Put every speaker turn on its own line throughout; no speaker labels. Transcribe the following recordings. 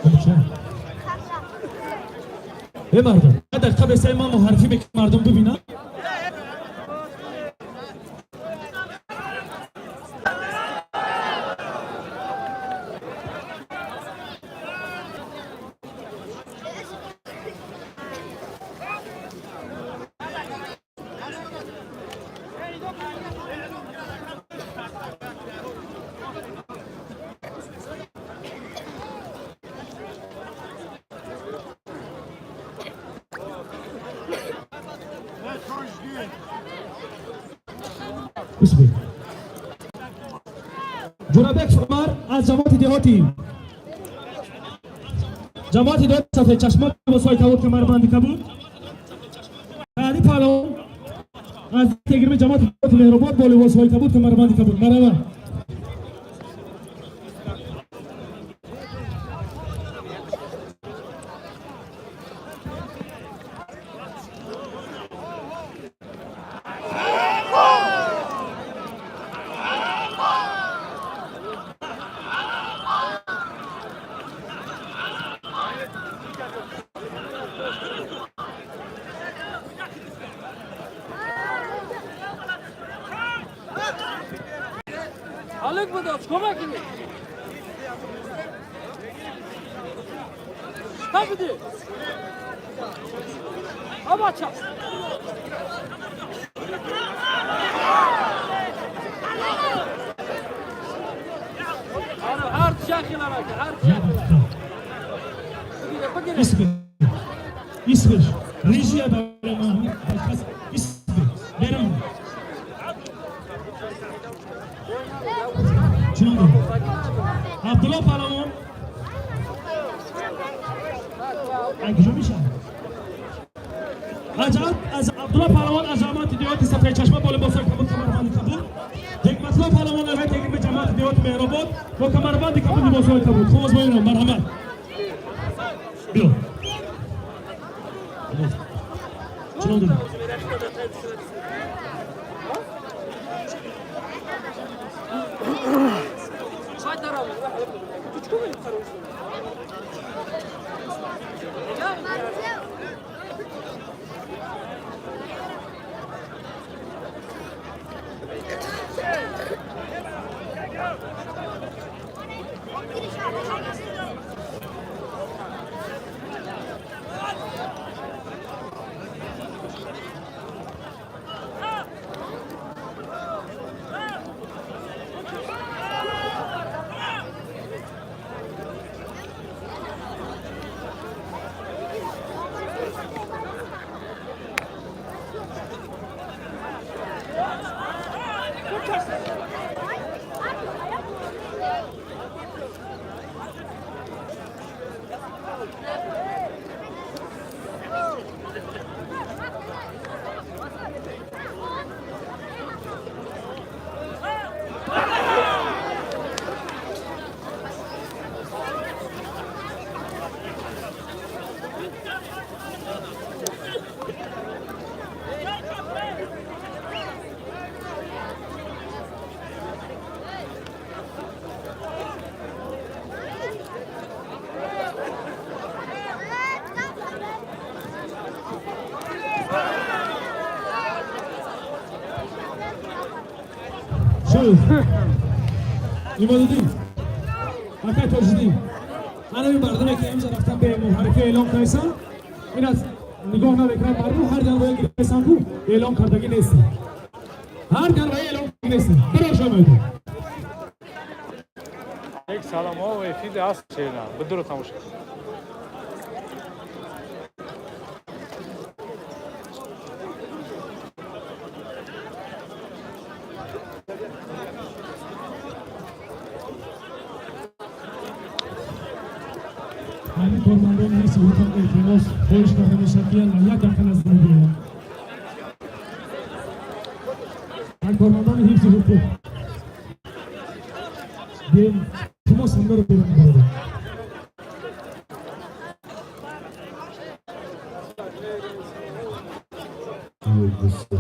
Э, мардум, як дақиқа бесай, ман муҳаррифӣ мекунам, мардум бибинам. Бисмилла. Ҷӯрабек Умар аз ҷамоати деҳоти Сафед Чашма, либосҳои кабуд, камарбанди кабуд. Али Паҳлавон аз тегирми ҷамоати деҳоти Меҳробод бо либосҳои кабуд, камарбанди кабуд. Марҳамат.
Алек буда, чикор мекунӣ? Та биди. А бача. Ҳар шахила рака, ҳар шахила. Бигире, бигире.
Исбир. Исбир. Режия барои ма. Исбир. Берам. Чунон дорем. Абдулло Паҳлавон. Ай куҷо мешавад? Аз Абдулло Паҳлавон аз ҷамоати деҳоти Сафед Чашма бо либосҳои кабуд, камарбанди кабуд. Ҳикматулло Паҳлавон аз тегирми ҷамоати деҳоти Меҳробод бо камарбанди кабуд, либосҳои кабуд. Хуб, озмоинам, марҳамат. Биё. Чунон дорем.
Ту чикор мекунӣ?
Шуд. Имодуддин. Акай Тоҷиддин. Ана ин мардуме ки имза рафтан бе муҳаррифӣ эълон кардасан, ин аз нигоҳ намекунад мардум, ҳар ганвоя гирифтасан ку эълон кардагӣ нестанд. Ҳар ганвоя эълон кардагӣ нестанд. Биро шомаиду.
Як салом о эфири аст чена. Бидуро тамошо.
Ҳамин кормандони ҳифзи ҳуқуқ илтимос, хоҳиш карда мешавад, ки як дақиқа назди мо биёянд. Ҳар кормандони ҳифзи ҳуқуқ биёем, илтимос ҳамдаро берун барорем.
Як, ду, се.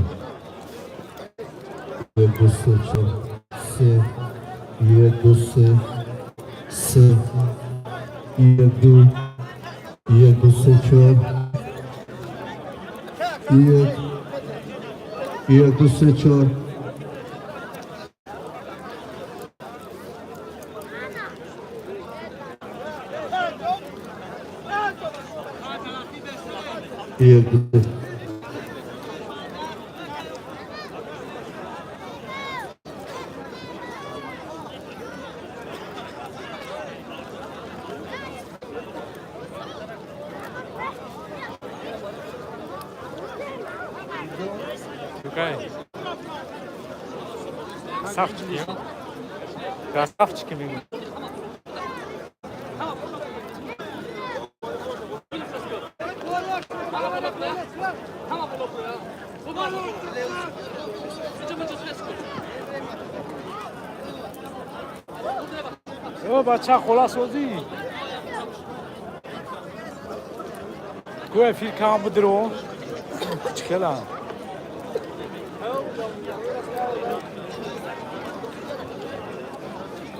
Як, ду, се, чор, се. Як, ду, се, се. Як, ду, як, ду, се, чор. Як, як, ду, се, чор. Як, ду, се.
Какая? Красавчики, а? Красавчики мегӯ. О, бача, холасозӣ. Ку эфир кам будро. Чхела.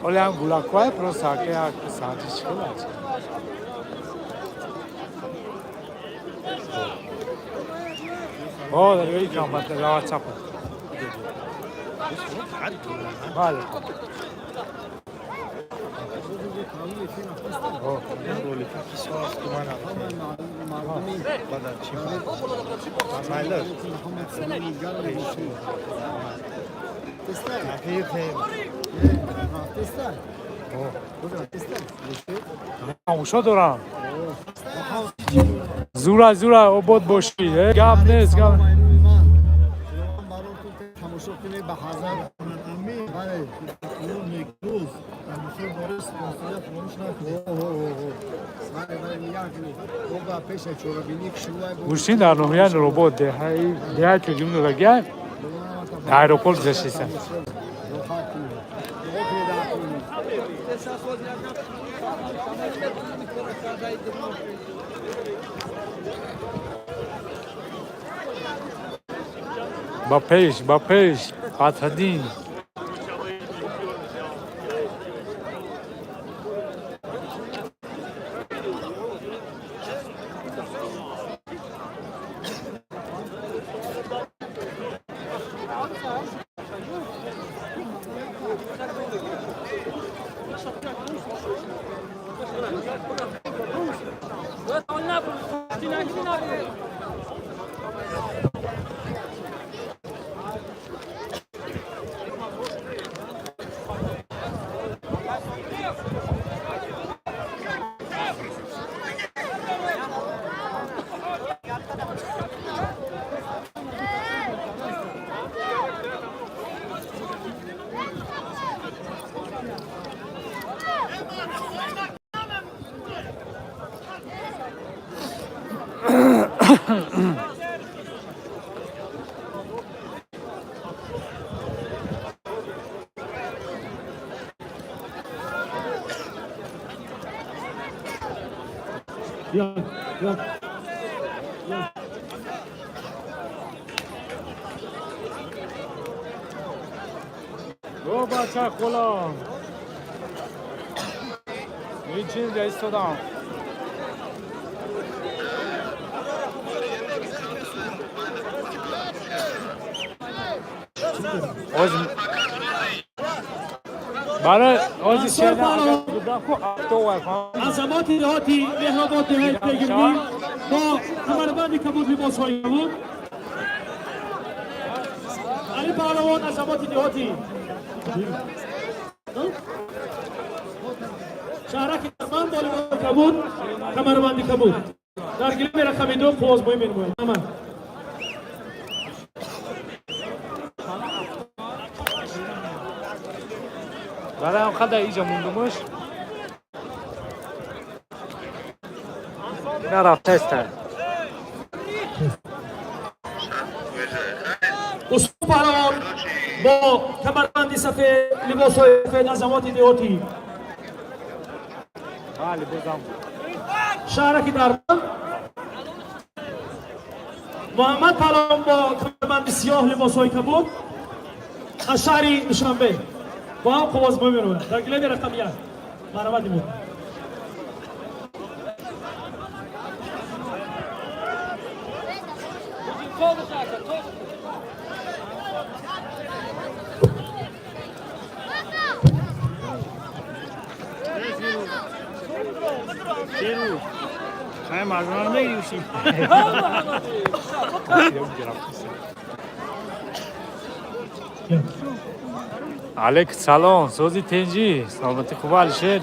Оле ам гулаквай просто аке як саати чхела. О, дар вей кам бат WhatsApp. Бале. Тамошо дорам. Зура, зура, обод бошӣ. Гап нест, гап.
Тамошо кунед ба ҳазар. Бале.
Некрӯз тамошо бораи спонсория фаромӯш накунед.
Бале, бале, нигоҳ кунед. Мо ба пеша чорабинӣ кишвар.
Гӯштин дар ноҳияи Нуробод, деҳаи деҳаи Чӯҷумдодагиай, дар аэропорт гузаштиса.
Роҳат кунед. Дуо кунед, дар кунед.
Ба пеш, ба пеш, Фатҳиддин.
Як, як, як.
О, бача, холам. Ҳечин ҷа истодам. Оз барои ози
Мансур Паҳлавон.
ку автовай.
Азамоти деҳоти Меҳробод, деҳаи Пегирбӣ, бо камарбанди кабуд, либосҳои кабуд. Али Паҳлавон, азамоти деҳоти шаҳраки Дарбанд, бо либоси кабуд, камарбанди кабуд, дар гилеми рақами 2 қуввозмоӣ менамояд. Ама
Барои он қадар иҷа мондумуш. Нарафтаста.
Усмон Паҳлавон бо камарбанди сафед, либосҳои сафед, азамоти деҳоти
Бале, бозам.
шаҳраки Дарбанд. Муҳаммад Паҳлавон бо камарбанди сиёҳ, либосҳои кабуд, аз шаҳри Душанбе бо ҳам қуввозмоӣ менамояд дар гилеми рақами 1. Марҳамат, Имод.
Алейк салом, сози, тинҷӣ, саломатӣ, хуба, Алишер.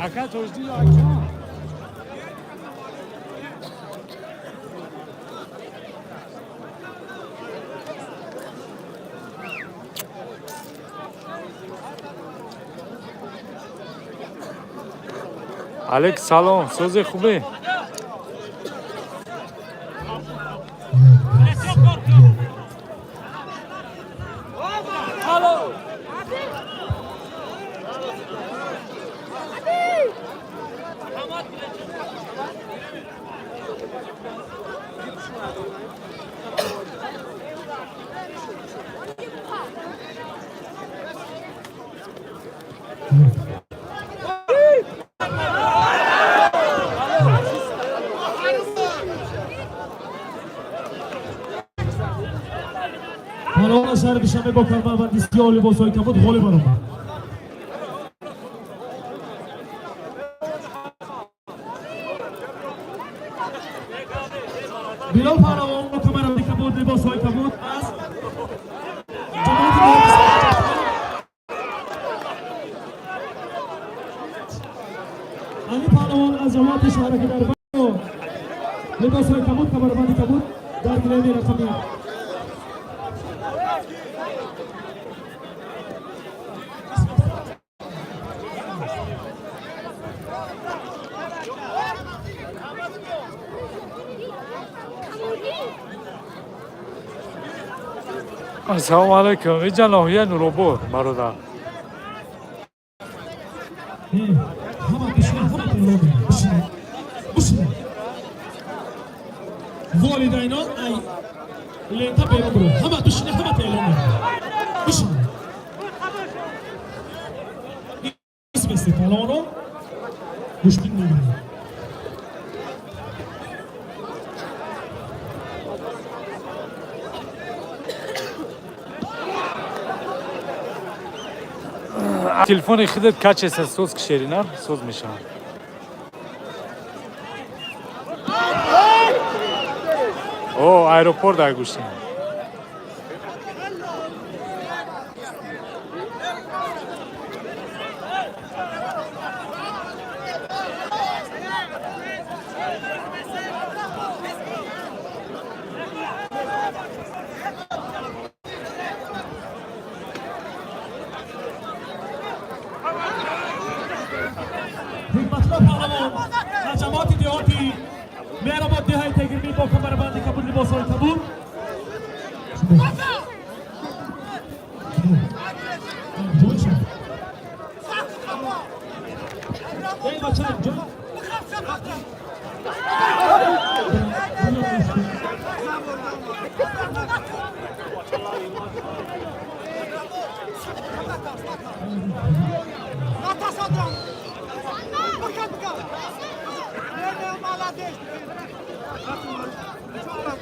Ака Тоҷдин, ака. Алейк салом, сози, хубе.
Паҳлавон шаҳри Душанбе бо камарбанди сиёҳ, либосҳои кабуд ғолиб баромад. Билол паҳлавон бо камарбанди кабуд, либосҳои кабуд аз ҷамоати Муҳофиз. Али паҳлавон аз ҷамоати шаҳраки Дарбанд, либосҳои кабуд, камарбанди кабуд дар гилеми рақами
Ассалому алайкум, иҷа ноҳия Нуробод, бародар.
Ҳама бишина, ҳама эълон, бишина, бишина. Волидайнон ай лента берун биро, ҳама бишина, ҳама эълон, бишина. Исмеси паҳлавоно гӯштин мегиранд.
Телефони худат качеса соз, ки шерина соз мешавад. О, аэропорт дар гӯштин.
Ҳикматулло паҳлавон аз ҷамоати деҳоти Меҳробод, деҳаи Тегирмӣ бо камарбанди кабуд, либосҳои кабуд. Ҷойша. Эй, бача, ҷой.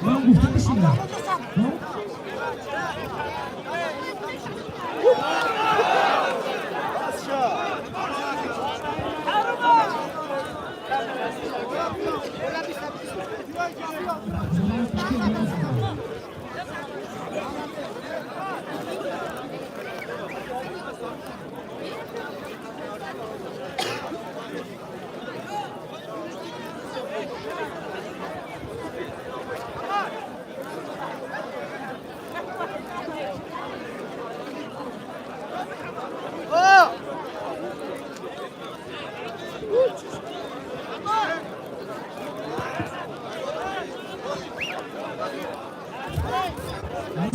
Ман гуфта бишинам.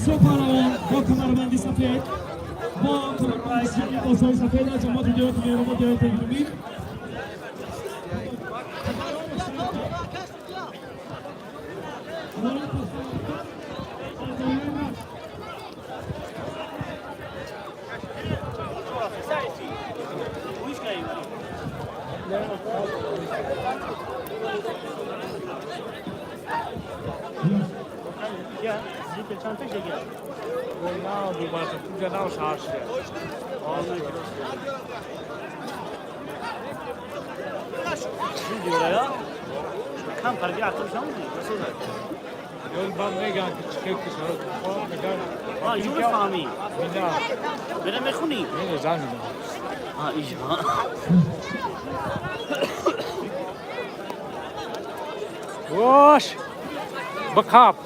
Мирзо Паҳлавон бо камарбанди сафед, бо камарбанди сиёҳ, либосҳои сафед аз ҷамоати деҳоти Меҳробод, деҳоти Теҷидумид.
Вош! Бақап!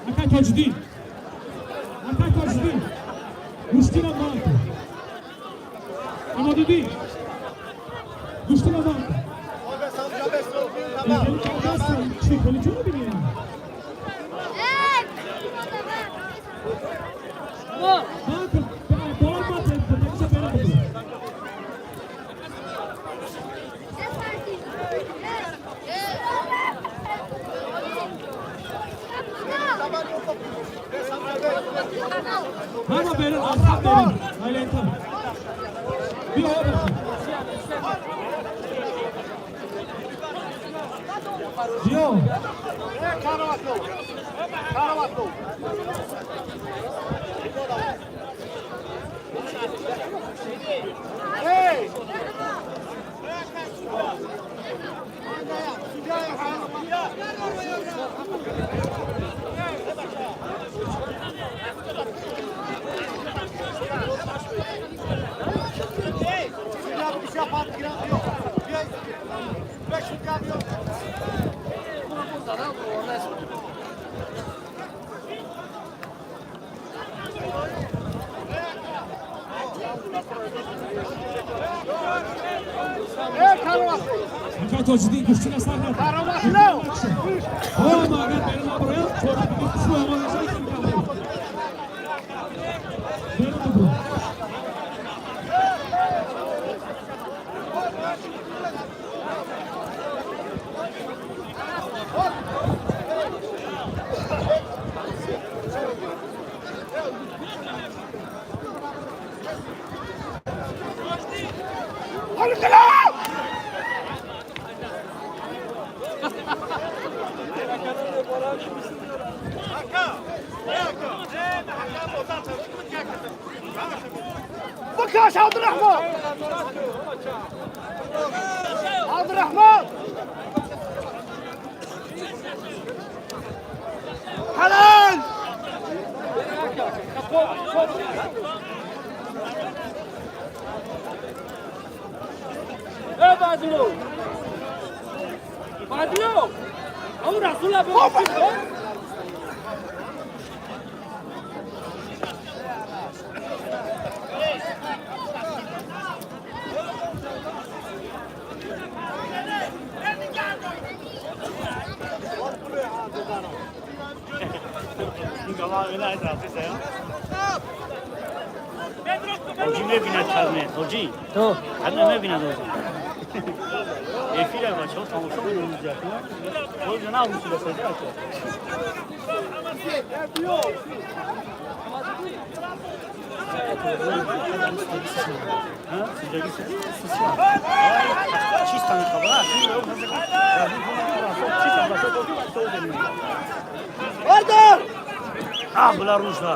Акай Тоҷиддин, акай Тоҷиддин, гӯштина ман Амодиддин, гӯштина ман. Чӣ хеле ҷо бинем. Ҳама берун, аз хат берун. Айлента. Биё, биё.
Ака Тоҷиддин, гӯштина сар накун. Ҳама агар берун набарояд, чорабинӣ хушрӯ омода нашавад, ки берун бибурад.
بكاش عبد الرحمن، عبد الرحمن حلال. ايه بعدلو بعدلو او رسول الله.
Тоҷи мебинад карне, тоҷи. Карне мебинад ози. Эфира бачаҳо тамошо мекунанд. Тоҷи на мусиба саҷа ака. Ҳа, сиҷаги чиста мехабара. Чиста
Бардор!
А, була рӯза.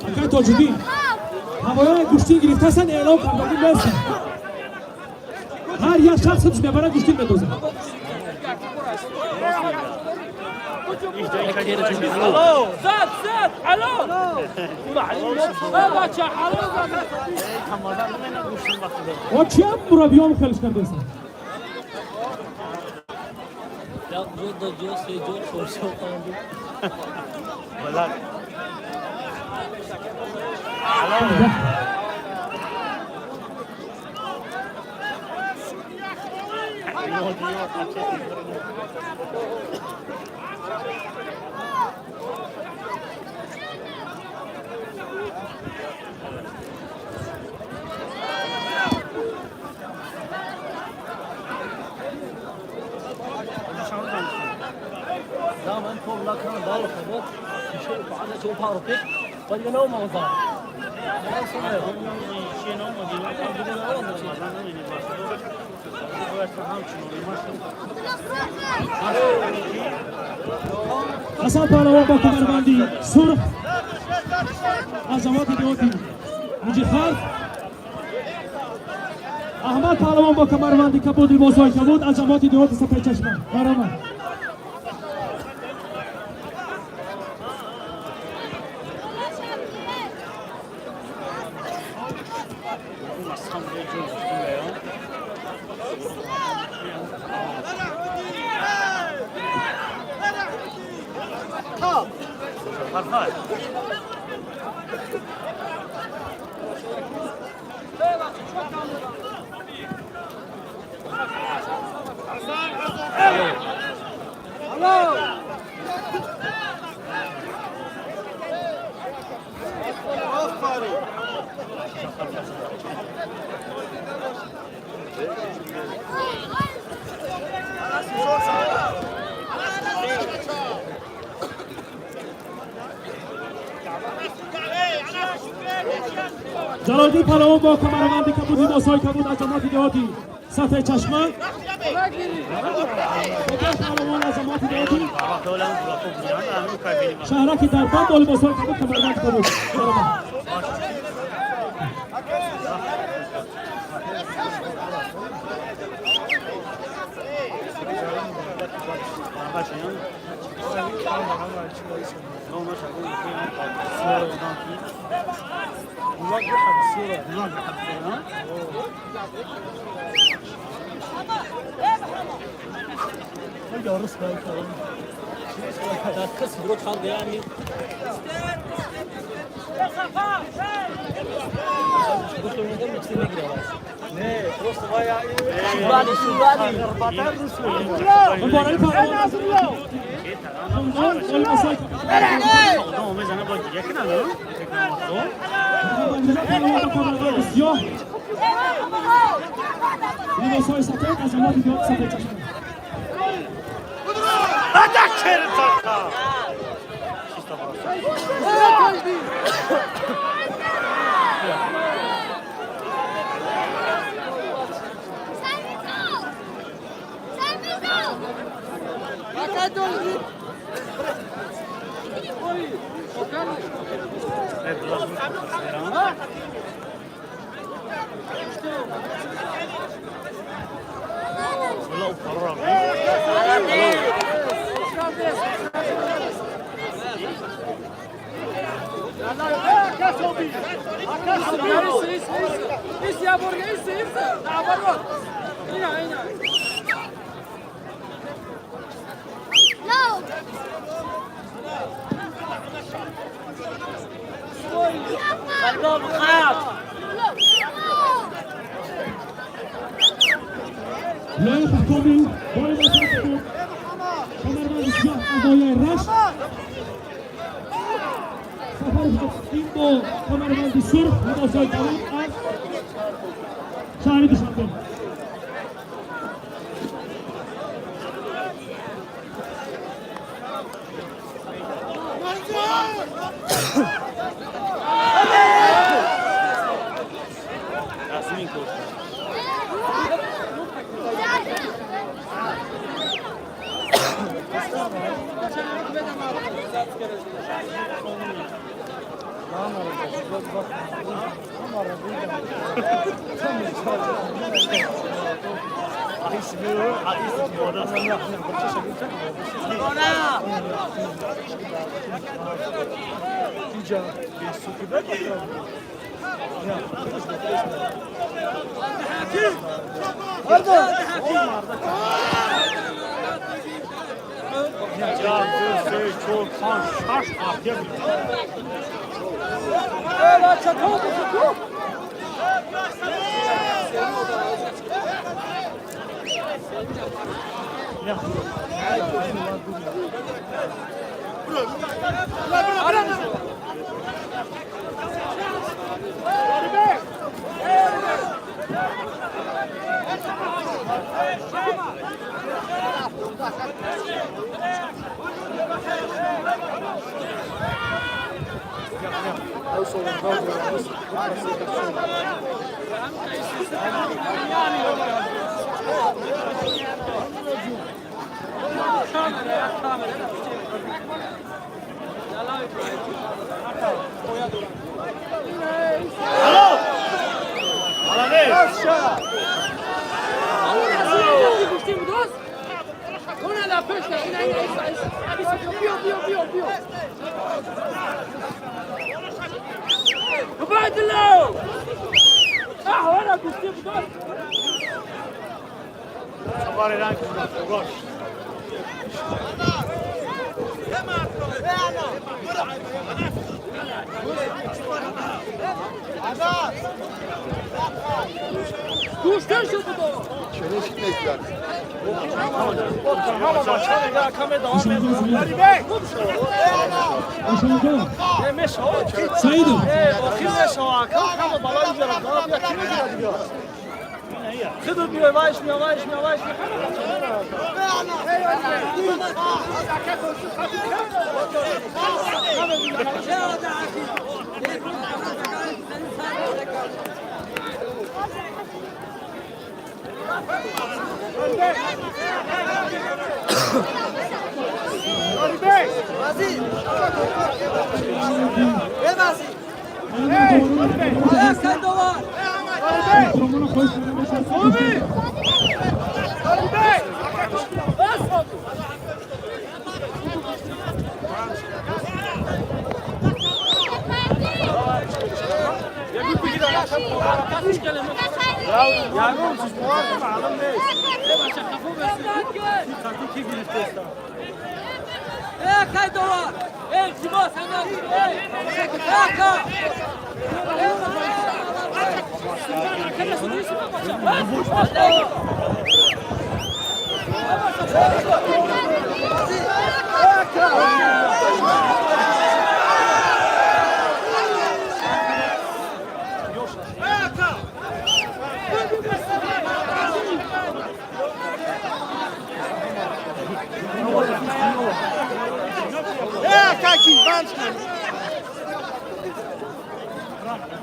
Акай Тоҷиддин, ҳавоёни гӯштин гирифтаастанд, эълон кардагӣ нестанд. Ҳар як шахс худш мебарад, гӯштин медозад.
زاد زاد حلو بچه حلو.
О, чиам мураббиён хелш кардастанд?
جو دو جو سه جو چهار پنج.
Балак.
دائما فوق لا كان دار خبط شو بعد شو بارو بيك قال لنا ما وضع.
Ҳасан Паҳлавон бо камарбанди сурх аз ҷамоати деҳоти Муҷихалқ, Аҳмад Паҳлавон бо камарбанди кабуд, либосҳои кабуд аз ҷамоати деҳоти Сафедчашма. Баромад.
Farfar.
Ҷалолиддин Паҳлавон бо камарбанди кабуд, либосҳои кабуд аз ҷамоати деҳоти Сафедчашма. شهرکی در بند با لباس‌های کبود کمربند کبود.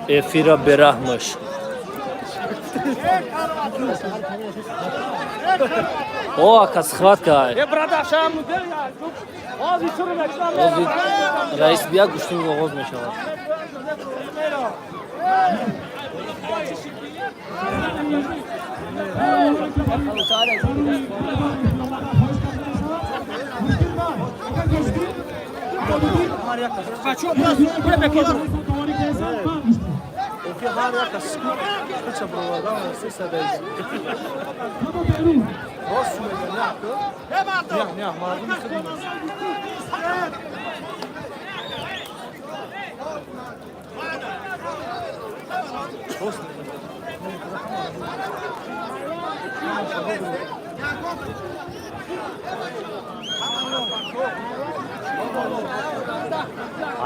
Эфира бераҳмаш. О, ака, схватка. Раис бия, гӯштин оғоз мешавад.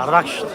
Арак шуд.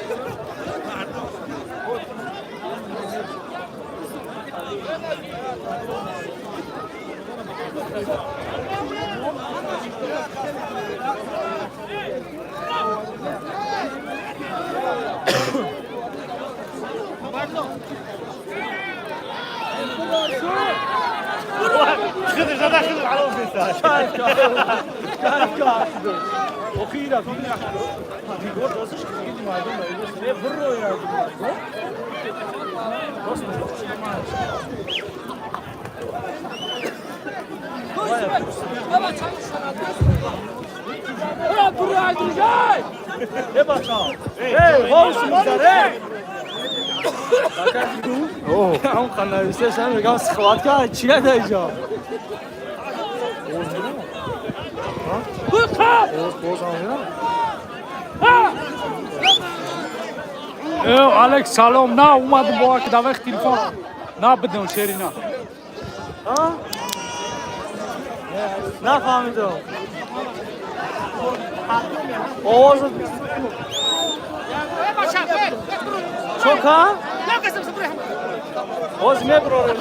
Алекс, салом. На омадам бо ак давех телефон набудам, шерина.
Нафаҳмидам. Овоз чока? Оз меброрем.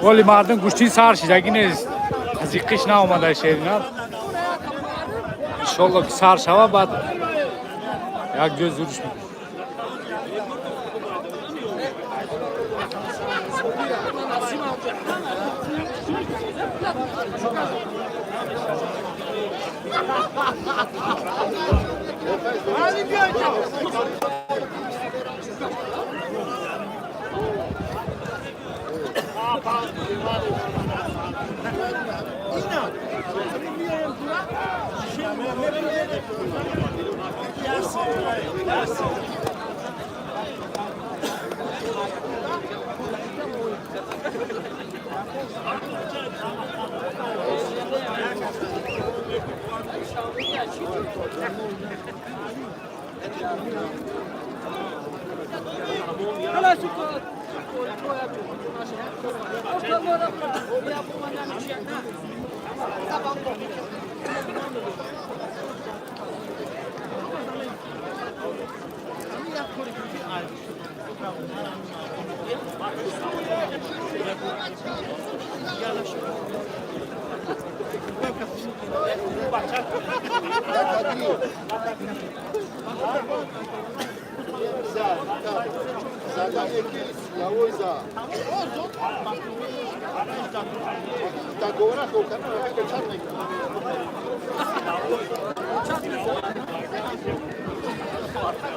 Оли мардум гӯштин сар шидаги нест. Қазиқиш наомада, шерина. Иншолло ки сар шава, баъд як ҷой зуриш мекунем.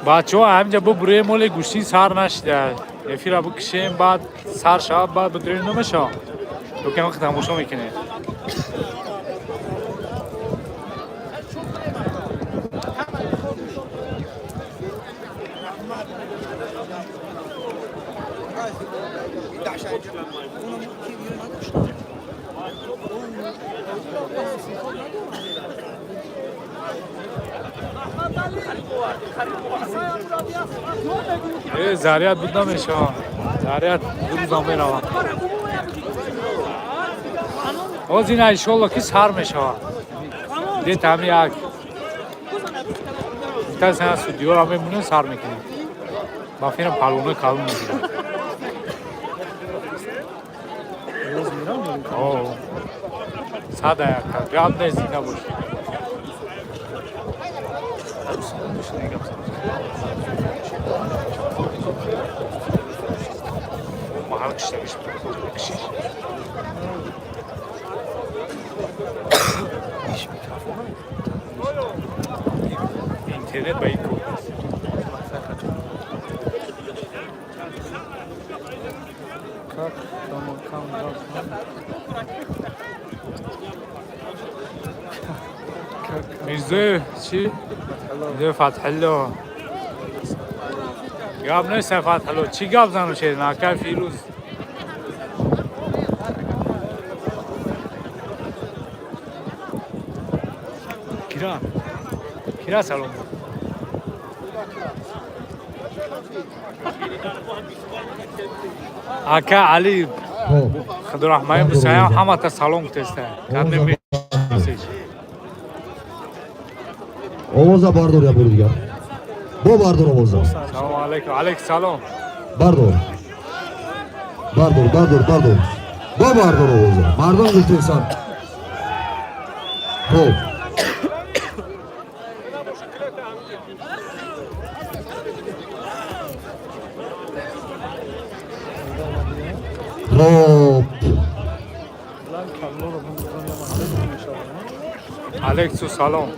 Бачаҳо, ҳаминҷа бубурем, моле гӯштин сар нашида. Эфира бикушем, баъд сар шавад, баъд бидурем, намешавад. Ёки ҳам тамошо мекунем. Заряд буд, намешавад. Заряд рӯзам меравад. Ҳоз ина, иншолло, ки сар мешавад. Дет ҳами як гуфтасана, судиёра мемонем, сар мекунем. Ба фирам палвонои калон мегирад. Сада яка гап нест, зинда бош. Маҳал киштагиш кишиш. Интернет ба ин кор нест.
Как там кам
Мирзоев чӣ? Мирзоев Фатҳилло. Гап нест, Фатҳилло. Чӣ гап зану шед? Акай Фирӯз. Кира? Кира салом. Ака Али Худорахмаи Мусаям ҳамата салом гуфтеста. Кадме мешиносиш.
Овоза бардор, я бори дигар. Бо бардор овоза.
Салом алейкум. Алейкум салом.
Бардор. Бардор, бардор, бардор. Бо бардор овоза. Мардум гуфтесан. Хоб. Хоб.
Алейкум салом.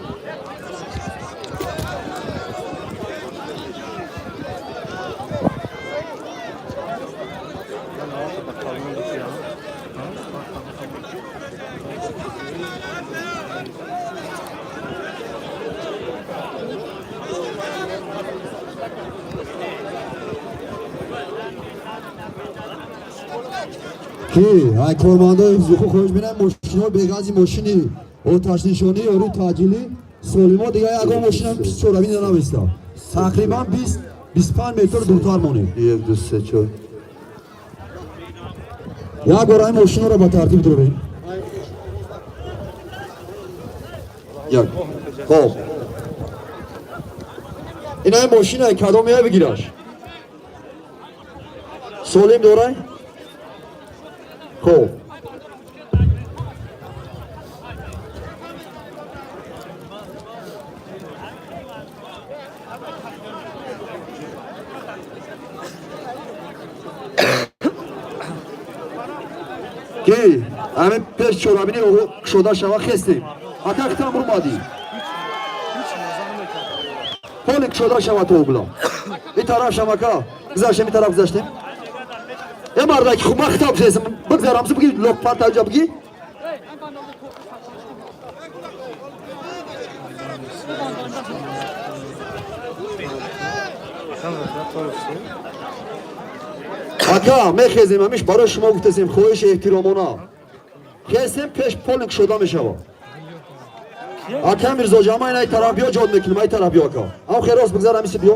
Ки ай кормандои ҳифзи ҳуқуқ, хоҳиш менам, мошиниҳо беғази мошини оташнишонӣ, ёру таъҷилӣ солимо, дигар ягон мошинам чорабини нависта. Тақрибан 20-25 метр дуртар монем.
Як, ду, се, чор.
Як бор ай мошинҳоро ба тартиб дорем. Як. Хоб. Ин ай мошина кадом я бигираш? Солим дорай? Хоб. Ки ҳамин пеш чорабини кушода шава, хестем. Ака, хитам румадӣ. Поли кушода шава то угла. И тараф шамака. Гузаштем, и тараф гузаштем. Э мардаки, хуб, ман хитоб хестам. Бигзарам, су биги, лоқпар таҷа биги. Ака, мехезем, ҳамиш барои шумо гуфтесем, хоҳиши эҳтиромона. Хестем, пеш поли кушода мешава. Ака Мирзоҷа, ама ин ай тараф биё, ҷод мекунем, ай тараф биё, ака. Ам хел рост бигзар, ҳамиси биё.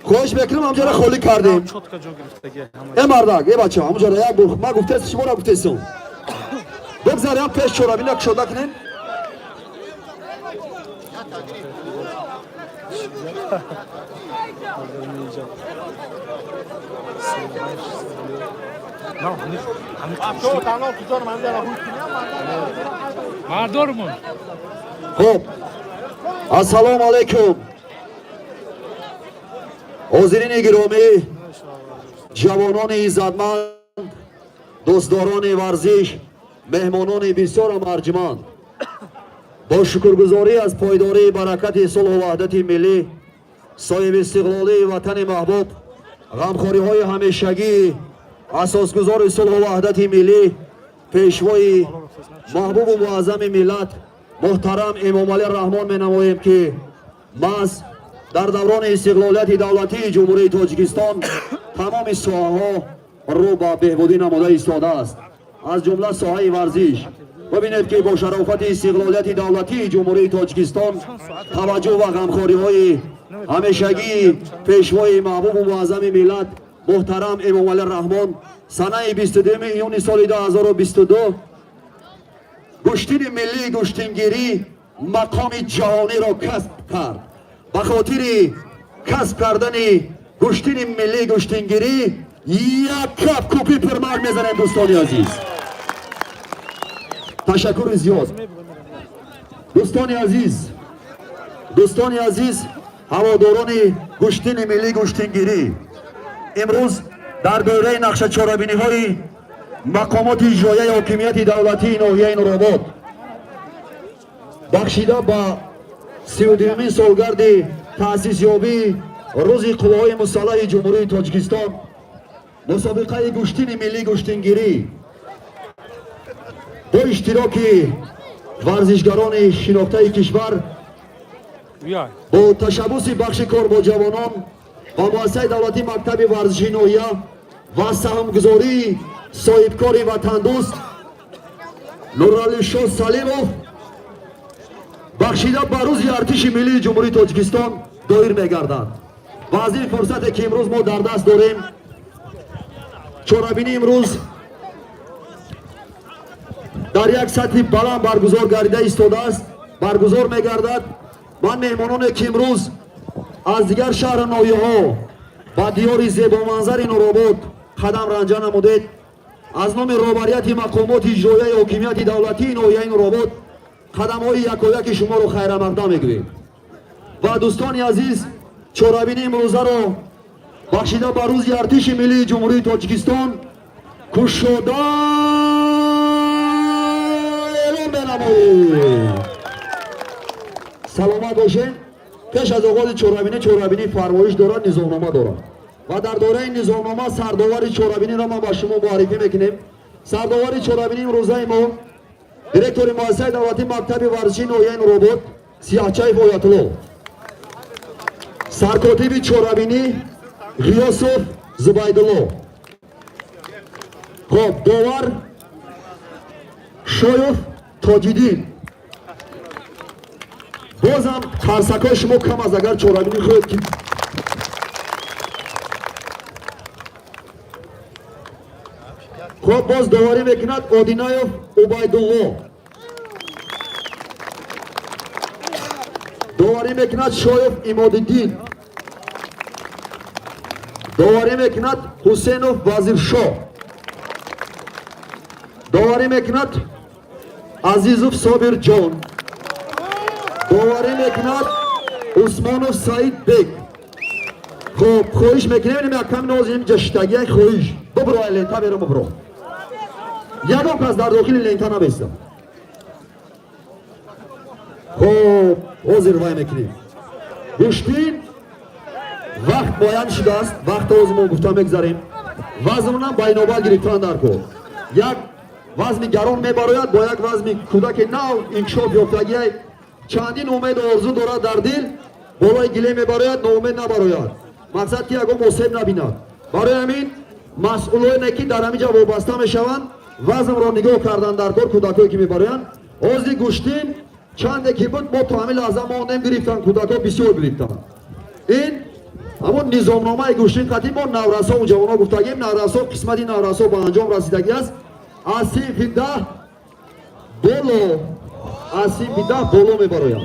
Хоҳиш мекунем, ҳамҷара холӣ кардем. Э мардак, э бача, ҳамҷара як бор ман гуфтес, шуморо гуфтесам. Бигзарем, пеш чорабина кушода кунем.
Мардормон.
Хуб, ассалому алайкум, ҳозирини гиромӣ, ҷавонони иззатманд, дӯстдорони варзиш, меҳмонони бисёрам арҷманд. Бо шукргузорӣ аз пойдории баракати сулҳу ваҳдати миллӣ, соҳибистиқлолии ватани маҳбуб, ғамхориҳои ҳамешагии асосгузори сулҳу ваҳдати миллӣ, пешвои маҳбубу муаззами миллат муҳтарам Эмомалӣ Раҳмон менамоем, ки маҳз дар даврони истиқлолияти давлатии Ҷумҳурии Тоҷикистон тамоми соҳаҳо рӯ ба беҳбудӣ намуда истодааст, аз ҷумла соҳаи варзиш. Бибинед, ки бо шарофати истиқлолияти давлатии Ҷумҳурии Тоҷикистон, таваҷҷӯҳ ва ғамхориҳои ҳамешагии пешвои маҳбубу муаззами миллат муҳтарам Эмомалӣ Раҳмон, санаи 22 июни соли 2022 гӯштини миллии гӯштингирӣ мақоми ҷаҳониро касб кард. Ба хотири касб кардани гӯштини миллии гӯштингирӣ як кафкӯбӣ пурмарг мезанем. Дӯстони азиз, ташаккури зиёд. Дӯстони азиз, дӯстони азиз, ҳаводорони гӯштини миллии гӯштингирӣ, имрӯз дар доираи нақшачорабиниҳои мақомоти иҷроияи ҳокимияти давлатии ноҳияи Нуробод, бахшида ба 32-умин солгарди таъсисёбии Рӯзи қувваҳои мусаллаҳи Ҷумҳурии Тоҷикистон, мусобиқаи гӯштини миллии гӯштингирӣ бо иштироки варзишгарони шинохтаи кишвар, бо ташаббуси бахши кор бо ҷавонон ва муассисаи давлатии мактаби варзиши ноҳия ва саҳмгузории соҳибкори ватандӯст Нуралишо Салимов, бахшида ба Рӯзи артиши миллии Ҷумҳурии Тоҷикистон доир мегардад. Ва аз ин фурсате, ки имрӯз мо дар даст дорем, чорабинӣ имрӯз дар як сатҳи баланд баргузор гардида истодааст, баргузор мегардад. Ман меҳмононе, ки имрӯз аз дигар шаҳру ноҳияҳо ба диёри зебоманзари Нуробод қадам ранҷа намудед, аз номи роҳбарияти мақомоти иҷроияи ҳокимияти давлатии ноҳияи Нуробод қадамҳои якояки шуморо хайрамақдам мегӯем. Ва дӯстони азиз, чорабинии имрӯзаро бахшида ба Рӯзи артиши миллии Ҷумҳурии Тоҷикистон кушода эълон менамоем. Саломат бошед. Пеш аз оғози чорабинӣ, чорабинӣ фармоиш дорад, низомнома дорад ва дар доираи низомнома сардовари чорабиниро ман ба шумо муаррифӣ мекунем. Сардовари чорабинии имрӯзаи мо директори муассисаи давлатии мактаби варзишии ноҳияи Нуробод Сияҳчаев Оятулло, саркотиби чорабинӣ Ғиёсов Зубайдулло, хоб, довар Шоев Тоҷиддин. Бозам қарсакҳои шумо кам аст, агар чорабинӣ хоҳед, ки хоб, боз доварӣ мекунад Одинаев Убайдулло, доварӣ мекунад Шоев Имодиддин, доварӣ мекунад Ҳусенов Вазиршоҳ, доварӣ мекунад Азизов Собирҷон, доварӣ мекунад Усмонов Саид Бек. Хоб, хоҳиш мекунем, якам нозим ҷаштагия, хоҳиш, бубро, лента берун бубро, ягон кас дар дохили лента набеста. Хоб, ҳозир вай мекунем. Гӯштин вақт муайян шудааст, вақт ҳозир мо гуфта мегзарем. Вазнонам байнобат гирифтан дар кор. Як вазни гарон мебарояд бо як вазни кӯдаки нав инкишоф ёфтагия, чандин умеду орзу дорад дар дил, болои гиле мебарояд, ноумед набарояд, мақсад ки ягон осеб набинад. Барои ҳамин масъулоне, ки дар ҳамин ҷа вобаста мешаванд, вазнро нигоҳ кардан дар кор, кӯдакое ки мебароянд. Ҳозир гӯштин чанде ки буд, мо то ҳамин лаҳза мондем, гирифтан, кӯдакҳо бисёр гирифтанд. Ин ҳамон низомномаи гӯштин қатъи мо наврасову ҷавонҳо гуфтагем. Наврасо, қисмати наврасо ба анҷом расидагӣ аст. Аз синфи 10 боло, аз синфи 10 боло мебарояд.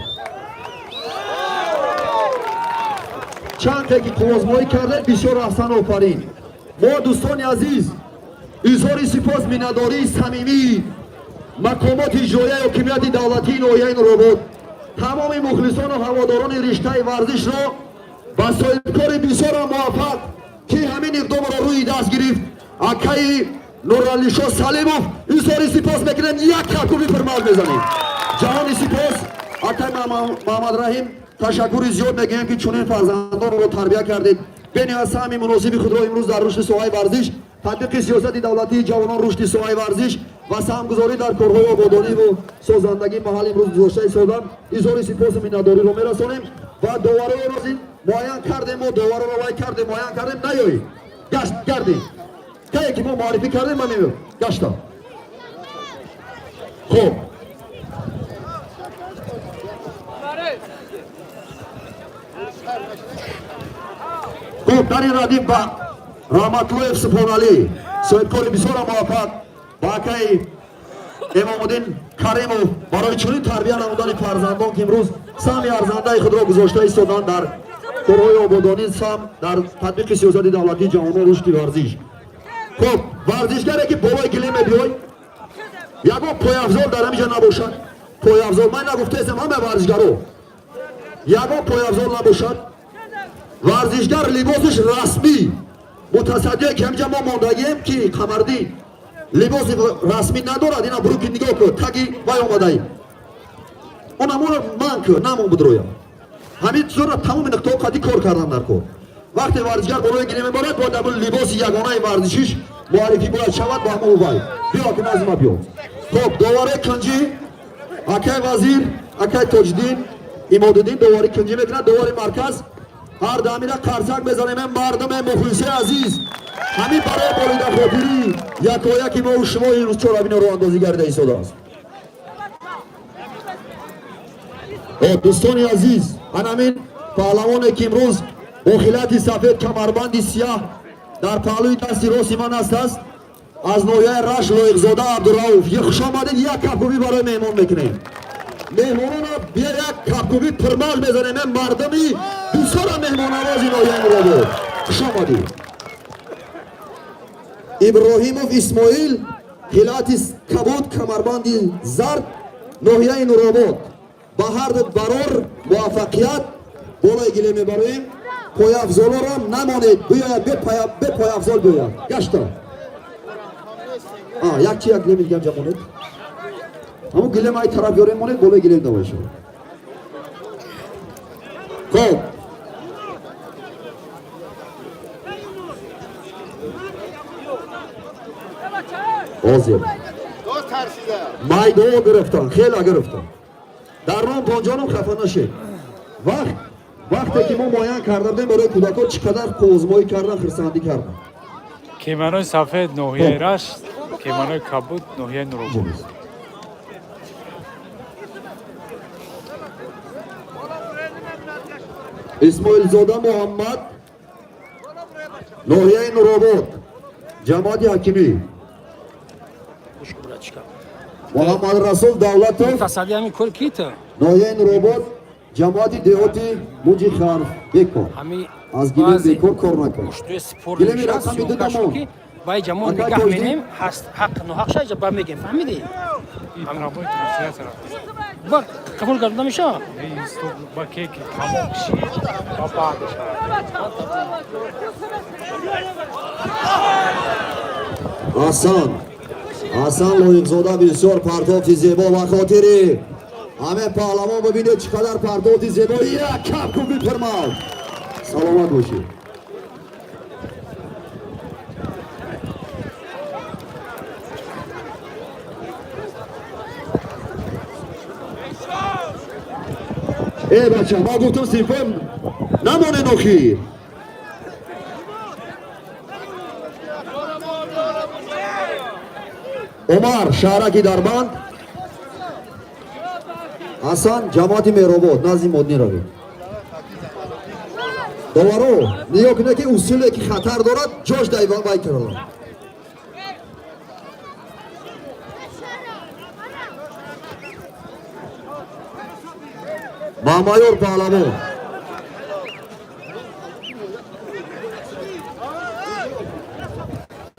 Чанде ки қуввозмоӣ кардем, бисёр аҳсан, офарин. Мо, дӯстони азиз, Изҳори сипос, миннатдории самимии мақомоти иҷроияи ҳокимияти давлатии ноҳияи Нуробод, тамоми мухлисону ҳаводорони риштаи варзишро ба соҳибкори бисёрам муваффақ, ки ҳамин иқдомро рӯи даст гирифт, акаи Нуралишо Салимов, изҳори сипос мекунем. Як кафкӯби пурмавҷ мезанем. Ҷаҳони сипос, акаи Маҳмадраҳим, ташаккури зиёд мегӯем, ки чунин фарзандонро тарбия кардед. Бениҳоят саҳми муносиби худро имрӯз дар рушди соҳаи варзиш, татбиқи сиёсати давлатии ҷавонон, рушди соҳаи варзиш ва саҳмгузорӣ дар корҳои ободониву созандагии маҳал имрӯз гузошта истодан. Изҳори сипосу миннатдориро мерасонем. Ва довароро муайян кардем, мо довароро вай кардем, муайян кардем. Наёед, гашт гардем, кае ки мо муаррифӣ кардем, ман меём гаштам. Хуб, хуб, дар ин радиф ба Раҳматуллоев Субҳоналӣ, соҳибкори бисёрам муваффақ, ба акаи Эмомуддин Каримов барои чунин тарбия намудани фарзандон, ки имрӯз саҳми арзандаи худро гузошта истоданд дар корҳои ободонӣ, саҳм дар татбиқи сиёсати давлатии ҷавонон, рушди варзиш. Хуб, варзишгаре ки болои гилем мебиёй, ягон пойафзол дар ҳамиҷа набошад. Пойафзол ман нагуфтаестам, ҳама варзишгаро ягон пойафзол набошад. Варзишгар либосиш расмӣ, мутасаддие ки ҳамиҷа мо мондагием, ки Қамардин либоси расмӣ надорад, ина буруки нигоҳ кун, таги вай омадаи онаморо ман кӯ намон будроя. Ҳамин чизоро тамоми нуқтаҳо қадӣ кор кардан дар кор. Вақте варзишгар болои гилем меборад, бояд ҳамон либоси ягонаи варзишиш муаррифӣ бояд шавад ба ҳамон вай. Биё, ки назима, биё. Хуб, доварои кунҷӣ акай Вазир, акай Тоҷиддин, Имодуддин довари кунҷӣ мекунад. Довари марказ ҳар дамира қарсак мезанем. Мардуме мухлиси азиз, ҳамин барои болидахотирӣ якояки мо шумо имрӯз чорабино роҳандозӣ гардида истодааст. Дӯстони азиз, анамин паҳлавоне ки имрӯз бо хилати сафед, камарбанди сияҳ дар паҳлӯи дасти рости ман аст, аз ноҳияи Рашт Лоиқзода Абдурауф. Хуш омадед! Як кафкӯбӣ барои меҳмон мекунем. Меҳмонона бия, як кафкӯбӣ пурмавҷ мезанем. Мардуми бисёра меҳмоннавози ноҳияи Нуробод, хуш омадед! Иброҳимов Исмоил, хилати кабуд, камарбанди зард, ноҳияи Нуробод. Ба ҳарду барор муваффақият. Болои гиле мебароем. Пойафзолоро намонед, биёяд, бепойафзол биёяд. Гашта як чи, як гилеми дигам ҷа монед. Ҳамун гилем ай тараф ёрем, монед, болои гилем давай шавад. Хоб, ҳозир майдо гирифтан, хела гирифтан дар ром. Бонҷоном, хафа нашед. Вақт вақте ки мо муайян карда будем барои кӯдакҳо, чӣ қадар қӯзмоӣ кардан, хирсандӣ кардан.
Кимонои сафед ноҳияи Рашт, кимонои кабуд ноҳияи Нуробод.
Исмоилзода Муҳаммад, ноҳияи Нуробод, ҷамоати Ҳакимӣ. Муҳаммадрасул Давлатов, ноҳияи Нуробод, ҷамоати деҳоти Муҷи Харф. Бекор аз гилем бекор кор накун. Гилеми рақами ду дамон.
Вай ҷамон нигаҳ менем, ҳаст ҳақ ноҳақ шайҷа ба мегем, фаҳмидӣ? Ба қабул карда намешавад.
Ба кеки тамом шид ва баъд
Ҳасан, Ҳасан Лоиқзода, бисёр партофти зебо. Ба хотири ҳаме паҳлавон, бибинед, чӣ қадар партофти зебо. Як кафкӯби пурмавҷ, саломат бошед. Э бача, ма гуфтам, синфои намонед охир. Умар, шаҳраки Дарбанд. Ҳасан, ҷамоати Меҳробод, назди Моднӣ равед. Доваро, нигоҳ кунед, ки усуле ки хатар дорад, ҷош дай вай кардам. Мамаёр паҳлавон.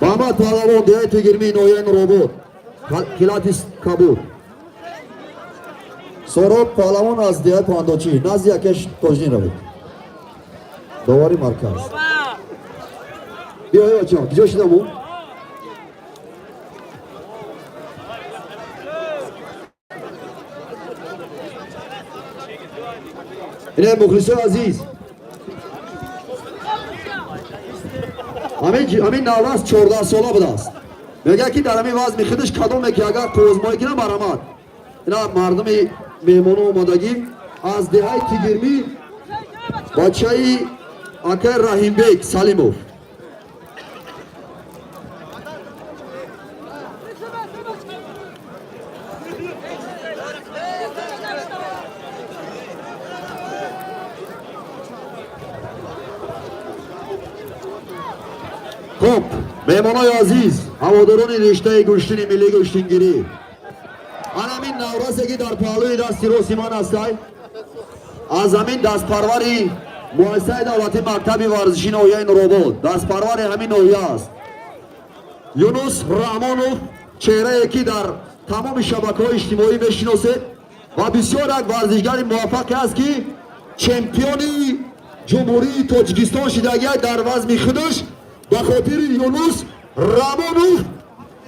Мама. Муҳаммад Паҳлавон, деҳаи Тигирмӣ, ноҳияи Нуробод, хилати кабуд. Сороб Паҳлавон аз деҳаи Пандочӣ, назди якеш Тоҷдин равед. Довари марказ. Биё, бачаҳо, киҷо шидаму? Ине, мухлисои азиз, ҳамин наврас 14 сола будааст. Мегӯяд, ки дар ҳамин вазми худаш кадоме ки агар қувозмоӣ кунам, барамад. Ина мардуми меҳмону омодагӣ аз деҳаи Тигирмӣ, бачаи акай Раҳимбек Салимов. Хуб, меҳмонои азиз, ҳаводорони риштаи гӯштини миллии гӯштингирӣ, ана ҳамин наврасе, ки дар паҳлӯи дасти рости ман ҳастай, аз ҳамин дастпарвари муассисаи давлатии мактаби варзиши ноҳияи Нуробод, дастпарвари ҳамин ноҳия аст, Юнус Раҳмонов, чеҳрае, ки дар тамоми шабакаҳои иҷтимоӣ мешиносед ва бисёр як варзишгари муваффақе аст, ки чемпиони Ҷумҳурии Тоҷикистон шидагия дар вазми худаш. Ба хотири Юнус Раҳмонов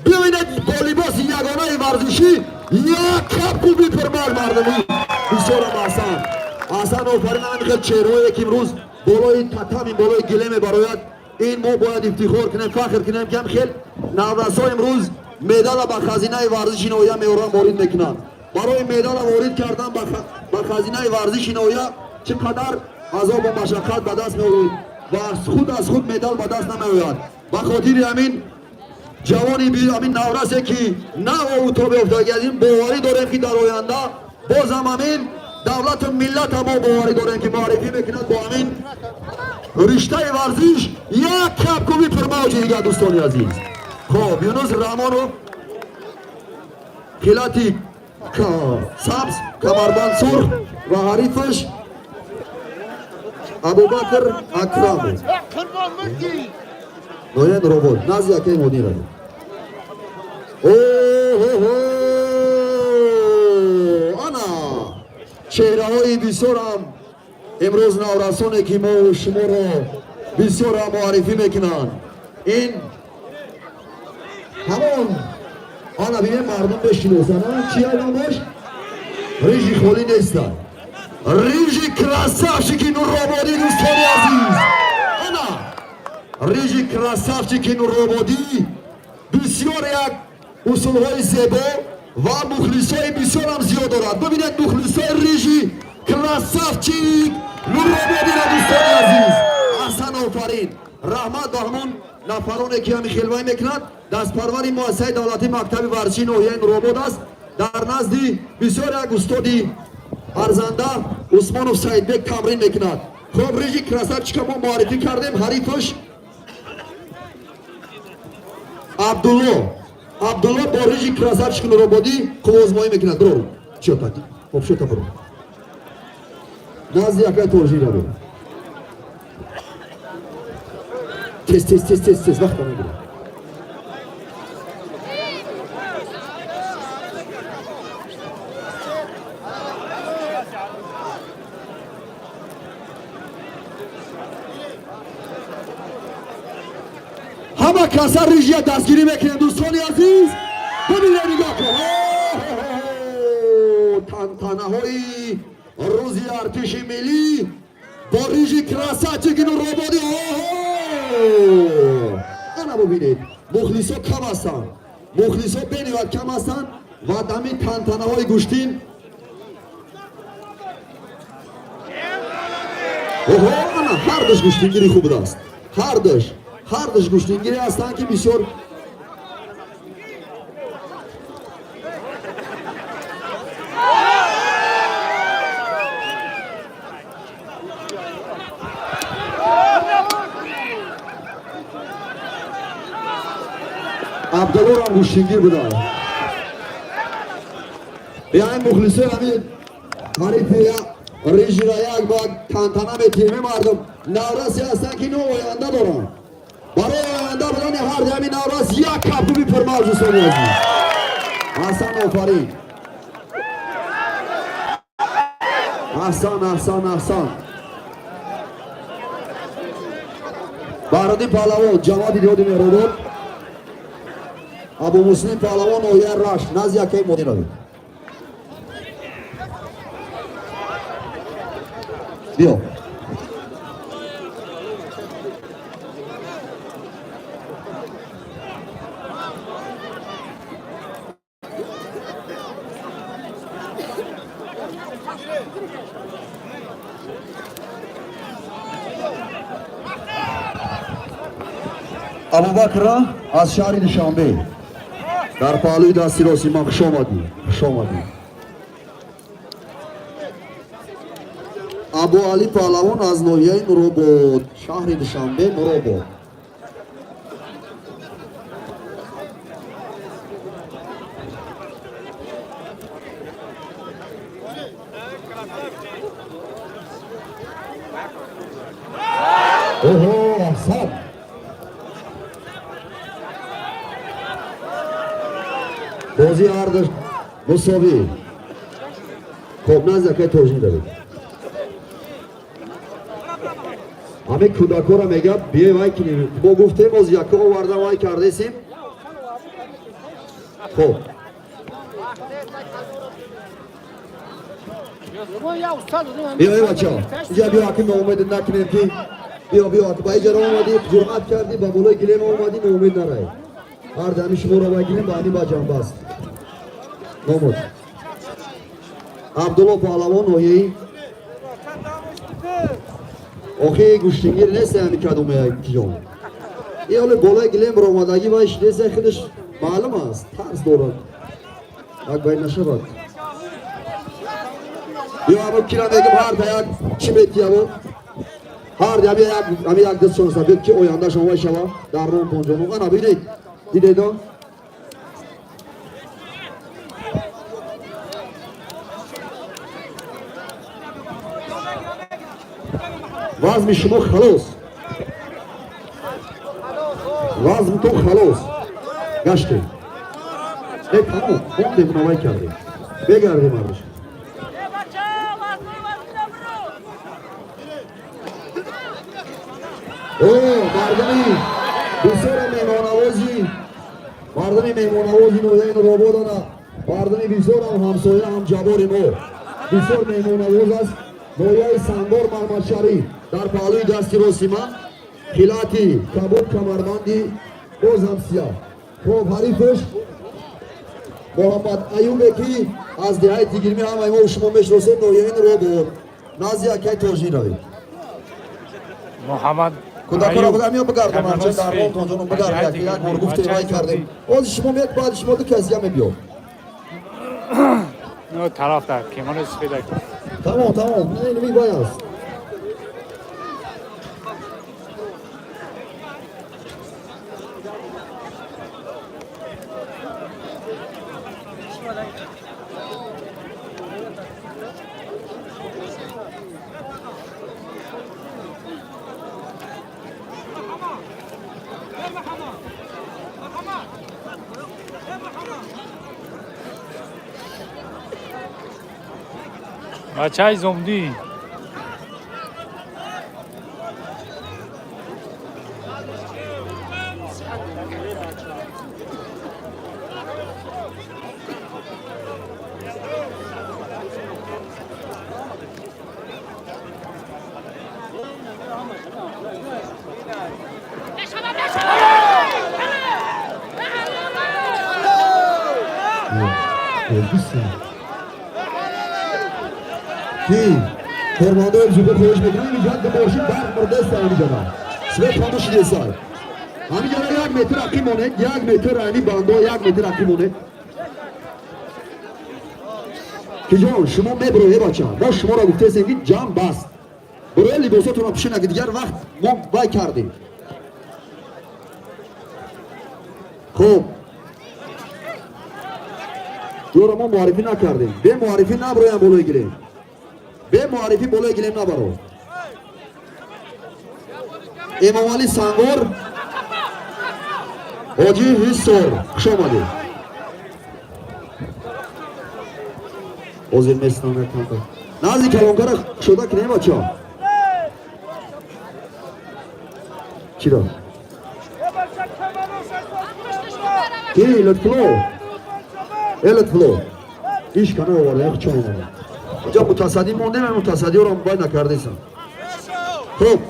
бибинед, бо либоси ягонаи варзишӣ як капкуби пурмар. Мардумӣ бисёрам аҳсан, аҳсан, офарин! Ҳамин хел чеҳраое, ки имрӯз болои татами, болои гиле мебарояд, ин мо бояд ифтихор кунем, фахр кунем, ки ҳам хел наврасо имрӯз медала ба хазинаи варзиши ноҳия меоранд, ворид мекунанд. Барои медала ворид кардан ба хазинаи варзиши ноҳия чӣ қадар азобу машаққат ба даст меоред ва худ аз худ медал ба даст намеояд. Ба хотири ҳамин ҷавони, ҳамин наврасе, ки нав офтоб ёфтаги, аз ин боварӣ дорем, ки дар оянда бозам ҳамин давлату миллата мо боварӣ дорем, ки муаррифӣ мекунад бо ҳамин риштаи варзиш. Як капкуби пурмавҷи дигар, дӯстони азиз. Хоб, Юнус Раҳмонов, хилати сабз, камарбанд сурх ва ҳарифаш Абубакр Акрамов, ноҳияи Нуробод, назди акаи Модин равед. Оҳоҳо, ана чеҳраҳои бисёрам имрӯз наврасоне, ки мо шуморо бисёрам муаррифӣ мекунанд, ин ҳамон, ана бинем, мардум бешиносанд, чия номаш? Рижи холӣ нестанд, рижи красавчики Нурободӣ. Дӯстони азиз, ана рижи красавчики Нурободӣ, бисёр як усулҳои зебо ва мухлисои бисёрам зиёд дорад. Бибинед мухлисои рижи красавчик Нурободиро. Дӯстони азиз, аҳсан, офарин, раҳмат ба ҳамон нафароне, ки ҳамин хелвай мекунад. Дастпарвари муассисаи давлатии мактаби варзишии ноҳияи Нуробод аст, дар назди бисёр як устоди арзанда Усмонов Саидбек тамрин мекунад. Хоб, рижи красавчика мо муаррифӣ кардем. Ҳарифаш Абдулло. Абдулло бо рижи красавчик Нурободӣ қуввозмоӣ мекунад. Бирор, чиёта, хоб, шота, биро, назди якай торжӣ равед. Тез, тез, тез, тез, тез, вақта мегирад. Ҳама каса рижия дастгирӣ мекунем. Дӯстони азиз, бибинед, нигоҳ кун, тантанаҳои рӯзи артиши миллӣ бо рижи красавчики Нурободӣ. Ана бубинед, мухлисо кам ҳастанд, мухлисо бениҳоят кам ҳастанд ва ҳамин тантанаҳои гӯштин. Оҳо, ана ҳардуш гӯштингири хуб будааст, ҳардуш гӯштингире ҳастанд, ки бисёр. Абдуллорам гӯштингир буданд. Биёем, мухлисои ҳамин ҳарифи рижира як ба тантана метиҳем. Мардум наврасе ҳастанд, ки ино оянда доранд. Барои оянда будани ҳар ҳамин наврас як капуби пурмавҷ, дӯстони азиз. Аҳсан, офарин, аҳсан, аҳсан, аҳсан. Баҳриддин Паҳлавон, ҷамоати Деҳоти Меҳробод, Абумуслим Паҳлавон, ноҳияи Рашт. Назди акаи Модин равед. Биё. Абубакра аз шаҳри Душанбе, дар паҳлӯи дасти рости ман. Хуш омадӣ, хуш омадӣ. Абуалӣ Паҳлавон аз ноҳияи Нуробод, шаҳри Душанбе, Нуробод. Оҳо, аҳсан. Бозӣ ҳарду мусовӣ. Хоб, назди акаи Тоҷин даред. Ҳамин кӯдакҳоро мегӯяд, биёй, вай кинем. Мо гуфтем, боз яка оварда вай кардесим. Хоб. Биё, эй бача, инҷа биё. Аки ноумед накунем ки биё, биё, аки ба иҷара омадӣ, ҷуръат кардӣ, ба болои гилем омадӣ, ноумед нарай. Ҳар дами шуморо вай гирем, ба ҳамин ба ҷанбаст номуд. Абдулло Паҳлавон, ноҳияи охи гӯштингир нест. Ҳами кадоме киҷон и ҳоле болои гилем баромадагӣ вай нест, худаш маълум аст, тарс дорад, як вай нашавад. Биё, ҳамо кира мегим, ҳар да як чӣ метияву ҳар ами як, ами як даст шонса биёд, ки ояндашон вай шава. Дар ром понҷону ана бинед, дидедо. Вазми шумо халос, вазмтон халос гаштем. Не, тамом, мондем, навай кардем, бегардем ардаш. О, мардуми бисёра меҳмонавози, мардуми меҳмонавози ноҳияи Нурободана, мардуми бисёрам ҳамсоя, ҳамҷабори мо бисёр меҳмонавоз аст. Ноҳияи Сангор, Маҳмадшариф, дар паҳлӯи дасти рости ман, хилати кабоб, камарбанди боз ҳам сиёҳ. Хоб, ҳарифаш Муҳаммад Аюбе, ки аз деҳаи Тигирмӣ, ҳамаи мо шумо мешиносем, ноҳияи Нуробод. Назди акаи Тоҷин равед.
Муҳаммад
Кӯдакҳоро бигар, бигардам, ҳарчанд дар ромтонҷоном бигард. Як бор гуфтем, вай кардем. Ҳозир шумо меяд, баъди шумо ду кас дига мебиёд.
Тараф дар кимоно сифедак.
Тамом, тамом, не, вай аст.
Бачаи зомдӣ.
Ки кормандои зуба хоҳиш мекунам, инҷа мошин барқ мурдеста, ҳамиҷада свет хомӯш шидесай. Ҳамиҷада 1 метр ақӣ монед, 1 метр, ани бандо 1 метр ақӣ монед. Ки ҷон, шумо мебироед, бача, мо шуморо гуфтесем, ки ҷамъ баст, бироед, либосотонро пӯшед, аги дигар вақт мо вай кардем. Хуб, ёро мо муаррифӣ накардем. Бе муаррифӣ набироям болои гирем, бе муаррифӣ болои гилем набаро. Эмомалӣ Сангор. Ҳоҷи Ҳисор, хуш омадед. Ҳозир местам якамта. Назди калонкара шуда кинем, бачаҳо. Чиро? Ки Лутфулло? Э, Лутфулло. Иш кана оварда, як чон омада. Инҷа мутасаддӣ мондем, мутасаддиёро бай накардесам. Хуб.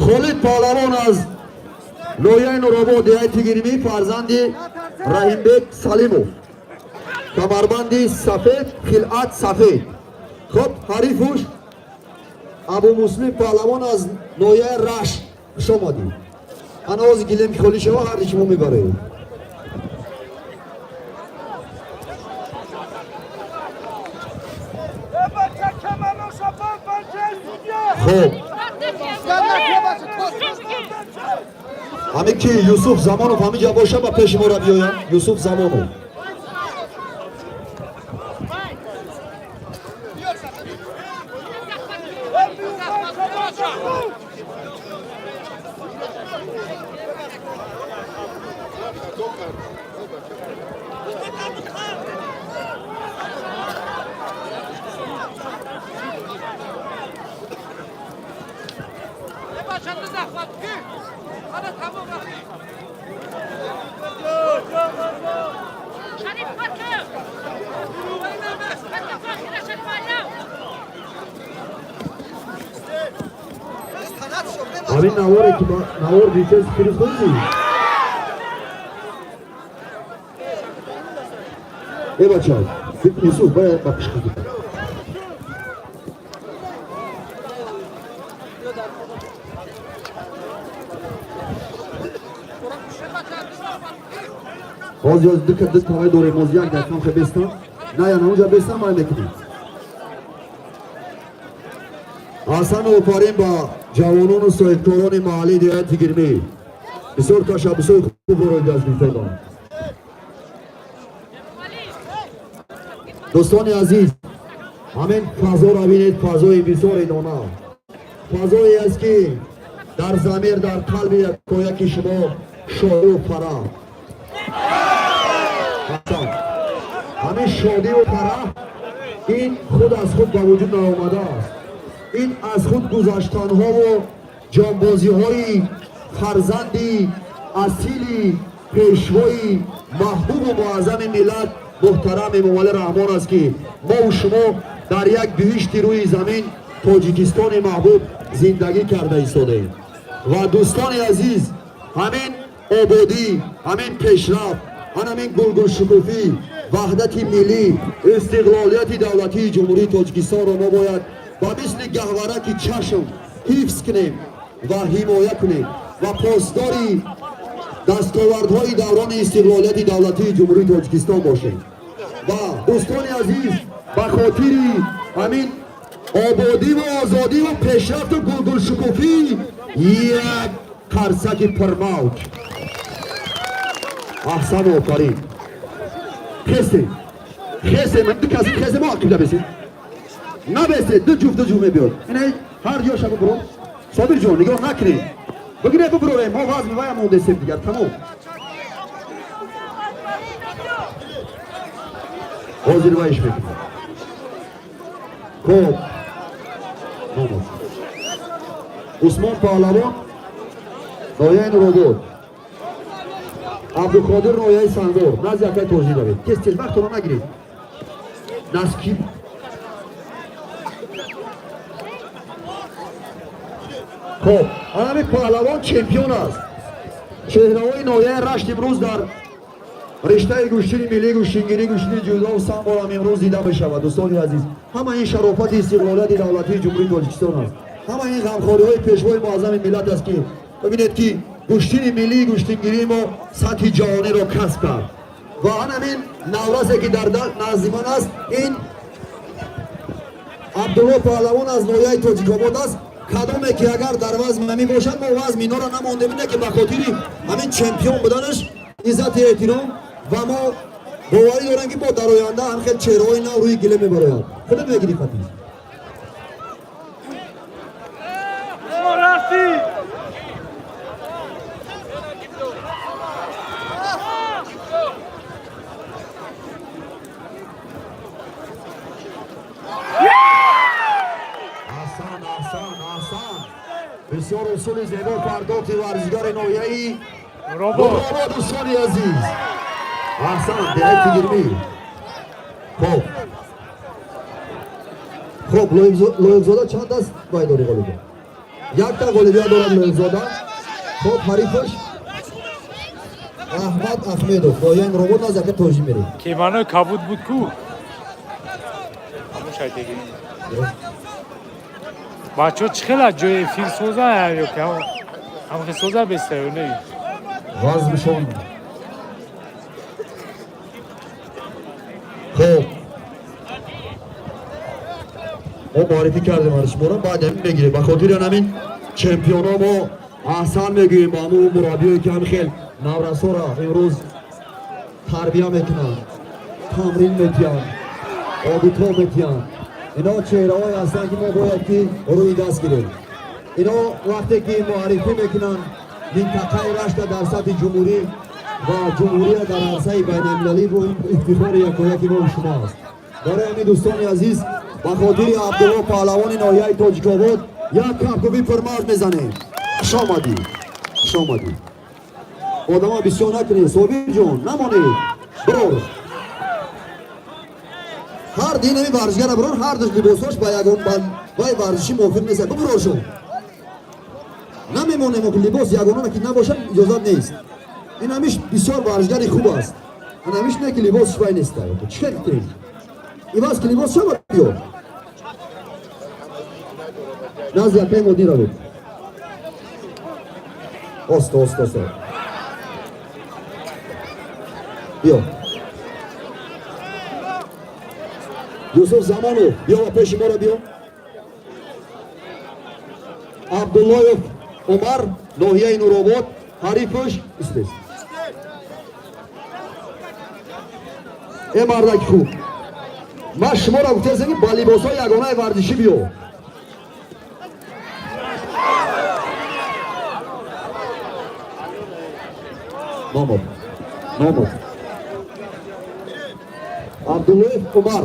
Холид Паҳлавон аз ноҳияи Нуробод, деҳаи Тигирмӣ, фарзанди Раҳимбек Салимов. Камарбанди сафед, хилъат сафед. Хуб, ҳарифуш Абумуслим Паҳлавон аз ноҳияи Рашт. Хуш омадӣ. Ана ҳозир гилем ки холӣ шава, ҳарди шумо мебаред. Хуб, ҳамин ки Юсуф Замонов ҳаминҷа боша, ба пеши моро биёяд. Юсуф Замонов. Ҳамин наворе ки навор дидед, фирӯз хӯрдӣ? Э, бача, Юсуф, бояд ба пишқи. Ҳозир ҳозир ду тавай дорем, ҳозир як дақиқа хе бестам. На, я наунҷа бестам, май мекунем. Ҳасан, офарин ба ҷавонону соҳибкорони маҳаллии деҳаи Тигирмӣ. Бисёр ташаббусҳои хуб рои даст гирифтоданд. Дӯстони азиз, ҳамин фазоро бинед, фазои бисёр идона. Фазое аст, ки дар замир, дар қалби якояки шумо шодию фараҳ. Ҳасан, ҳамин шодию фараҳ ин худ аз худ ба вуҷуд наомадааст. Ин аз худ гузаштанҳову ҷонбозиҳои фарзанди асили пешвои маҳбубу муаззами миллат, муҳтарам Эмомалӣ Раҳмон аст, ки мову шумо дар як биҳишти рӯи замин, Тоҷикистони маҳбуб, зиндагӣ карда истодаем. Ва дӯстони азиз, ҳамин ободӣ, ҳамин пешрафт, ҳамин гулгулшукуфӣ, ваҳдати миллӣ, истиқлолияти давлатии Ҷумҳурии Тоҷикистонро мо бояд ба мисли гаҳвараки чашм ҳифз кунем ва ҳимоя кунем ва посдори дастовардҳои даврони истиқлолияти давлатии Ҷумҳурии Тоҷикистон бошем. Ва дӯстони азиз, ба хотири ҳамин ободиву озодиву пешрафту гулгулшукуфӣ як қарсаки пурмавҷ. Аҳсан, офарин. Хестем, хестем, ду каси хестем, мо ақибда бесед, набесед, ду ҷуфт, ду ҷуфт мебиёд. Ина ҳар ҷоша бубуро. Собир ҷон, нигоҳ накунед, бигире, бубурорем. Мо вазми вая мондесем, дигар тамом. Ҳозир вайш мекунем. Хоб, номоз Усмон Паҳлавон, ноҳияи Нуробод, Абдуқодир, ноҳияи Сангор. Назди акай Тоҷӣ давед. Тез, тез, вақтро нагиред. Наски хоб, анами паҳлавон чемпион аст. Чеҳраҳои ноҳияи Рашт имрӯз дар риштаи гӯштини миллӣ, гӯштингирӣ, гӯштини ҷудову самборам имрӯз дида мешавад. Дӯстони азиз, ҳама ин шарофати истиқлолияти давлатии Ҷумҳурии Тоҷикистон аст. Ҳама ин ғамхориҳои пешвои муаззами миллат аст, ки бибинед, ки гӯштини миллии гӯштингирии мо сатҳи ҷаҳониро касб кард. Ва анамин наврасе, ки дар назди ман аст, ин Абдулло Паҳлавон аз ноҳияи Тоҷикобод аст. Кадоме ки агар дар вазми ҳамин бошад, мо вазми инора намондем, ине ки ба хотири ҳамин чемпион буданаш иззати эҳтиром. Ва мо боварӣ дорем, ки бо дар оянда ҳам хел чеҳраҳои нав рӯи гиле мебарояд. Худат мегирӣ, фатис. Усули зебо пардохти варзишгари ноҳияи
Робот.
Нуробод, дӯстони азиз. Аҳсан, деҳаи Тигирмӣ. Хоб. Хоб, Лоиқзода чанд аст вай дори ғолибият? Якта ғолибият дорад Лоиқзода. Хоб, ҳарифаш Аҳмад Ахмедов, ноҳияи Нуробод, назди ака Тоҷӣ мерем.
Кимонои кабуд буд ку? Ҳамун шайтегирӣ. Бачаҳо чӣ хела ҷои эфир соза ё ки ҳамхе соза беста ё не?
Вазмшон. Хоб. Мо муаррифӣ кардем ҳар шуморо, баъд ҳамин мегирем. Ба хотири ҳамин чемпионо мо аҳсан мегӯем ба ҳамун мураббиое ки ҳамин хел наврасоро имрӯз тарбия мекунанд, тамрин метиҳанд, обитоб метиҳанд. Ино чеҳраҳое ҳастанд, ки мо бояд ки рӯи даст гирем. Ино вақте ки муаррифӣ мекунанд минтақаи Рашта дар сатҳи ҷумҳурӣ ва ҷумҳурия дар арсаи байналмилалӣ, бо ин ифтихори якояки мо шумо аст. Барои ҳамин, дӯстони азиз, ба хотири Абдулло паҳлавони ноҳияи Тоҷикобод як кафкӯбӣ пурмард мезанем. Хуш омадӣ, хуш омадӣ. Одама бисёр накунед, Собирҷон, намонед, бирор. Ҳар дин ҳамин варзишгара бирор, ҳар душ либосош ба ягон вай варзишӣ мувофиқ нест. Бибироршон. Намемонем, ки либос ягонона ки набошад, иҷозат нест. Ин ҳамиш бисёр варзишгари хуб аст. Ин ҳамиш не ки либосш вай нест. Чӣ кар кунем? Иваз ки либос шавад, биё. Назди акаи Модин равед. Оста, оста, оста. Биё. Юсуф Замонов, биё ба пеши моро биё. Абдуллоев Умар, ноҳияи Нуробод, ҳарифаш истест. Э мардаки хуб. Ман шуморо гуфтаам, ки ба либосҳои ягонаи варзишӣ биё. Номад. Номад. Абдуллоев Умар,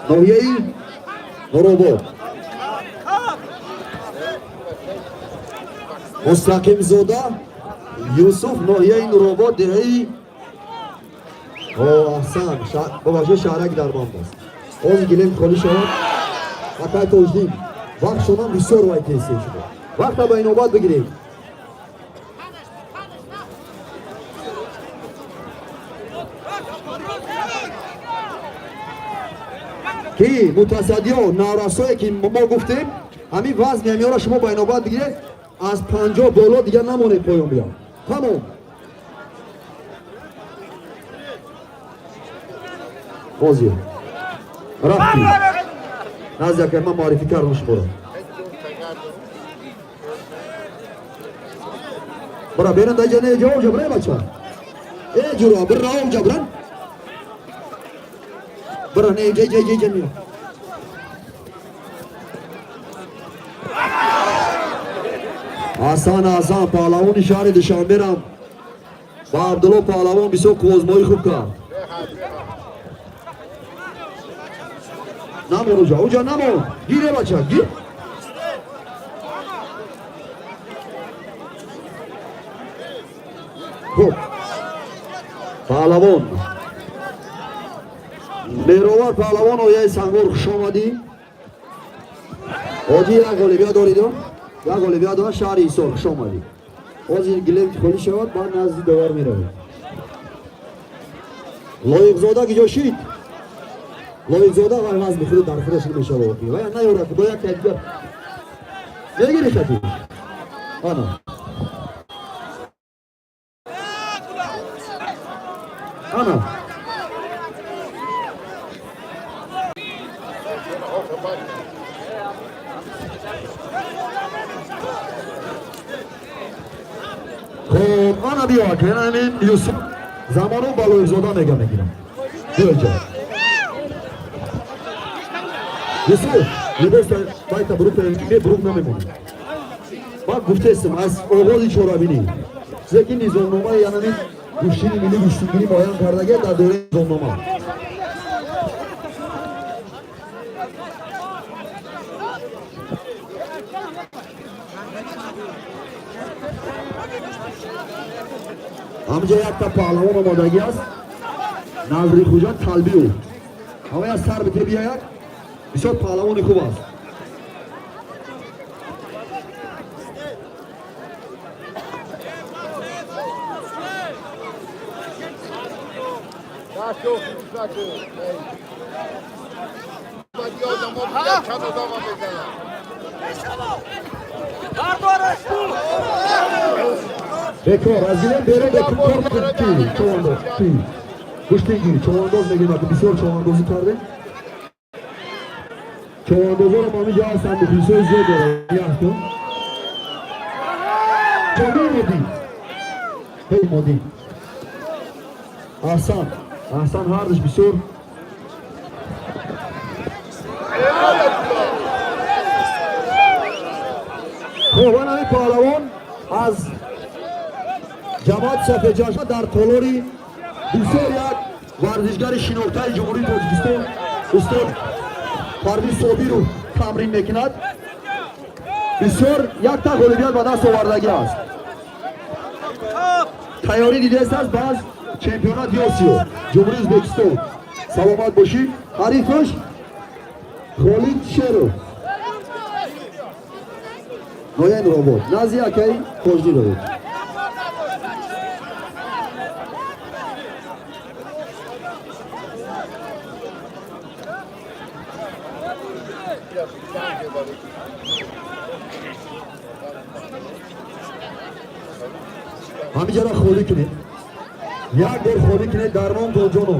ноҳияи Нуробод. Мустақимзода Юсуф, ноҳияи Нуробод, деҳаи О, аҳсан, бабахшед, шаҳрак Дарбанд аст. Ҳозир гилем холӣ шавад. Акай Тоҷдин, вақт шонам бисёр вай тезтез шуда. Вақта ба инобат бигирем. Ки мутасаддиё наврасое ки мо гуфтем, ҳамин вазни ҳамиёро шумо ба инобат бигиред, аз 50 боло дигар намонед, поён биям. Тамом. Ҳозир. Рафтӣ. Назди акай, ман муаррифӣ кардам шуморо. Бара беран даҷа не ҷавоб ҷа бира бача. Э ҷура бира ҷа биран. Бира не ҷа ҷа ҷа ҷа не. Ҳасан Ҳасан паҳлавони шаҳри Душанберам ба Абдулло паҳлавон бисёр қуввозмоӣ хуб кард. Намон уҷа, уҷа намон. Гире бача, гир. Хуб. Паҳлавон. Меҳровар паҳлавон ояи Сангвор, хуш омадӣ. Ҳоҷӣ як ғолибият дорид, як ғолибият дорад шаҳри Ҳисор, хуш омадӣ. Ҳозир гилем холӣ шавад, баъд назди довар меравем. Лоиқзода киҷо шид? Лоиқзода вай вазни худ дар худаш мешавад. Вай наёрад, бо як дигар. Мегири хати? Ана. Ана. Хоб, ана биё, ҳамин Юсуф Замонов ба Лоиқзода мега мегирам. Биё инҷо. Юсуф, либос байта бурук ме бурук намемонӣ. Ман гуфтестам аз оғози чорабинӣ. Чизе ки низомномаи янамин гӯштини миллӣ гӯштингирӣ муайян кардагия дар доираи низомнома. Ҳамҷа якта паҳлавон омодагӣ аст, Назри Хуҷа Талбиев. Ҳамаи аз сар бите биёяд, бисёр паҳлавони хуб аст. Бекор аз гилем берун бекор ки човандоз ки гӯштингир човандоз мегӯем, ака бисёр човандозӣ кардем. Човандозоро ҳамин ҷо ҳастанд, мухлисои зиёд дорад. Яхто чомоди ҳей моди. Аҳсан, аҳсан, ҳардуш бисёр. Хуб, ана ҳамин паҳлавон аз ҷамоати Сафедчашма дар толори бисёр як варзишгари шинохтаи Ҷумҳурии Тоҷикистон устод Парвиз Собиров тамрин мекунад. Бисёр якта ғолибият ба даст овардагӣ аст. Тайёрӣ дидааст аст баъз чемпионати Осиё, Ҷумҳурии Ӯзбекистон. Саломат бошӣ. Ҳарифаш Холид Шеров, ноҳияи Нуробод, назди акаи Тоҷдинович. Ҳаминҷара холӣ кунед, як бор холӣ кунед. Дармон тоҷоно,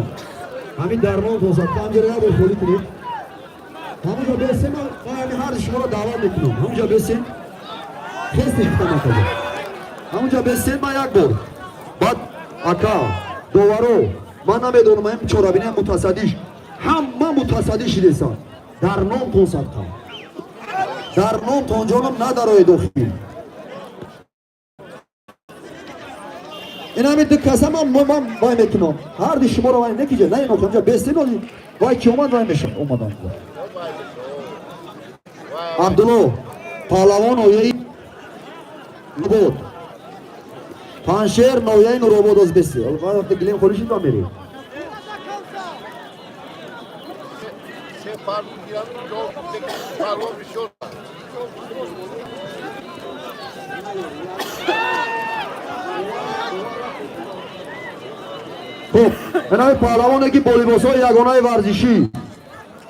ҳамин дармон тоза, ҳаминҷара як бор холӣ кунед. Ҳаминҷо бесем, ман ҳамин ҳарду шуморо даъват мекунам. Ҳаминҷо бесем, хестем тамакага. Ҳаминҷо бесем, ман як бор баъд ака доваро, ман намедонам, ҳамин чорабинаи мутасаддиш, ҳама мутасаддӣ шидесан. Дар ном тонсадқа, дар ном тонҷоном надароед дохил. Ин ҳамин ду каса ман вай мекунам, ҳарди шуморо вай некиҷа на ино ҳамҷа бестем. Вай ки омад, вай мешавад. Омадан Абдулло паҳлавон, ноҳияи Нуробод, Паншер, ноҳияи Нуробод. Оз бести вақте гилем холӣ шид ва мерӣ.
Се парлу гирам, парло бисёр.
Хуб, ин ҳамин паҳлавоне ки бо либосҳои ягонаи варзишӣ,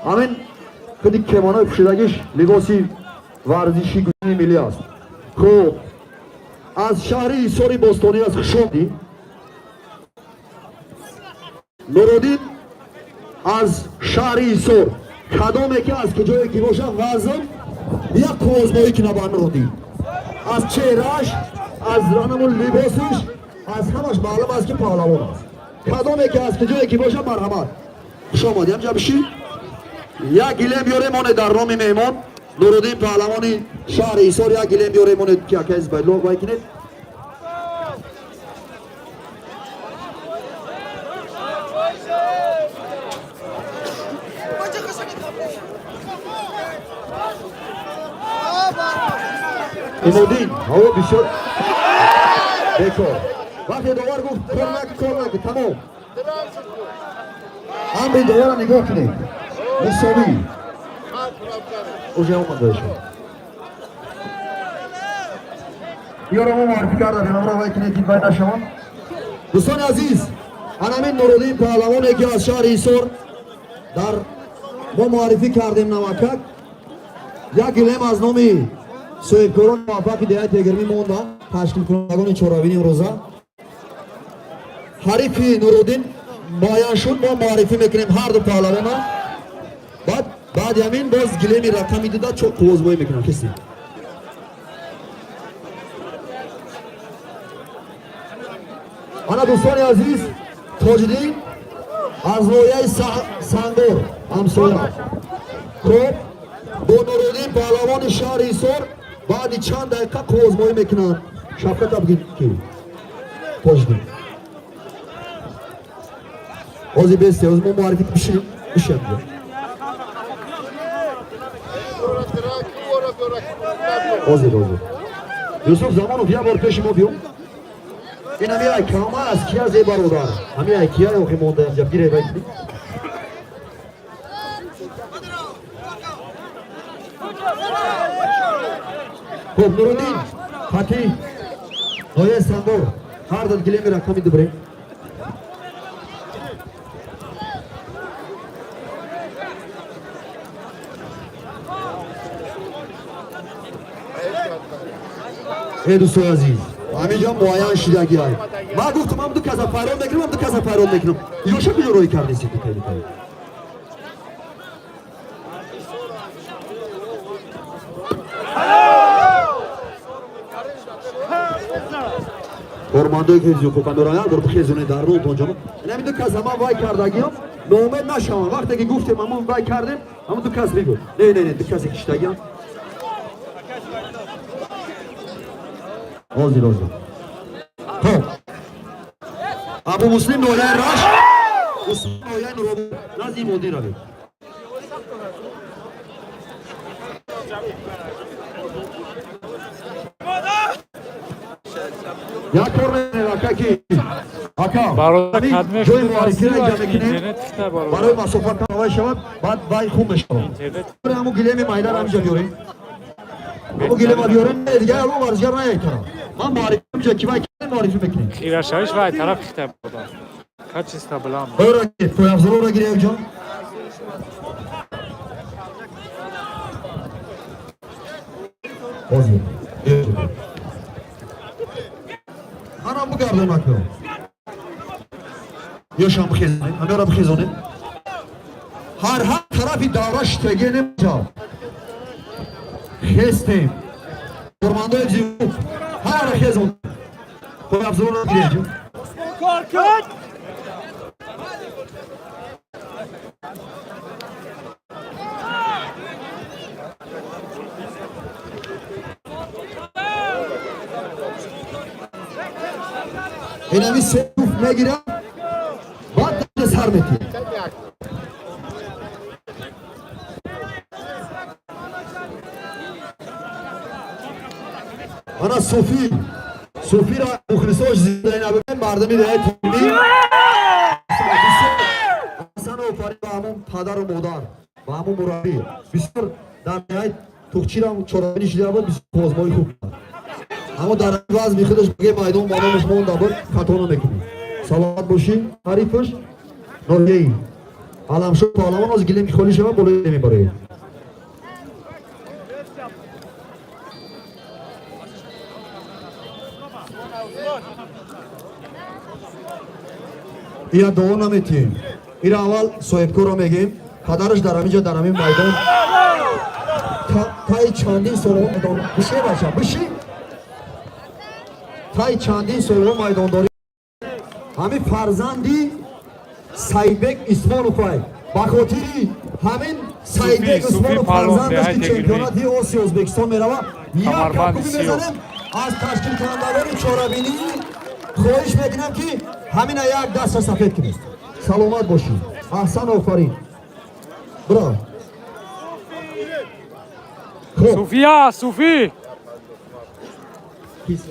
ҳамин худи кемонои пӯшидагиш либоси варзиши гӯшти миллӣ аст. Хуб, аз шаҳри Ҳисори бостонӣ аст. Хушомадӣ, Нуруддин аз шаҳри Ҳисор. Кадоме ки аз куҷое ки бошад, вазн як қуввозмоӣ кина ба Нуруддин. Аз чеҳрааш, аз ранамун либосаш, аз ҳамаш маълум аст, ки паҳлавон аст. Кадоме ки аз куҷое ки бошад, марҳамат, хуш омадӣ. Ҳамҷа бишин. Як гилем биёрем, оне дар номи меҳмон Нуруддин паҳлавони шаҳри Ҳисор, як гилем биёрем, оне ки акаи Зубайдулло вай кунед. Имодин ҳаво бисёр бекор. Вақте довар гуфт кор нак, кор нак, тамом. Амри доварро нигоҳ кунед, мусовӣ уже омадаша. Ёро мо муаррифӣ кардем, амро вай кунед, ки вай нашаванд. Дӯстони азиз, анамин Нуруддин паҳлавоне ки аз шаҳри Ҳисор дар мо муаррифӣ кардем навакак, як гилем аз номи соҳибкорони муваффақи деҳаи Тегермӣ монда, ташкилкунандагони чорабини имрӯза. Ҳарифи Нуруддин муайян шуд, мо муаррифӣ мекунем ҳарду паҳлавона. Баъд баъди ҳамин боз гилеми рақами дуда чо қуввозбоӣ мекунам. Киси ана, дӯстони азиз, Тоҷиддин аз ноҳияи Сангор, ҳамсоя. Хуб, бо Нуруддин паҳлавони шаҳри Ҳисор баъди чанд дақиқа қуввозмоӣ мекунанд. Шафқата бигид ки Тоҷиддин ҳозир бесте, ҳозир мо муаррифӣ бишинем, бишинем. Ҳозир, ҳозир. Юсуф Замонов, як бор пеши мо биё. Ин ҳами ай кама аст, ки аз, эй бародар, ҳами ай кия охи монда инҷа гире вай. Хуб, Нуруддин Фатӣ, ноҳияи Самбор, ҳар дад гилеми рақами дубре. Эй дӯстои азиз, ҳаминҷо муайян шидаги ай. Ман гуфтам, ҳам ду каса файрон мекунам, ҳам ду каса файрон мекунам. Ёша куҷо роҳӣ кардеси ту? Кайли кайли. Кормандое ки ҳифзи ҳуқуқа доранд, як бор бихезонед дар рӯтон ҷоно. Ин ҳамин ду кас ҳама вай кардагиам, ноумед нашаванд. Вақте ки гуфтем, ҳамон вай кардем, ҳамон ду кас бигӯ. Не, не, не, ду касе киштагиам. Ҳозир, ҳозир. Хоб. Абу Муслим, ноҳияи Рашт, Усмон, ноҳияи Нуробод, назди Имоддин равед. Як кор мекунем, ака, ки ака
Бародар, кадме
ҷои
худ
муаррифиро
дасти
инҷа мекунем.
Интернет хита, бародар.
Барои масофа камавай шавад, баъд вай хун мешавад.
Интернет.
Ҳамун гилеми майдара ҳаминҷа биёрем, ҳамун гилема биёрем. Не, дигар ягон варзишгар наяй тараф. Ман муаррифи ҳаминҷа ки вай кардем, муаррифӣ мекунем.
Хирашавиш вай тараф хита, бародар. Качество баланд.
Ора гир, пойафзолоро гир, якҷон. Ҳозир манам бигардон, ака. Ёшам бихезонем, ҳамёра бихезонем. Ҳар тарафи давра штеге немеша. Хестем. Кормандои ҳифзи ҳамара хезон, пойафзолоро гир, якҷон.
Кор кун.
Инами се туф мегирам, баъд сар метиҳем. Ана Суфӣ, Суфиро мухлисош зинда бибин, мардуми деҳаи Томӣ. Ҳасан, офарин ба ҳамон падару модар, ба ҳамон мураббӣ. Бисёр дар деҳаи Тухчирам чорабинӣ шида буд, бисёр озмои хуб кард, аммо дар вазми худаш баге майдон ба номаш монда буд, хато намекунӣ. Саломат бошӣ. Ҳарифаш ноҳияи Аламшо Паҳлавон. Оз гилем ки холӣ шава, болои мебароед. Ира дуо наметиҳем, ира аввал соҳибкорро мегем. Падараш дар ҳамин ҷо, дар ҳамин майдон таи чандин солҳо майдон. Биши, бача, биши. Таи чандин солҳо майдондорӣ. Ҳамин фарзанди Саидбек Исмоновай. Ба хотири ҳамин Саидбек
Суфи,
Усмонов
Суфи Палвон,
фарзандаш ки
деҳаи
чемпионати Осиё Ӯзбекистон мерава, як
Камарбанди
капкуби
сиёҳ.
мезанем. Аз ташкилкунандагони чорабинӣ хоҳиш мекунам, ки ҳамина як даста сафед кунед. Саломат бошед, аҳсан, офарин, браво. Хуб.
Суфия, Суфи.
Кис-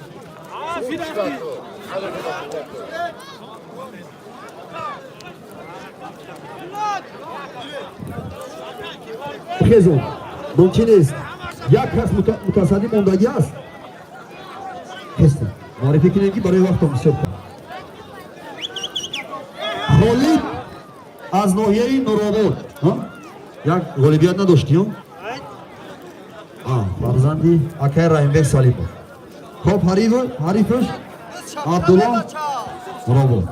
Хезон, мумкин нест, як кас мутасаддӣ мондагӣ аст. Хестем, муаррифӣ кунем, ки барои вақтон бисёр кам. Холид аз ноҳияи Нуробод. Ҳа? Як ғолибият надоштӣ, ё? Фарзанди акай Раҳимбек Салипов. Хоб, ҳарифаш Абдулло, Нуробод.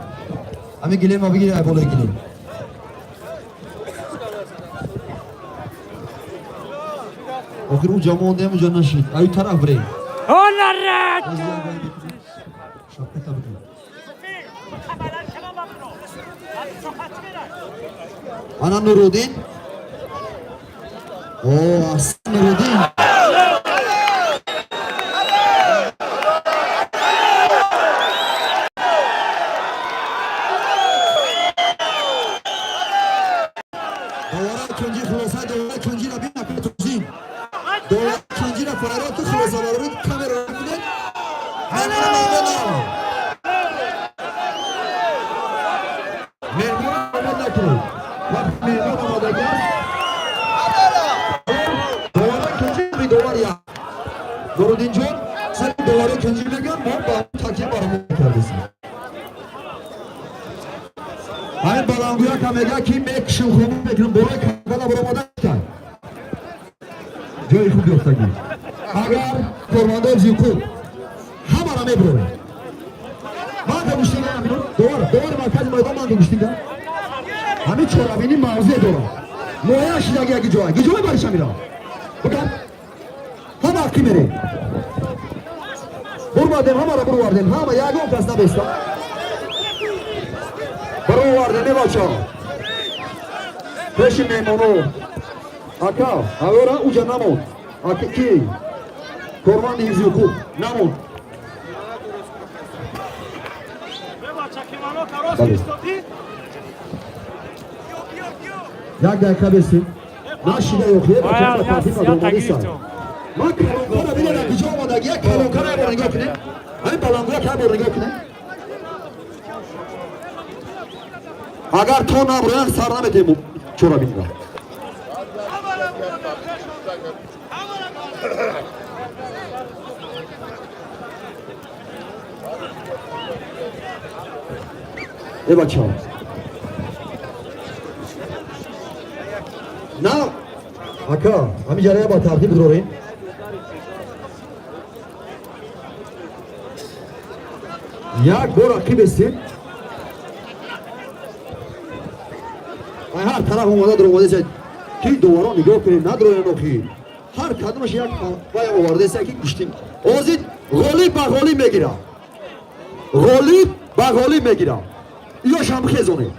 Ҳамин гилема бигири, ай болои гилем. Охир ӯ ҷа мондем, уҷа нашид. Аю тараф бирем.
Ҳонарат!
Шапката бикун. Ана Нуруддин. О, аҳсан, Нуруддин. Довара кунҷи, хулоса, довара кунҷиро бина, Петрозин. Довара кунҷиро файрод ки хулоса барорид, камера кунед. Меҳмон омад накунед. Вақт меҳмон омадагӣ аст. Довара кунҷи довар як. Нуруддинҷон сари довари кунҷи мегӯяд, мо ба такя баромад кардесем. Ҳамин баландгӯяка мегӯяд, ки мекушем, хуб мекунем, болои кана баромада кард. Ҷои хуб ёфтагӣ. Агар кормандои ҳуқуқ ҳамаро мебурем. Ман ка гӯштингам ҳамино, довар, довари маркази майдон ман ка гӯштингам. Ҳамин чорабинӣ мавзеъ дорад. Муайян шидаги яки ҷоя. Гиҷо мебариш ҳамино? Бигам. Ҳама аққӣ мерем. Бурвардем, ҳамаро бурвардем. Ҳама ягон кас набеста. Баровардем, е бачаҳо. Пеши меҳмоно. Ака, авера уҷа намонд. Ака ки? Корманди ҳифзи ҳуқуқ намонд. Бале. Як дақиқа бестем. Нашида ёхе, бачаҳо тартиб надомадиста. Ман калонкара бинед, куҷо омадаги, як калонкара як бор нигоҳ кунед. Ҳамин баландгӯяк як бор нигоҳ кунед. Агар то наброянд сар наметем чорабинро. Э бачаҳо. На, ака, ҳамин ҷараён ба тартиб дорем. Як бор ақиб естем. Ай ҳар тараф омада дуромадеса, ки доварон нигоҳ кунем, надроян охи. Ҳар кадомаш як вай овардеса, ки гӯштим. Ҳозир ғолиб ба ғолиб мегирад. Ғолиб ба ғолиб мегирад. Иёшам хезонед.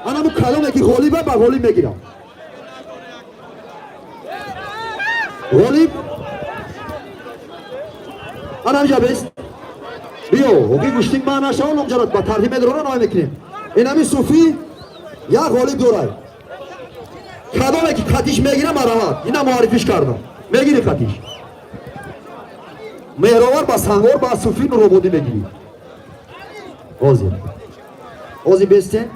Анаму кадоме ки ғолиба ба ғолиб мегирад. Ғолиб ана ҳамҷа бест. Биё, оки гӯштин ман нашавон, омҷарат ба тартиб медорона ной мекунем. Инами суфӣ як ғолиб дорад. Кадоме ки қатиш мегира маравад. Ина муаррифиш кардам. Мегири қатиш. Меҳровар ба Сангор ба суфӣ Нурободӣ мегирӣ. Ҳозир. Ҳозир бестен.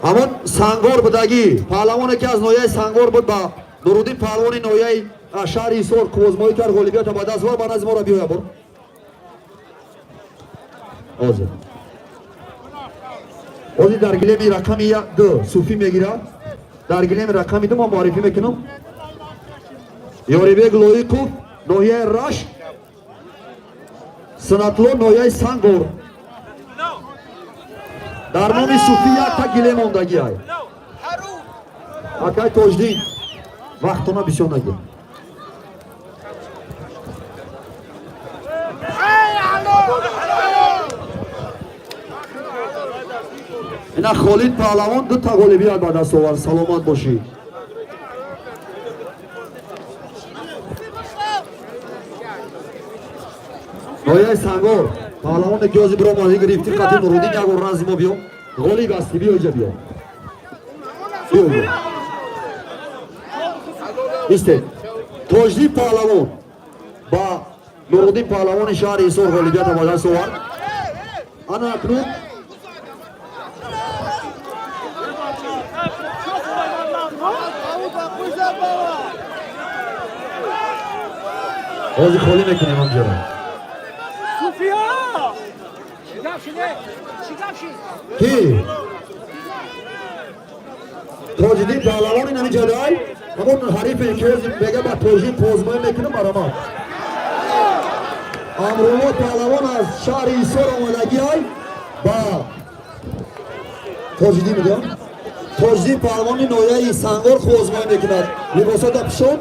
Ҳамон Сангор будагӣ, паҳлавоне ки аз ноҳияи Сангор буд ба Нуруддин паҳлавони ноҳияи шаҳри Ҳисор қуввозмоӣ кард, ғолибиятро ба даст овард, ба назди моро биёя бур. Ҳозир. Ҳозир дар гилеми рақами 2 суфӣ мегирад. Дар гилеми рақами 2 ман муаррифӣ мекунам. Ёрибек Лоиқов, ноҳияи Рашт, Санатло, ноҳияи Сангор. Дар номи суфӣ якта гилем мондагӣ ай. Акай Тоҷдин, вақтона бисёр нагир. Ина Холид паҳлавон ду та ғолибият ба даст овард. Саломат бошӣ. Ноҳияи Сангор паҳлавоне ки ҳозир биромад гирифти қати Нуруддин, як бор назди мо биё. Ғолиб ҳастӣ, биё инҷа биё. Биё инҷа. Истед. Тоҷдин паҳлавон ба Нуруддин паҳлавони шаҳри Ҳисор ғолибиятро ба даст овард. Ана акнун ҳозир холӣ мекунем ҳамҷаро. Ки? Тоҷиддин паҳлавон ин ҳамин ҷадай, ҳамон ҳарифе ки ҳозир мега ба Тоҷиддин қозмоӣ мекунам баромад. Амрулло паҳлавон аз шаҳри Ҳисор омадагӣ ай ба Тоҷиддин мегӯям. Тоҷиддин паҳлавони ноҳияи Сангор қозмоӣ мекунад. Либосота пӯшон.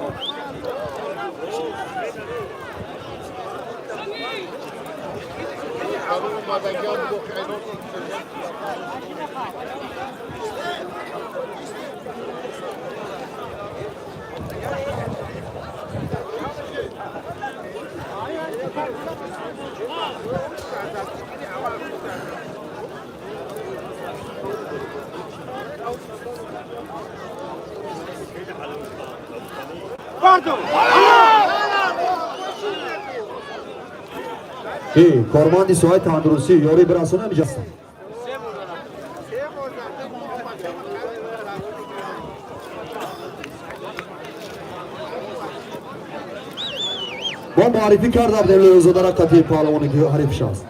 Ки корманди соҳаи тандурустӣ ёрӣ бирасонад ҳамиҷа. Мо муаррифӣ карда будем Лӯёзодаро қатъи паҳлавоне ки ҳарифш аст.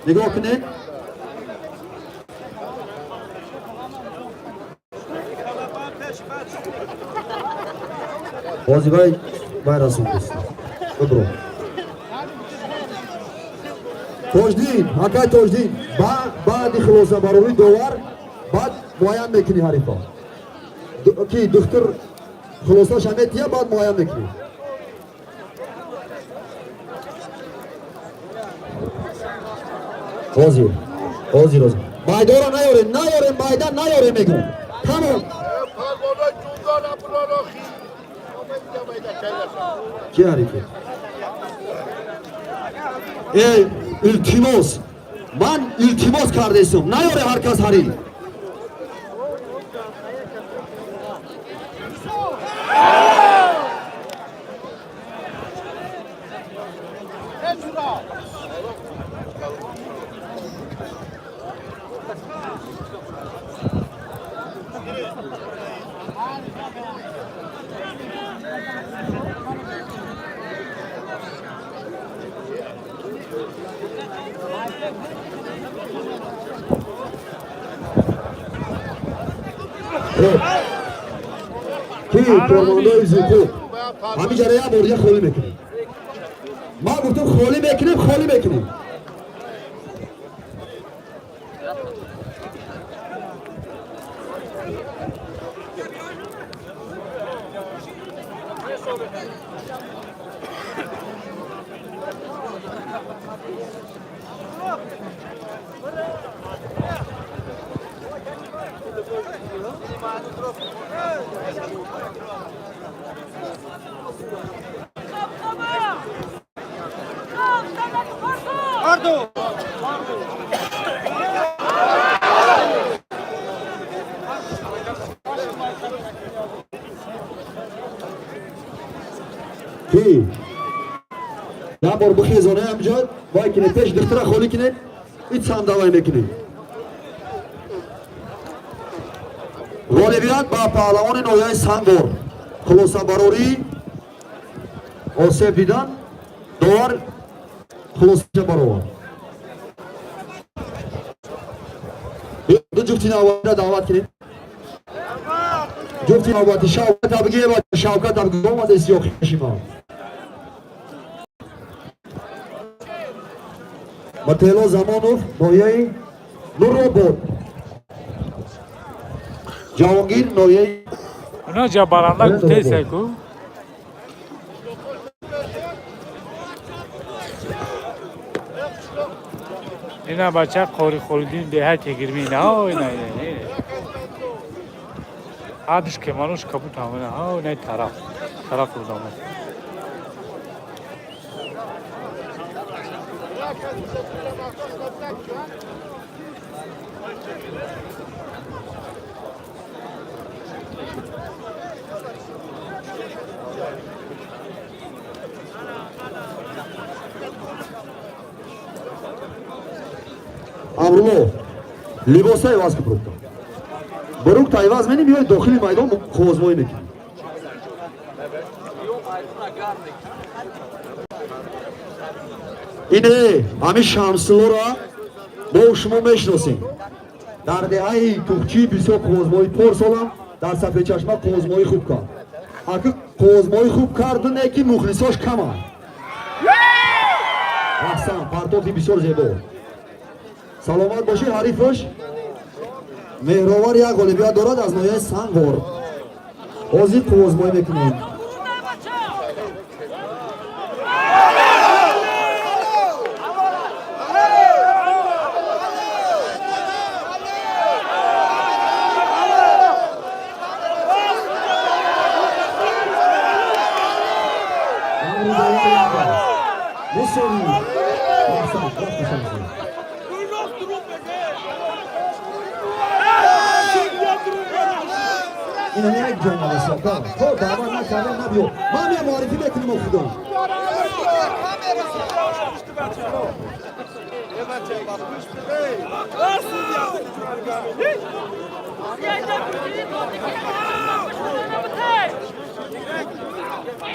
Нигоҳ кунед. Бози вай вай расондист. Бибро. Тоҷдин, акай Тоҷдин, баъди хулоса барории довар баъд муайян мекунӣ ҳарифа. Ки духтур хулосаша метиҳа, баъд муайян мекунӣ. Ҳозир, ҳозир, ҳозир. Майдонро наёрем, наёрем, майдан наёрем мегӯм. Тамом. Ки ҳарифе? Эй, илтимос. Ман илтимос кардесам. Наёре ҳар кас ҳариф. Ки кормандои зуқуқ ҳамин ҷара як бор дига холӣ мекунем. Ман гуфтам холӣ мекунем, холӣ мекунем. Ки як бор бихезоне ҳамҷо вай кинед, пеш духтара холӣ кинед, ҳеҷ сандавай мекунед. Ғолибият ба паҳлавони ноҳияи Сангвор. Хулосабарорӣ осеб дидан довар хулоса баровард. Ду ҷуфти навбатиро даъват кунед. Ҷуфти навбати Шавкат Абгиева, Шавкат Абгиева омадааст ёхишима. Мателло Замонов ноҳияи Нуробод. Ҷаҳонгир ноҳияи
Уна ҷа баранда гуфтеса ку. Ина бача қори Холидин деҳа тегирми ина ина ина. Адиш кемаруш кабут ҳамина ҳа ина тараф. Тараф рӯзама.
Амрулло, либоса иваз кун Брукта. Брукта иваз меним, биёй дохили майдон қувозмоӣ мекунем. Ине, ҳамин Шамсуллоро мо шумо мешиносем. Дар деҳаи Тухчӣ бисёр қувозмоӣ порсолам дар Сафедчашма қувозмоӣ хуб кард. Аки қувозмоӣ хуб карду не ки мухлисош каманд. Аҳсан, партофи бисёр зебо. Саломат бошӣ, ҳарифаш Меҳровар як ғолибият дорад аз ноҳияи Сангвор. Ҳозир қувозмоӣ мекунем. Ина як ҷо омада сокар. То даъват накарда набиё. Ман мея муаррифӣ мекунем о худо.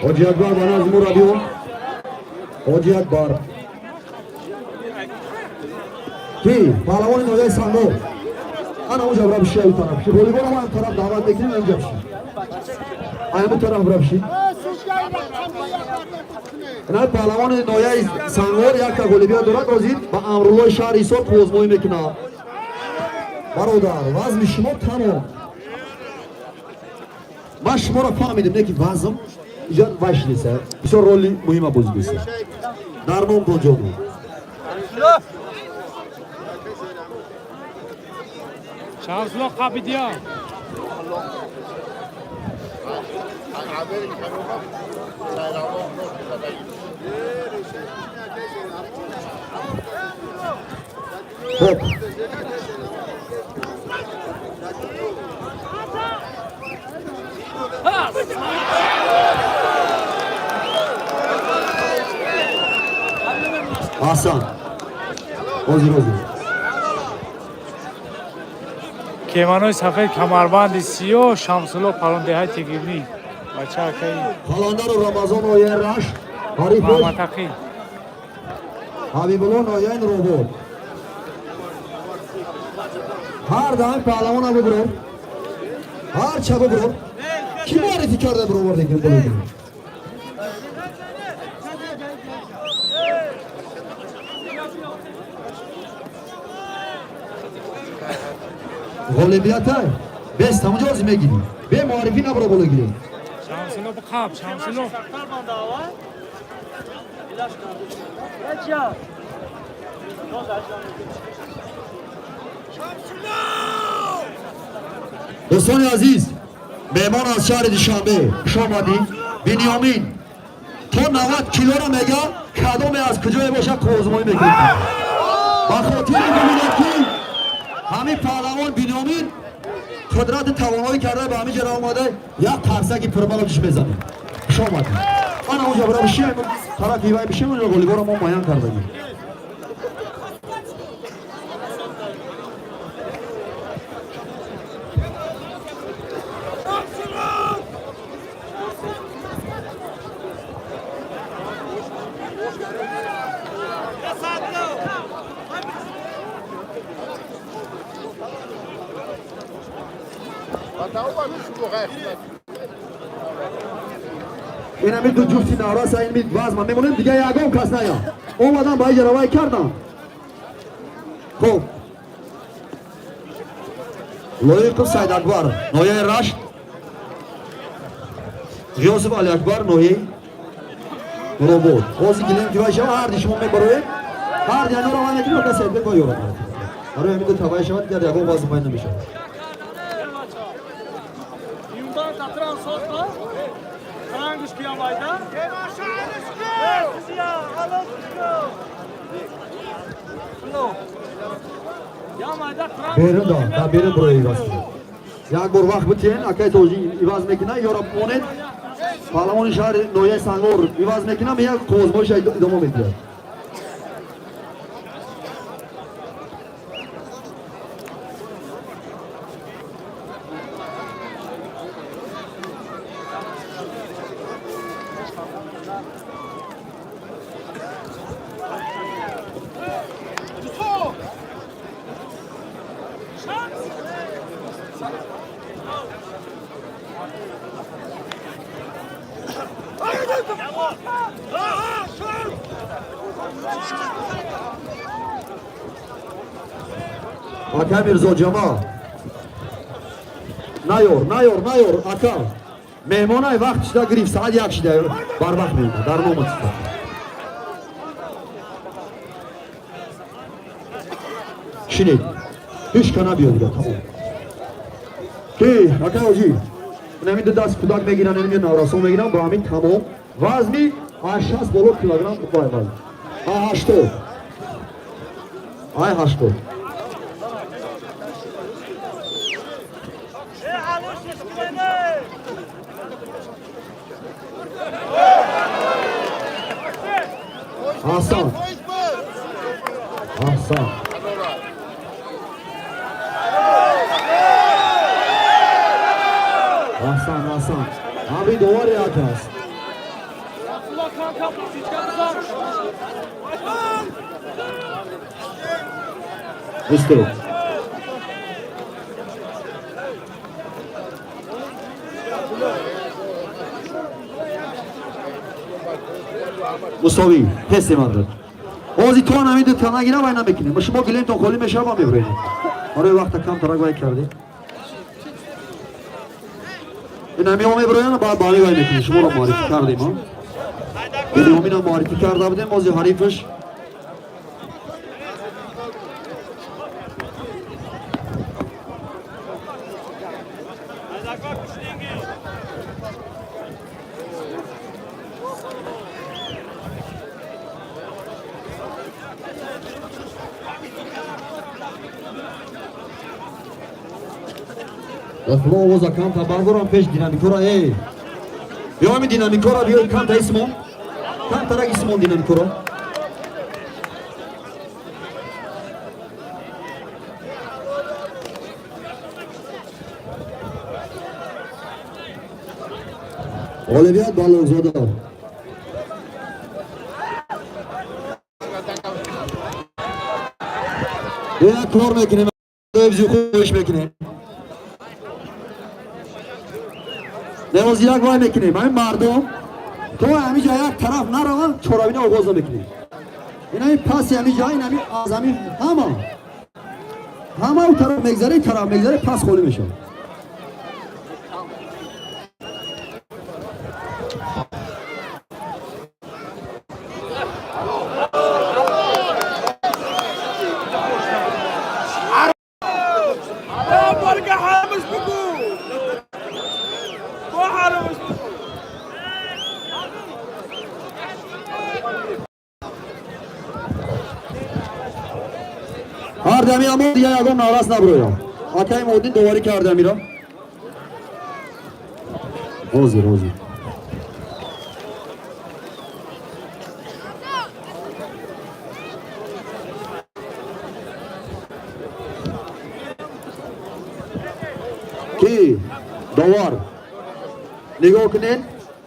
Ҳоҷи Акбар ба назди мо радио. Ҳоҷи Акбар. Ки паҳлавони ноҳияи Сангор. Ана онҷа бира биши, аю тараф. Ки волейбол ҳам тараф даъват мекунем, инҷа биши. Аямо тараф бира биши. Ина паҳлавони ноҳияи Сангор якта ғолибият дорад, ҳозир ба Амруллои шаҳри Ҳисор қуввозмоӣ мекунад. Бародар, вазми шумо тамом. Ман шуморо фаҳмидем, не ки вазм иҷа вай шидеса. Бисёр роли муҳима бозӣ деса. Дармон Бонҷонов.
Шамсулло қапидия.
Хоб. Асан. Ҳозир, ҳозир.
Кеманои сафед, камарбанди сиёҳ, Шамсулло Парондеҳаи Тегибнӣ. Бача акаи
Қаландару Рамазон ноҳияи Рашт, ҳарифош
Маҳмадтақӣ.
Ҳабибулло ноҳияи Нуробод. Ҳар даҳам паҳлавона бубурор. Ҳар ча бубурор. Ки муаррифӣ карда бироварде ки боло? Ғолибиятай бес тамоҷо ҳозир мегирӣ. Бе муаррифӣ набуро боло гирӣ.
Шамсулло биқаб, Шамсулло.
Дӯстони азиз, меҳмон аз шаҳри Душанбе, хуш омадӣ. Бинёмин то 90 килоро мега, кадоме аз куҷое боша қуввозмоӣ мекунад. Ба хотири бибинед ки ҳамин паҳлавон Бинёмин қудрати тавоноӣ карда ба ҳамин ҷара омада, як қарсаки пурбало ҷиш мезанем. Хуш омадӣ. Ана онҷа бира бишем, тарафи вай бишем, онҷо ғолиборо мо муайян кардагем. Ин ҳамин ду ҷуфти навраса, ин ми вазма мемонем, дига ягон кас ная. Омадан ба иҷа равай кардам. Хоб. Лоиқов Сайдакбар, ноҳияи Рашт. Ғиёсов Алиакбар, ноҳияи Нуробод. Ҳозир гилем ки вай шава, ҳарди шумо мебароед. Ҳарди ҳаминро вай мекунем, ка Сайдбек вай ёрад. Барои ҳамин ду тавай шавад, дигар ягон вазм вай намешавад. Берун да, да берун буро иваз кунед. Як бор вақт битиҳен, акай тоҷи иваз мекунад, ёра монед. Паҳлавони шаҳри ноҳияи Сангор иваз мекунад, як қуввозмоиша идома медиҳад. Ака Мирзо Ҷамал. Наёр, наёр, наёр, ака. Меҳмонай вақт шида гирифт, соат як шида барвақт меомад, дар номат шида. Шинед. Ҳеч ка набиёд дига, тамом. Ки, ака ҳоҷӣ, ин ду даст кӯдак мегиранд, ин наврасон мегиранд, бо ҳамин тамом. Вазни 60 боло килограмм вай вазн. 80. Ай 80. Аҳсан, аҳсан. Аҳсан, аҳсан. Амри довар як аст. Истед. Мусовӣ ҳесте мардад. Ози то ҳамин ду та нагира, вай намекунем. Шумо гилемтон холӣ мешава, мебурем. Барои вақта кам тарак вай кардем. Ин ҳамиҳо мебуроянд, баъд ба ҳамин вай мекунем. Шуморо муаррифӣ кардем, Бениёминам муаррифӣ карда будем, ози ҳарифаш. Худо, овоза камта бардорам пеш динамикора. Эй, биё, ҳамин динамикора биё, камта исмон, камтарак исмон динамикора. Ғолибият Балоғзода. Як кор мекунем, хоҳиш мекунем. Невози як вай мекунем. Ҳамин мардум то ҳамин ҷо як тараф нараванд, чорабина оғоз намекунем. Ин ҳамин паси ҳамин ҷо, ин ҳамин аз ҳамин ҳама ҳама у тараф мегзаре, ин тараф мегзаре, пас холӣ мешавад. Ҳар дами амо дига ягон наврас наброям. Акаи Моддин доварӣ кардамира. Ҳозир, ҳозир. Ки довар нигоҳ кунед,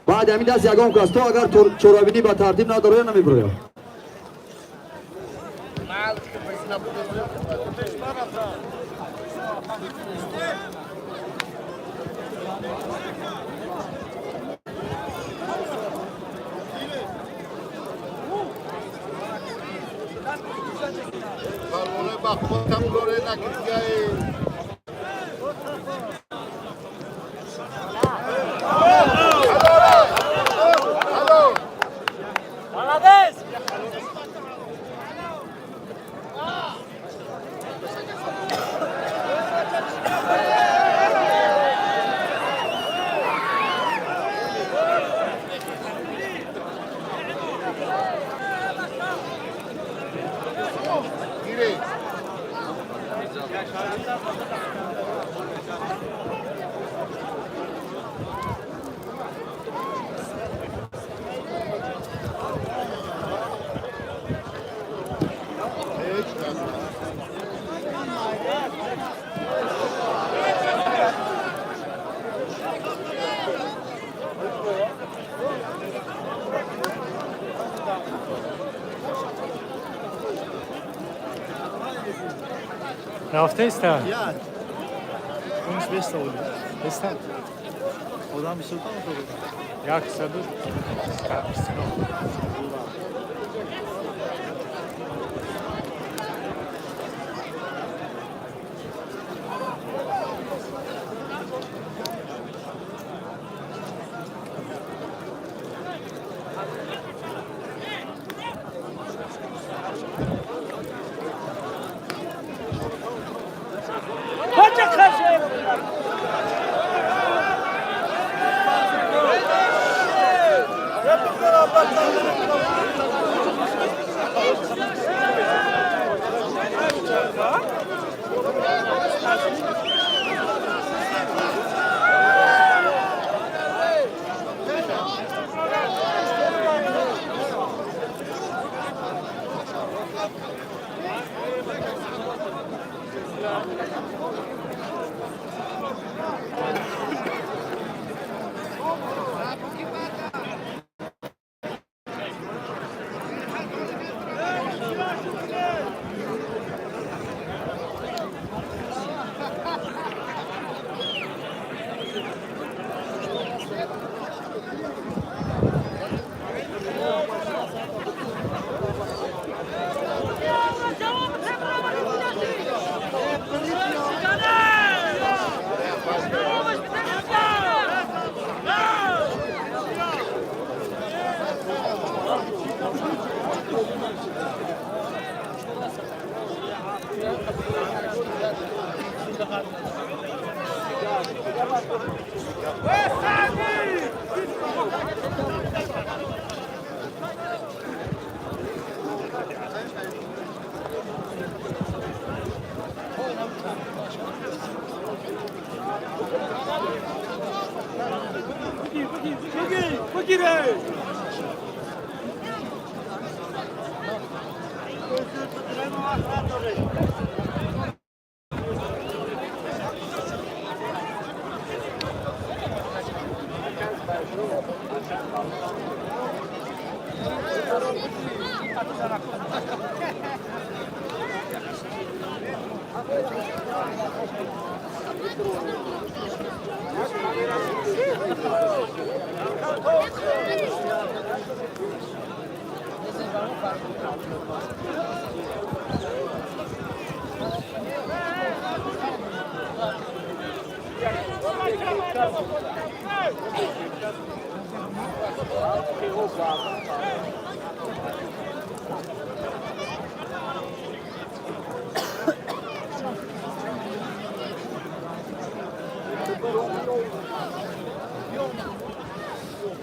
баъди ҳамин даст ягон кас то агар чорабинӣ ба тартиб надороя, намебироям.
Рафтеста?
Унш беста оли.
Беста?
Одам бисёр тамошо.
129.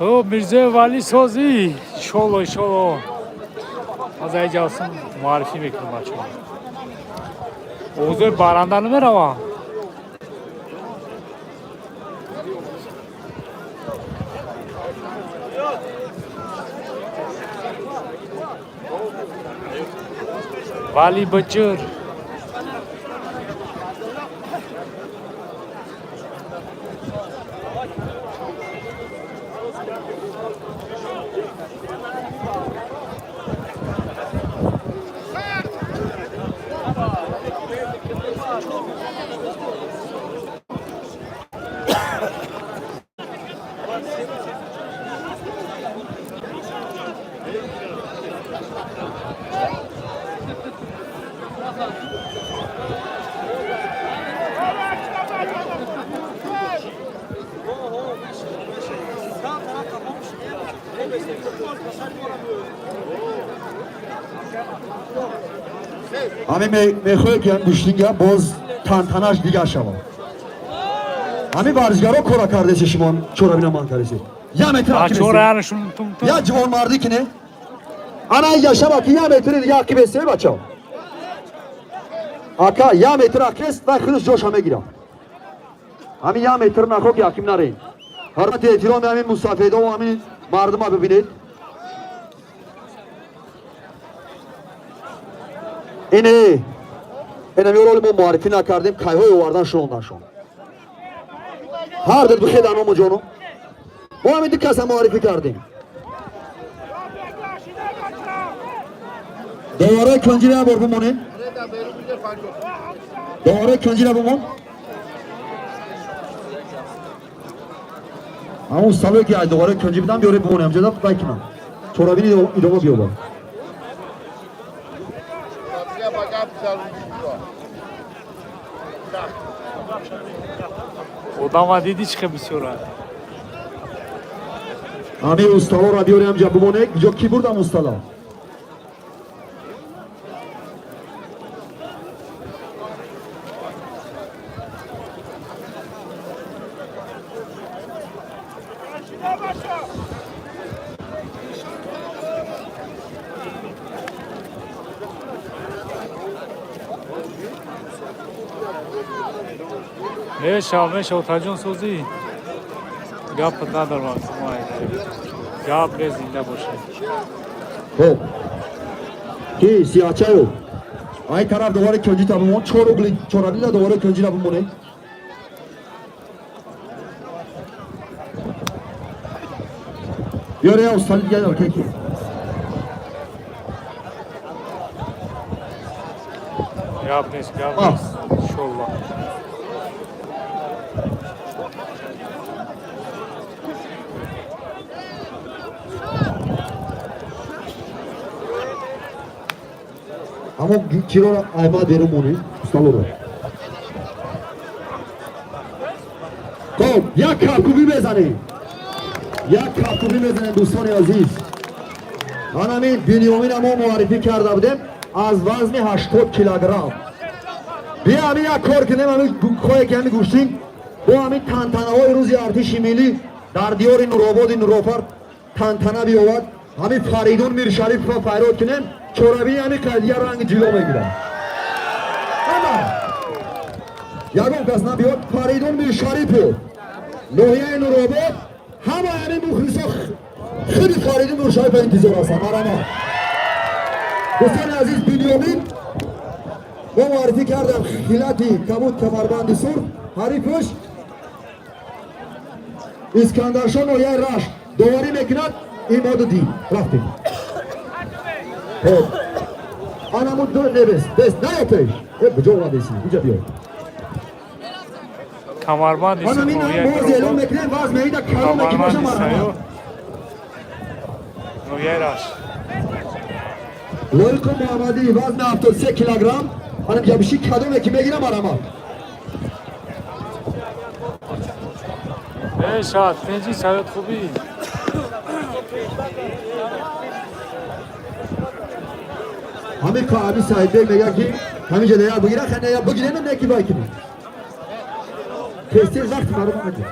О, Мирзои Валӣ созӣ. Иншолло, иншолло. Аз ай ҷалсам муаррифӣ мекунам бачаҳо. Овозои баранда намеравам. Вали Баҷир.
Ҳамин мехоҳе ки ҳам гӯштинга боз тантанаш дигар шавад. Ҳамин варзишгаро кора кардеси, шумо чорабина ман кардеси. Я метр
Бачаҳо
акибесе.
раянашон тум тум.
Я ҷавонмардӣ кине. Ана я шава ки я метри дига акибесе, бачао. Ака, я метр акибес, вай худаш ҷоша мегира. Ҳамин я метр нахо ки акиб нарен. Ҳурмати эҳтироми ҳамин мусафедо ва ҳамин мардума бибинед. Ине инами роли мо муаррифӣ накардем, кайҳои овардан шунонданшон. Ҳар дил бихед, аному ҷону. Мо ҳамин ду каса муаррифӣ кардем. Доварои канҷира як бор бимонед. Доварои канҷира бимон. Ҳамон усталое ки аз доварои канҷи будам, биёре бимонем. Ҳамҷода вай кунам. Чорабини идома биёбад.
Одама дидӣ чӣ хел бисёра.
Ҳамин усталоро биёре, ҳамҷа бимонед. Ҷо ки бурдам устало?
Мешав, мешав, Таҷон созӣ. Гапат надорам, гап не, зинда бошед.
Хуб. Ки сиёҳчаю ай тараф довари кунҷита бимон, чор угли чорабинда довари кунҷира бимонед. Биёре, устали дигар ки.
Гап нест, гап нест. Иншоллоҳ.
Ҳамон чироро аймад берун монед, усталоро. Хоб, як кафкӯбӣ мезанем. Як кафкӯбӣ мезанем, дӯстони азиз. Ҳанамин Бинёмина мо муаррифӣ карда будем аз вазни 80 килограмм. Бия, ҳамин як кор кунем, ҳамин хое ки ҳамин гӯштин бо ҳамин тантанаҳои рӯзи артиши миллӣ дар диёри Нурободи Нурофар тантана биёвад. Ҳамин Фаридун Миршарифро файрод кунем, чорабини ҳамин қайдия ранги ҷило мегирад. Ама ягон кас набиёд, Фаридун Миршарипов, ноҳияи Нуробод, ҳама ҳамин мухлисо худи Фаридун Миршарипа интизор ҳастанд. Марама, дӯстони азиз, Бинёмин мо муаррифӣ кардам, хилати кабуд, камарбанди сурх, ҳарифаш Искандаршо, ноҳияи Рашт, доварӣ мекунад Имодуддин. Рафтем. Хоб, анаму ду небес бес наё пеш. Э, куҷо омадеси? Инҷа биё.
Камарбанди
Анамин
ноҳияи
боз эълон
Нуробод.
мекунем, вазн меида каломе ки боша.
Камарбанди
Марҳамат.
саё. Ноҳияи Рашт.
Лоиқу Муҳаммадӣ, вазни 73 килограмм. Анам ҷабиши кадоме ки мегирам, марҳамат.
Э, шад, тинҷи, саёт, хубӣ?
Ҳамин ҳамин Саидбек мегӯяд, ки ҳаминҷа як бигира, хай як бигирена, не ки вай кунем. Тез-тез вақти маро накун.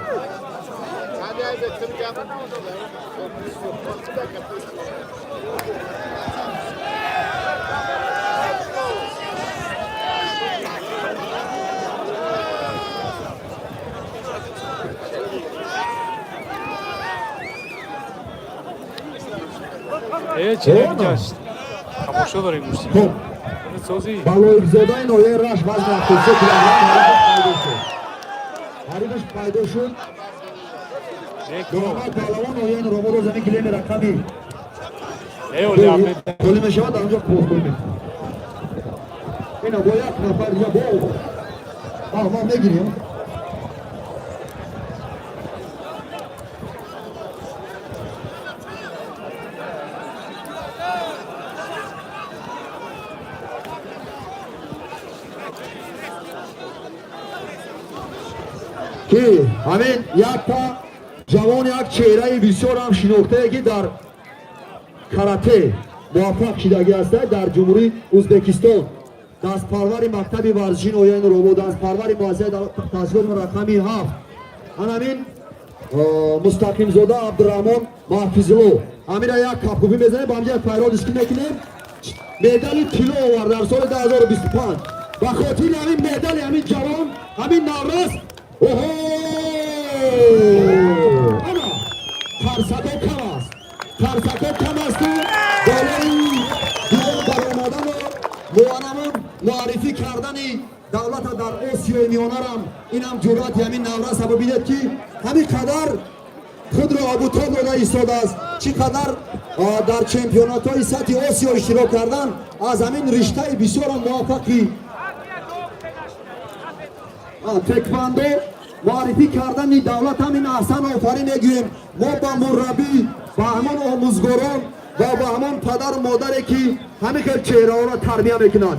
Э, чи намеҷашт? Тамошо дорем гӯштин.
Хоб.
Созӣ.
Балоевзодаи ноҳияи Рашт, вазни 73 килограмм, ҳарифаш пайдо шуд. Ҳарифаш пайдо шуд. Муҳаммад Паҳлавон, ноҳияи Нуробод, замин килеми рақами
Э, оли абе.
холӣ мешавад, дар онҷо қувватхӯрӣ мекунад. Ина бо як нафар дига бо ма мегирем. Ки ҳамин якта ҷавон, як чеҳраи бисёр ҳам шинохтае, ки дар карате муваффақ шидагӣ ҳастад дар Ҷумҳурии Ӯзбекистон, дастпарвари мактаби варзиши ноҳияи Нуробод, дастпарвари муассисаи таҳсилоти рақами 7, ҳанамин Мустақимзода Абдураҳмон Маҳфизулло. Ҳамира як кафкӯбӣ мезанем, ба ҳамҷа як файродиш ки мекунем. Медали тилло овард дар соли 2025. Ба хотири ҳамин медали ҳамин ҷавон, ҳамин наврас. Оҳо, ана қарсако кам аст, қарсако кам асту болои дивор баромадану муанамон муаррифӣ кардани давлата дар Осиёи Миёнарам инам ҷуръати ҳамин навраса. Бибинед, ки ҳамин қадар худро обутоб дода истодааст, чӣ қадар дар чемпионатҳои сатҳи Осиё иштирок кардан, аз ҳамин риштаи бисёрам муваффақи теквандо муаррифӣ кардани давлат. Ҳамин аҳсан, офарин мегӯем мо ба мураббӣ, ба ҳамон омӯзгорон ва ба ҳамон падару модаре, ки ҳамин хел чеҳраҳоро тарбия мекунанд.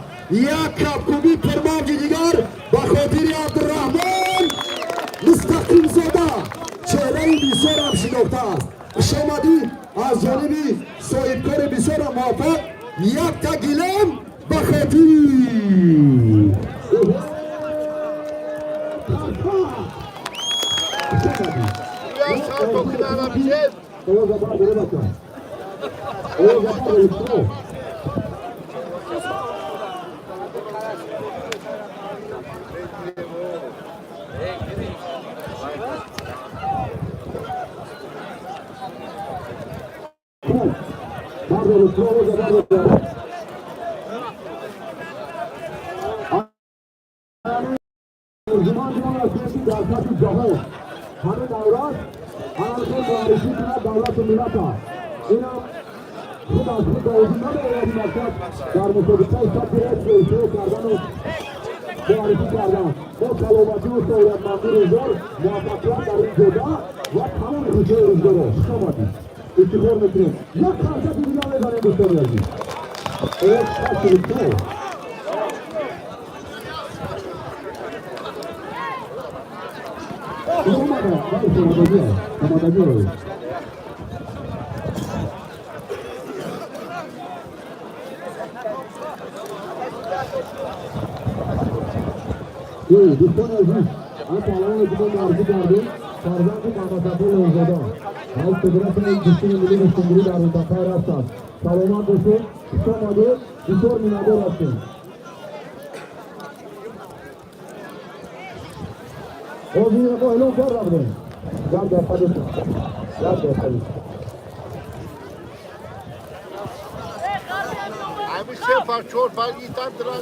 Як кафкӯбӣ пурмавҷи дигар ба хотири Абдураҳмон Мустақимзода, чеҳраи бисёрам шинохтааст. Хушомадӣ аз ҷониби соҳибкори бисёрам муваффақ, якта гилем ба хотири.
Албатта, инам худ аз худ ба вуҷуд намеояд. Мақсад дар мусобиқаи сатҳи иштирок кардану муаррифӣ кардан. Бо саломатию саодатмандӣ рӯзгор, муваффақият дар ин ҷода ва тамоми хушиҳои рӯзгорро. Хуш омадед, ифтихор мекунем. Як қарсаки дигар мезанем, дӯстони азиз. Овоз шаш. Омада, омадагӣ, омадагӣ. Дӯстони азиз, ан паҳлавоне ки мо муаррифӣ кардем, фарзанди Мамадсафо Лоҳзода, раис федератсияи гӯштини миллӣ гӯштингирӣ дар минтақаи Рашт аст. Саломат бошед, хуш омадед, бисёр миннатдор ҳастем. Ҳозир мо эълон карда будем. Як дақиқа, дӯстон, як дақиқа.
Ҳамин се пар, чор пар итан тран.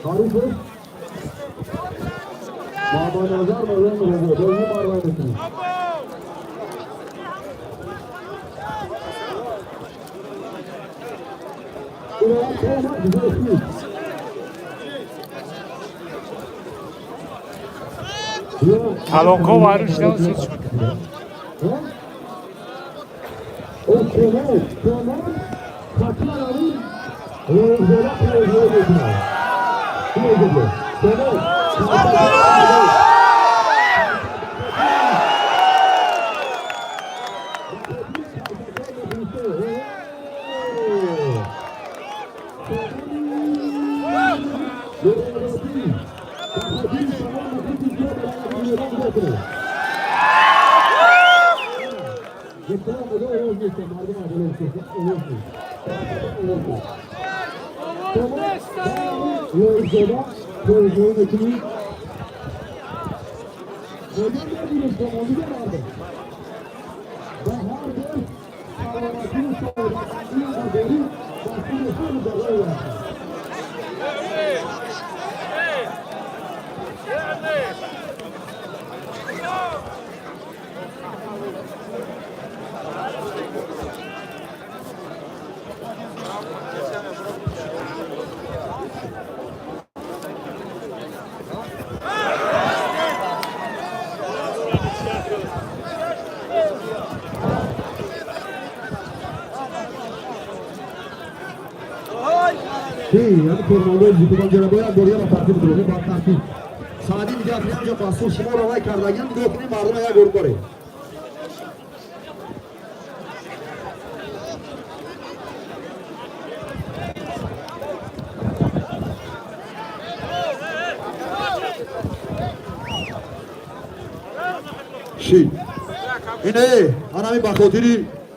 Ҳарифаш Мамадназар Мавлон Робот. Бозӣ барвай мекунем.
Талонко вайрон шуда суд шуд.
О, Комон, Комон, хатман ҳамин Лоҳзода пирӯзиҳо мекунад. Комон. Бояд борияро тартиб дурӯғи ба тартиб. Саъдӣ нигоҳ кунем, ҷо пасур шуморо вай кардагиам, нигоҳ кунем, мардума як бор борем. Шид. Ине, анами ба хотири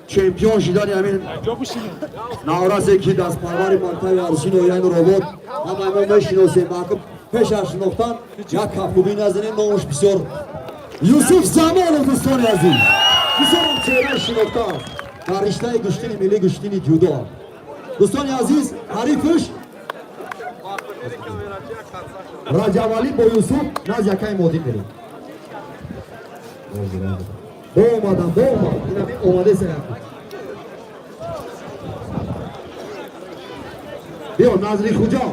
чемпион шидани ҳамин наврасе ки дастпарвари мактаби варзиши ноҳияи Нуробод, ҳамаи мо мешиносем. Пеш аз шинохтан як кафкӯбӣ назанем, номаш бисёр Юсуф Замонов, дӯстони азиз. Бисёрам чеҳраи шинохта аст дар риштаи гӯштини миллӣ, гӯштини ҷудо. Дӯстони азиз, ҳарифаш Раҷабалӣ бо Юсуф назди якаи модин мерем. Бо омадам, бо омад. Инами омадеса як. Биё, Назри Хуҷа,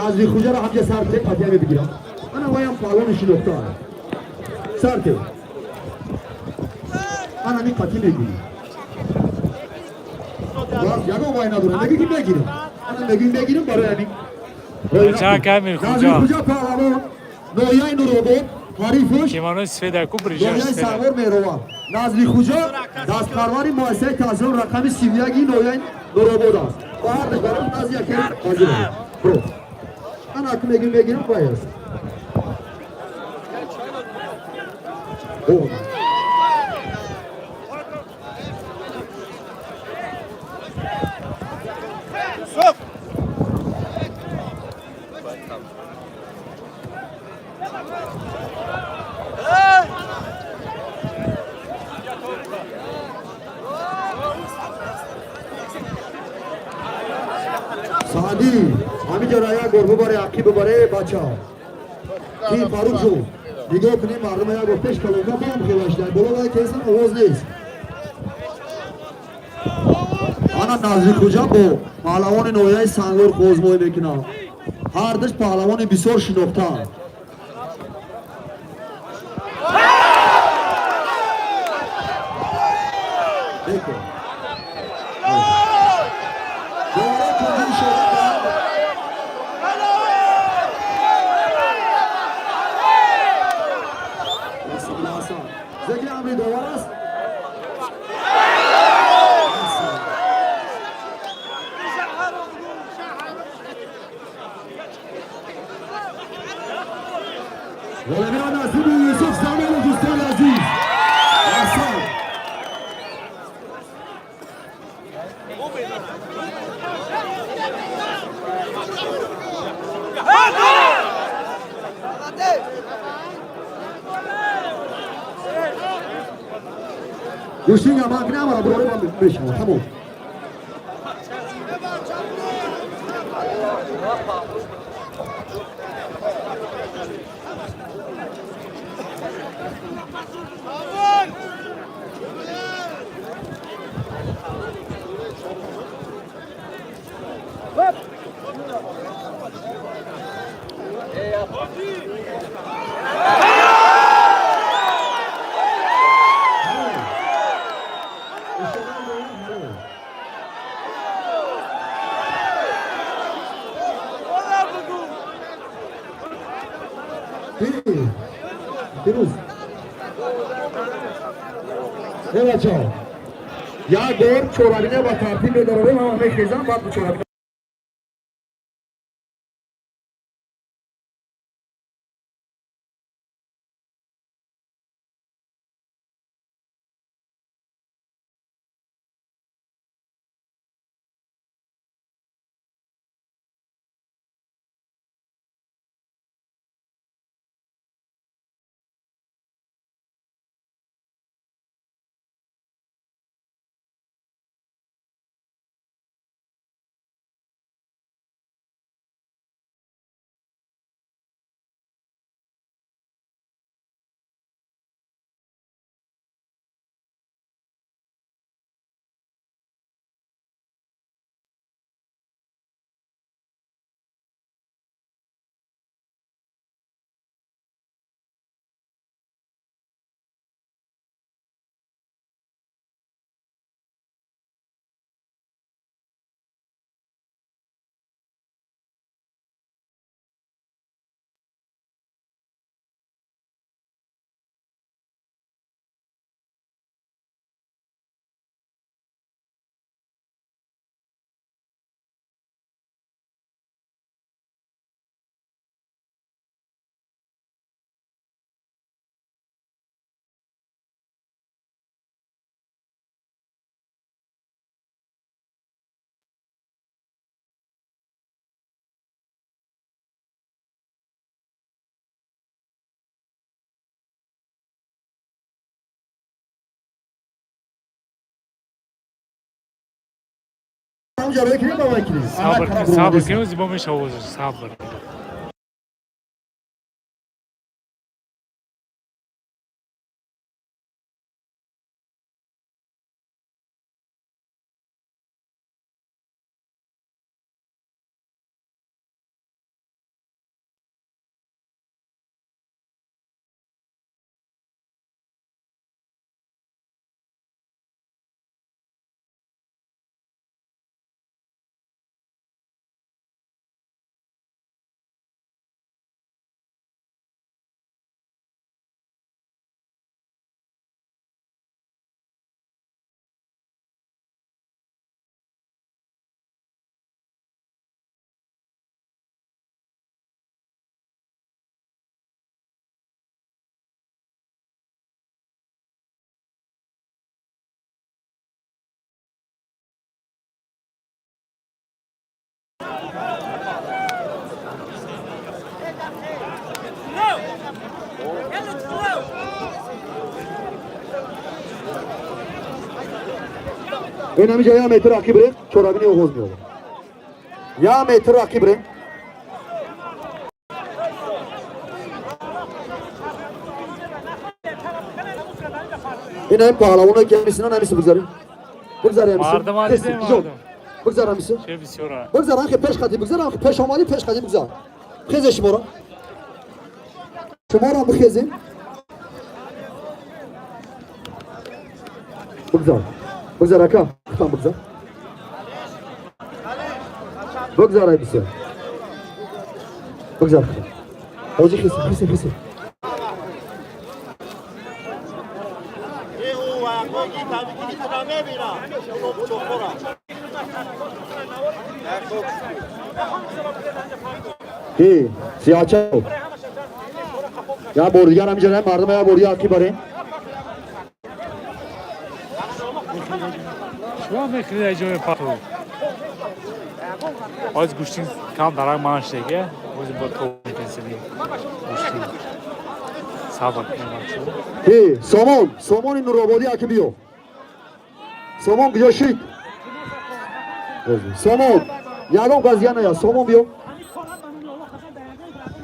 Назри Хуҷаро ҳамҷа сарте қатия мебигирам. Ана ваям паҳлавони шинохта. Сарте. Ана ми қатӣ мегирӣ. Боз ягон вай надорам. Мегӣ ки мегирам. Ана мегӯем мегирам барои ҳамин. Назри Хуҷа паҳлавон, ноҳияи Нуробод, ҳарифаш
Кимонои сфедаку брижаш.
Ноҳияи Сарвор Меҳровар. Назри Хуҷа дастпарвари муассисаи таҳсилот рақами 31 ноҳияи Нуробод аст. Ба ҳар ду барои назди яке ҳозир. Бро. Ана ку мегӯем мегирам вай аст. О. Саъдӣ, ҳаминҷо як бор бубаре, ақиб бубаре, бача. Ки Фаруқ ҷон, нигоҳ кунем, мардума як бор пеш калонка бам хелашда. Боло вай кесам овоз нест. Ана Наздикхуҷа бо паҳлавони ноҳияи Сангвор озмоӣ мекунад. Ҳардуш паҳлавони бисёр шинохтаанд. Зикри амри довар аст. Ғолибиро насиби Юсуф Самелов, дӯстони азиз. Аҳсан. Гӯштинга ман кунам, бирори ман мешавад. Тамом. Фирӯз. Э бачаҳо. Як бор чорабина ба тартиб медорем, ҳама мехезам, баъд чорабина
Сабр, сабр кунем, зибо мешавад, сабр.
Ин ҳамиҷа як метр ақиб рем, чорабини оғоз меёбад. Як метр ақиб рем. Ин ҳамин паҳлавоное ки ҳамин синан ҳамин бигзарем. Бигзар
Мардама дидем, мардум.
Бигзар ҳамисо.
Че бисёра.
Бигзар анхе пеш қади, бигзар анхе пеш омадӣ, пеш қади бигзар. Хезе шуморо. Шуморо бихезем. Бигзар. Бигзар ака, хутам бигзар. Бигзар ай бисёр. Бигзар. Ҳоҷи хисе, хисе, хисе. Ки, сиёча. Я бор дигар ҳаминҷа мардум я бор дигар ки барем.
Чима мехӯрид ҷои пату? Оз гӯштин кам дарак маншдеге. Оз бо то мекунсили гӯштин. Сабр кунем бачаҳо.
Ки, Сомон, Сомони Нурободӣ аки биё. Сомон куҷо шид? Сомон, ягон кас дигар ная, Сомон биё.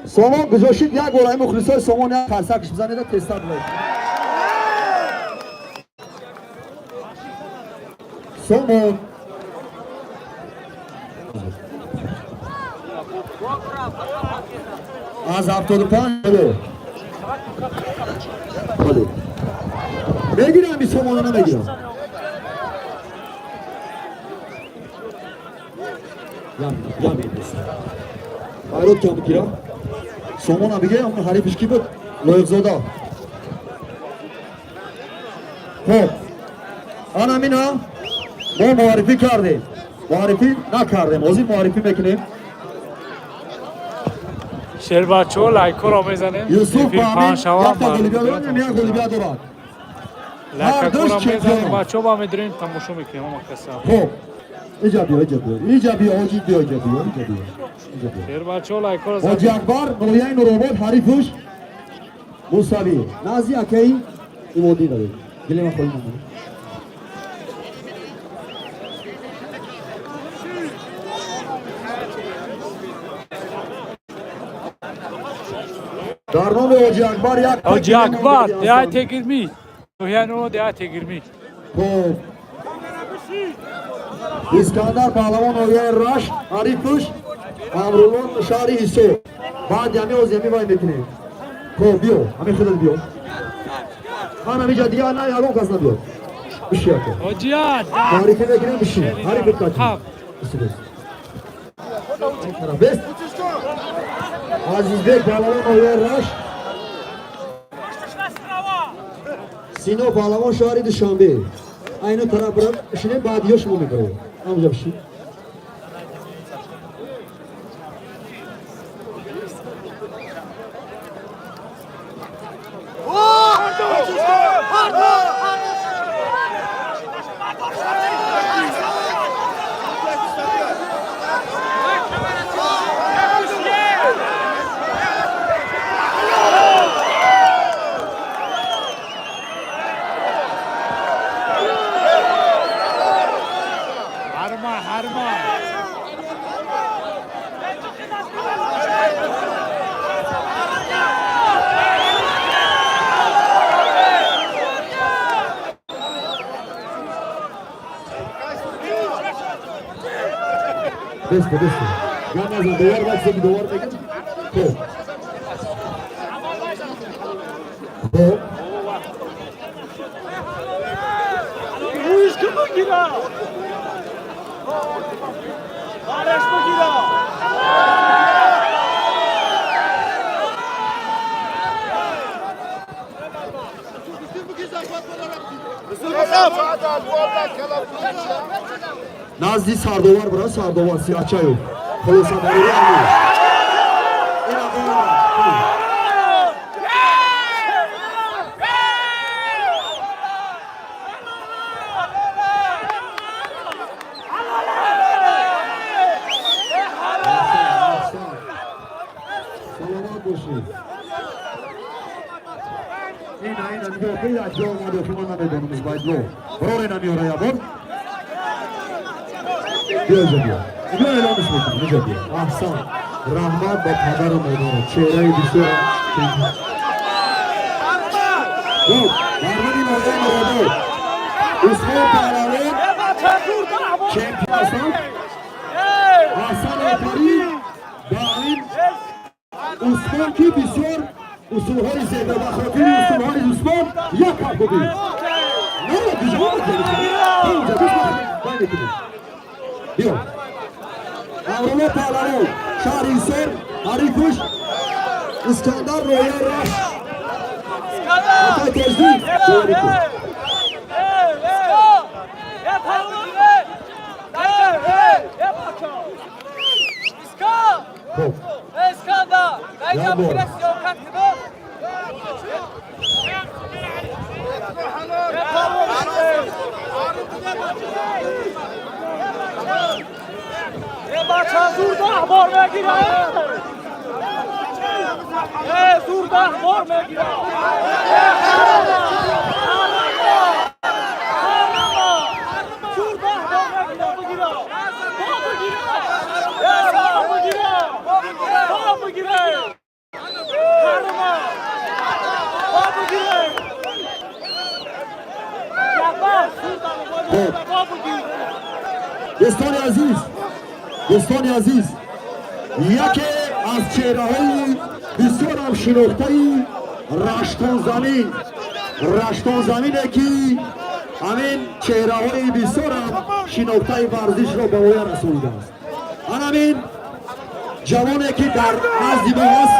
Сомон куҷо шид? Як бор ай мухлисои Сомон як қарсакш бизанеда тезтар билед. Сомон. Аз 75 боло. Бале. Мегирам ин Сомона намегирам. Ям ям. Хайрот кам гирам. Сомона бигирам, ҳарифиш ки буд? Лоиқзода. Хоб. Ана мина мо муаррифӣ кардем. Муаррифӣ накардем. Ҳозир муаррифӣ мекунем.
Шербачаҳо лайкҳоро мезанем.
Юсуф
Эфир
ба ҳамин
паҳн шавад.
якта ғолибият дорад, як ғолибият дорад.
Лайкҳоро
Ҳардуш
мезанем
чемпион.
бачаҳо, ба медурем тамошо мекунем ҳама каса.
Хоб. Иҷа биё, иҷа биё. Иҷа биё, ҳоҷи биё, иҷа биё, иҷа биё. Иҷа биё.
Шербачаҳо лайкҳоро
Ҳоҷи
занем.
Акбар, ноҳияи Нуробод, ҳарифуш Мусавӣ. Назди акаи Имоддин доред. Гилема холӣ намонед. Дар номи Ҳоҷи Акбар як
Ҳоҷи Акбар, деҳаи Тегирмӣ. Ноҳияи Нуробод, деҳаи Тегирмӣ.
Хоб. Искандар паҳлавон ноҳияи Рашт, ҳарифуш Амрулло шаҳри Ҳисор. Баъд ями оз ями вай мекунем. Хоб, биё, ҳамин худат биё. Ман ҳаминҷа дигар на ягон кас набиёд. Биши яко.
Ҳоҷият.
Муаррифӣ мекунем, биши. Ҳарифут качи.
Хаб.
Бест. Азизбек паҳлавон ноҳияи Рашт. Сино паҳлавон шаҳри Душанбе. Айно тараф бирам, бишинем, баъд ё шумо мебарем. Ҳамҷа бишин.
Ҳарма, ҳарма.
Бесте, бесте. Гап назан, довар вақте ки довар мегӯ. Хоб. Хоб. Назди сардовар бира, сардовар Сиёҳчаев. Хулоса барори амир. Ина бора. Саломат бошед. Ина, ина, нигоҳ кунед, аз ҷо омада, ки ман намедонам Исмоило. Бароре намеора я бор. Биё инҷа биё. Биё эълонш мекунем, инҷа биё. Аҳсан. Раҳмат ба падару модарат. Чеҳраи бисёр. Хуб, мардуми ноҳияи Нуробод. Исмоил паҳлавон Чемпион ҳастанд. Аҳсан, офарин ба ҳамин Усмон, ки бисёр усулҳои зебо. Ба хотири усулҳои Усмон як кафкӯбӣ. Биё, Амрулло Паҳлавон, шаҳри Ҳисор, ҳарифуш Искандар, ноҳияи Рашт. Акай Тоҷдин, доварӣ кун. Хуб, як бор.
Зур 10 бор мегирад. Зур 10 бор мегирад. Зур 10 бор мегирад. Бигира. Бигира. Бигира. Бигира. Бигира.
Хуб, дӯстони азиз, дӯстони азиз, яке аз чеҳраҳои бисёрам шинохтаи Раштонзамин, Раштонзамине, ки ҳамин чеҳраҳои бисёрам шинохтаи варзишро ба воя расонидааст, ҳамин ҷавоне, ки дар назди мо ҳаст,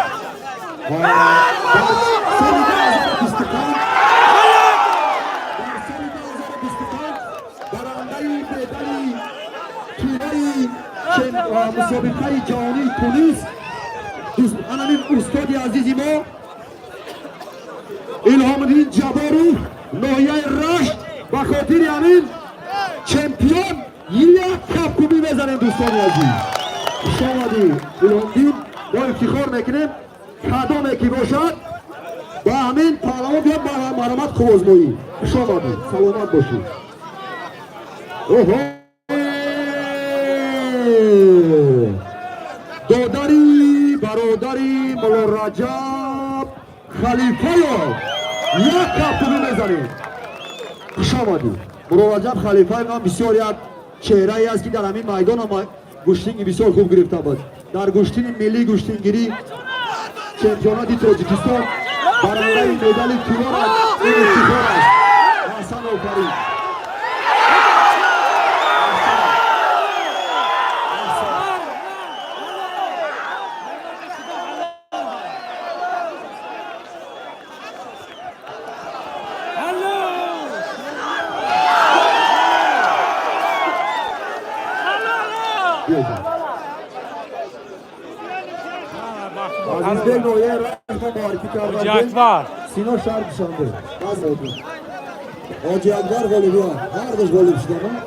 дар соли 2025, дар соли 2025 барандаи медали тиллаи мусобиқаи ҷаҳонии Тунис, ҳамин устоди азизи мо Илҳомиддин Ҷаборов, ноҳияи Рашт. Ба хотири ҳамин чемпион як кафкӯбӣ мезанем. Дӯстони азиз, хушомадӣ, Илҳомдин, мо ифтихор мекунем. Кадоме ки бошад, ба ҳамин паҳлавон биёд, марҳамат, қуввозмоӣ. Хушомадӣ, саломат бошед. Оҳо, додари бародари Мулло Раҷаб Халифаев, як кафкӯбӣ мезанем. Хушомадӣ, Мулло Раҷаб Халифаев ҳам бисёр як чеҳрае аст, ки дар ҳамин майдон ҳам гӯштинги бисёр хуб гирифта буд. Дар гӯштини миллии гӯштингирӣ чемпионати Тоҷикистон барандаи медали тилло. Ин ифтихор аст. Аҳсан, офарин. Биёҷон. Азизбек, ноҳияи Рашт, мо муаррифӣ
Ҳоҷи
кардам.
Акбар.
Сино, шаҳри Душанбе. Ҳоҷи Акбар ғолибият, ҳардуш ғолиб шуданд.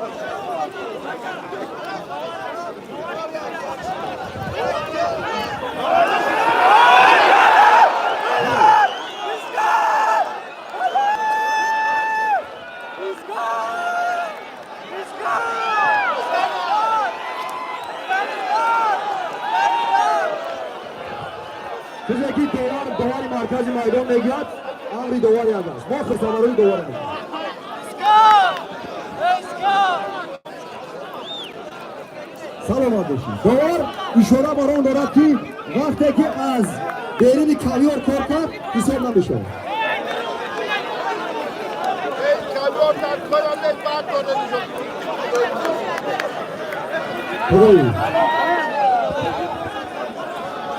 Чизе ки довар, довари маркази майдон мегӯяд, амри довар як аст. Мо хурсандбарои довар мекунем. Саломат бошед. Довар ишора бар он дорад, ки вақте ки аз беруни ковёр кор кард, ҳисоб намешавад.
ковёр дар корам нест, баъд дода мешуд.
Худои.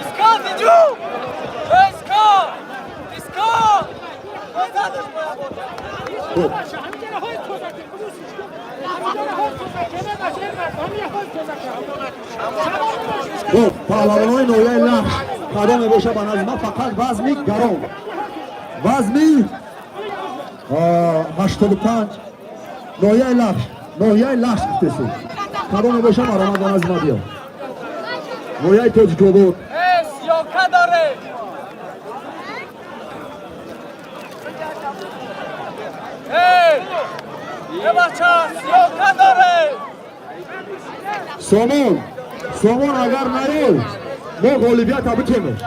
Искал, Диджу! Искал! Искал! Задаш моя бота!
Хуб. Хуб, паҳлавонои ноҳияи Лахш кадом мебошад? Ба назди ман фақат вазми гарон, вазми 85, ноҳияи Лахш, ноҳияи Лахш гуфтесу, кадом мебошад? Марҳамат, ба назди ман биё, ноҳияи Тоҷикобод.
Э, съёмка дорем! Эй! Э, бача, съёмка дорем!
Сомон, Сомон, агар наёй, мо ғолибията бикемеш.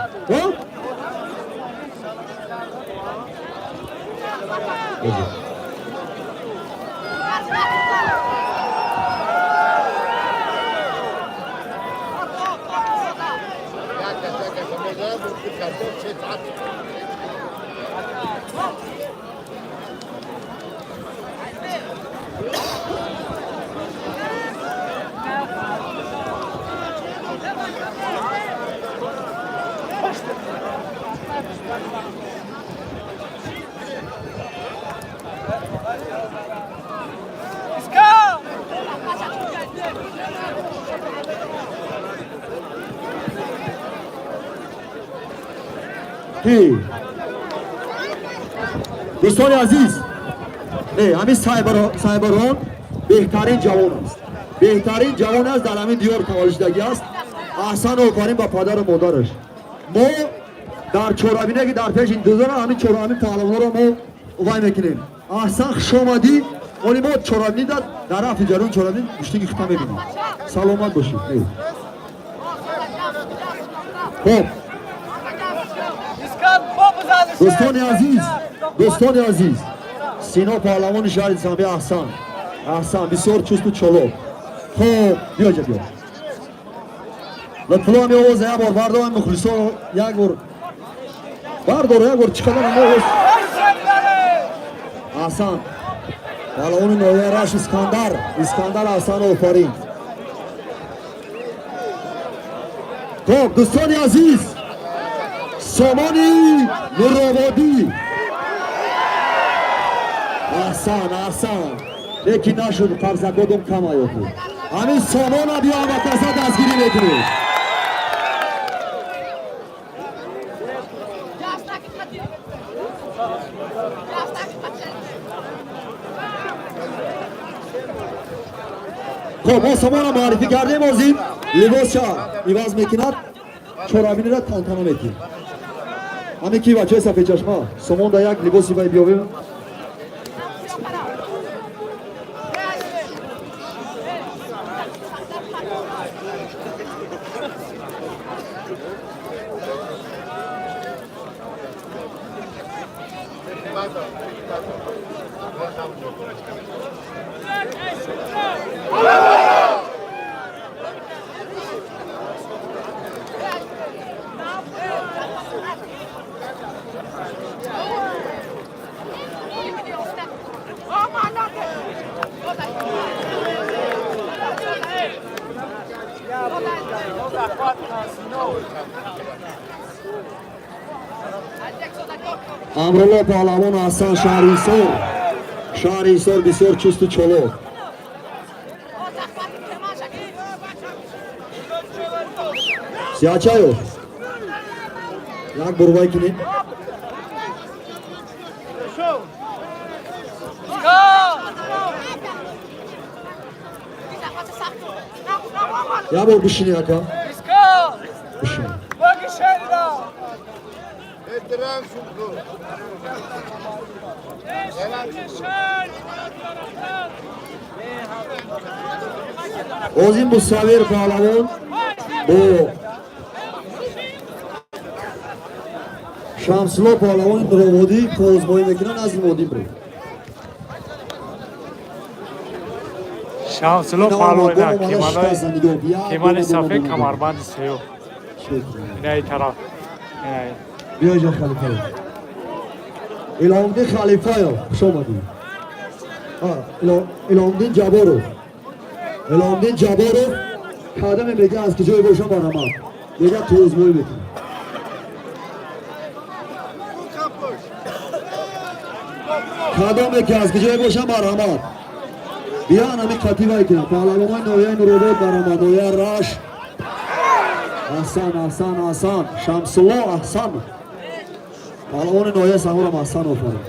Дӯстони азиз, не, ҳамин Сайбарон беҳтарин ҷавон аст, беҳтарин ҷавон аст, дар ҳамин диёр таваллудшудагӣ аст. Аҳсан, офарин ба падару модараш. Мо дар чорабине ки дар пеш интизора, ҳамин чорабин паҳлавонро мо вай мекунем. Аҳсан, хуш омадӣ. Оли мо чорабинӣ дар рафти ҷараён чорабин гӯштиги хита мебинем. Саломат бошед. Хоб, дӯстони азиз, дӯстони азиз, Сино паҳлавони шаҳри Душанбе. Аҳсан, аҳсан, бисёр чусту чолок. Хоб, биёҷа, биё. Лутфулло, ҳами овоза як бор бардор, мухлисо як бор бардор, як бор чӣ қадар ҳам овоз. Аҳсан, паҳлавони ноҳияи Рашт Искандар, Искандар, аҳсан, офарин. Хоб, дӯстони азиз, Сомони Нурободӣ. Аҳсан, аҳсан, лекин нашуд, қарзакодум кам аёфуд. Ҳамин Сомона биё, ҳамакаса дастгирӣ мекунед. Хоб, мо Сомона муаррифӣ кардем. Озин либосша иваз мекунад, чорабиниро тантана мекунем. Ҳамин ки бачаи сафедчашма, Сомон да як либоси вай биёвем. Амрулло паҳлавон, Ҳасан, шаҳри Ҳисор, шаҳри Ҳисор, бисёр чусту чолок. Сиячаев, як бор вай кунед. Як бор бишини, ака, бишини. Озин Мусаввир паҳлавон бо Шамсулло паҳлавони Нурободӣ озмоӣ мекунанд аз Модибр.
Шамсулло паҳлавона, кимони сафед, камарбанди сиёҳ. Инаи тараф.
Биёҷа, Халифаев, Илҳомдин Халифаев, хуш омадӣ. Илҳомдин Ҷаборов, Илҳомдин Ҷаборов, кадаме мега, аз куҷое бошам, барамад мега, ту озмоӣ мекунӣ. Кадоме ки аз куҷое бошам, барамад биён, ҳами қатӣ вай кунам. Паҳлавонои ноҳияи Нуробод барамад, ноҳияи Рашт. Аҳсан, аҳсан, аҳсан, Шамсулло, аҳсан, паҳлавони ноҳияи Сангурам, аҳсан, офарин.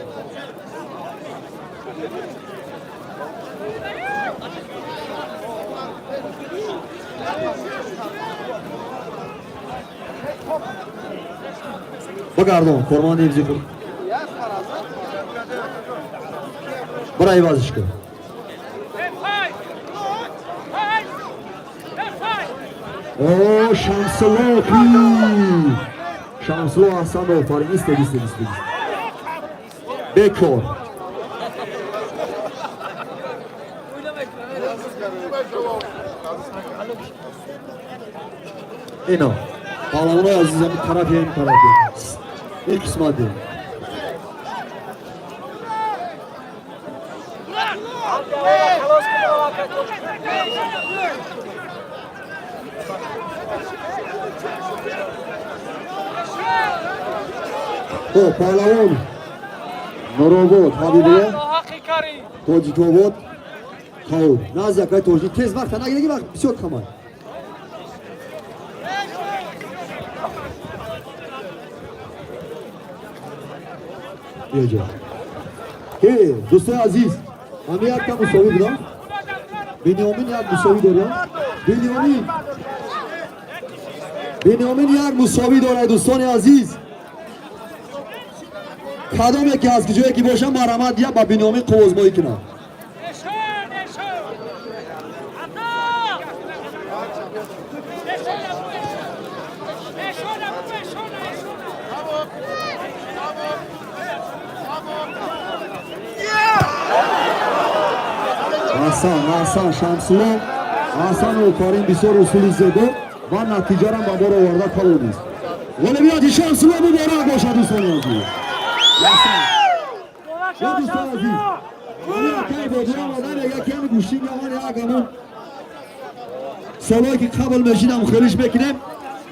Бигардон, корманди ҳифзи худ бира, ивазиш кун. О, Шамсулло ки, Шамсулло, аҳсан, офарин. Истед, истед, истед, бекор. Ино. Паҳлавонои азиз, ами тараф ин тараф ин қисмат. Хоб, паҳлавон Нуробод Ҳабибулло, Тоҷикобод Қаур назди акай Тоҷик. Тез, вақта нагидаги, вақт бисёр камай. Биёҷо. Дӯстои азиз, ҳами якта мусовӣ будам. Бениёмин як мусовӣ дорам. Бениёмин як мусовӣ дорад. Дӯстони азиз, кадоме ки аз ҷое ки бошам, марҳамат, я ба Бениёмин қуввозмоӣ кунам. Аҳсан, аҳсан, Шамсулло, аҳсан, офарин! Бисёр усули зебо ва натиҷарам ба бор оварда тавонист. Ғолибияти Шамсулло муборак бошад, дӯстони азиз. Дӯстони азиз, акай бодирам одам мега, ки ҳами гӯштин яман як ҳамон солое ки қабл мешид, ҳам хелиш мекунем,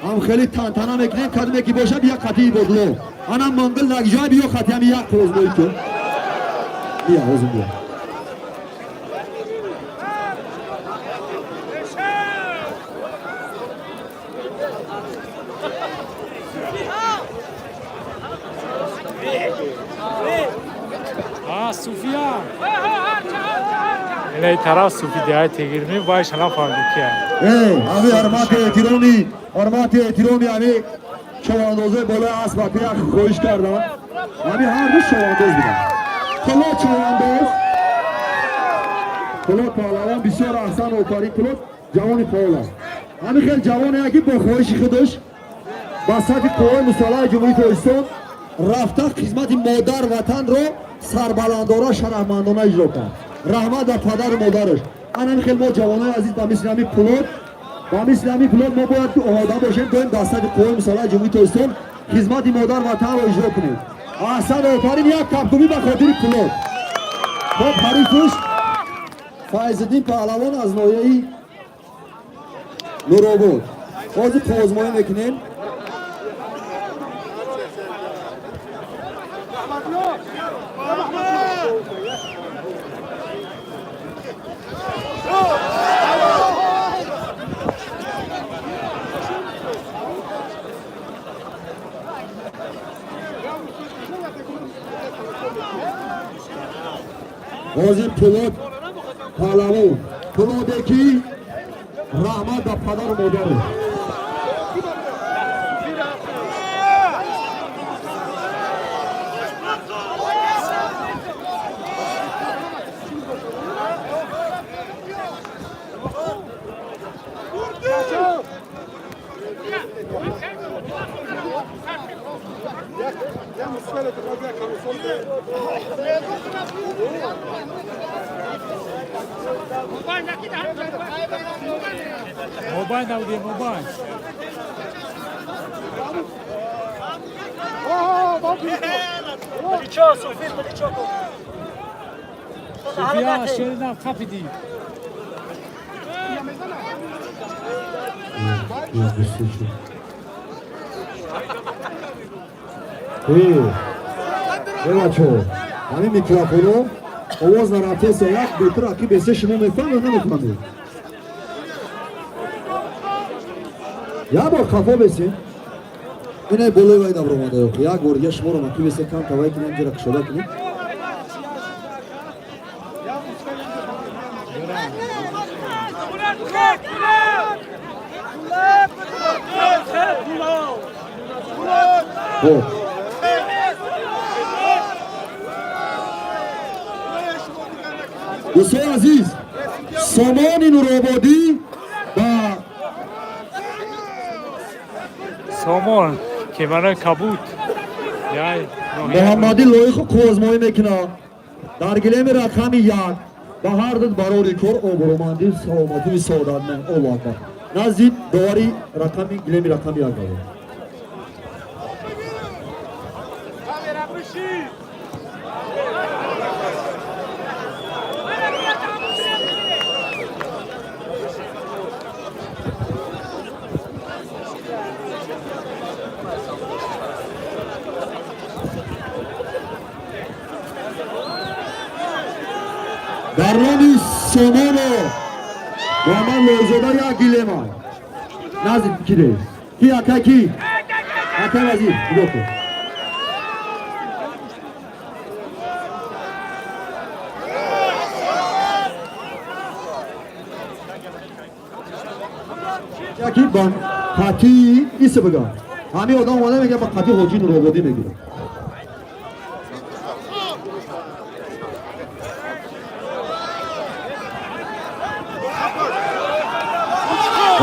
ҳам хеле тантана мекунем. Кадоме ки боша, бия қатии бодло. Ана мангил нагиҷоя, биё қати ҳами як қозмоӣ кун. Бия, ҳозир бия.
Суфия инаи тараф, суфи диҳай тегирми вай шана фаҳмид ки.
Ами ҳурмати эҳтироми, ҳурмати эҳтироми, ами човандозои болои асп як хоҳиш кардам. Ами ҳар ду човандоз буданд. Кулот човандоз, Кулот паҳлавон, бисёр аҳсан, офарин. Кулот ҷавони фаъол аст. Ҳами хел ҷавоне, ки бо хоҳиши худаш ба сафи қувваи мусаллаҳи Ҷумҳурии Тоҷикистон рафта, хизмати модар ватанро сарбаландора, шарафмандона иҷро кард. Раҳмат ба падару модараш. Ана хел мо, ҷавонои азиз, ба мисли ҳамин Пулод, ба мисли ҳамин Пулод мо бояд ки омода бошем, доим дар сафи қувваи мусаллаҳи Ҷумҳурии Тоҷикистон хизмати модар ватанро иҷро кунем. Аҳсан, офарин! Як кафкӯбӣ ба хотири Пулод. Хоб, ҳарифуш Файзиддин паҳлавон аз ноҳияи Нуробод. Ҳозир қуввозмоӣ мекунем. Ҳозир Пулод паҳлавон, Пулоде ки раҳмат ба падару модару.
Мобайн набуди, мобайн.
Плечо, Суфи, плечо.
Суфия шеринам қапидӣ.
Э бачо, ҳамин микрофоно овоз нарафтеса, як бетр аки бесе, шумо мефаҳмед, намефаҳмед? Як бор хафо бесем, инай болои вай давромада. Як бор дига шуморо маки бесе, кам тавай кунем, ҷира кушода кунем. Хоб, дӯстони азиз, Сомони Нурободӣ ба
Сомон кемараи кабуд. Яй.
Муҳаммадӣ Лоиқу қуввозмоӣ мекунад дар гилеми рақами 1. Ба ҳар ду барори кор, обрӯмандӣ, саломатию саодатманд. Аллоҳ акбар! Назди довари рақами гилеми рақами як равед. Дар номи Сомоно Муҳаммад Лоизода як гилема. Назди киде? Ки, ака, ки? Ака Вазир, нигоҳ кун. Яки ба қатъи иса бигам. Ҳамин одам омада мегӯяд, ба қатъи Ҳоҷи Нурободӣ мегирам. О,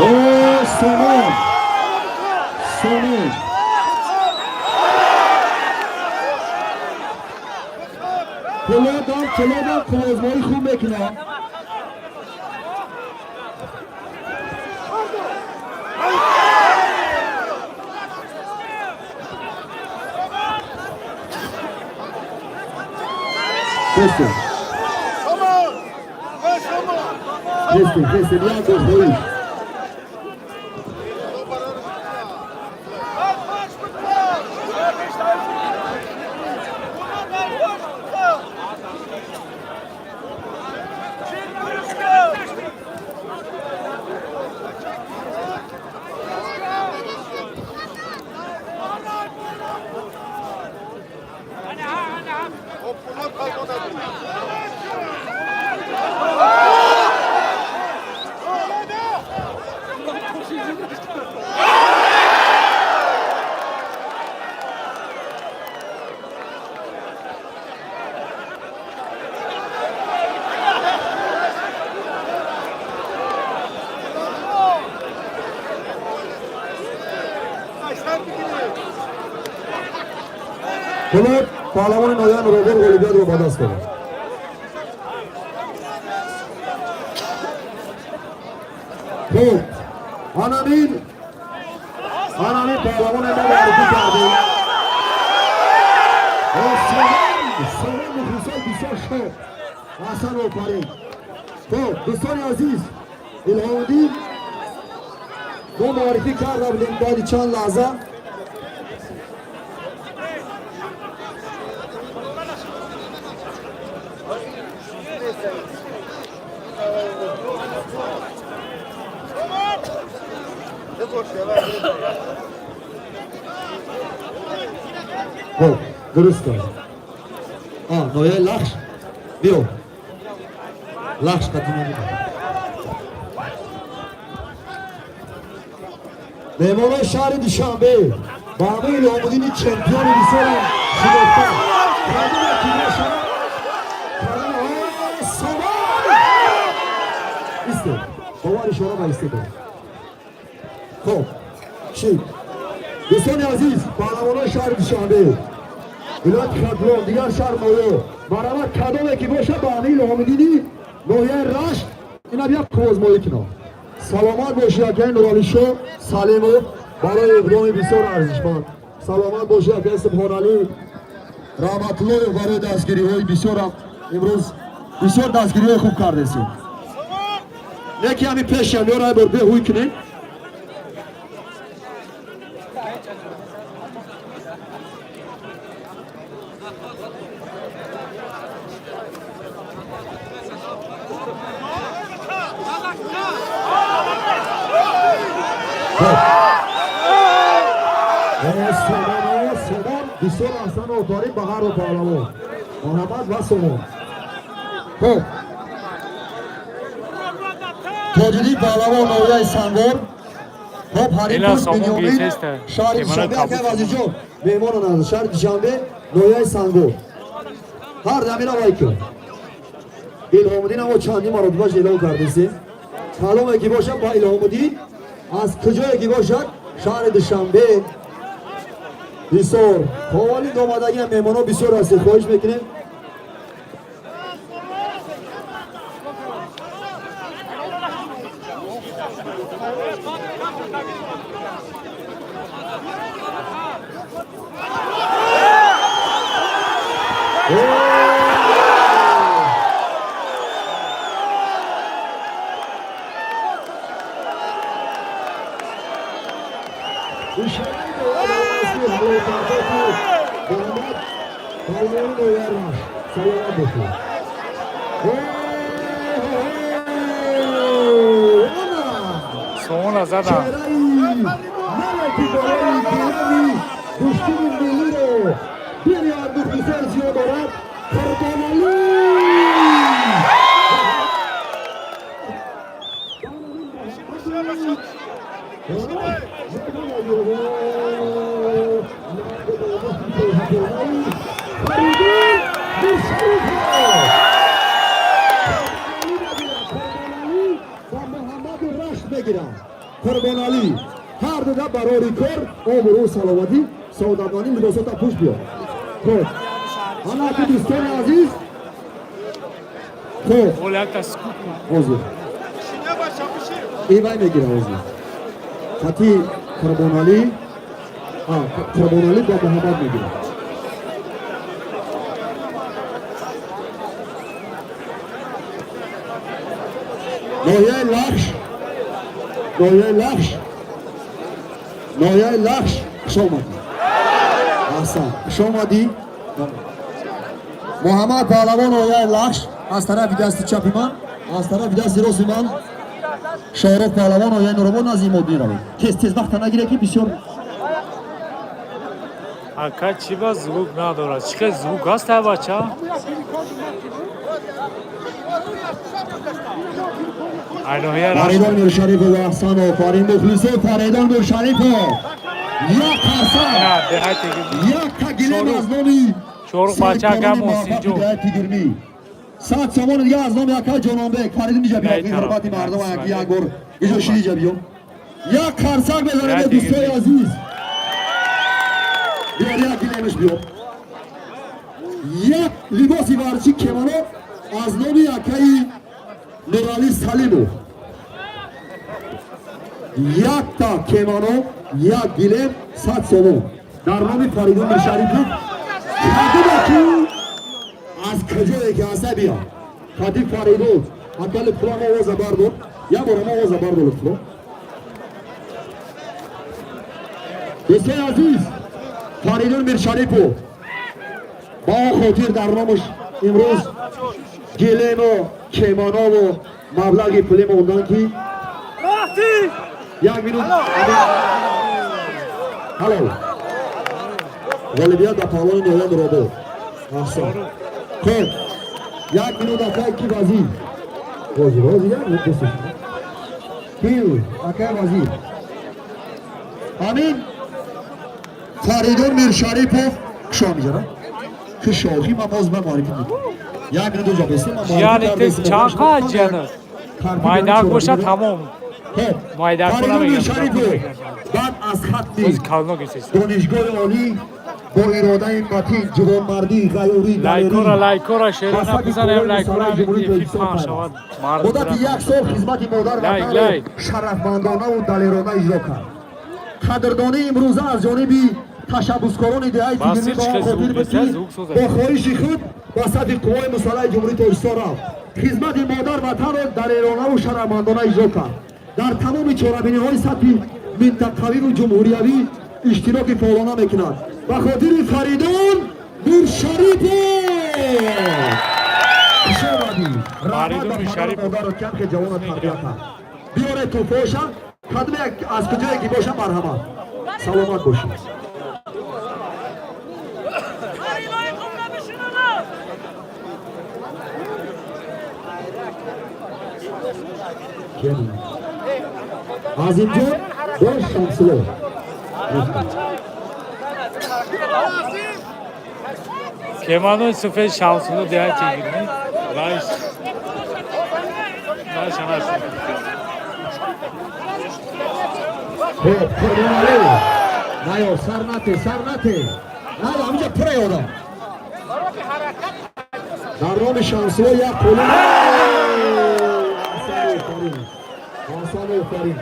Сомон! Сомон! Пулодам, пулодам қуввозмоӣ хуб мекунам. Хестем. Хестем, хестем, як бор хоҳиш. Пулод паҳлавони ноҳияи Нуробод ғолибиятро ба даст овард. Хуб, анамин паҳлавоне мо муаррифӣ кардем. Сомон, мухлисон бисёр шод. Ҳасан, офарин. Хуб, дӯстони азиз, Илҳомиддин мо муаррифӣ карда будем, баъди чанд лаҳза хуб, дуруст аст. Ноҳияи Лахш, биё, Лахш қатима. Меҳмонои шаҳри Душанбе ба ҳамаи Илҳомуддини чемпиони бисёрам шинохта. Кадоме ки бошад, Сомон, истед, бовар ишора ба истед. Хуб шид, дӯстони азиз, паҳлавонои шаҳри Душанбе, вилояти Хатлон, дигар шаҳр ноҳия, марҳамат, кадоме ки бошад, ба ҳамаи Илҳомиддини ноҳияи Рашт ина бия қувозмоӣ кунам. Саломат бошӣ, акаи Нуралишо Салимов, барои иқдоми бисёр арзишманд. Саломат бошӣ, акаи Субҳоналӣ Раҳматуллоев, барои дастгириҳои бисёрам. Имрӯз бисёр дастгириҳои хуб кардесем. Неки ҳами пешам ёра бор беҳуй кунем. Сомон, Сомон, бисёр аҳсан, офарин ба ҳар ду паҳлавон, Муҳаммад ва Сомон. Хуб, Тоҷиддин паҳлавон, ноҳияи Сангор. Хуб,
Ила
ҳариф
Сомон
Бинёмин,
гирифтеста.
шаҳри
Темана
Душанбе.
кабуд.
Акай Вазирҷон, меҳмонон аз шаҳри Душанбе, ноҳияи Сангор, ҳар дамира вай кун. Илҳомуддин амо чандин маротибаш эълон кардесем. Каломе ки бошад, ба Илҳомуддин, аз куҷое ки бошад, шаҳри Душанбе, бисёр ҳовали омадагиам меҳмонҳо бисёр ҳастед, хоҳиш мекунем. Ишораи ноҳияи ҳалокатоти Муҳаммад палвони ноҳияи Рашт. Саломат бошед.
Сомона задам.
Чеҳраи наве ки барои гилеми гӯштини миллиро бениҳоят мухлисони зиёд дорад, Қурбоналӣ. Фаридун Миршарифов ва Муҳаммаду Рашт мегиранд. Қурбоналӣ ҳар дуда барори кор, обрӯ, саломатӣ, савдамонӣ. Либосота пӯш, биё. Хуб, ҳанаки дӯстони азиз, хуб.
Оля, якта сукут кун.
Ҳозир ивай мегира, ҳозир хати Қурбоналӣ, Қурбоналӣ бо Муҳаммад мегирад. Ноҳияи Лахш, ноҳияи Лахш, ноҳияи Лахш, хуш омадӣ. Аҳсан, хуш омадӣ, Муҳаммад паҳлавон, ноҳияи Лахш. Аз тарафи дасти чапи ман, аз тарафи дасти рости ман Шоҳрух паҳлавон, ноҳияи Нуробод. Назди мо меравем. Тез, тез, вақта нагире, ки бисёр.
Ака, чӣ ба звук надорад? Чӣ хел звук ҳаст, ай бача? Ай ноҳияи Рашт.
Фаридон Миршарипов, аҳсан, офарин, мухлисо. Фаридон Миршарипов, як қарсак.
На, деҳати.
Як гилем аз номи
Шоҳрух бача, ака Муҳсинҷон.
Тигирмӣ, 100 сомони дига аз номи ака Ҷононбек. Фаридун, иҷа биё.
Ай тараф.
Ҳурмати мардум, як бор иҷо ши, иҷа биё. Як қарсак мезанем,
Ай
дӯстои
Тигирмӣ.
азиз. Биёр, як гилемиш биё, як либоси варзиши кемоно аз номи акаи Нуралӣ Салимов. Якта кемоно, як гилем, 100 сомон дар номи Фаридун Миршарипов. Кадуба ки аз куҷое ки ҳаста, биё кади Фаридун. Ака, лутфулло, ма овоза бардор, як бора ма овоза бардор, лутфулло. Дӯстои азиз, Фаридун Миршарипов ба он хотир дар номаш имрӯз гилему кемонову маблағи пулӣ мондан, ки як минут. Ҳало, ғолибият ба паҳлавони ноҳия Нуробод. Аҳсан. Хуб, як минут. Акай ки вазир, ҳозир, ҳозир, як минут, дӯст ки акай вазир. Ҳамин Фаридун Миршарипов кушо меҷара, ки шохи ман боз ман муаррифӣ мекунам. Як минут ҷо бестем, ман муаррифӣ
Яъне
кардем.
тез чанд қад ҷана? Майдак боша, тамом.
Хуб.
Майдак
Фаридун
намегирам.
Миршарипов баъд аз хатми
Боз кално гирсест.
донишгоҳи олӣ бо иродаи матин, ҷавонмардӣ, ғайёрӣ,
Лайкора, лайкора, шерона бизанем, лайкора,
Ҷумҳурии
эфир паҳн шавад. Мард
муддати як сол хизмати модар
Лайк,
ватанро
лайк.
шарафмандонаву далерона иҷро кард. Қадрдонии имрӯза аз ҷониби ташаббускорони деҳаи
Басир
Тигирмӣ ба он
чӣ
хотир
звук
буд,
нест,
ки
звук созад.
бо хоҳиши худ ба сафи қуввои мусаллаҳи Ҷумҳурии Тоҷикистон рафт, хизмати модар ватанро далеронаву шарафмандона иҷро кард. Дар тамоми чорабиниҳои сатҳи минтақавиву ҷумҳуриявӣ иштироки фаъолона мекунад. Ба хотири Фаридун Миршарипов, хуш омадӣ. Раҳмат
Фаридун
ба падару
Миршарипов.
модарро, ки ҳамхе ҷавона тарбия кард. Биёре тӯҳфаоша, кадме аз куҷое ки боша, марҳамат, саломат бошед.
Harinoyu kumlamışsınız.
Кем? Азимҷон бо Шамсуло.
Кеманои суфед Шамсулло, деҳаи Тигирмӣ. Лайш. Лайш ҳамаш.
Хуб, Қурбоналӣ, наё, сар нате, сар нате, наё, ҳамиҷа пурай одам. Дар номи Шамсуло як қулӣ. Аҳсан, офарин, аҳсан, офарин.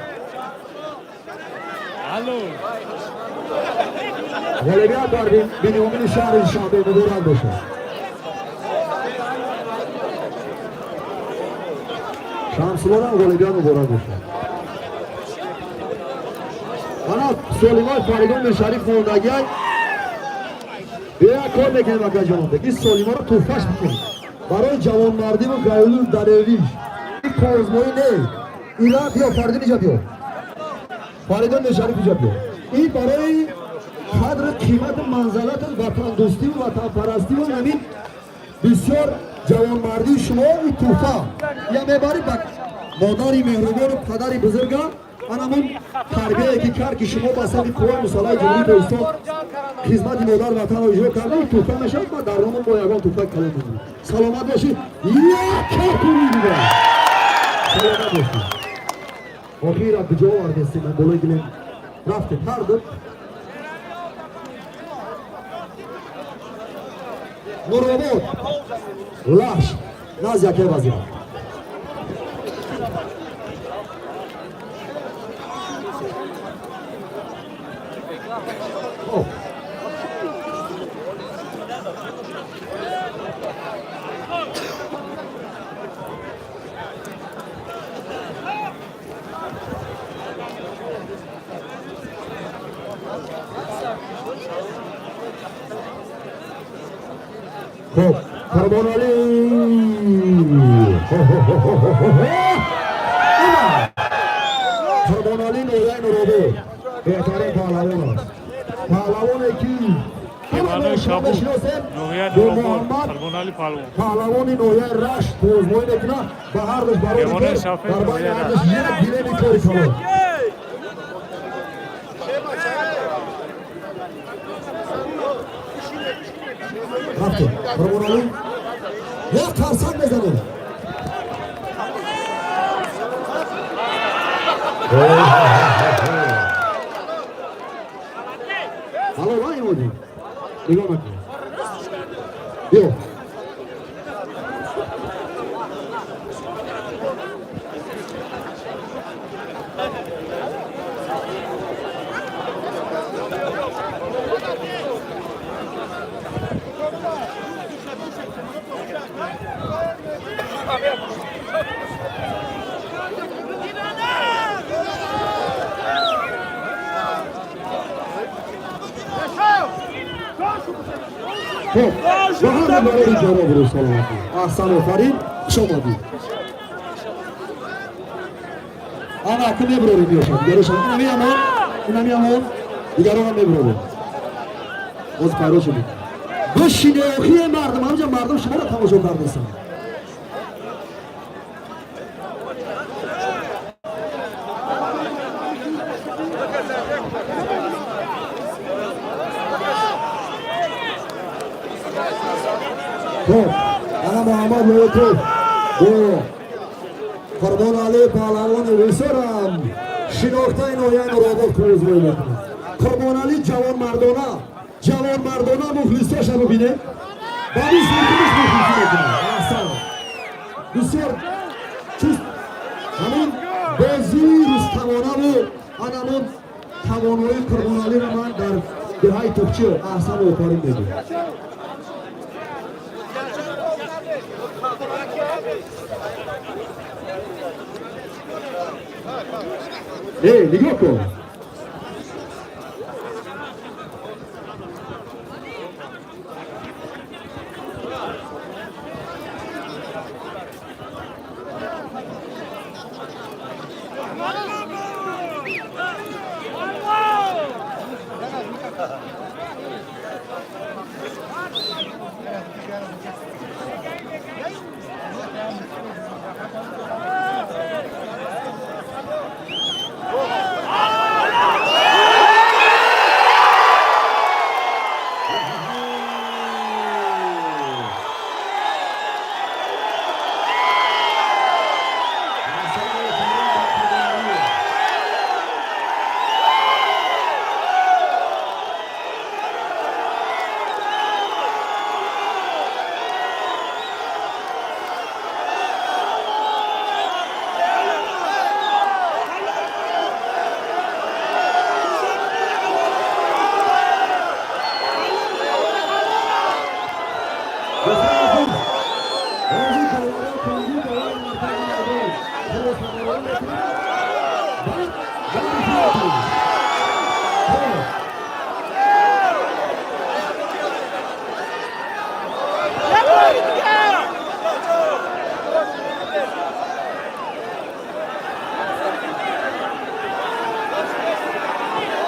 Алло.
Ғолибият бар Биниёмини шаҳри Душанбе, муборак бошад. Шамсулорам ғолибият муборак бошад. Ана Солимой Фаридун Миршариф мондагиай. Бия кор мекунем, акаҷонбек. Ин Солиморо туҳфаш бикунем. Барои ҷавонмардиву гаюлу далериш. Ин корзмоӣ не. Ира биё, Фаридун иҷа биё. Фаридун Миршариф иҷа биё. Ин барои қадру қимату манзалату ватандӯстиву ватанпарастиву ҳамин бисёр ҷавонмардии шумо ин туҳфа. Я мебарӣ ба модари меҳрубону падари бузурга, анамун тарбияе ки кард, ки шумо ба сафи қувваи мусаллаҳи Ҷумҳурии Тоҷикистон хизмати модар ватанро иҷро карда, ин туҳфа мешавад. Ма дар номон бо ягон туҳфаи калон мемонем. Саломат бошӣ. Як капури дигар. Саломат бошӣ. Охира куҷо овардестем? Ман болои гилем рафтем ҳар ду. Нуробод, Лахш, назди акай вазир. Хоб. Хоб, Қурбоналӣ. Ина Қурбоналӣ, ноҳияи Нуробод, беҳтарин паҳлавон аст, паҳлавоне ки
Иванои
шумо
Кабул,
мешиносем.
ноҳияи
Бо
Нуробод,
Муҳаммад
Қурбоналӣ паҳлавон.
паҳлавони ноҳияи Рашт озмоӣ мекунад. Ба ҳардуш барои
Девонаи
кор
Шафеъ,
дар байни
ноҳияи
ҳардуш
Рашт.
як гилеми кори калон. Рафтем, Қурбоналӣ, як қарсак мезанем. Ало, ва имоди нигоҳ накун, биё. Хоб, ба ҳама барои ҷавоб рӯ саломатӣ. Аҳсан, офарин, хуш омадӣ. Ана ку мебурорем, биёшад дигарошам. Инами амон, инами амон, дигаронам мебурорем. Боз пайдо шудем. Бишине, охие мардум, ҳамҷа мардум шуморо тамошо кардесам. Хоб, ана Муҳаммад Лоиқов бо Қурбоналӣ паҳлавони бисёрам шинохтаи ноҳияи Нуробод озмоӣ мекунад. Қурбоналӣ ҷавонмардона, ҷавонмардона мухлисоша бибинед, ба мисли худаш мухлисӣ мекунад. Аҳсан, бисёр чиз, ҳамон бозии рустамонаву анамон тавоноии Қурбоналиро ман дар деҳаи Топчиё аҳсан, офарин мегӯям. Э, нигоҳ кун.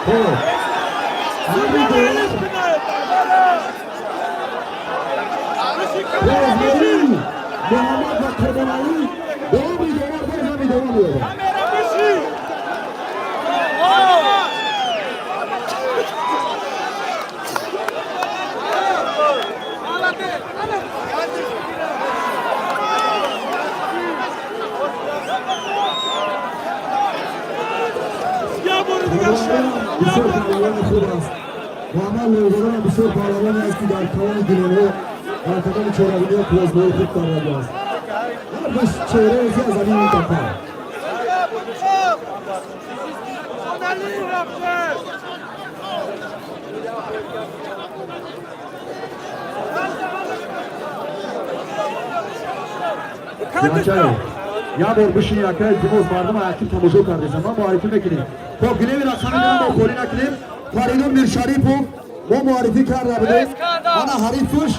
Хуб, ҳамин довар Розмарӣ Муҳаммад ва Қурбоналӣ давоми довар боз ҳам идома меёбад. Бисёр паҳлавони хуб аст. Муҳаммад Лойзодаам бисёр паҳлавоне аст, ки дар тамоми гилемҳо, дар тамоми чорабиниҳо қуввазбои хуб кардааст. Ҳардуш чеҳраеси аз ҳамин минтақа. Як бор бишини, ака, илтимос, мардума яким тамошо кардесам, ман муаррифӣ мекунем. Хоб, гилеми рақами мо холӣ накунем. Фаридун Миршарипов мо муаррифӣ карда будем. Ана ҳарифуш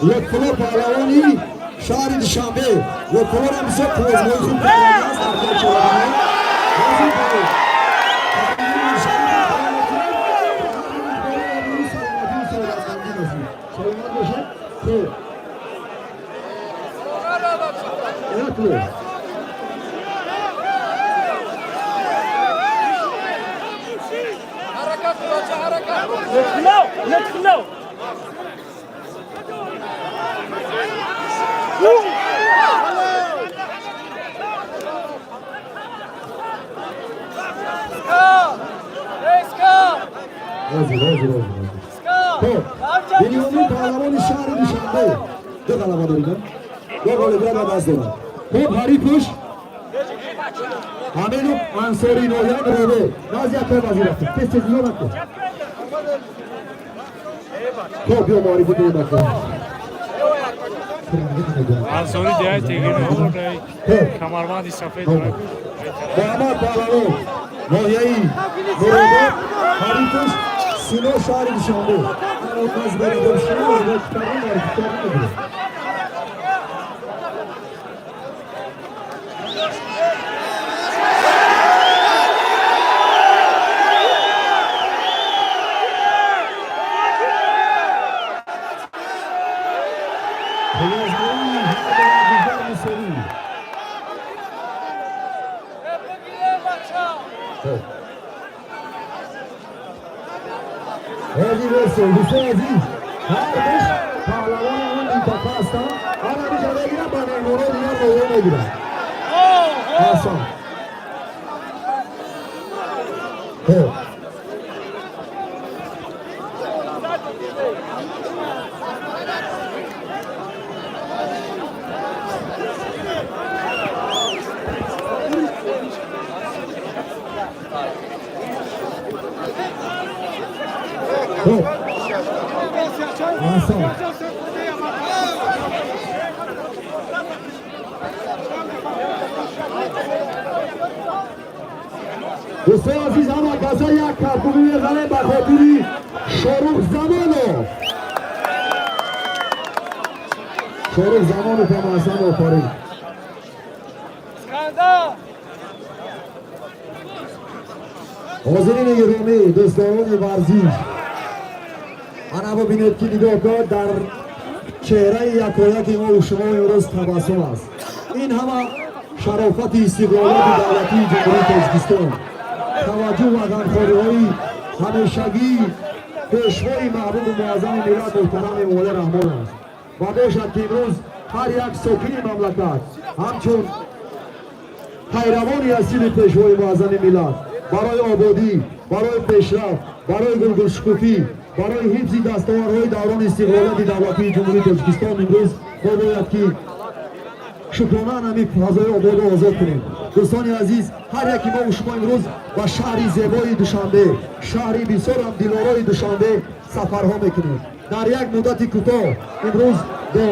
Лутфулло, паҳлавони шаҳри Душанбе. Лутфуллорам бисёр қуввазбои хуб кардааст дар чорабиниҳо. Саломат бошед. Хуб, якло.
لا لا تخلاو.
Ҳозир, ҳозир, ҳозир. Хуб, Бениёмин, паҳлавони шаҳри Душанбе, ду ғалаба доридам, ду ғолибият ба даст дорад. Хуб, ҳарифуш Ҳамидов Ансори, ноҳияи Муробе. Назди акай вазир рафтем. Тез, тез нигоҳ накун. Хуб, биё муаррифӣ кунем, ака.
Ансори диҳай тегин.
Хуб.
Камарбанди сафед дорад.
Муҳаммад паҳлавон, ноҳияи Муробод, ҳарифуш Сино, шаҳри Душанбе. Муаррифӣ кардан. Қуввазбоии ҳар мусовӣ. Хуб. Ҳозир восе, дӯстони азиз, ҳардуш паҳлавони он минтақа ҳастанд. Ҳама биҷа мегиранд, ба меҳмонҳои дигар ноҳия мегиранд. Аҳсан. Хуб. Хуб. Аҳсан. Дӯстони азиз, ҳама каса як кафкӯбӣ мезанем ба хотири Шорух Замонов. Шорух Замонов ҳам аҳсан, офарин. Ҳозирини гиромӣ, дӯстдорони варзиш, ана бибинед, ки нигоҳ кун, дар чеҳраи якояки мо шумо имрӯз табассум аст. Ин ҳама шарофати истиқлолияти давлатии Ҷумҳурии Тоҷикистон, таваҷҷӯҳ ва ғамхориҳои ҳамешагии пешвои маҳбуби муаззами миллат, муҳтарам Эмомалӣ Раҳмон аст. Ва бошад, ки имрӯз ҳар як сокини мамлакат ҳамчун пайравони асили пешвои муаззами миллат барои ободӣ, барои пешрафт, барои гулгулшукуфӣ, барои ҳифзи дастовардҳои даврони истиқлолияти давлатии Ҷумҳурии Тоҷикистон имрӯз мо бояд, ки шукрона ҳамин фазои ободу озод кунем. Дӯстони азиз, ҳар яки мо шумо имрӯз ба шаҳри зебои Душанбе, шаҳри бисёрам дилорои Душанбе сафарҳо мекунем. Дар як муддати кӯтоҳ имрӯз бо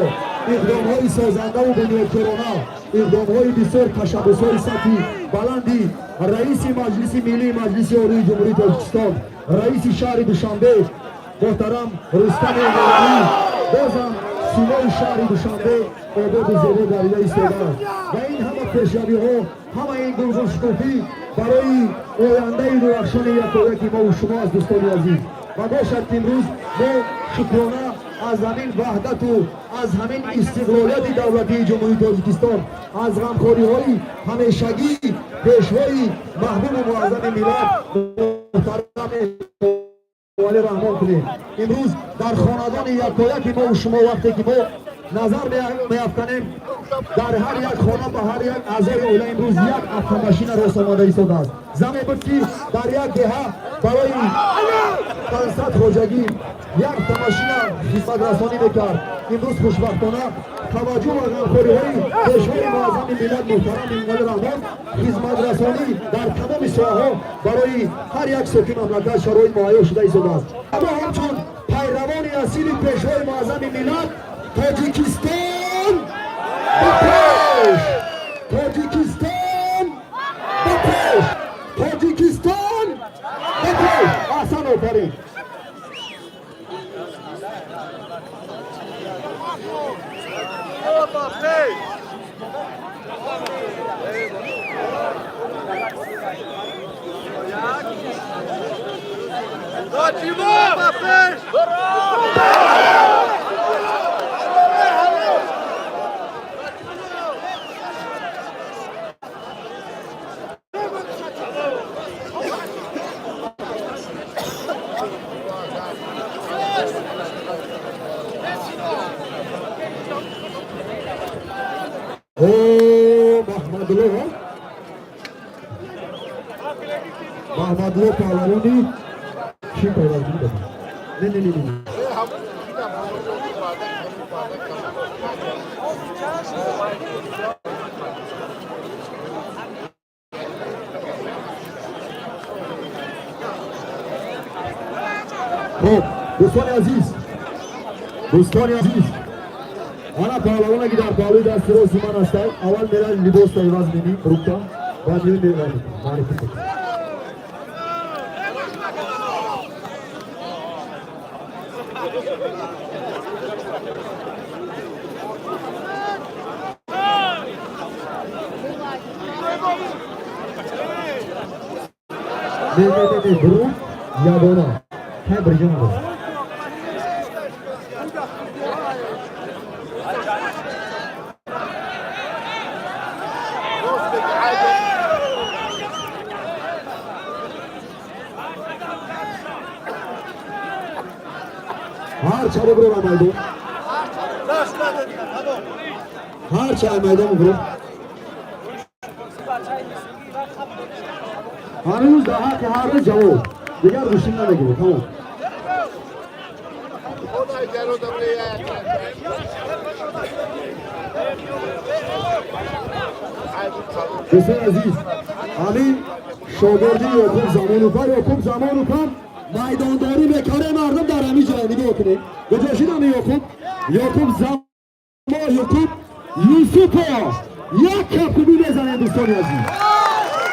иқдомҳои созандаву бунёдкорона, иқдомҳои бисёр, ташаббусҳои сатҳи баланди раиси Маҷлиси Миллии Маҷлиси Олии Ҷумҳурии Тоҷикистон, раиси шаҳри Душанбе муҳтарам Рустами Эмомалӣ, бозам симои шаҳри Душанбе ободу зебо гардида истодааст. Ва ин ҳама пешравиҳо, ҳама ин гулгулшукуфӣ Барои ояндаи дурахшони якояки мо шумо аз дӯстони азиз ва бошад ки имрӯз мо шукрона аз ҳамин ваҳдату аз ҳамин истиқлолияти давлатии Ҷумҳурии Тоҷикистон, аз ғамхориҳои ҳамешагии пешвои маҳбубу муаззами миллат муҳтарам Эмомалӣ Раҳмон кунем. Имрӯз дар хонадони якояки мо шумо, вақте ки мо назар меафканем, дар ҳар як хона ба ҳар як аъзои оила имрӯз як автомашина рост омада истодааст. Заме буд, ки дар як деҳа барои 500 хоҷагӣ як автомашина хизматрасонӣ мекард. Имрӯз хушбахтона таваҷҷӯҳ ва ғамхориҳои пешвои муаззами миллат муҳтарам Эмомалӣ Раҳмон, хизматрасонӣ дар тамоми соҳаҳо барои ҳар як сокини мамлакат шароит муҳайё шуда истодааст. Мо ҳамчун пайравони асили пешвои муаззами миллат, Тоҷикистон ба пеш, Тоҷикистон ба пеш, Тоҷикистон ба пеш! Аҳсан, офарин! О, Маҳмадло, Маҳмадло паҳлавони чӣ пайвастгирӣ дорад? Не, не, не, не. Хуб, дӯстони азиз, дӯстони азиз, ана паҳлавоне, ки дар паҳлӯи дасти рости ман ҳастанд, аввал меравем, либосро иваз меним, рукта, баъд меоем, муаррифӣ мекунем. Не, не, не, не, бурун ягона ҳай бирҷа надорад. Ҳар чаро бирора майдон, ҳар ча майдон бирор. Ҳанӯз дар ҳаққи ҳар ду ҷавоб дигар гӯштин намегиред, тамом. Дӯстони азиз, ҳамин шогирди Ёқуб Замонов, Ёқуб Замонов ҳам майдондорӣ мекарде. Мардум, дар ҳамин ҷой нигоҳ кунед, куҷо шидам. Ёқуб, Ёқуб Замо, Ёқуб Юсупов, як кафкубӣ мезанем. Дӯстони азиз,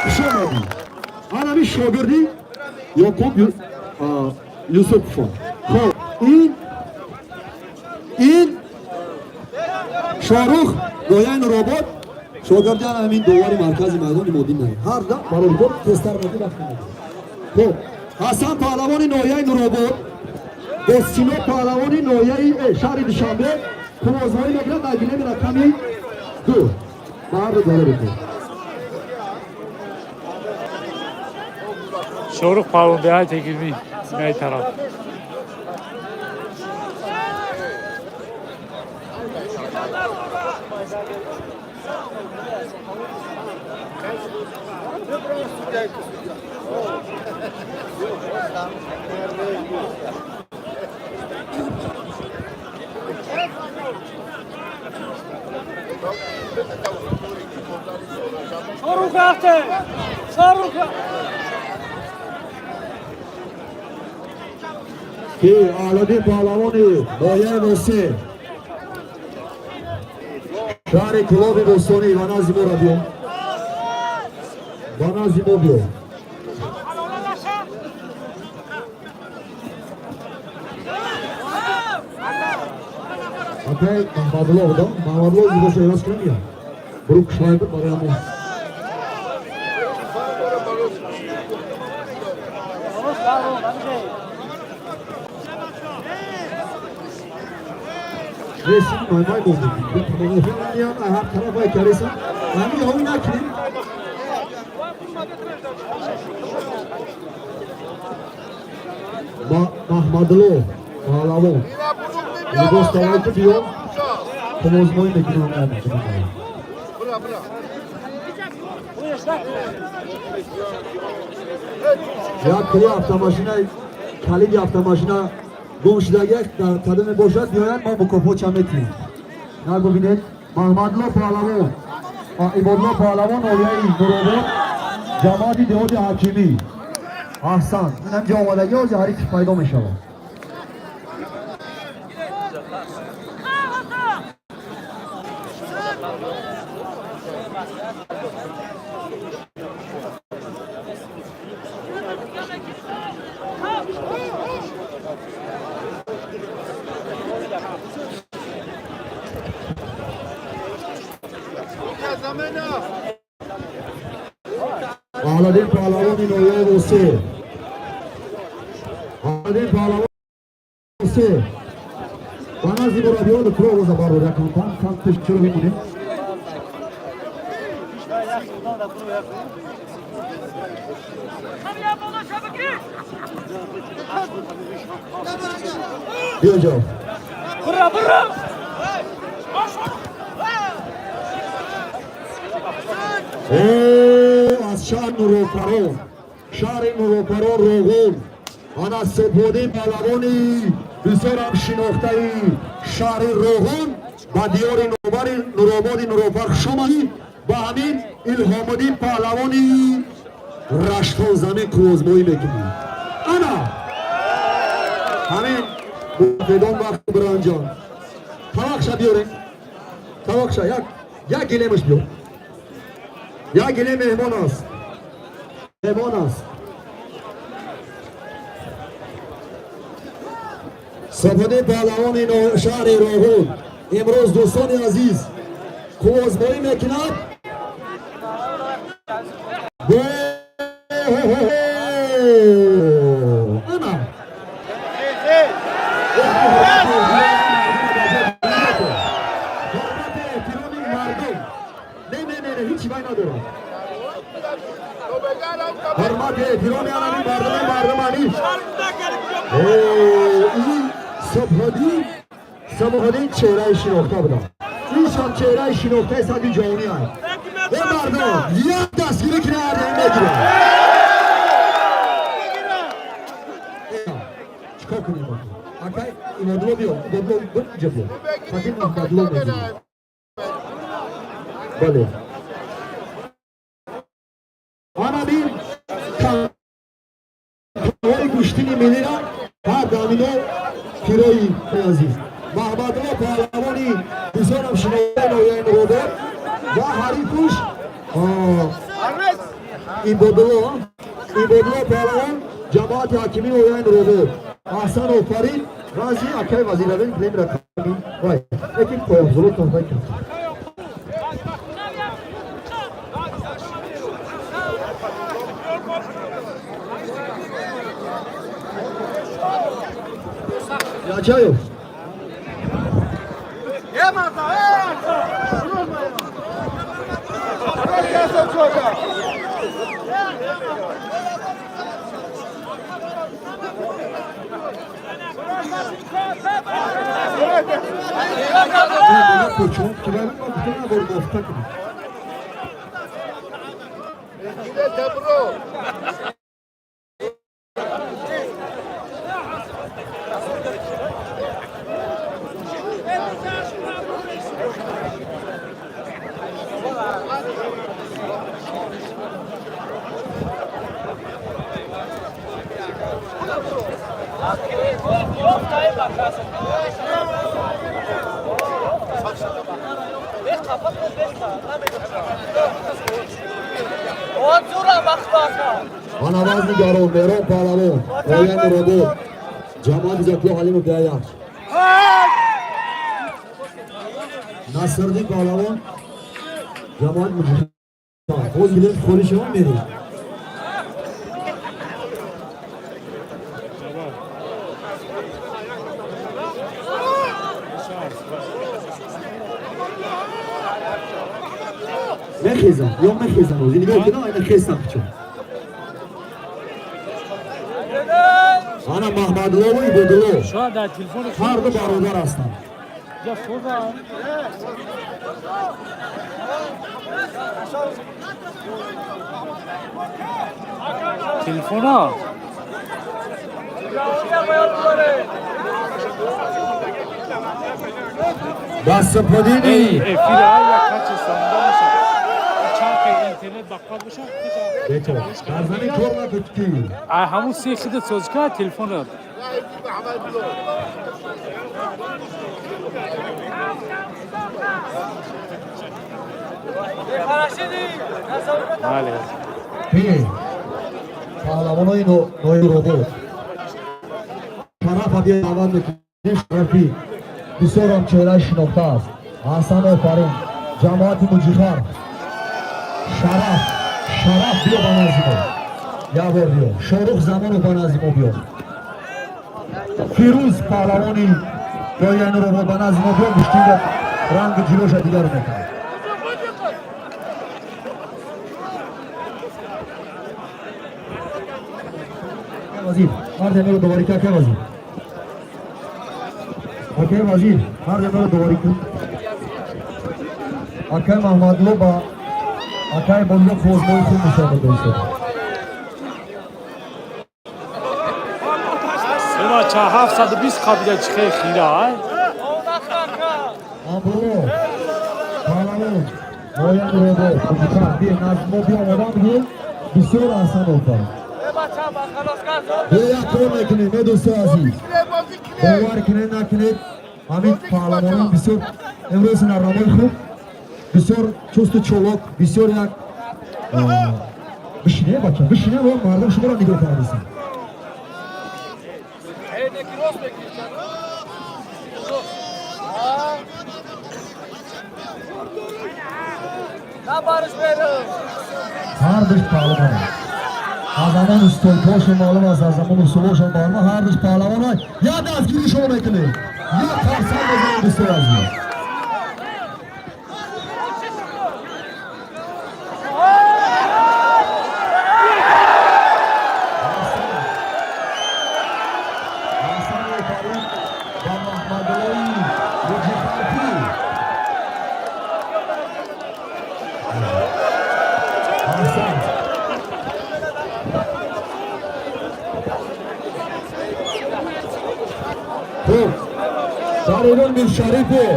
хуш омадӣ. Ҳамин шогирди Ёқуб Юсупов. Хоб, ин Шоҳрух Нояи Нуробод, шогирди ҳамин довари маркази майдони Модин. Ҳар да барои кор тезтар меди, вақт намегирад. Хоб, Ҳасан паҳлавони ноҳияи Нуробод бо Сино паҳлавони ноҳияи шаҳри Душанбе қуввозмоӣ мекунад дар гилеми рақами 2. Ба ҳар ду зарар бикунед.
Шоҳрух паҳлавон беҳай текилми най тараф.
Шоҳрух рафте! Шоҳрух!
Ки Аҳлиддин паҳлавони ноҳияи Восе, шаҳри Кӯлоби бостонӣ, ба назди мо биё, ба назди мо биё. Акай Маҳмадулло буда, Маҳмадулло либосро иваз кунам, я бурук шлайбер барои ҳамон. Ресим маймай бозӣ. Ҳар тараф вай каресан. Ҳами ҳови накунем. Маҳмадло паҳлавон. Либос давай ки биём. Қувозмоӣ мекунам. Як кули автомашина, калиди автомашина гум шудагиак дар кадоме бошад, биёяд, мо мукофотша метиҳем. Набубинед, Маҳмадло паҳлавон, Ибодло паҳлавон, ноҳияи Нуробод, ҷамоати деҳоти Ҳакимӣ. Аҳсан, инам ҷо омадагӣ, ҳозир ҳарифш пайдо мешавад. Аҳладин паҳлавони ноҳияи Восе. Аҳладин паҳлавон Восе. Ба назди мураббиёни куровоза барор якам кам кам пеш чиро мемонем. Биё ҷо.
Бра, бра!
Аз шаҳр Нуропарон, шаҳри Нуропарон, Роғун, ана Субҳуддин паҳлавони бисёрам шинохтаи шаҳри Роғун ба диёри нобари Нурободи Нуропар хуш омадӣ. Ба ҳамин Илҳомуддин паҳлавони Раштон замин қувозмоӣ мекунӣ. Ана ҳамин бедон вақт биранҷон. Тавақша биёрем. Тавақша як як гилемаш биёр. Як гилем меҳмон аст. Меҳмон аст. Субҳуддин паҳлавони шаҳри Роғун имрӯз, дӯстони азиз, қувозмоӣ мекунад бо ана ҳурмати эҳтироми мардум. Не, не, не, не, ҳеҷ вай надорад. Ҳурмати эҳтироми анами мардуми мардумани. Ин Субҳуддин чеҳраи шинохта будам. Ишон чеҳраи шинохтаи сатҳи ҷаҳонӣ аст. Е мардум, як дастгирӣ кина, ҳар мегирад. Чикор кунем? Акай Имодло, биё, Имодло, инҷа биё. Фақит Маҳмадло мегирад. Бале. Ана бин, ҳои гӯштини миллира ҳар дамино пирои азиз. Маҳмадло паҳлавони бисёрам шинохтаи ноҳияи Нуробод ва ҳарифуш Ибодулло, Ибодулло паҳлавон, ҷамоати ҳакимии ноҳияи Нуробод. Аҳсан, офарин. Вази акай вазиравин племра ками вай. Лекин пойафзолотон вай кам. Ячаев. Кучум, ки вай гуфта набор бофта кунед. Ана вазни гарон, Меҳрон паҳлавон, ноҳияи Нуробод, ҷамоати Иззатулло Ҳалимов Деяш. Насриддин паҳлавон, ҷамоат Муҷихан. Боз билем, холи шумо мерем. Мехезам, ё мехезам. Нигоҳ кунам, айна хестам кичо. Ана Маҳмадлову Ибодулло.
Шояд дар телефони
Ҳар ду бародар ҳастанд.
Я соза. Телефона.
Дастподини.
Эфир як качество меша. Чанд интернет бақват боша.
Бето. Дар замин кор накун ки.
Ай ҳамун се хида созика телефона. Бале.
Ки? Паҳлавонои ноиробод. Шарафа биё даъват мекунем, Шарафи. Бисёрам чеҳраи шинохта аст. Ҳасан офарин. Ҷамоати Муҷихар. Шараф, Шараф биё ба назди мо. Як бор биё. Шорух Замонов ба назди мо биё. Фирӯз паҳлавони ноҳияи Нуробод ба назди мо биё, гӯштинга ранги ҷилоша дигару мекунад. Вазир, марде меро доварӣ ка, ака вазир. Акай вазир, марде меро доварӣ кун. Акай Маҳмадло ба акай Болло қувватҳои хуб нишон дода истода.
Бача 720 қабида чихе хира, ай?
Абрулло, паҳлавон, ноҳияи Нуробод, Муҷихар, биё назди мо биё, омодан бигир. Бисёр аҳсан офарин. Биё як кор мекунем, э дӯстои азиз. Бовар кунед накунед, ҳамин паҳлавонон бисёр имрӯз ҳунарнамои хуб, бисёр чусту чолок, бисёр як бишине бача, бишине, ва мардум шуморо нигоҳ кардисанд. Ҳардуш паҳлавон. Аз ҳамон устойкҳошон маълум аст, аз ҳамон усулҳошон маълум аст, ҳардуш паҳлавон. Як дастгирӣ шумо мекунед, як қарсак мезанед, дӯстои азиз. Ҳасан офарин ба Маҳмадуллои Муҷихарпӣ. Аҳсан. Хуб, Фаридун Миршарипов,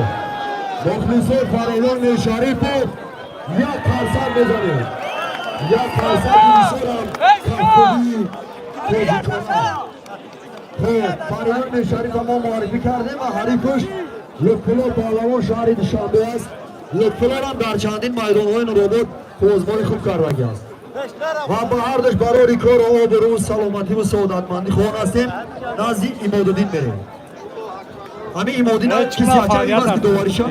мухлисои Фаридун Миршарипов, як қарсак мезанед. Як қарсаки бисёрам кафкӯбии тоҷикона. Хуб, Фаридун Миршарипов мо муаррифӣ кардем ва ҳарифаш Лутфулло паҳлавон шаҳри Душанбе аст. Лутфуллорам дар чандин майдонҳои Нуробод қуввозбони хуб кардагӣ аст. Ва ба ҳардуш барори кору обрӯ, саломативу саодатмандӣ хоҳон ҳастем. Назди Имодуддин мерем. Ҳамин Имодуддин киси ача иваз ки довариша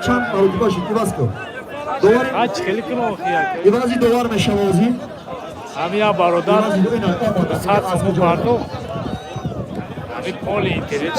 чанд маротиба шуд, иваз кун. Довари
Ай чихели кунам охи як.
ивази довар мешава озин.
Ҳамин як бародар
Ивази ина омада.
100 сомон пардохт. Ҳамин поли интернет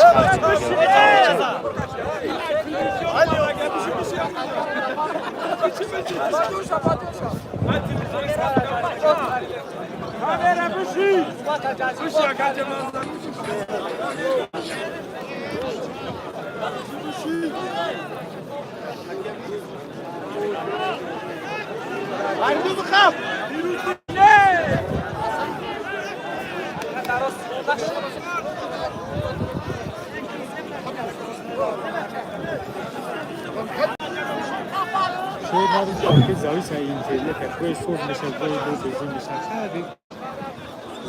чӣ завис аз интернет, гоҳе соз мешавад, гоҳе боз безин мешавад.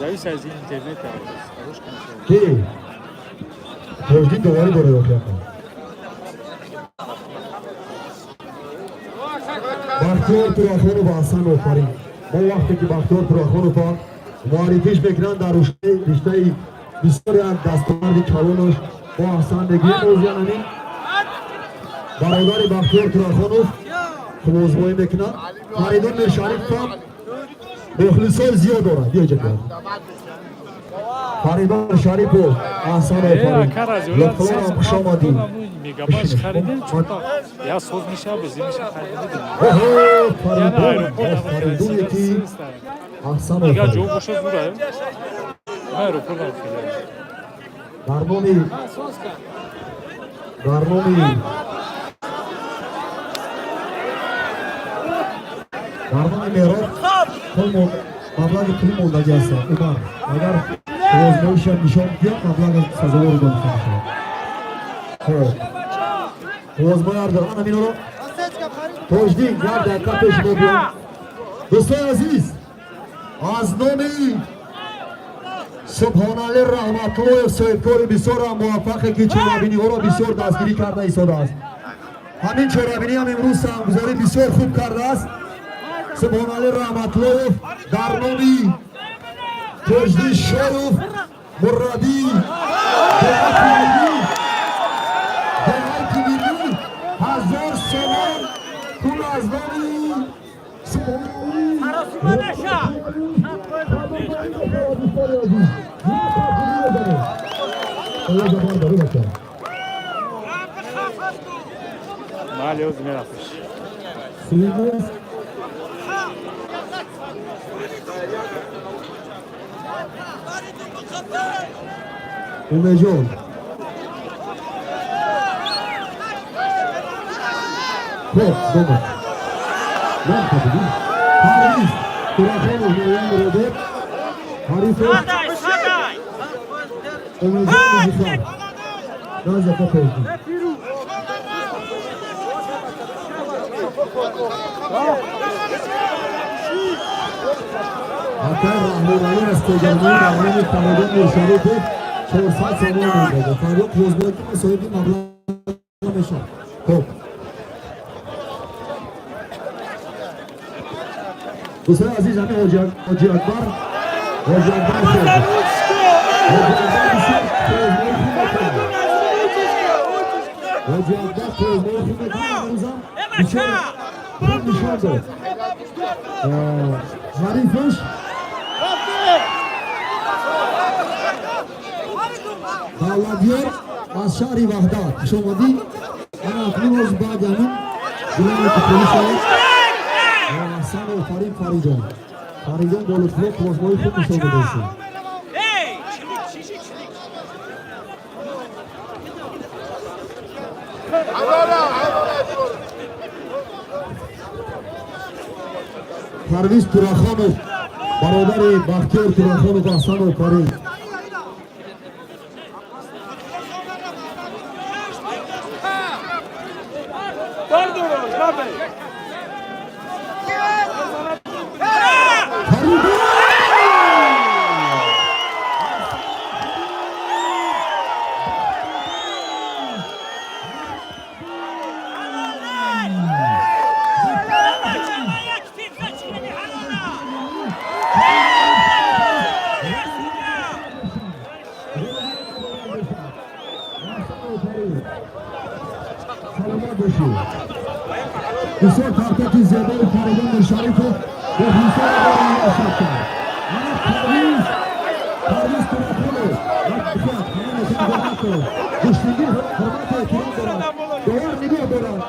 Завис аз интернет хорош мешавад.
Ки? Тоҷдин доварӣ дорад охи ака. Бахтиёр Турахонов, Ҳасан офарин. Мо вақте ки Бахтиёр Турахоновро муаррифиш мекунанд дар риштаи бисёр як дастоварди калонаш бо Ҳасан мегӯем, озиян ҳамин бародари Бахтиёр Турахонов қуввозбоӣ мекунад. Фаридун Миршариф ҳам мухлисои зиёд дорад. Биё ҷа биё. Фаридун Шарипов, Аҳсан офарин.
Ака разиёлат
Лутфулло, хуш омадӣ.
Мегабайт харидем, чунта я соз меша, бозӣ меша, харидем.
Оҳо,
Яна
Фаридун,
аэропорт
Фаридуне ки Аҳсан
Дига
офарин.
ҷо боша зура. Аэропорт хеле.
Дар номи Мероб пул, маблағи пули мондагӣ ҳастанд. Умар, агар озмоишам нишон диҳад, маблағ сазовори дониста мешавад. Хоб, озмои ардор ман ҳаминро Тоҷдин як дақиқа пеш мо биём. Дӯстони азиз, аз номи Субҳонали Раҳматуллоев, соҳибкори бисёрам муваффақе, ки чорабиниҳоро бисёр дастгирӣ карда истодааст, ҳамин чорабинӣ ҳам имрӯз саҳмгузорӣ бисёр хуб кардааст. Субҳонали Раҳматуллоев дар номи Тоҷдин Шоев, мураббӣ деҳати миллӣ, 1000 сомон пул аз номи Субҳонали.
Саросима наша.
Дӯстони азиз, бача.
Мали оз мерафтиш.
Симус. Умеҷон. Хоб, дома. Нам кабиди. Парвиз Турахонов, Ноян Роберт. Ҳарифов
Садай, садай.
Умеҷон Музифар. Наза Капозди. Акай Раҳмонали аз Тегармон дар номи Фаридун Миршарипов 400 сомон медода. Фаридун қӯзбои ки соҳиби маблағ мешавад. Хоб. Дӯстони азиз, ҳамин Ҳоҷи Акбар, Ҳоҷи Акбар хел. Ҳоҷи Акбар бисёр қӯзбои хуб мекунад. Ҳоҷи Акбар қӯзбои хуб мекунад, ҳанӯзам бисёр хуб нишон дод. Ҳарифаш Давлатёр аз шаҳри Ваҳдат. Хуш омадӣ. Ана акнун оз баъди ҳамин гуламе ки холӣ шавад. Аҳсан офарин, Фаридон. Фаридон бо Лутфулло қувватҳои хуб нишон додааст.
Эй, чилик, чиши чилик.
Парвиз Турахонов, бародари Бахтиёр Турахонов, Аҳсан офарин. Фаридун!
Як тифа чилини ҳалола.
Саломат бошед. Бисёр ҳаракати зебои Фаридун Миршарипов бо ҳисори шад кард. Ана Парвиз Турахонов гӯштингир ҳурмату эҳтиром дорад, довар нигоҳ дорад.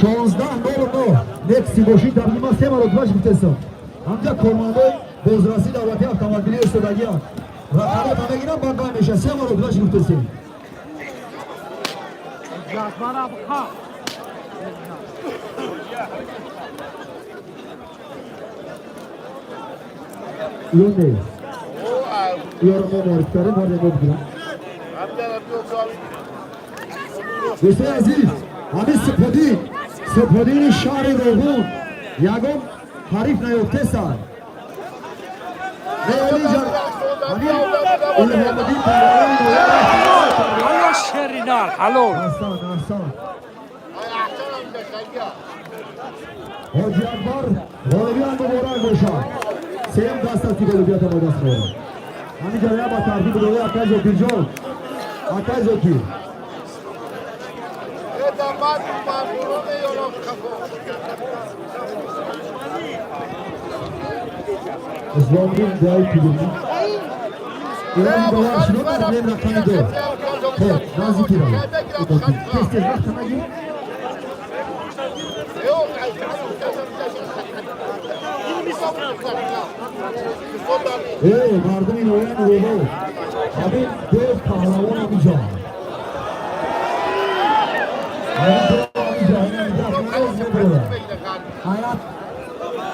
16:09 некси бошӣ тарҷума се маротиба гуфтесам. Ҳамҷа кормандои бозрасӣ давлати автомобилӣ истодагиам, рақамота мегирам, баъд вай меша. Се маротиба гуфтесем. Ё не, ёро мо муаррифӣ кардем, ҳар мо бигирам. Дӯстои азиз, ҳамин Субҳуддин, Субҳуддини шаҳри Роғун ягон ҳариф наёфтесанд. Неолиҷа ҳамин Илҳомуддин паҳлавони.
Финал ҳалол.
Аҳсан, аҳсан. Ҳоҷи Акбар ғолибият муборак бошад. Сеюм даст аст, ки ғолибията ба даст меорад. Ҳамин ҷоя ба тартиб дода акай Зокирҷон. Акай Зокир. Исломдин ҷои пирӯзӣ. Ирон бовар шуд, мем рақами 2. Хоб, наздики равед. Тез тез вақт нагир. Эй, мардуми ноҳияи Нуробод. Ҳамин ду паҳлавон ҳаминҷо. Ҳамин ду ҳаминҷо, ин мебурад. Ҳаят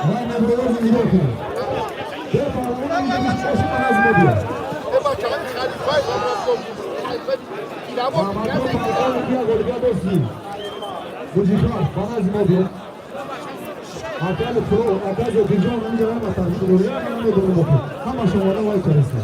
вай мебурад, нигоҳ кунед. Ду паҳлавон ҳаминҷо бошад, ба назди мо биёд. Маҳмадҷон паҳлавон бия ғолибият дошти. Мужикар, ба назди мо биёд. Акай Лутфулло, акай Зокирҷон ҳаминҷо ҳама тартиб дода, намедонам охир. Ҳамаш омада вай кардаста.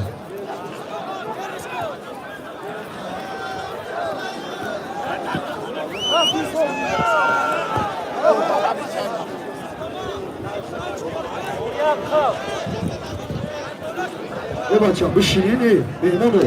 Э бача, бишинед, э, меҳмоно.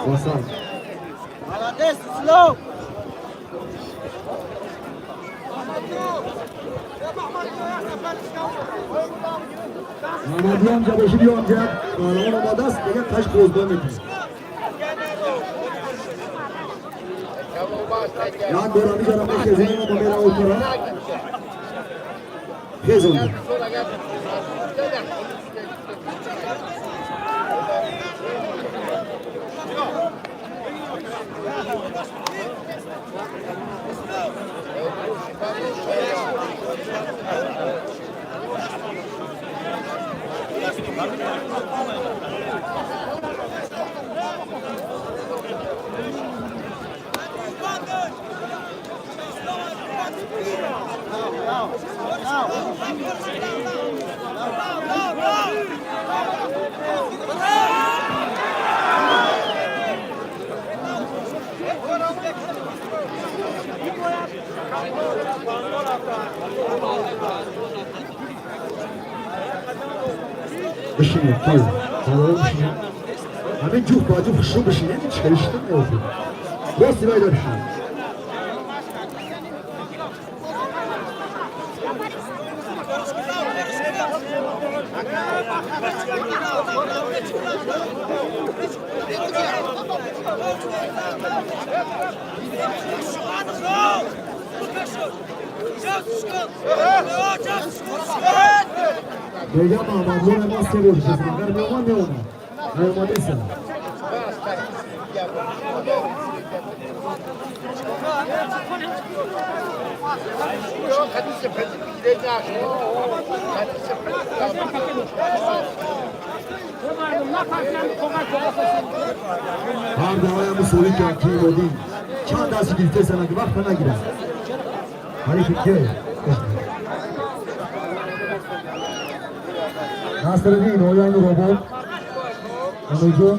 Васан.
Молодец, Ислом!
Мамадиам ҷа бошид ё ҳамҷа як паҳлавон омадааст, дигар қаш бозбой мекунад. Як бор ҳамиҷара мехезонем ва меравад тара. Хезонем. Бишинед, тез. Паҳлавон бишинед. Ҳамин ҷуфт ба ҷуфт хушрӯ бишинед, ҳеҷ хеле шида меофед. Рости вайда бишинед. Мега Маҳмадҷон ма се бор шист. Агар меомад, меомад. Наомадеса. Ҳар давая мусолӣ кард ки Имодин чанд дасти гирифтесана ки вақта нагирад. Ҳарифи ке? Насриддин ноҳияи Нуробод. Амирҷон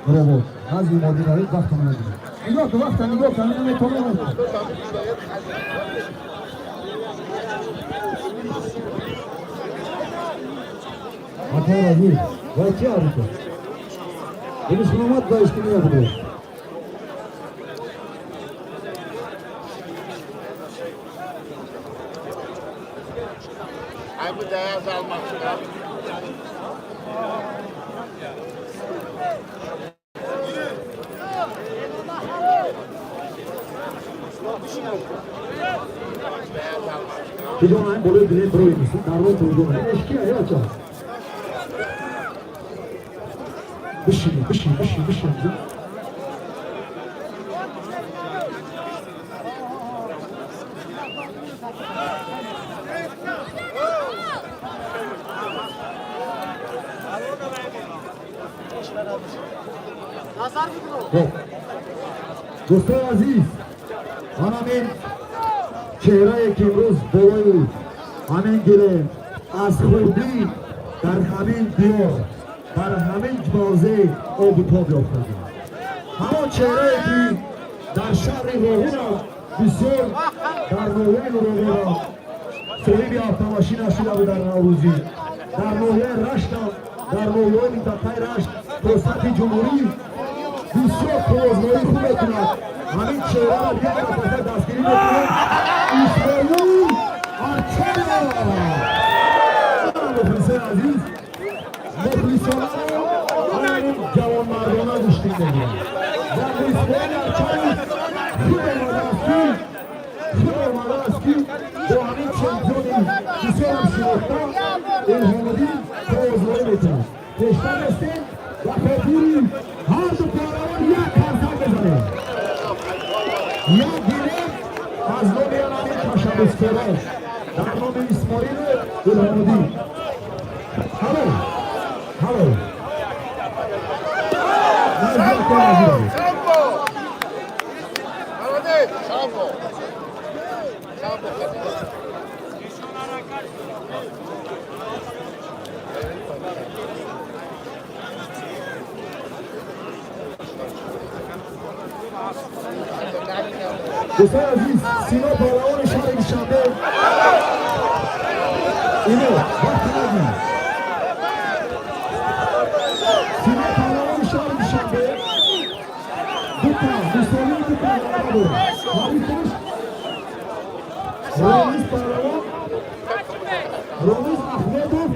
Нуробод. Назди Имодин равед, вақта нагирад. Нигоҳ кун, вақта нигоҳ кун, наметавонад. Акай Разил, вай ки ҳарифа? Дилиш омад, вай ишки меябуд. Киҷон ҳам болои билет бирои мисли дарвоз тоҷон. Эшки ай бача. Бишин, бишин, бишин, бишин. Дӯстони азиз, ҳамин чеҳрае ки имрӯз болои ҳамин гилем аз хурдӣ дар ҳамин диёр, дар ҳамин мавзеъ обу тоб ёфтагӣ, ҳамон чеҳрае ки дар шаҳри Роғунам бисёр дар ноҳияи Нурободам соҳиби автомашина шуда буд, дар Наврӯзӣ дар ноҳияи Раштам, дар ноҳияҳои минтақаи Рашт то сатҳи ҷумҳурӣ бисёр қуввозмоӣ хуб мекунад. Ҳамин чеҳраро як нафаса дастгирӣ мекунем. Исмоил Арчаев. Мухлисони азиз, мухлисонаро ҳамин ҷавонмардона гӯштин мегиранд ва Исмоил Арчаев худ омадааст, ки бо ҳамин чемпиони бисёрам шинохта Илҳомуддин қуввозмоӣ мекунад. Пештар ҳастем ва хотири ҳарду паҳлавон як карсак мезанем. Як гилем аз номи ҳамин ташаббускорон, дар номи Исмоилу Илҳомуддин. Ҳало, ҳало. Наздик.
Шамбо! Молодец! Шамбо! Шамбо!
Дӯстони азиз, Сино паҳлавони шаҳри Душанбе ино вақти нагӣ. Сино паҳлавони шаҳри Душанбе дута мусовии дута ғалаба дорад. Ҳарифаш Ромиз паҳлавон, Ромиз Ахмедов.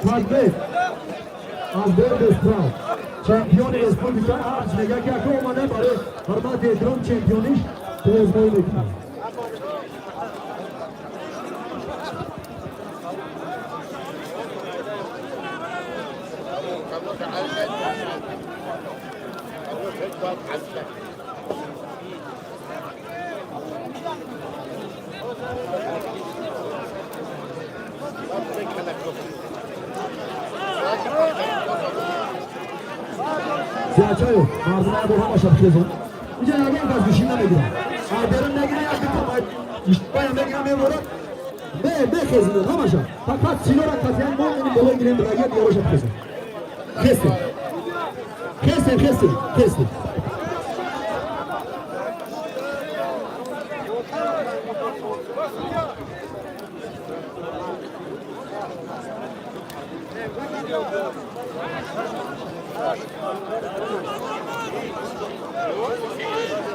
Фадбек аз Бестрав, чемпиони республика арз мега, ки ака омада барои ҳурмати эҳтиром чемпиониш қуввозмоӣ мекунад. Зиячаев, мардума бо ҳамаша хезон. Инҷа ягон кас гӯшин намегирад. Айберин мегира, як дута бая мегира, меборад. Мехезинад ҳамаша. Фақат Синора касиян мо ини болои гирем билагия, дигароша хезон. Хестем. Хестем, хестем, хестем.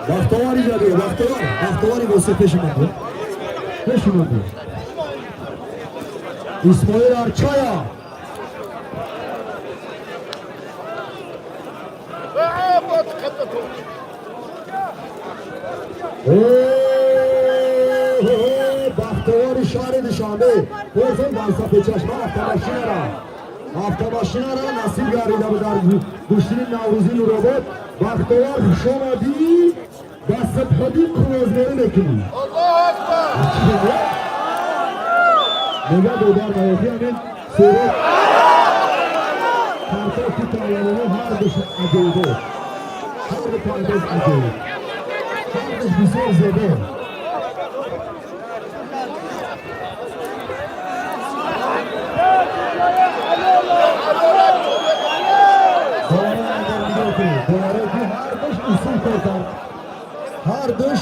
Бахтовари ҷабӣ, Бахтовар, Бахтовари босе пеши ман буд. Пеши ман буд. Исмоил Арчая.
Браво! Хатато!
Бахтовари шаҳри Душанбе бозон дар сафи чашма автомашинара насиб гардида буд дар гӯштини Наврӯзи Нуробод. Бахтовар, хушомадӣ, ба субҳудӣ қуввозморӣ мекунӣ.
Аллоҳу акбар!
Мега додар наёфи ҳамин сурат партофти паҳлавонҳо ҳардуш аҷоибот, ҳарду партоф аҷоиб, ҳардуш бисёр зебо. Доварон агар нигоҳ кунед, доваро ки ҳардуш усул кор кард, ҳардуш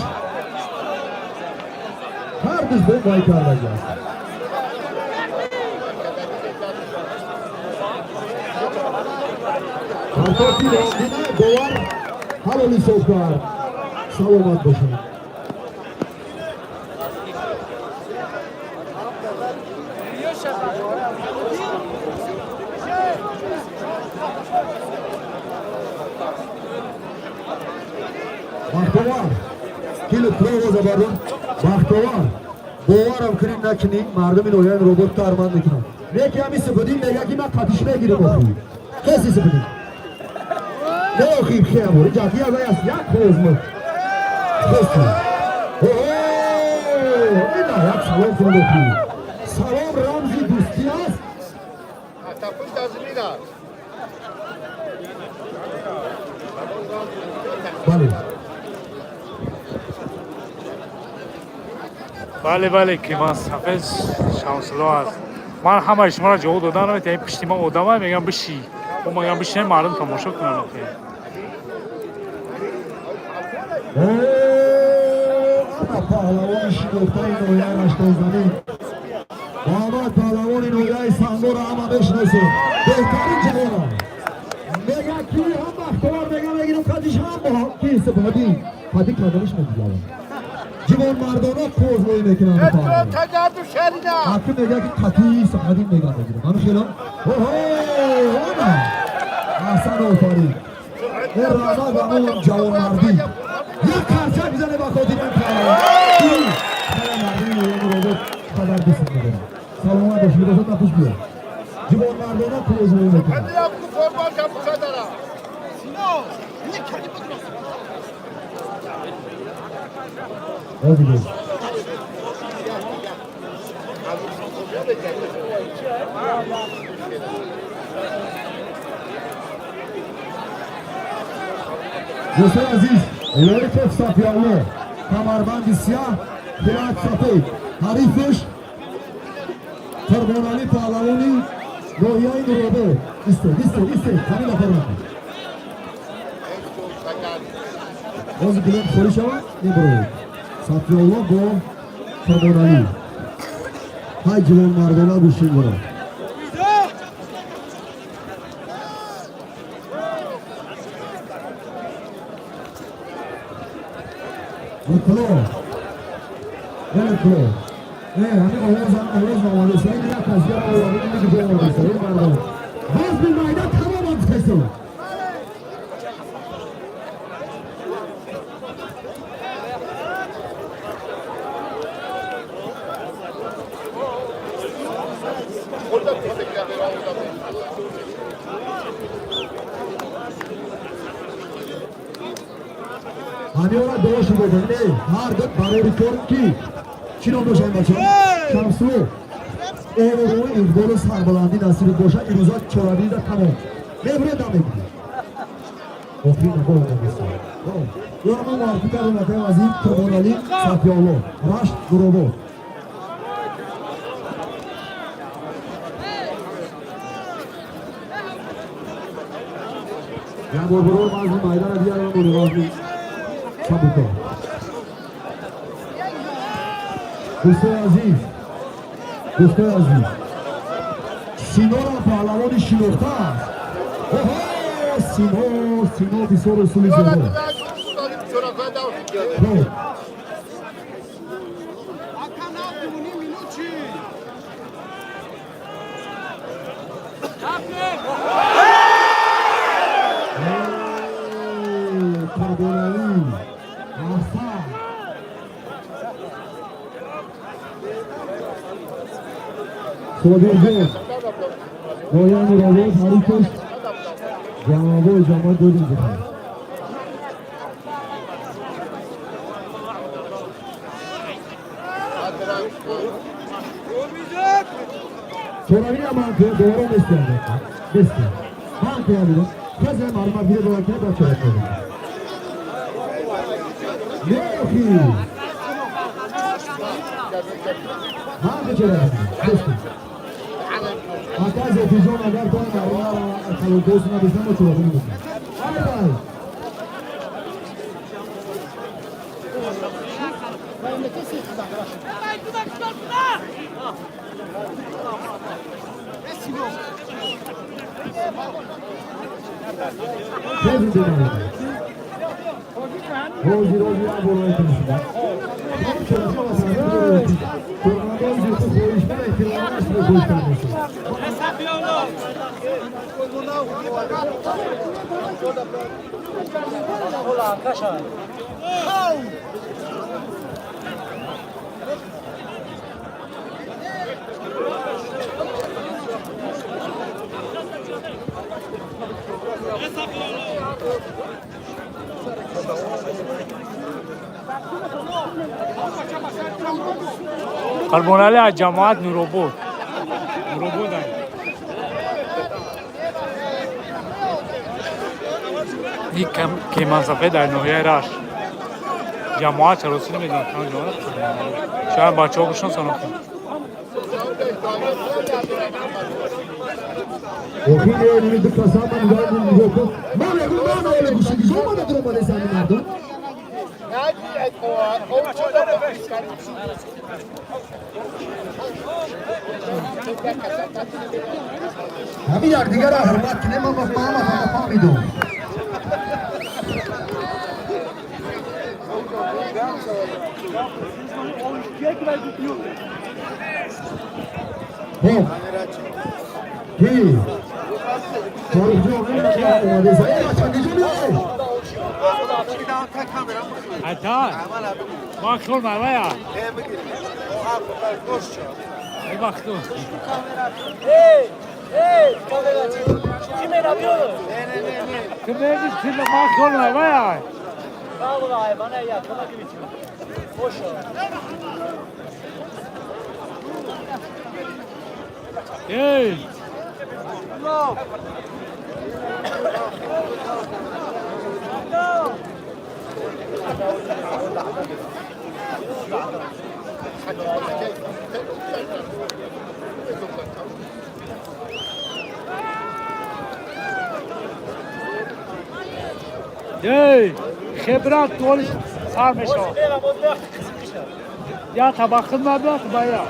бо вай кардаги аст. Партофти рондина довар ҳалол ҳисоб кард. Саломат бошад. Лутфулло, овоза бардор. Бахтовар, боварам кунӣ накунӣ, мардуми ноҳияи Нуробод тарманд мекунам. Неки ҳами Субудин мега, ки ман қатиш мегирам. Охи кеси Субудин не, охи хеабор ҷаки аст, як ҳозма хеси. Ина як салом кунед. Охи салом рамзи дӯстӣ аст. Бале.
Бале, бале, ки ман сафед Шамсулло аст. Ман ҳамаи шуморо ҷавоб додан наметавонам. Пишти ман одама мегам, биши. О, мегам, бишинем, мардум тамошо кунанд охи.
Ана паҳлавони шинохтаи ноҳияи Раштозамин, Муҳаммад паҳлавони ноҳияи Сангора, ҳама мешиносед, беҳтарин ҷавона. Мега, ки ҳам бахтовар мега, мегирам қадиш, ҳам ки Субҳадин қади каданиш медигалам. Ҷивонмардона қӯзмоӣ мекунанд. Ҳаким мега, ки қатъи Субҳадин мега, мегирам. Ҳамин хело. Оҳо, ана аҳсан, офарин, э раҳмат ба мо ҷавонмардӣ. Як қарчак бизане ба хотири ин паҳлавон. Мардуми ноҳияи Нуробод қадар дӯст медорам. Саломат бошед, либосот напӯш, биё. Ҷивонмардона қӯзмоӣ мекунанд. Диге дӯстони азиз, Лоликов Сафиалло, камарбанди сиёҳ, хилат сафед, ҳарифаш Қурбоналӣ паҳлавони ноҳияи Нуробод. Истед, истед, истед, ҳамин нафар ҳозир билет холӣ шавад, мебуроед. Сафиалло бо Қурбоналӣ, ҳай ҷавонмардона гӯштин дорад. Лутфулло, Лутфулло, ҳамин овозам, овоз омадест. Ин як кас дигар овоз ки ҷой омадест. Ин мардон вазни майда тамоман хесо. Ҳамиёра дуоши додем. Не, ҳар ду барори кор. Ки чӣ ном дошт ин бача? Шамсулло. Эворӯи иқболу сарбаландӣ насибит бошад. Ирӯза чорабинида тамом мебуред, дам мегиред. Охирин набор омадест. Ёра мо муаррифӣ кардем, акаи азиз Қурбоналӣ Сафиолло, Рашт, Нуробод. Як бор бурор вазни майдана дигарам, боли вазни сабука. Дӯстои азиз, дӯстои азиз, Синора паҳлавони шинохта аст. Оҳо, Сино, Сино бисёр усули зебо. Хоб. Қурбоналӣ, аҳсан. Собирҷон, ноҳияи Нуробод, ҳарифаш ҷамъабои ҷамоат додим бихӯрад. Чорабиня ман дубора местиям, местиям. Ман киям, касе маълумот гире дорад, ки ба чора кардем. Не, охи. Ман чора местиям. Акай Зотиҷон, агар то маълумот калонкоси надошта, мо чорабинӣ мекунем. Ай вай. Хеле бемарӣ. Рози рози як бор метонистем. Кормандони зиёд хоҳишманд эҳтиромона шумо хоҳиш кардем.
Қурбоналӣ аз ҷамоат Нуробод. Нуробод ай. Ин кемансафе дар ноҳияи Рашт. Ҷамоат чаросӣ намедонам кадом ҷамоат. Шояд бачаҳо бишносанд.
Охири ними ду каса ман нигоҳ кун, нигоҳ кун. Ман мегӯм, ман оила гӯшти гизо омада дуромадаи сами мардум. Ҳамин якдигарро ҳурмат кунем, ман ҳама фаҳмидум. Хоб. Ки? Фарухҷон, омадеса. Э, бача, киҷо меоед?
Ата. Ма хол мавая. Бахту.
Чи мерабиё?
Ту меги ти ма хол мавая. Эй! Эй! Хебрат толиш сар мешавад. Я табақи мабла бая.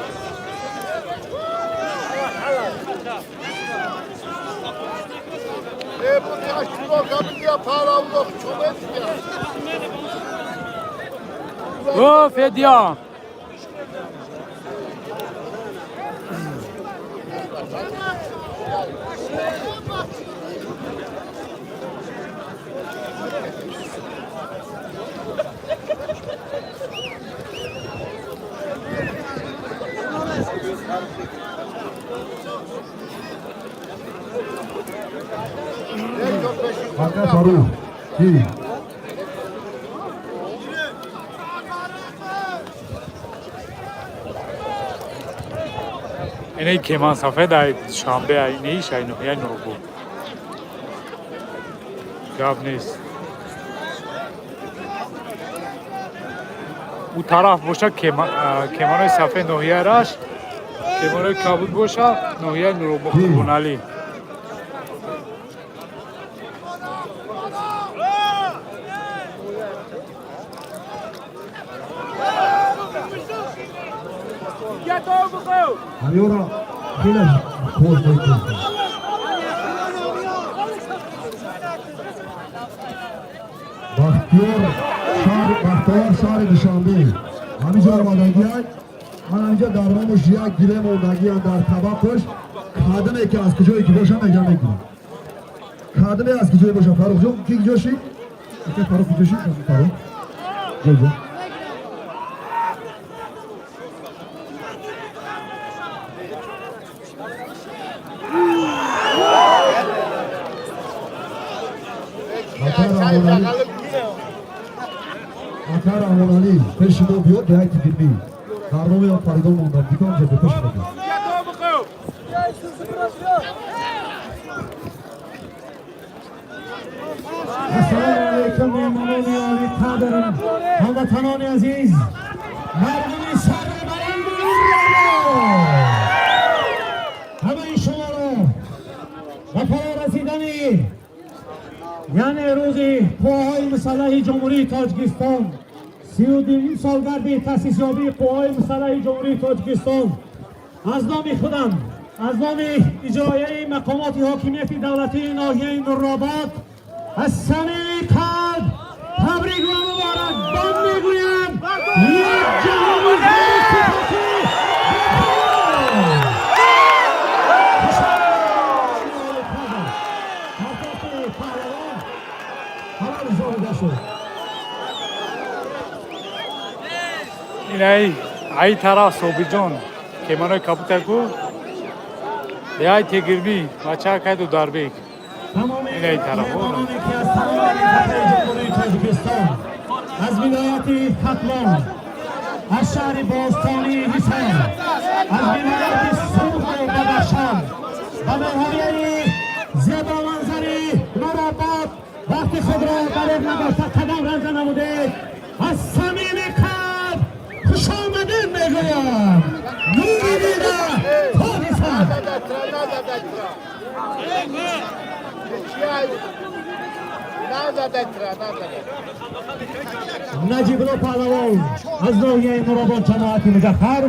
О, Федя!
Ака Фарух. Ки?
Инаи кемансафе дар Душанбе, инаи шаҳри ноҳияи Нуробод. Гап нест. Ӯ тараф боша кемонои сафед ноҳияи Рашт, кемонои кабуд боша ноҳияи Нуробод, Қурбоналӣ.
Ҳамёра хеле хош мекунад. Бахтиёр шаҳри Бахтовар, шаҳри Душанбе. Ҳаминҷо омадагиай. Ман ҳаминҷо дар номуш як гиле мондагиам дар табақаш. Кадаме ки аз куҷое ки боша меҷа мегирам. Кадаме аз куҷое боша. Фарухҷон, ки куҷо шид? Ака Фарух куҷо шид? Фарух. Ҷо. Ака Раҳмоналӣ, пеши мо биёд, ба яки дилмӣ. Дар номи он Фаридон мондам, дикон ҷо пеши мо биёд.
Ассалому алайкум, меҳмонони олиқадр, ҳамватанони азиз, мардуми сарбаланди ҳамаи шуморо ба фаро расидани, яъне рӯзи қувваҳои мусаллаҳи Ҷумҳурии Тоҷикистон, 32-умин солгарди таъсисёбии қувваҳои мусаллаҳи Ҷумҳурии Тоҷикистон аз номи худам, аз номи иҷроияи мақомоти ҳокимияти давлатии ноҳияи Нурробод аз самими қалб табрик ва муборакбод мегӯям. Як ҷаҳони сипосӣ.
Паҳлавон ҳама рӯзорида шуд.
Инаи ай тараф Собирҷон кемонои кабутаку яй тегирмӣ бача кайду дарбек.
Тамоми
Инаи тараф.
меҳмононе ки аз тамоми минтақаи Ҷумҳурии Тоҷикистон Аз вилояти Хатлон, аз шаҳри бостонии Ҳисор, аз вилояти Суғду Бадахшон ба ноҳияи зебоманзари Нуробод вақти худро дареғ надошта қадам ранҷа намудед, аз самими қалб хушомадед мегӯям. Нури дида тоҷи сар. Наҷибулло Паҳлавон аз ноҳияи Нуробод, ҷамоати Музаффар.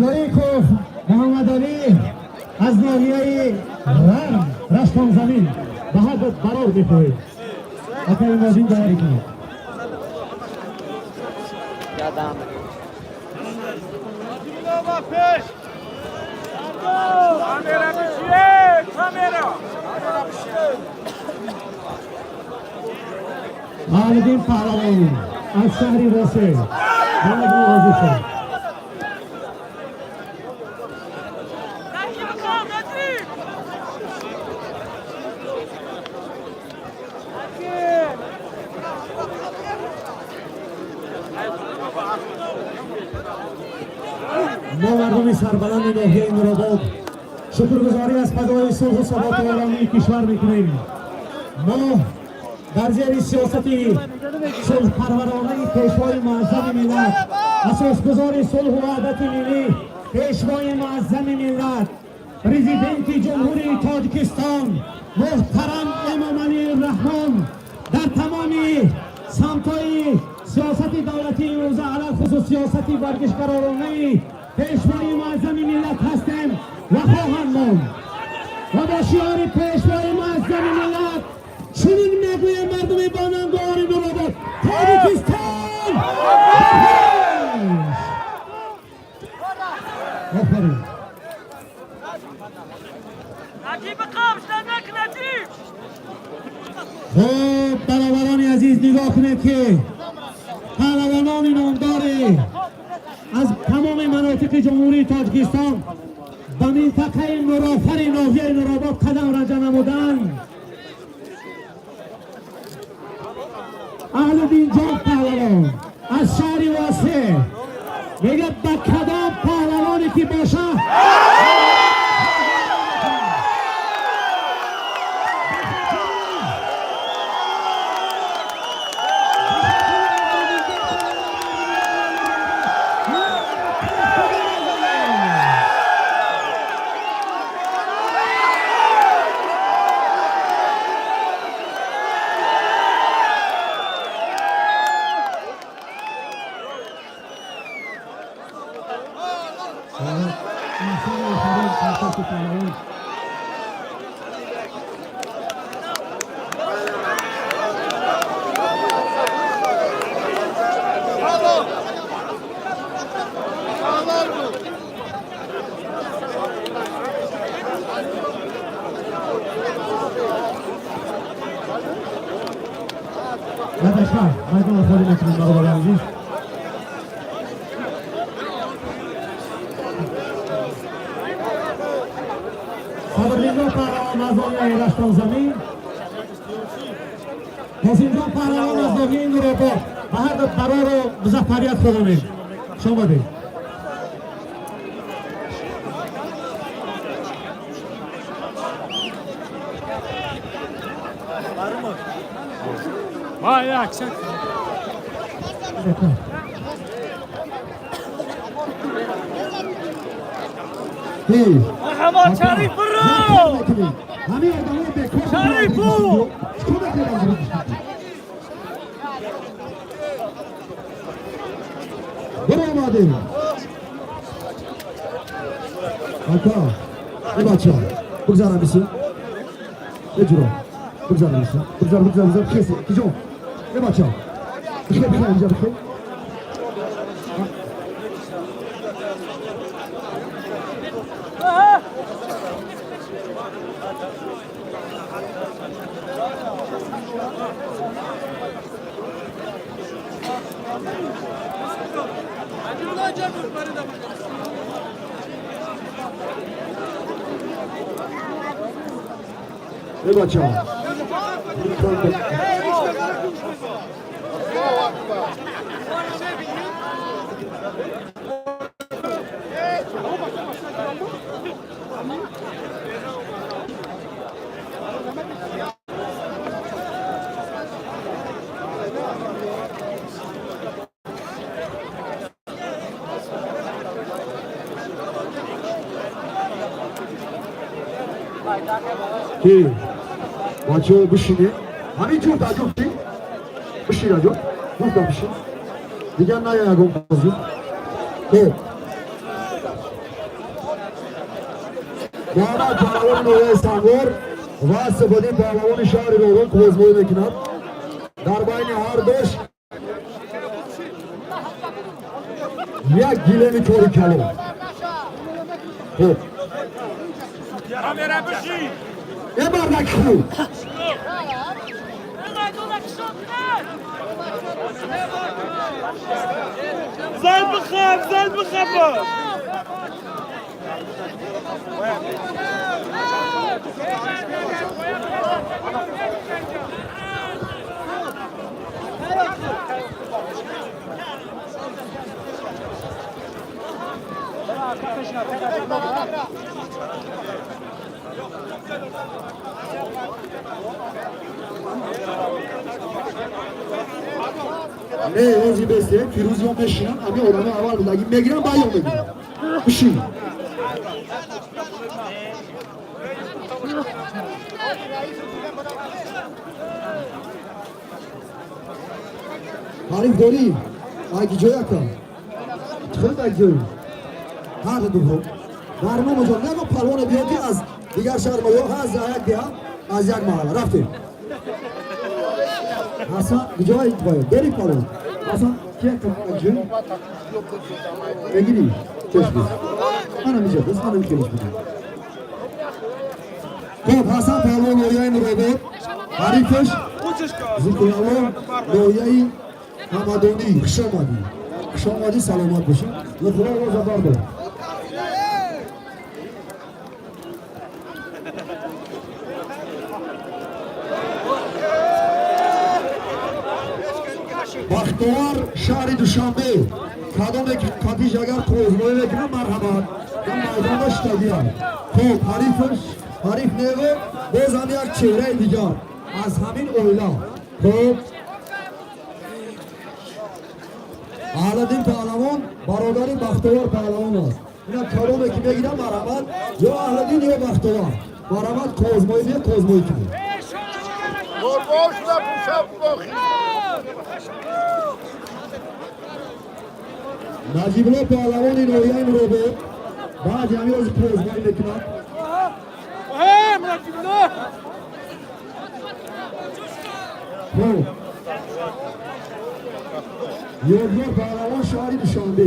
Лоиков Муҳаммадалӣ аз ноҳияи Ғарм, Раштонзамин. Ба ҳар ду барор мехоҳем. Акаи Нозим, доварӣ кунед. Аҳлиддин Паҳлавон аз шаҳри Восеъ бояд оғозӣ шавад. Мо, мардуми сарбаланди ноҳияи Нуробод, шукргузорӣ аз фадои сулҳу суботу оромии кишвар мекунем. Мо дар зери сиёсати сулҳпарваронаи Пешвои муаззами миллат, асосгузори сулҳу ваҳдати миллӣ, Пешвои муаззами миллат, Президенти Ҷумҳурии Тоҷикистон муҳтарам Эмомалӣ Раҳмон, дар тамоми самтҳои сиёсати давлатии имрӯза, алалхусус сиёсати варзишгаронаи Пешвои муаззами миллат ҳастем ва хоҳанд монд. Ва бо шиори Пешвои муаззами миллат чунин мегӯем: мардуми бонангори Нуробод, Тоҷикистон, офарин!
Наҷиб, қамш нак, Наҷиб!
Хуб, бародарони азиз, нигоҳ кунед, ки паҳлавонони номдори аз тамоми манотиқи Ҷумҳурии Тоҷикистон ба минтақаи Нурофари ноҳияи Нуробод қадам ранҷа намуданд. Аҳлиддинҷон паҳлавон аз шаҳри Восеъ мегӯяд, ба кадом паҳлавоне ки бошад. Паҳлавон. Дадашка, майдонро холӣ мекунем, бародари азиз. Сабрдинҷон паҳлавон аз ноҳияи Раштонзамин, Қосимҷон паҳлавон аз ноҳияи Нуробод. Ба ҳар ду барору музаффарият хоҳонем. Хуш омадед.
Ва як сек.
Марҳамат, Шариф, бро!
Ҳамин одамои бекор.
Шарифу!
Чикор мекунем?
Буромадем. Ака, э бача, бигзарам биси. Э ҷуро, бигзарам биси. Бигзар, бигзар, бигзар, хеси, киҷо. Э бача. Бихе, бихе, инҷа бихе. Э бача. Ки бачаҳо бишинед, ҳамин ҷуфт аҷуб чи бишин, аҷуб ҷуфта бишин, дигар ная ягон бозӣ. Хуб, Муҳаммад паҳлавони ноҳияи Сангвор ва Сифатдин паҳлавони шаҳри Роғун қуввозмоӣ мекунад. Дар байни ҳар душ як гилеми кори калон. Хуб, е мардак, хуб.
زن بخواب، زن بخواب.
Не, ози бесте Фирӯзиён мешинанд, ами одами аввал будаги мегирам, баён мегирам. Бишин. Ҳариф дорӣ? Айки ҷой, ака? Хеле айки ҷой. Ҳар дуҳо дар номаҷон ягон палвоне биё, ки аз дигар шаҳр мо ё аз як деҳа, аз як маҳалла рафтем. Ҳасан куҷои бояд дори палвон? Ҳасан ки ҷой мегирӣ? Чешми ана миҷа биз ана михелиш бидем. Хуб, Ҳасан палвон, ноҳияи Муробод, ҳарифаш Зикралло, ноҳияи Ҳамадонӣ. Хуш омадӣ, хуш омадӣ, саломат бошӣ. Лутфулло, овоза бардор. Бахтовар, шаҳри Душанбе. Кадоме ки қатиш агар қуввозмоӣ мекунад, марҳамат, дар майдонда штагиам. Хуб, ҳарифаш, ҳариф нево, боз ҳам як чеҳраи дигар аз ҳамин оила. Хуб, Аҳладдин паҳлавон бародари Бахтовар паҳлавон аст. Ина кадоме ки мегирам, марҳамат, ё Аҳладдин, ё Бахтовар, марҳамат, қуввозмоӣ бия, қуввозмоӣ кунед.
Қурбон шуда пӯшам бохи.
Наҷибулло паҳлавони ноҳияи Муробод баъди ҳамин ози қуввозмоӣ мекунад. Хуб, Ёдгор паҳлавон, шаҳри Душанбе.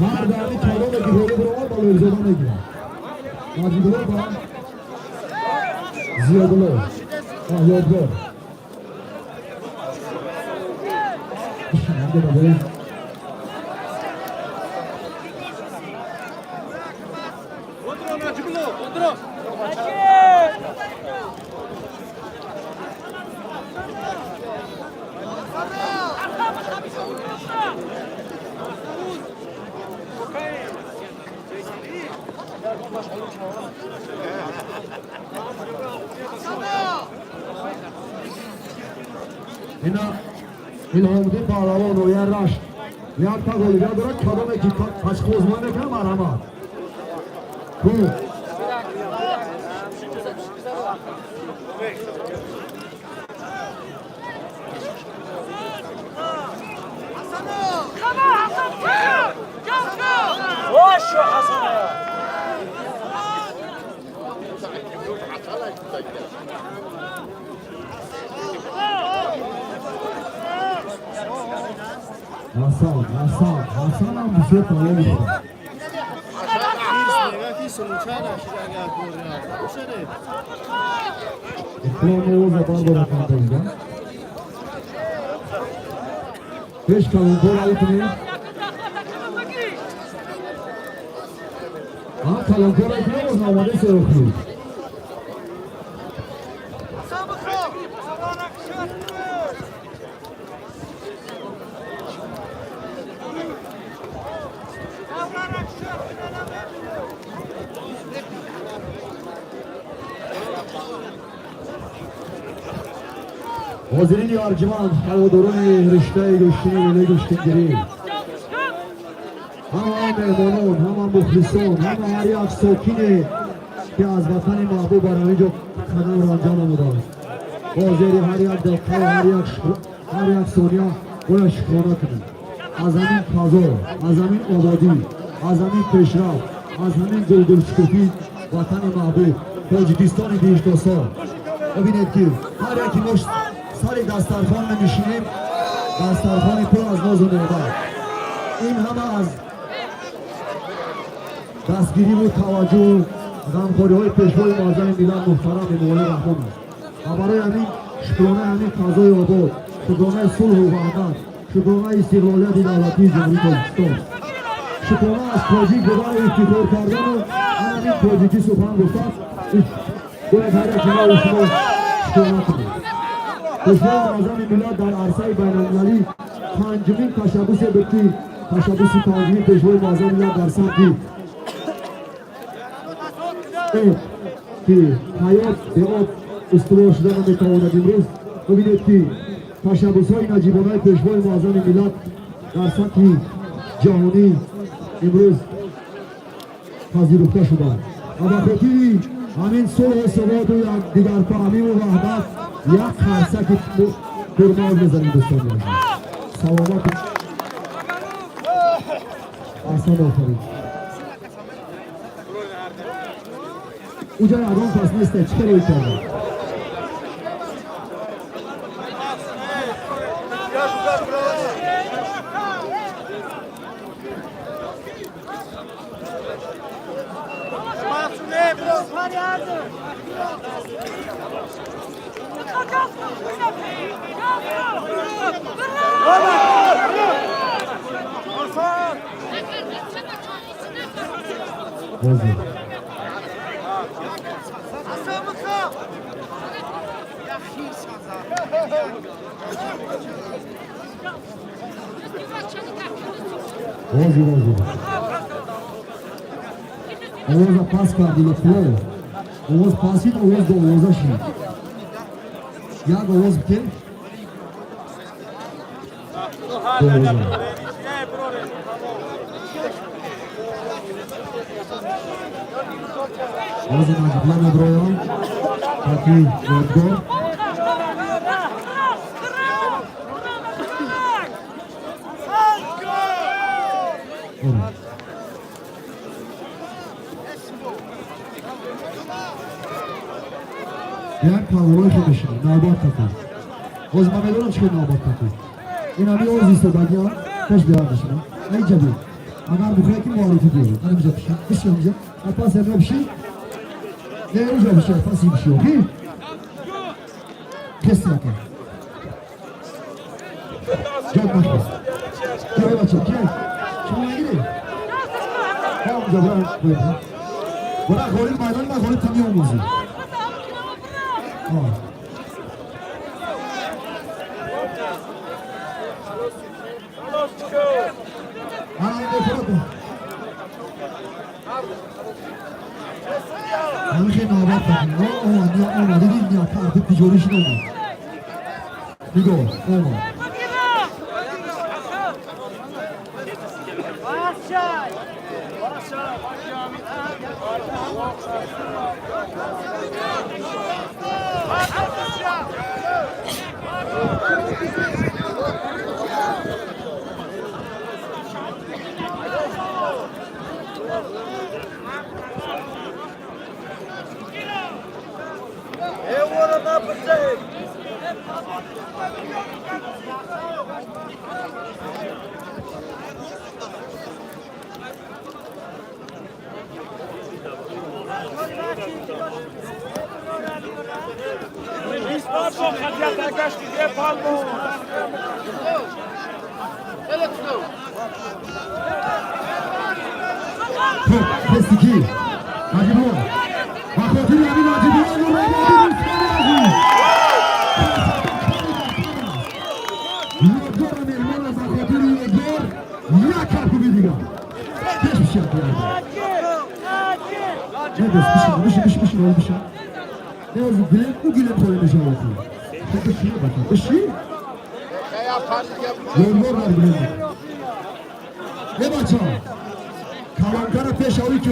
Ҳар даҳни кадоме ки боло биромад, ба Лоизода мегирад. Наҷибулло ба Зиёдулло, Ёдгор. Бишин, ҳамҷода. Ина Илҳомиддин паҳлавон, ноҳияи Рашт, якта ғолибият дорад. Кадоме ки пашхозмоӣ мекунад, марҳамат. Хуб.
وشو حسن.
Ҳасан, Ҳасан, Ҳасан ҳам бисёр палон мехӯрад.
Мега ки случайно шуд, агар гол рафт. Бошаре.
Иқлом овоза бардорад андозда. Пеш калонкор ай кунед. Ҳам калонкор ай кунед, боз омода серохлӣ. Ҳозирини арҷманд, ҳаводорони риштаи гӯштини лӯлаи гӯштингирӣ, ҳама меҳмонон, ҳама мухлисон, ҳама ҳар як сокине ки аз ватани маҳбуб бар ҳамин ҷо қадам ранҷа намудааст, бо зери ҳар як дақиқа, ҳар як сония бояд шукрона кунем аз ҳамин фазо, аз ҳамин ободӣ, аз ҳамин пешрафт, аз ҳамин гулгулшукуфии ватани маҳбуб Тоҷикистони биҳиштосо. Бибинед ки ҳар яки мо сари дастархон менишинем, дастархони пур аз нозу неъмат. Ин ҳама аз дастгириву таваҷҷӯҳу ғамхориҳои пешвои муаззами миллат муҳтарам Эмомалӣ Раҳмон аст. Ва барои ҳамин шукронаи ҳамин фазои обод, шукронаи сулҳу ваҳдат, шукронаи истиқлолияти давлатии Ҷумҳурии Тоҷикистон, шукрона аз тоҷик будану ифтихор кардану ҳамин тоҷикӣ сухан гуфтан, бояд ҳар яки мо шумо шукрона кунем. Пешвои муаззами миллат дар арсаи байналмилалӣ панҷумин ташаббусе буд ки ташаббуси панҷумин пешвои муаззами миллат дар самти об, ки ҳаёт бе об устувор шуда наметавонад. Имрӯз бибинед ки ташаббусҳои наҷибонаи пешвои муаззами миллат дар сатҳи ҷаҳонӣ имрӯз пазируфта шуданд ва ба хотири ҳамин сулҳу суботу якдигарфаҳмиву ваҳдат як қарсаки пурмоз мезанем. Дӯстони азиз, саломат, аҳсан, офарин. Уҷа ягон кас неста, чӣ карои карда? Бозӣ бозӣ бозӣ овоза пас карди, Лутфулло, овоз пасид, овоз до овоза шид, як овоз бите, ду овоза. Овози Наҷибла меброям таки Ёдгор. Як палвои хел мешинад, навбат такун. Ҳозир ман медонам чӣ хел навбат такун. Ин ҳами оз истодагиам пеш биёр мешинам. Айҷа би, агар бихоҳед ки муаррифӣ биёред, ана миҷа бишин, бишин ҳамиҷа, пас ҳамиё бишин, не, уҷа бишин, пас ин бишин, окей, кеси ака ҷод нахост. Киай бача, киай шумо мегиред? Ҳа, унҷа бира, бира, ғолиб майдони ман, ғолиб та меомӯзӣ. Ҳамин хел навбат кардем. Омад, омад, дидӣ, тартиб тиҷорӣ шуд, омад, нигоҳ, омад.
خب دستی نجیبون و خاطر همین نجیبون و ربابی دوستان عزیز یادگار مهمان از خاطر یادگار یک کفکوبی دیگر پیش بشین. نه دست بشین بشین بشین بشین بشین. نه از گلم او گلم خواهی میشه آخر. بشین بچه بشین. یادگار بر گلم. نه بچه کلانکار پیش آوی که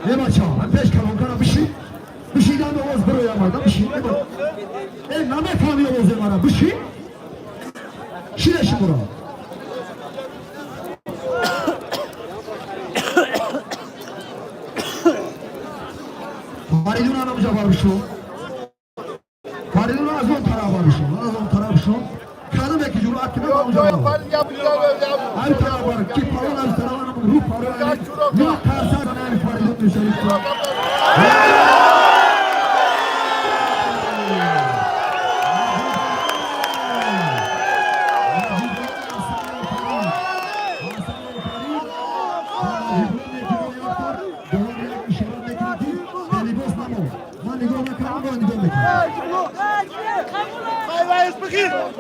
نه بچه هم پیش کلانکار بشی بشیدن آواز برو آمدم بشی. ای نمیفهمی آواز مرا بشی شیرش برو. فریدون انم جواب بشو. فریدون از اون طرف بشو، از اون طرف بشو. کدوم یکی جرأت کنه اون جواب هر طرف بر کی پالون از طرف انم رو پالون نه ترسا نه فریدون میشه.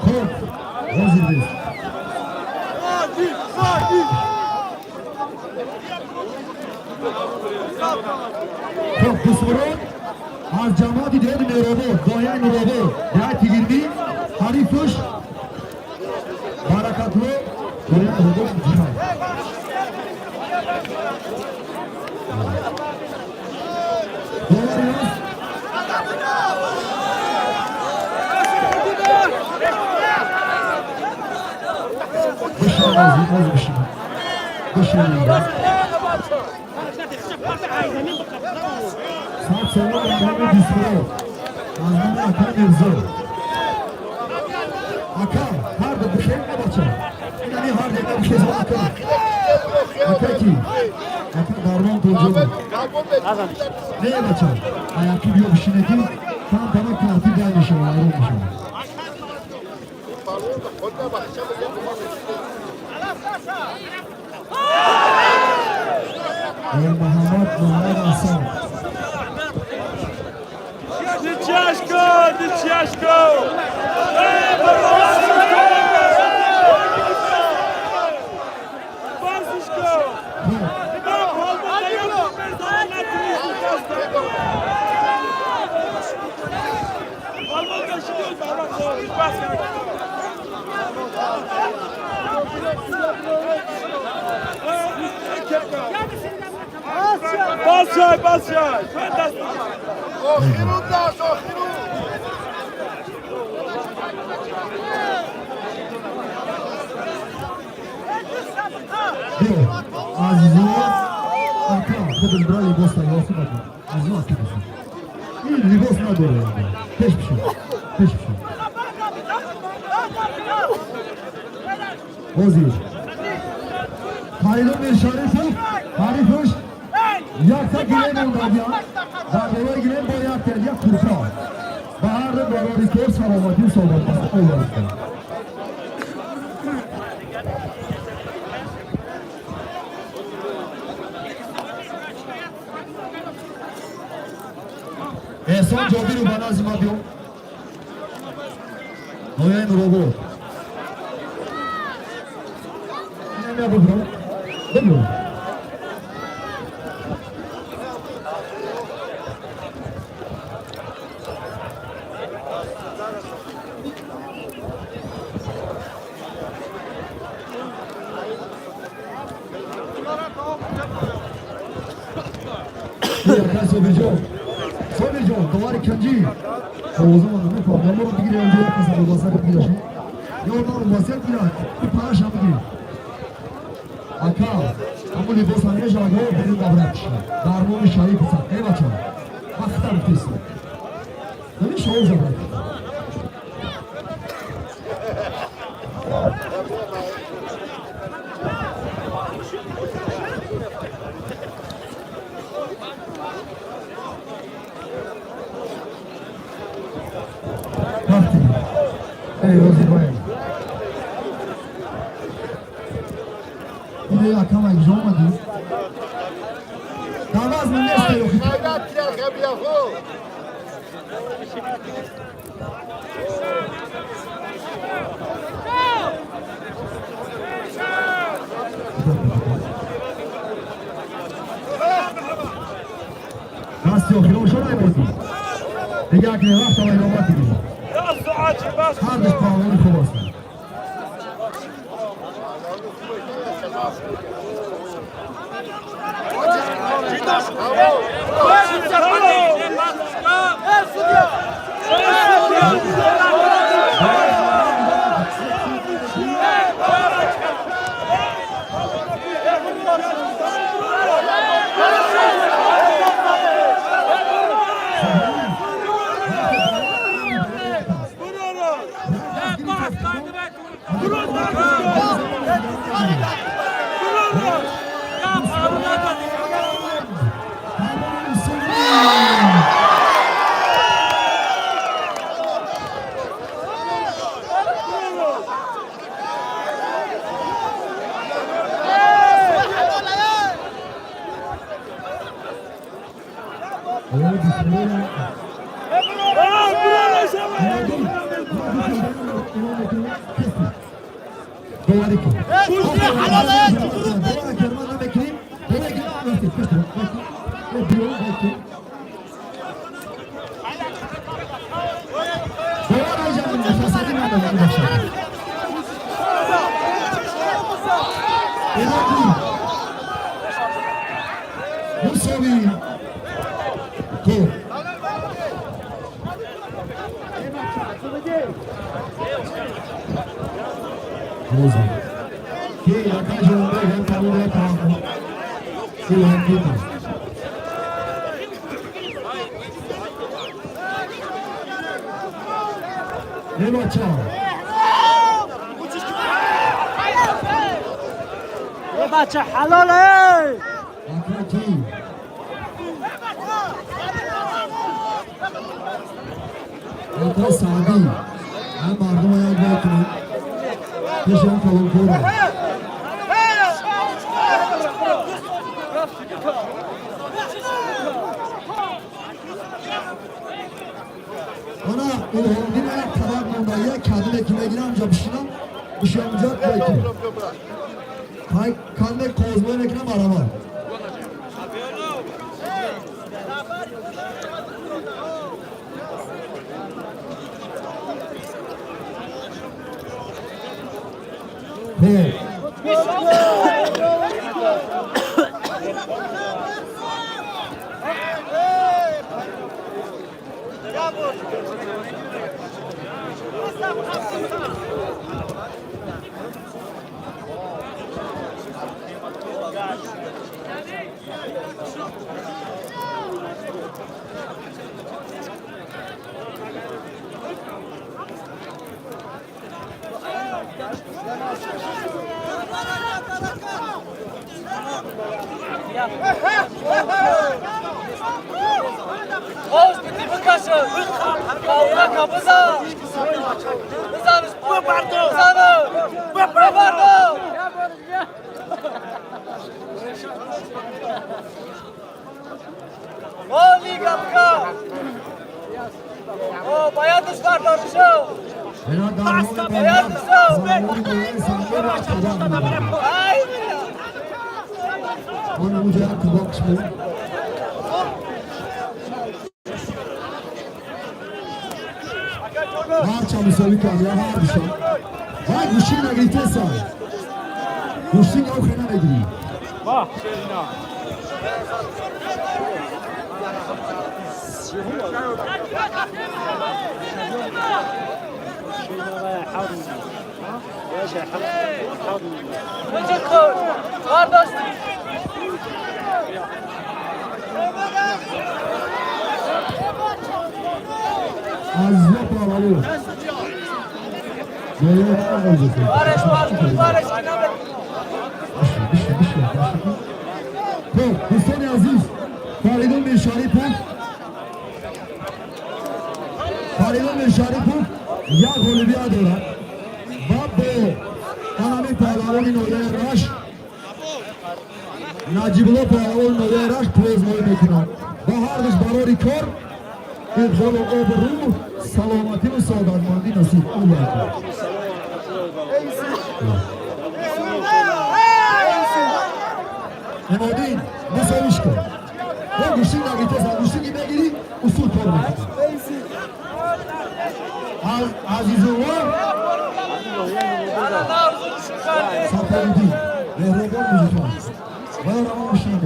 خب حاضر نیست. خب دوستان از جماعت دیگر نورآباد دایه نورآباد دایه تیگرمی حریفش برکتلو دایه نورآباد جهان دوباره بشین از بشین بشین. ساعت سلام برنامه بیسپرو از نام اکا میرزا اکا هر دو بشین بچه این همی هر دقیقه بشین اکا اکا کی اکا درمان ترجمه نه بچه ایاکی بیا بشینه کی tam tamam tatil gelmiş ama ayrılmış ama. El Muhammed Muhammed Hasan.
Тяжко, тяжко. Bas bas
Азизон, ака, худам бра либос тайёр шуд. Азизон ака бошад. Ин либос надорад. Пеш бишин. Пеш бишин. Ҳозир. Фаридун Миршарифов, ҳарифаш якта гилем мондагиам. Дар болои гилем бо як як курка. Ба ҳар ду барори кор саломатию соломат овард. Эҳсон Ҷобиров ба назди ма биё. Нояи Нуробод. Инам бибро. Бибро. Ака Собирҷон, Собирҷон, довари канҷӣ. Овозамон намефаҳмам, моро бигири онҷо, як каса васат бигирашон. Ё маро васат гирад, паашам бигир. Ака, ҳамун либос ҳам мешавад, ё берун даврат кишад. Дар номи шариф сад. Эй бача, вақта гуфтеси. Намешавад забрат. Рафтем. Эй, розибаем. Иде акама иҷо омадӣ? Дар вазн нест ё? Дасти охирон шо наибозӣ. Дига акне вақт ава инобат бигирем. Ҳардуш паҳлавони хуб ҳастанд. Мусови хуб. Роза. Ки ака ҷонбек ҳам тамоми илҳом. Е бача.
Е бача, ҳалол эй!
Ака ки? Ака Саъдӣ. Ҳам мардума як бор кунед. Пешам калонкора. Ана Илҳомдин як табақ монда, як кадме ки мегирам, ҷа бишинам, бишинам ҷа кайки. Пай кадме қозмой мекунам барабар. Хуб.
Боз бити бикаша! Каврака бизан! Бизаниш! Бизану! Бибардо! О, лига бика! О, бояд бардор шав!
Ина дар номи
Бояд шав!
Замони бояи сангин як табақ монда.
Ай!
Он ҳамуҷа як табақ шумо. Ҳарча мусовӣ кард, я ҳар душон. Вай гӯштин нагирифтеса. Гӯштин охе намегирӣ.
Вах, шерина.
Азизло Паҳлавон. Хуб, дӯстони азиз, Фаридун Миршарипов як ғолибият дорад ва бо ҳамин паҳлавони ноҳияи Рашт, Наҷибулло паҳлавони ноҳияи Рашт поязмоӣ мекунад ва ҳардуш барори кор, иқболу обрӯ, саломативу саодатмандӣ насиб. Аллоҳ акбар. Имодин, мусовиш кун. Бо гӯштӣ нагитеса, гӯштиги мегирӣ, усул кор мекунӣ. Азизулло Сафариддин, Меҳробон Музифар. Ва равон бишинам.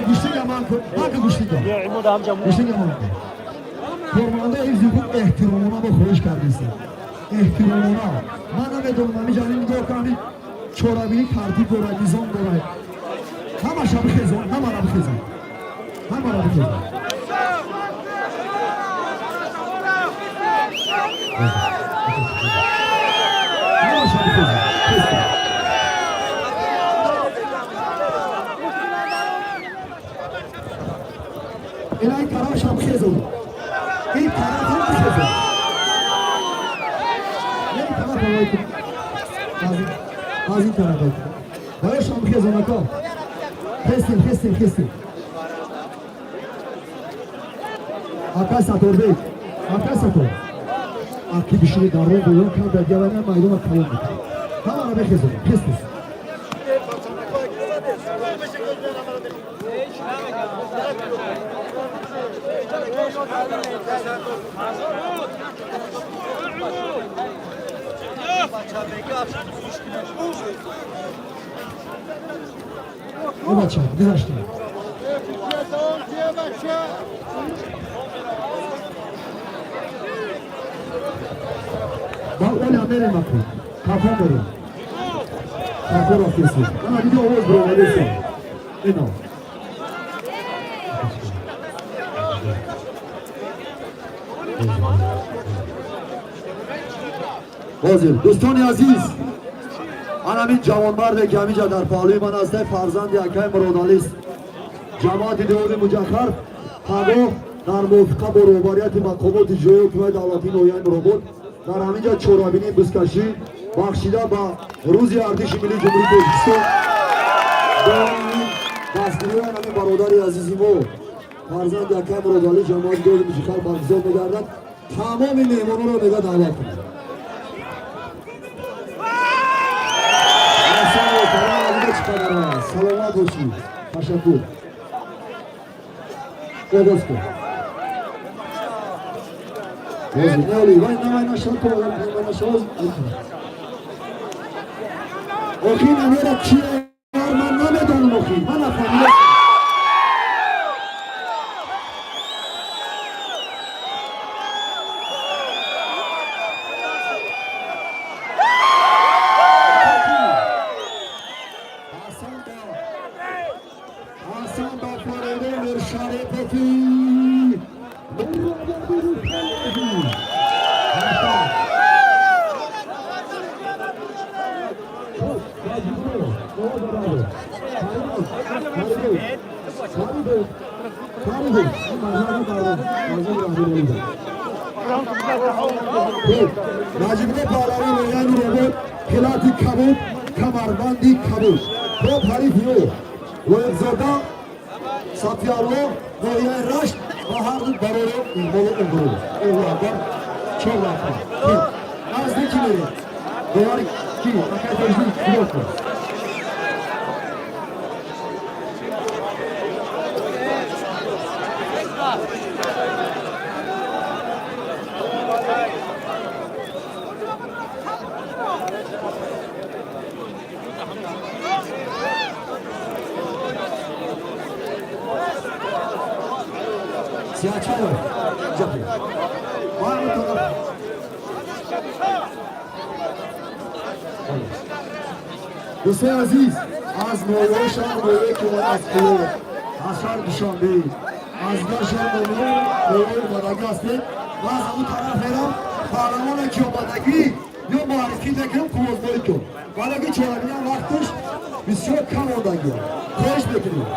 Гӯштига ман кун, ман ку гӯштига. Гӯштига ман кун. Корманда ҳифзи ҳуқуқ эҳтиромона бо хоҳиш кардистед. Эҳтиромона. Ман намедонам, ҳамиҷа нигоҳ кунам, чорабинӣ тартиб дорад, низом дорад. Ҳамаша бихезон, ҳамаро бихезон. Ҳамаро бихезон. Ҳамаша бихезон. Хезон. Инай тарафшам хезон. Ин тараф ҳам бихезон. Ин тараф ҳам кун. Аз ин тараф кун. Барошам бихезон, ака. Хестем, хестем, хестем. Ака Саторбек, ака Сатор. Аки бишини дар рон боён кам дар гавана майдона калон мекунад. Ҳамаро бихезон, хестем. Бача, гузаштем. Ба оля мерем аку. Кафо мерем. Кафо рафтесем. Ана диди овоз биромадесем. Ино. Ҳозир, дӯстони азиз, ҳамин ҷавонмарде ки ҳаминҷа дар паҳлӯи ман аст, фарзанди акай Муродалист. Ҷамоати деҳоти Муҷаххар пагоҳ дар мувофиқа бо роҳбарияти мақомоти ҷои ҳукумати давлатии ноҳияи Муробод дар ҳаминҷа чорабинии бузкашӣ бахшида ба рӯзи артиши миллии Ҷумҳурии Тоҷикистон бо дастгириҳои ҳамин бародари азизи мо, фарзанди акай Муродалӣ, ҷамоати деҳоти Муҷаххар баргузор мегардад. Тамоми меҳмононро мега даъват кунад. Саломат бошӣ. Ташаккур. Оғоз кун. Ҳозир, неоли, вай навай нашав, то вай нашав. Охи намера ки ман намедонам, охи. Ман нафаҳмидам. Ҳасан ба Фаридун Миршарипови. Наҷибулло Паҳлавон ноҳияи Нуробод, хилати кабуд, камарбанди кабуд. Хоб, ҳарифи ӯ Лоиқзода Сафиалло, ноҳияи Рашт ва ҳарду барои иқболу обрӯ. Аллоҳ акбар, чор нафар. Наздики мерем. Довари ки? Акай Тоҷиддин, нигоҳ кун. Сиячаев. Ҷапи. Дӯстони азиз, аз ноҳияҳои шаҳр, ноҳияе ки аз Кӯлоб, аз шаҳри Душанбе, аз дигар шаҳр, ноҳияҳои омадагӣ ҳастем. Ва аз ҳамун тараф мерам, паҳлавоне ки омадагӣ ё муаррифӣ мекунам, қуввозбоӣ кун. Вале ки чорабинам вақташ бисёр кам мондагӣ. Хоҳиш мекунем.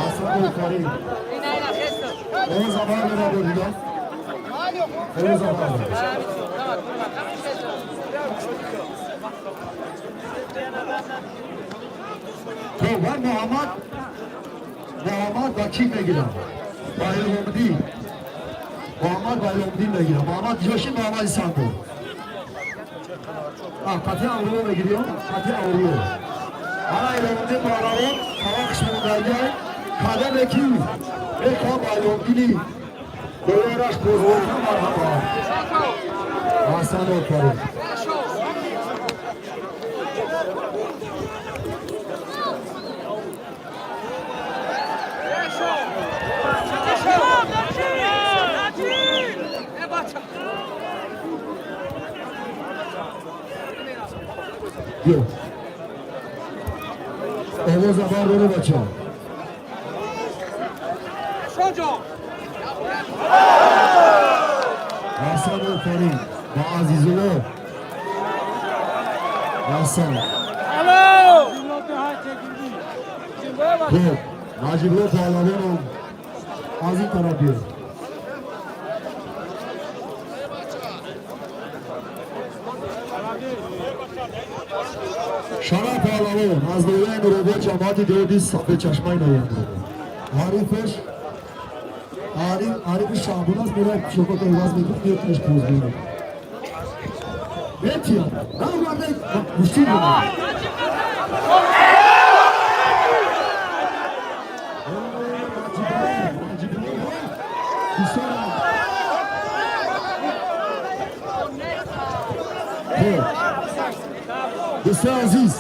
Аҳсан, офарин. Овоза бардора, дигар. Овоза бардора. Хуб, ва Муҳаммад ба кӣ мегирам? Ба Илҳомиддин. Муҳаммад ба Илҳомиддин мегирам. Муҳаммад ҷоши Муҳаммади Сандо. Қатъи Аврупо мегирем, қатъи Аврупо. Ана Илҳомиддин паҳлавон таваққиш мондагиай. Кадаме ки мехоҳам ба Илҳомиддини дояраш бозбозам, марҳабо. Аҳсан, офарин. Биё. Овоза бардоре, бачаҳо. Аҳсан, офарин. Ба Азизулло. Аҳсан. Хуб, Наҷибулло паҳлавоном аз ин тараф биё. Шараф паҳлавон аз ноҳияи Нуробод, ҷамоати деҳоти Сафедчашмаи ноҳияи Нуробод. Ҳарифаш ҳарифи Шаҳбон аст, меравад, шокото иваз мекунад, меояд, пеш бозбинад. Метиҳад. Наварда гӯштӣ мекунад. Хуб, дӯстони азиз,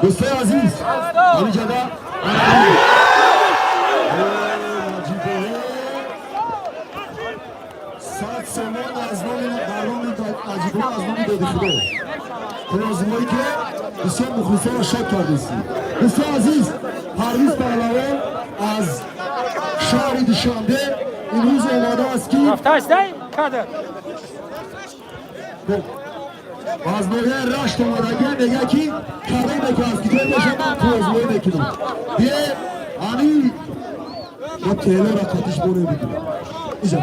дӯстони азиз, ҳамиҷада 100 сомон аз номи дар номи Наҷибулло, аз номи доди худо. Қуввозбоӣ ки бисёр мухлисонро шод кардастӣ. Дӯстони азиз, Парвиз паҳлавон аз шаҳри Душанбе имрӯз омадааст ки
Кадр.
Аз ноҳияи Рашт омадагӣ, мегӯяд ки кадоме ки аз киҷое бошад, ман қуввозбоӣ мекунам. Бие ани мо телора қатиш боре бигирем. Иҷа.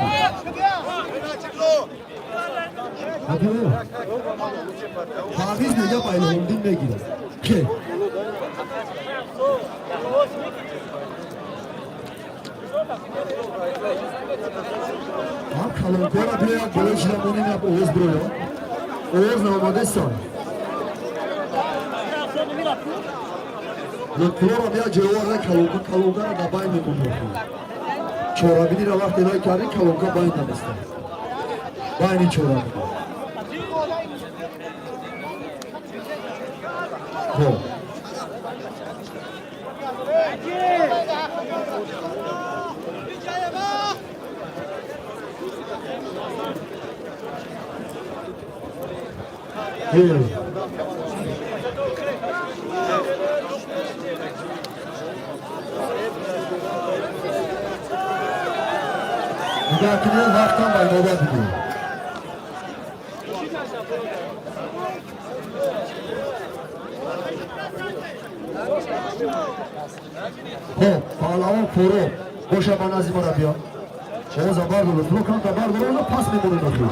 Ҳабиб. Парвиз мегӯяд ба Илҳомиддин мегирад. Ке? Ҳам калонкора биёяд, болои чиза монем, як овоз бирояд. Овоз наомадеста. Лутфуллоро бия ҷойоварда, калонка, калонкара дар байн мемонем. Чорабиниро вақте рай кардем, калонка байн наместа. Байни чорабини. Хоб. Эй. Нигоҳ кунед, вақтам ба инобат бигиред. Хоб, паҳлавон Фуруғ боша, ба назди мара биё. Овоза бардор, лутфулло камта бардор, овоза пас мемонем охир.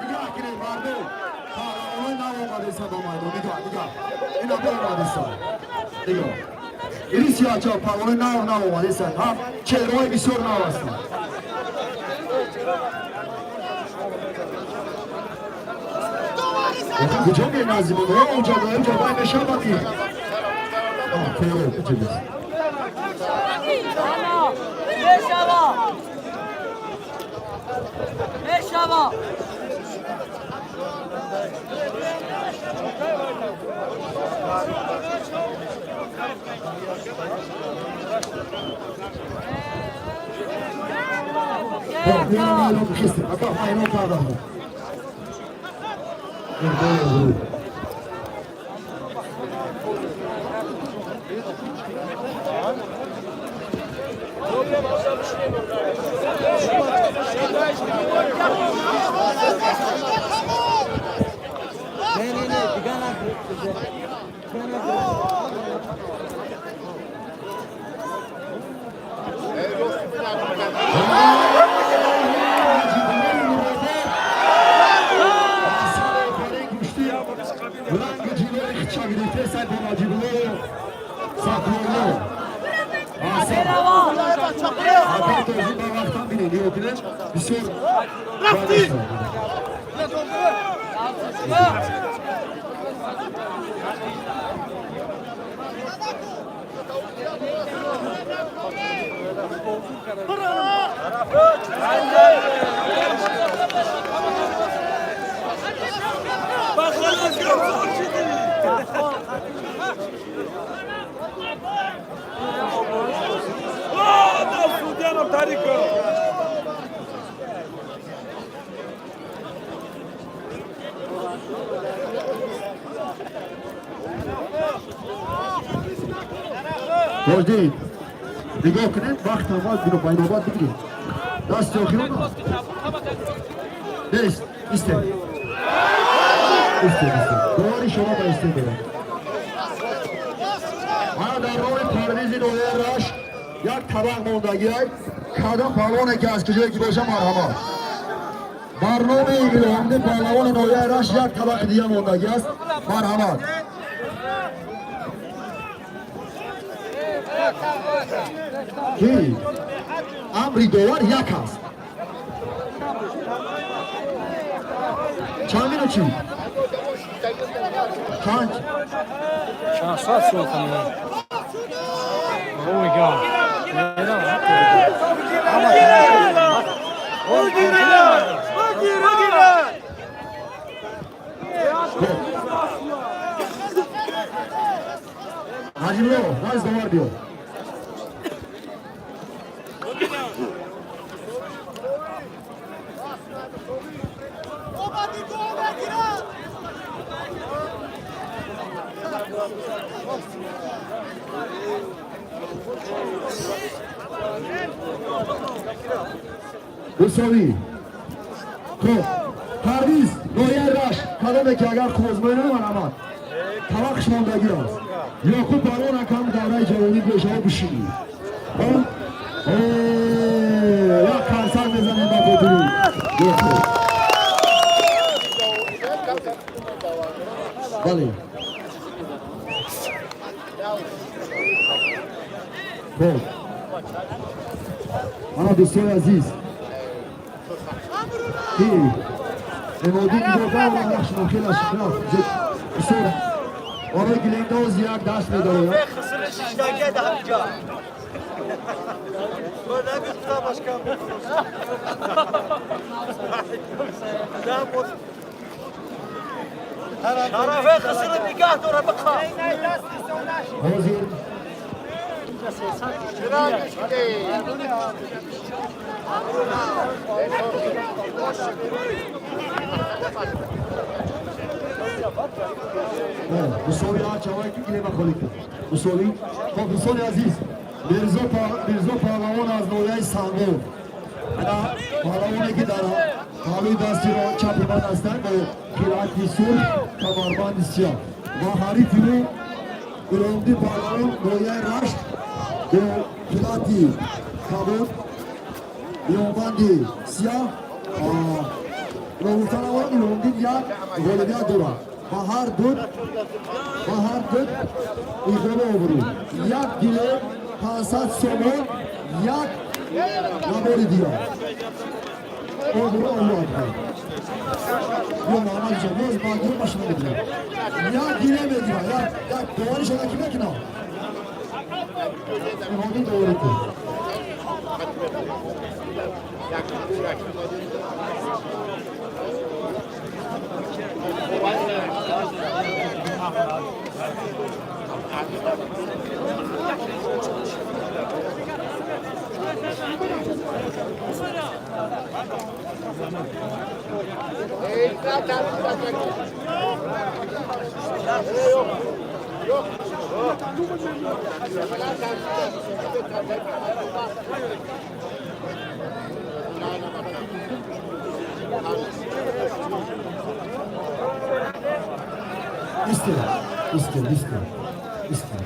Нигоҳ кунед, мардум, паҳлавонои нав омадеста ба майдон. Нигоҳ, нигоҳ. Ина биомадеста. Нигоҳ. Ириси ача палвони нав нав омадесанд, ҳам чеҳраҳои бисёр нав ҳастанд. Куҷо меназимон? Онҷо онҷо вай мешавад ки феро куҷо.
Мешава! Мешава!
Ака, ма эълон кардам.
Не, не, не, дига на.
Ранги ҷилои хича гирифтесай бо Наҷибулло Сафиулло. Ба вақтам бинед, нигоҳ кунед, бисёр рафтӣ. Тоҷдин, нигоҳ кунед, вақт аввал бино байнобат бигиред. Дасти охирона нест. Истед, истед, истед. Довари шумо ба истед дорад. Мана дар роҳи Парвизи ноҳияи Рашт як табақ мондагиай. Кадом паҳлавоне ки аз куҷое ки боша, марҳамат. Бар номи Илҳомди паҳлавони ноҳияи Рашт як табақи дига мондагӣ аст, марҳамат. Ки амри довар як аст. Чанд минут чӣ? Чанд?
Чанд соат суратам?
Oh my God.
Наҷибулло, назд довар биё. Мусовӣ. Хуб, Парвиз, ноҳияи Рашт, кадоме ки агар хозмоина, марҳамат. Табақш мондагӣ аст. Ёқуб барон акам давраи ҷавонӣ гӯшаҳо бишинӣ. Як карсак мезанем ба хотири Ёқуб. Бале. Хуб, мана дӯстони азиз, ки Эмодин нигоҳ нақшнохелаш рафт бисёр барои гилемдоз як даст медарояд. Ҳозир мусовӣ чавай ки гилема холӣ кард, мусовӣ. Хоб, дӯстони азиз, Мирзо паҳлавон аз ноҳияи Сангов, ана паҳлавоне ки дар паҳлӯи дасти чапи ман ҳастанд, бо хилати сурх, камарбанди сиёҳ, ва ҳарифи ӯ Илҳомдин паҳлавон, ноҳияи Рашт, бо хилати кабуд, миёнбанди сиёҳ. Ногуфта навард, Илҳомдин як ғолибият дорад. Ба ҳар дуд, ба ҳар дуд иғоба обрӯ, як гилем, 500 сомон, як навори дигар. Обрӯ, Аллоҳ акбар. Ё Муҳаммадҷон, боз мардум машина мегирад, як гилем мегирад, як як доварӣ шуда ки мекунам. Имони доварӣ кун. Исте, исте, исте, исте.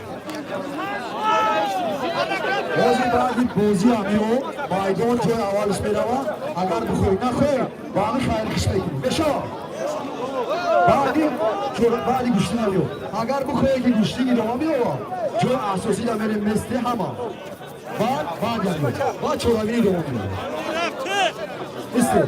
Бози баъди бозӣ амиро майдон ҷои аввалш мерава. Агар бихоҳӣ, нахоҳӣ, ба ҳами хайрхиш мекунӣ, мешава. Баъди гӯштӣ намеё. Агар бихоҳе ки гӯштӣ идома меёва, ҷои асосӣ да мерем, месте ҳама. Баъд баъд амиё, баъд чорабинӣ идома меёва. Исте.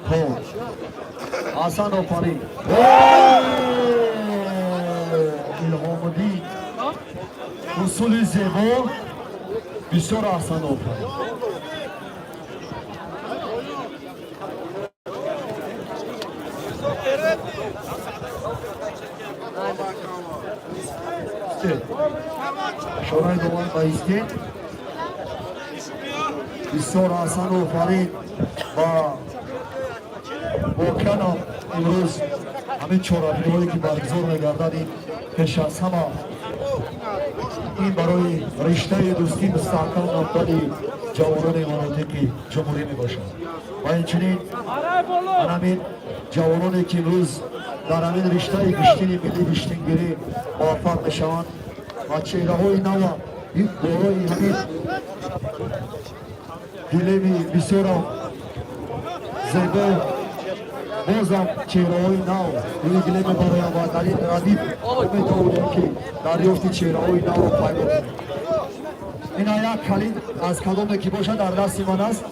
Хоб, Ҳасан, офарин. Илҳомуддин, усули зебо, бисёр аҳсан, офарин. Ишораи довар ба истед. Бисёр аҳсан, офарин. Ва воқеан имрӯз ҳамин чорабиниҳое ки баргузор мегардад, ин пеш аз ҳама ин барои риштаи дӯстӣ мустаҳкам намудани ҷавонони манотиқи ҷумҳурӣ мебошад. Ва инчунин ҳамин ҷавононе ки имрӯз дар ҳамин риштаи гӯштини миллӣ, гӯштингирӣ муваффақ мешаванд ва чеҳраҳои нава болои ҳамин гилеми бисёрам зебо, бозам чеҳраҳои нав рӯи гилем мебароянд ва дар ин радиф метавонем ки дарёфти чеҳраҳои навро пайдо кунем. Ина як калид аз кадоме ки бошад, дар дасти ман аст.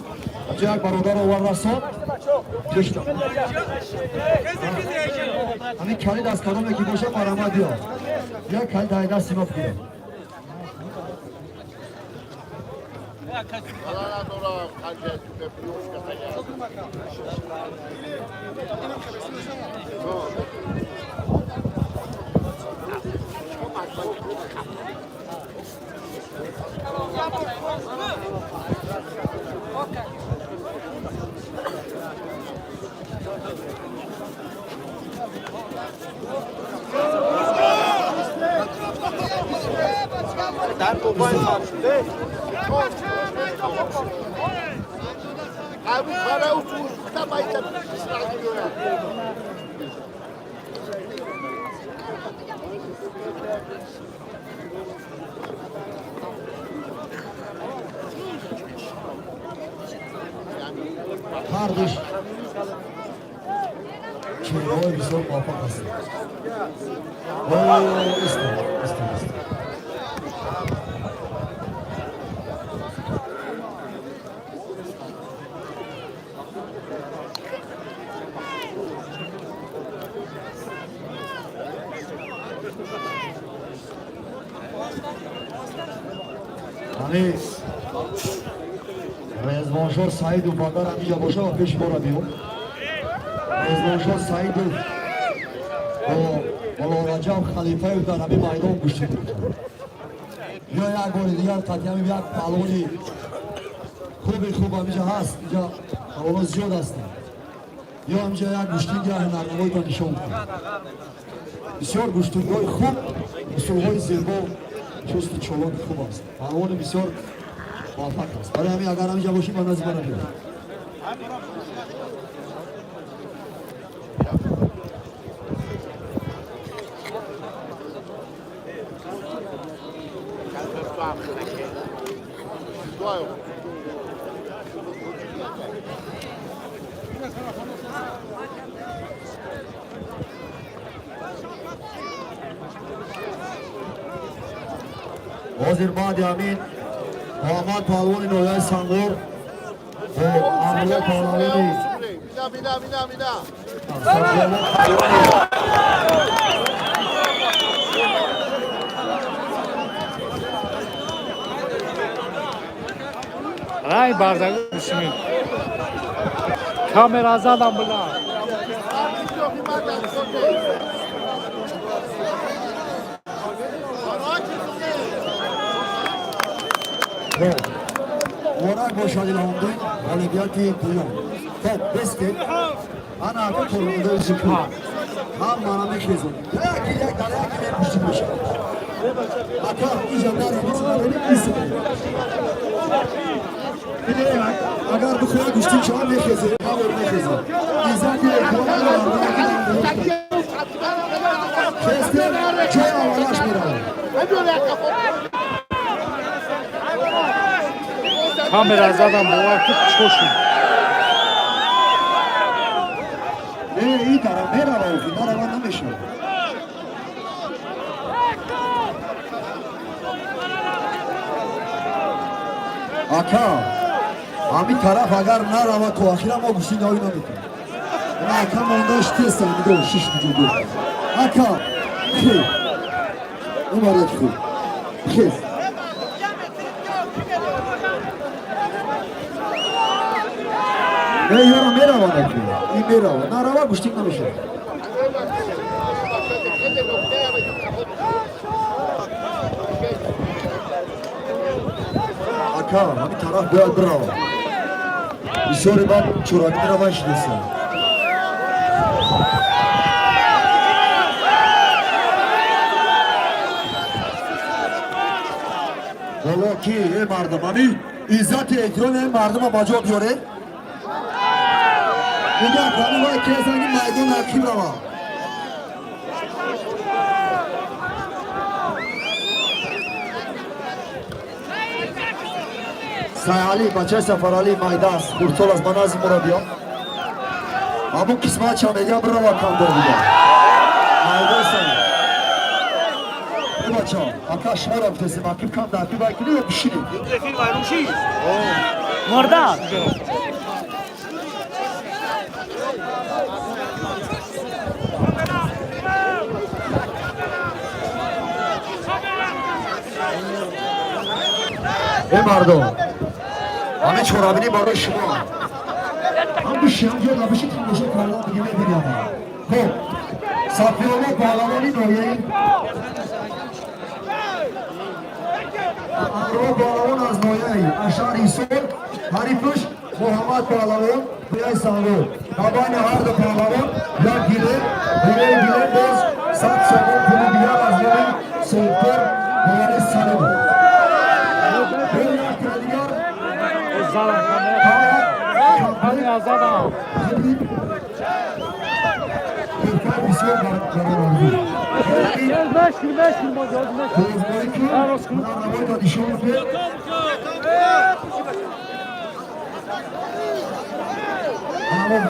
Инҷо як бародар овардасон. Ҳамин калид аз кадоме ки бошад, марҳамат, биё, як калид дар дасти ма бигирам. Ҳардуш чеҳраҳои бисёр муваффақ ҳастанд. Исто, исто, исто. Ҳами Резвоншоҳ Саидов агар ҳамиҷа боша ва пеши мора биё. Резвоншоҳ Саидов бо Муллораҷаб Халифаев дар ҳамин майдон гӯштӣ гирифтанд. Ё як бори дигар қатъиями як паҳлавони хуби хуб ҳамиҷа ҳаст, инҷа паҳлавонҳо зиёд ҳастанд. Ё ҳамиҷа як гӯштингира ҳунарнамоитон нишон кунад. Бисёр гӯштингҳои хуб, усулҳои зебо, чусту чолоки хуб аст, паҳлавони бисёр муваффақ аст. Барои ҳамин агар ҳамиҷа бошӣ, ба назди мана биё. Ҳозир баъди ҳамин Муҳаммад паҳлавони ноҳияи Сангор бо Амрулло паҳлавони
Рай барзаг бишинед. Камера задам била.
Муборак бошад, Илҳомдин, ғолибияти дуюм. Хоб, бестед. Ана ака кормандаи зикр ҳам мана мехезон, яки як дар яки мепуштид мешавад. Ака, иҷа агар бихоҳад гӯштин шавад, мехезем, ҳавор мехезем. Иззати хестем, ҷои аввалаш меравад.
Камера задам, бовар ки чо шуд.
Не, ин тараф мерава, охи нарава намешавад. Ака, ҳамин тараф агар нарава, то ахира мо гӯштин навӣ наметавонем. Ака мондааш теста, нигоҳ, шиш ҷудо. Ака, хел умарят, хуб хез. Не, ёра меравад, аки ин мерава, нарава гӯштин намешавад. Ака, ҳамин тараф бояд бирава. Бисёре баъд чорабинӣ рава шидеса. Боло ки э мардум, ҳамин иззати эҳтироми ин мардума ба ҷо биёред. Нигоҳ кунед, вай кезанги майдон акиб рава. Сайали, бачаи Сафарали майда аст, хурдсол аст, ба назди мураббиён. Ҳамон қисматча мега бирава камдор буда. Майда сай. Э бача, ака, шуморо гуфтесем, акиб кам дар акиб айкунӣ ё бишинед?
Мордан.
Э мардум, ҳамин чорабинӣ барои шумо. Ҳам биши, ҳам ҷо набиши, тамошо кардан диге мебинам. Хоб, Сафиёлло паҳлавони ноҳияи Амрулло паҳлавон аз ноҳияи Ашари Ҳисор, ҳарифаш Муҳаммад паҳлавон ноҳияи Сангор. Ба байни ҳар ду паҳлавон як гилем, болои гилем боз 100 сомон пули дигар аз номи соҳибкор Муҳаммад Салимов.
Задам камера. Камера задам.
Бисёр
Мешкил, мешкил, мешкил.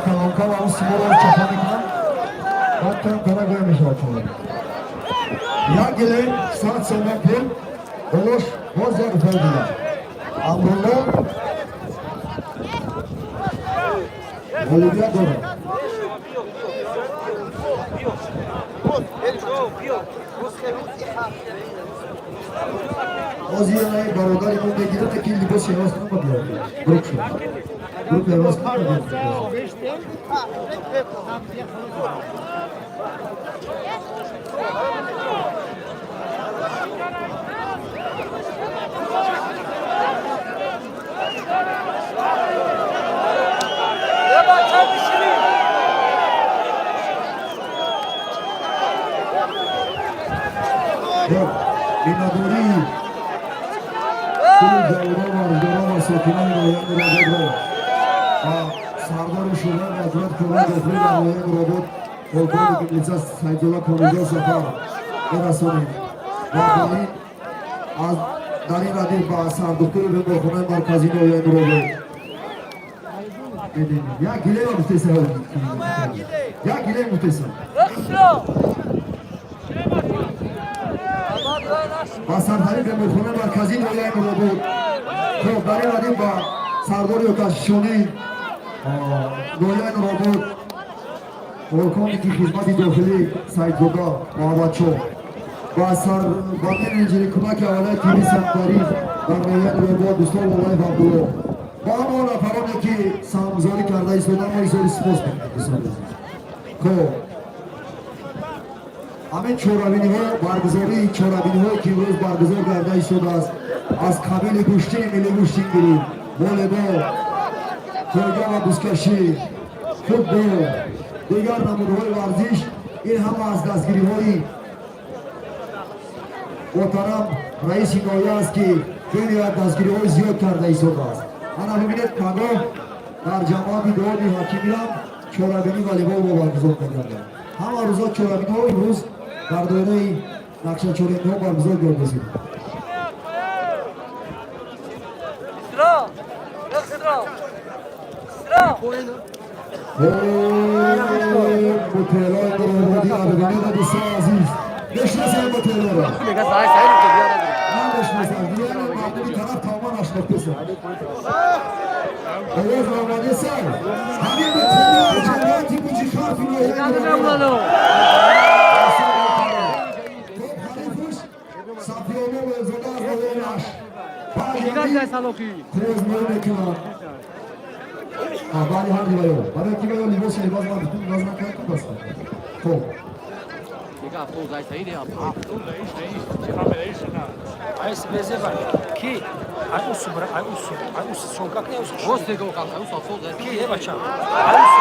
Калонка ва он симоро чапа мекунам, баъд там дара гоя мешавад чора. Як гилем, 100 сомон пул, болош боз як рупои дигар. Амрулло ғолибият дорад. Ҳозир бародари мо мегирад, ки либоси иваз кунам, биёр. Брук шуд. Брук иваз кунам, биёр. Миннатдории кулли ҷавонон, варзишгарон ва сокинони ноҳияи Муродобро ба сардори шӯъбаи вазорати корҳои дохилӣ дар ноҳияи Муродоб, полковники милиса Сайдулла Комилҷон Сафар мерасонем ва ба ин аз Дар ин радиф ба сардухтури беморхонаи марказии ноҳияи Нуробод медиҳем. Як гилема гуфтеса, як гилем гуфтеса. Ба сардори беморхонаи марказии ноҳияи Нуробод. Хоб, дар ин радиф ба сардори оташнишонӣ ноҳияи Нуробод, полковники хизмати дохилӣ Саидзода Муҳаммадшоҳ, ба сар ба менеҷери кӯмаки аввалияи тибби санитарӣ дар ноҳияи Нуробод устод Молоев Абдулло, ба ҳамон нафароне, ки саҳмгузорӣ карда истодан, мо изҳори сипос мекунем, дӯстони азиз. Хоб, ҳамин чорабиниҳо, баргузории чорабиниҳое, ки имрӯз баргузор карда истодааст, аз қабили гӯштини миллӣ, гӯштингирӣ, волейбол, тойга ва бузкашӣ, футбол, дигар намудҳои варзиш, ин ҳама аз дастгириҳои муҳтарам раиси ноҳия аст, ки бениҳоят дастгириҳои зиёд карда истодааст. Ана бибинед, пагоҳ дар ҷамоати деҳоти Ҳакимирам чорабинӣ волейболро баргузор мекарданд. Ҳама рӯза чорабиниҳо имрӯз дар доираи нақша чорабиниҳо баргузор гардид. Мутелои Нурободӣ, бибинед, дӯстони азиз, бишнасед мутелоро, намешнасад, яъне мардуми тараф тамоман нашинохтеса. Овоз омадеса, ҳамин мутелои ҷамоати Буҷихарфи ноҳияи Нуробод. Ҳарифуш Сафиёно Лоизода аз ноҳияи Рашт. Қӯзмоӣ мекунад. Баъди ҳарди ваё, барои ки ваё либоси иваз иваз накард, ку баста. Хоб.
Ки? Ай усу бра, ай усу, ай усу сонка не усу. Ки е бача? Ай усу.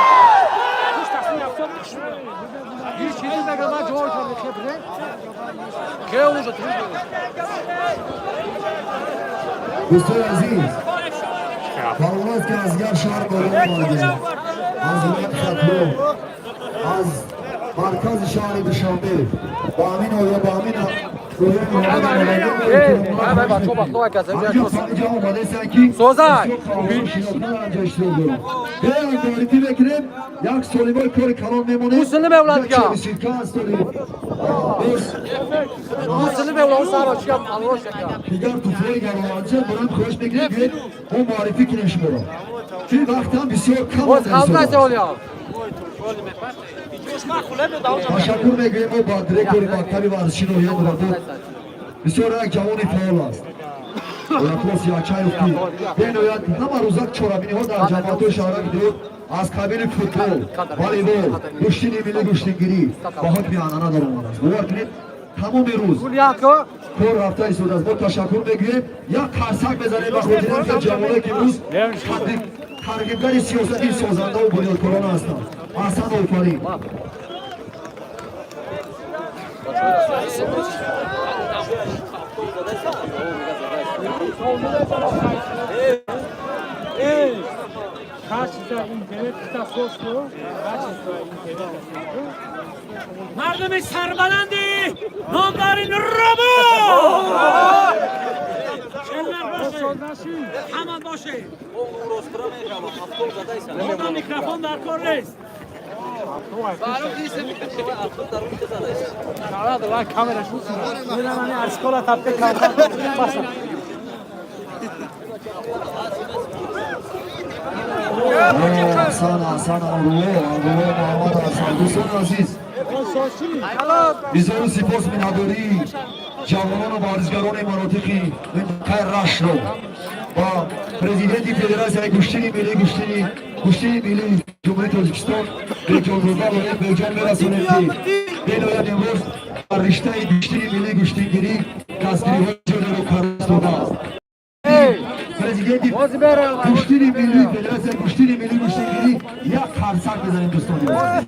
Хуш тасмин афтод.
Ҳеҷ чизи нага, ман ҷавоб кардам, хебре. Ке уже трудно.
Дӯстони азиз, парвоз, ки аз дигар шаҳр боло омадем, аз вилояти Хатлон, аз маркази шаҳри Душанбе, ба ҳамин оя, ба ҳамин омадесанд, ки муаррифӣ мекунем, як солимои кори калон мемонем.
Муслим евладга.
Боз
Муслим евлад саро чия алрош яка.
Дигар туфлои гаронанҷа дорам. Хоҳиш мекунем, биёед, мо муаррифӣ кунем шуморо, чун вақтам бисёр кам.
Боз қалб олия.
Ташаккур мегӯем мо ба директори мактаби варзиши ноҳияи Нуробод. Бисёр як ҷавони фаъол аст, Оятулло Сиячаев, ки бениҳоят ҳама рӯза чорабиниҳо дар ҷамоатҳои шаҳраки деҳот аз қабили футбол, волейбол, гӯштини миллӣ, гӯштингирӣ ба ҳукми анъана даромадааст. Бовар кунед, тамоми рӯз кор рафта истодааст. Мо ташаккур мегӯем, як қарсак мезанем ба хотири ин ҷавоне, ки имрӯз тарғибгари сиёсати созандаву бунёдкорона ҳастанд. Аҳсан, офарин!
Качество интернет касоску, качество интернет.
Мардуми сарбаланди номдори Нуробод! Ҳама боше. Одам микрофон дар кор нест.
Камера шуд.
Аз школа тапка карда.
Ҳасан, Ҳасан, Абдулло, Абдулло, Муҳаммад Ҳасан. Дӯстони азиз, бисёру сипос, миннатдории ҷавонону варзишгарони манотиқи минтақаи Раштро ба президенти Федератсияи гӯштини миллӣ, гӯштини миллии Ҷумҳурии Тоҷикистон Беҷонзода Лоиқ Беҷон мерасонем, ки бениҳоят имрӯз дар риштаи гӯштини миллӣ, гӯштингирӣ дастгириҳои зиёдеро карда истодааст. Президенти гӯштини миллӣ, Федератсияи гӯштини миллӣ, гӯштингирӣ, як қарсак мезанем, дӯстони азиз.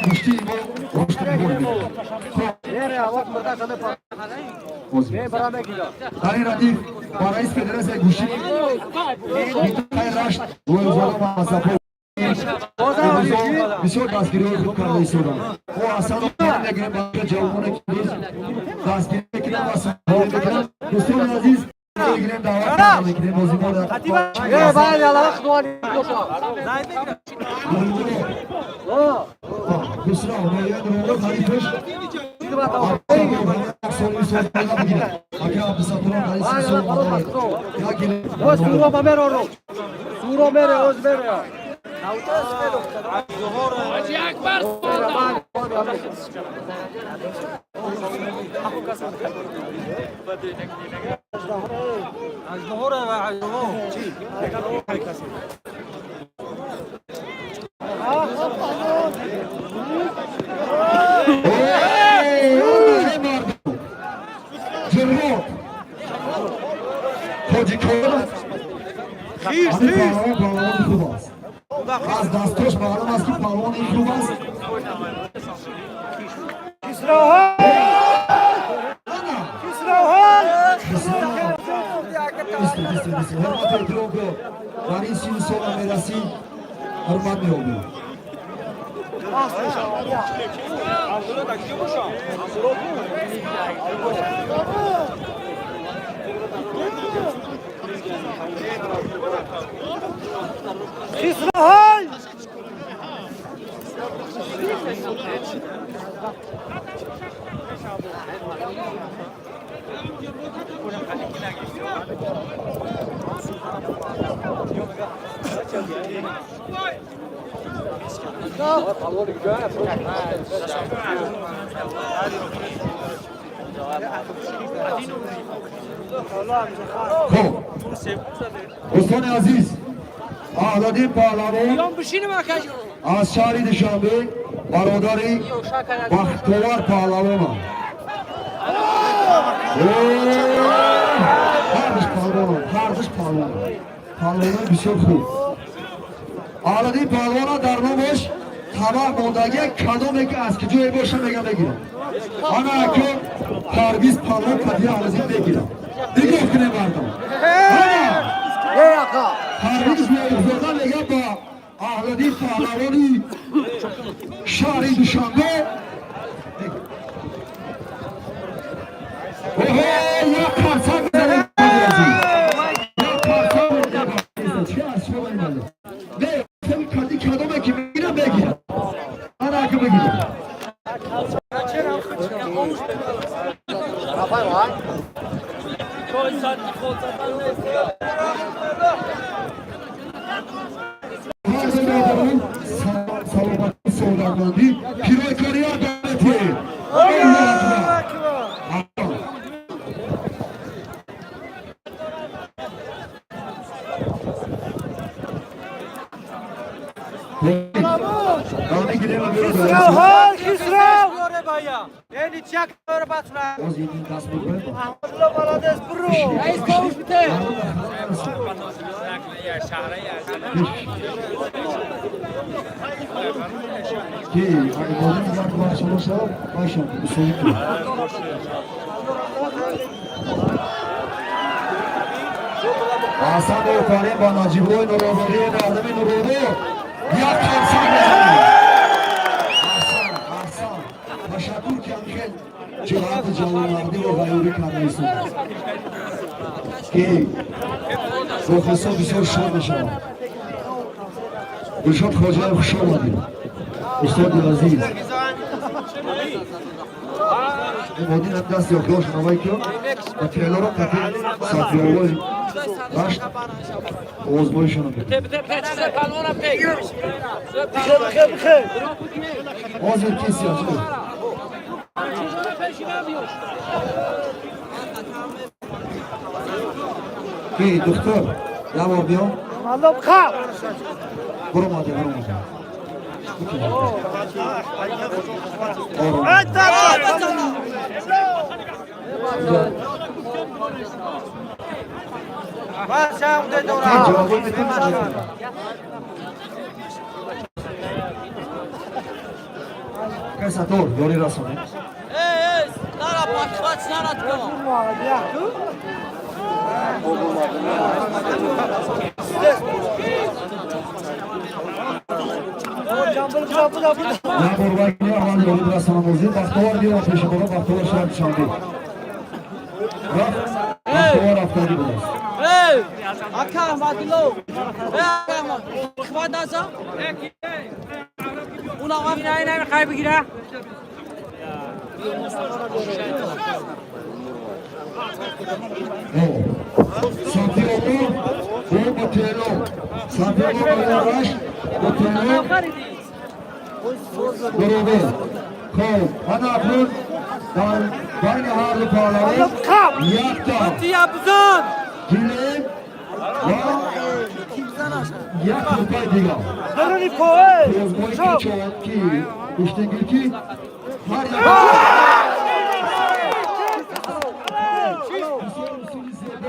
Гӯштини мо рушд мекунад. Дар ин радиф ба раис федератсияи гӯштини минтақаи Рашт Лоиқзода Мазафо бисёр дастгириҳои хуб карда истоданд. Мо ҳасано мегирем ба ҷавононе, ки имрӯз дастгирӣ мекунанд ва саҳм мекунанд. Дӯстони азиз. Мекунем бозӣ мо дар
Э, вай, яла худо.
Хусрав ноҳияи Нуробод ҳарифаш ака Абдусатторов дар ин сол
Оз суро меро. Суро мере, оз мере.
Ҳоҷи Акбар.
Ҷуррот тоҷикон, ҳамин паҳлавон паҳлавони хуб аст. Аз дастош маълум аст, ки паҳлавони хуб аст. Ҳурмату эҳтиром, ки дар ин сину сола мерасӣ, ҳурмат меёбӣ. Хуб, дӯстони азиз, Аҳладин паҳлавон аз шаҳри Душанбе, бародари Бахтовар паҳлавонам. Ҳардуш паҳлавонам, ҳардуш паҳлавонам, паҳлавонои бисёр хуб. Аҳладин паҳлавона дар номаш табақ мондагия, кадоме ки аз киҷое боша, мега мегирам. Ана акун Парвиз паҳлавон кадия Аҳладин мегирам. Нигоҳ кунем, мардам. Ана Парвиз Лоиқзода мега ба Аҳладин паҳлавони шаҳри Душанбе. Оҳо, як қарсак мезанем, як қарсак мезанем. Чи аз шумо мемонад? Не, кади кадоме ки мегирам, мегирам. Ана ака мегирам. Ҳар бародарон саломатӣ, савдатмандӣ, пиройкория давети. Аллоҳу акбар! Мегирем.
Хисрав!
Боз ин даст мекунем.
Раис ковуш бите.
Ки ибодат як бахшода шавад, башам усулӣ кунад. Ҳасан офарин ба Наҷибуллои Нурободии мардами Нуробод, як қарсак мезанем. Аҳсан, аҳсан, ташаккур, ки ҳамхел ҷуръати ҷавонмардиро ғайёрӣ карда истодааст, ки мухлисон бисёр шод мешаванд. Гулшод Хоҷаев, хуш омадед, устоди азиз. Имодин ҳам даст ёфтош навай, ки ба телоро қати сафиёвои Рашт овозбоишона мекунад. Ҳозир киси аҷиб. Ки духтур, як бор биё. Буромаде, буромаде. Ором. Ҷавобо метавонад? Касатор, ёри расонед.
Нара подхват, нара ткама.
Як бор вайни аввал ёри расонам озир. Бахтовар биё пеши бора, Бахтовар шаҳри Душанбе. Рафт, Бахтовар рафтагӣ будааст.
Эй, ака Аҳмадулло. Эй, ака Аҳмад. Хват наза? Уна вақт
Ина ина қай бигира.
Сафиолло бо Мутиэлло. Сафиолло ноҳияи Рашт, Мутиэлло Нуробод. Хоб, ана акнун дар байни ҳар ду паҳлавон якта
Тия бизан.
гилем ва як рупай дигар. Рӯзгоре ки ки гӯштингир ки ҳар як бисёр усули зебо,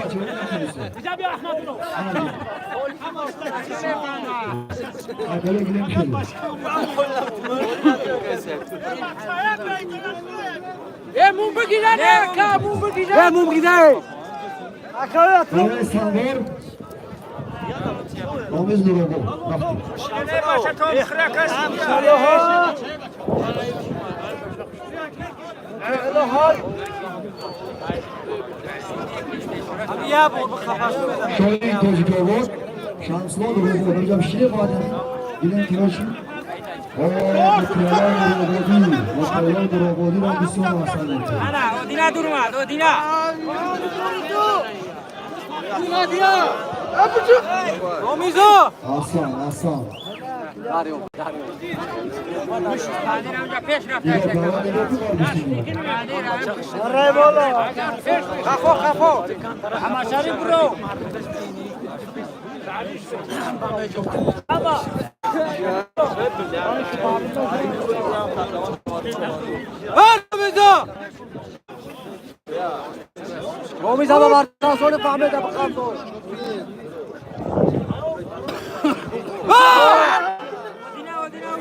усули мухлисона. Айболе гилем шуд.
Э, мум бигира, не, ака, мум бигира. Э, мум бигира.
Барои Сангор Омез Нуробод. Рафтем.
Я бор бихафаш.
Шоҳи Тоҷикобод Шамсулло Нуробод. Инҷа шире бояд гилем тироши. Мутиаллои Нурободӣ, Мутиаллои Нурободиро бисёр аҳсан мекунад.
Ана, Одина дурмад, Одина.
Омизо.
Аҳсан, аҳсан.
Одина онҷа пеш рафта.
Дигар давом нигоҳ кун, гӯштингир.
Хафо, хафо.
Ҳамашари буро.
Омизо.
Ромиз ама вардан соли фаҳмеда бихам дошт.
Одина, Одина.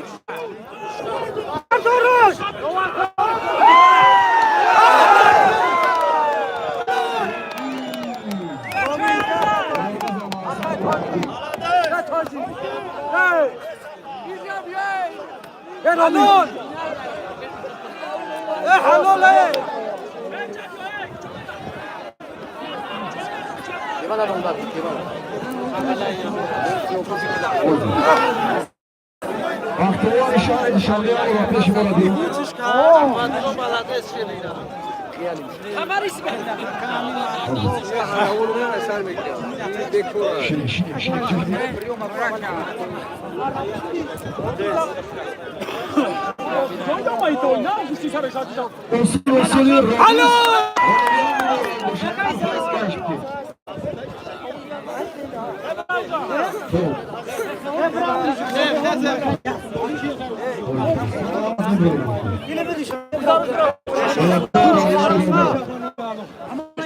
حلول. ايه حلول ايه.
Бахтовари шаҳри Душанбе ро пеши мо радем. Шине, шине, шине, шине. Усул, усули Ромиз. Хоб.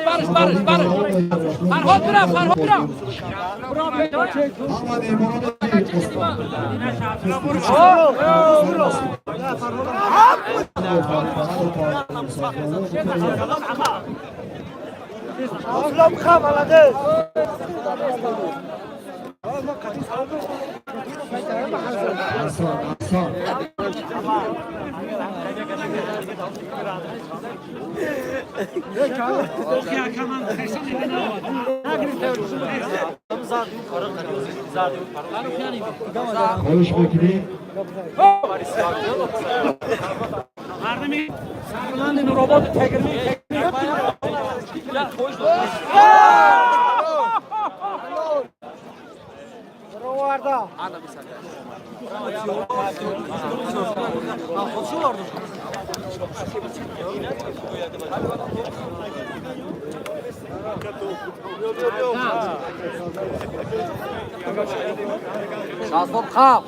Барш, барш, барш. Фарҳод бира, Фарҳод бира.
Ҳама меҳмонони устод. Аҳсан, аҳсан. Хоҳиш мекунем.
Сарбаланди Нуробод тегирми.
Шаҳзод хаб.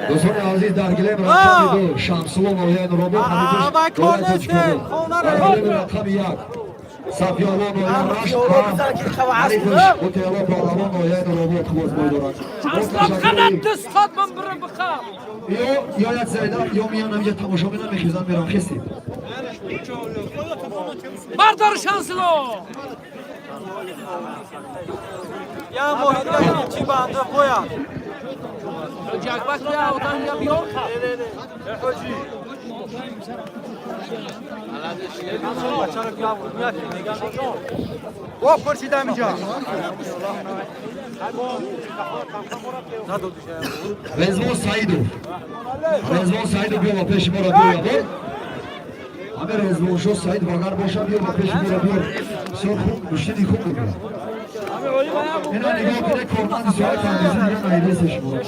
Дӯстони азиз, дар гилем рақами 2 Шамсулло ноҳияи Нуробод,
Авай кор нестем, хона
дар гилеми рақами 1 Сафиолло ноҳияи Рашт ва ҳарифаш Мутиалло Паҳлавон ноҳияи Нуробод хубозбой дорад.
Аслан қанат дастхат ман бирам бихам.
Ё як зайда, ё меян ҳаминҷа тамошо менам, мехезам, мерам. Хестед.
Бардор Шамсулло.
Я моҳида чӣ банда боя.
О, пурсидам инҷа.
Резвон Саидов. Резвон Саидов, биё ба пеши моро биё, ябор. Ҳаме Резвоншо Саидов агар боша, биё ба пеши моро биё. Бисёр хуб, гӯштини хуб мекунад. Ина нигоҳ кунед, корманди соҳаи тандурустӣ дига наидеста шуморо.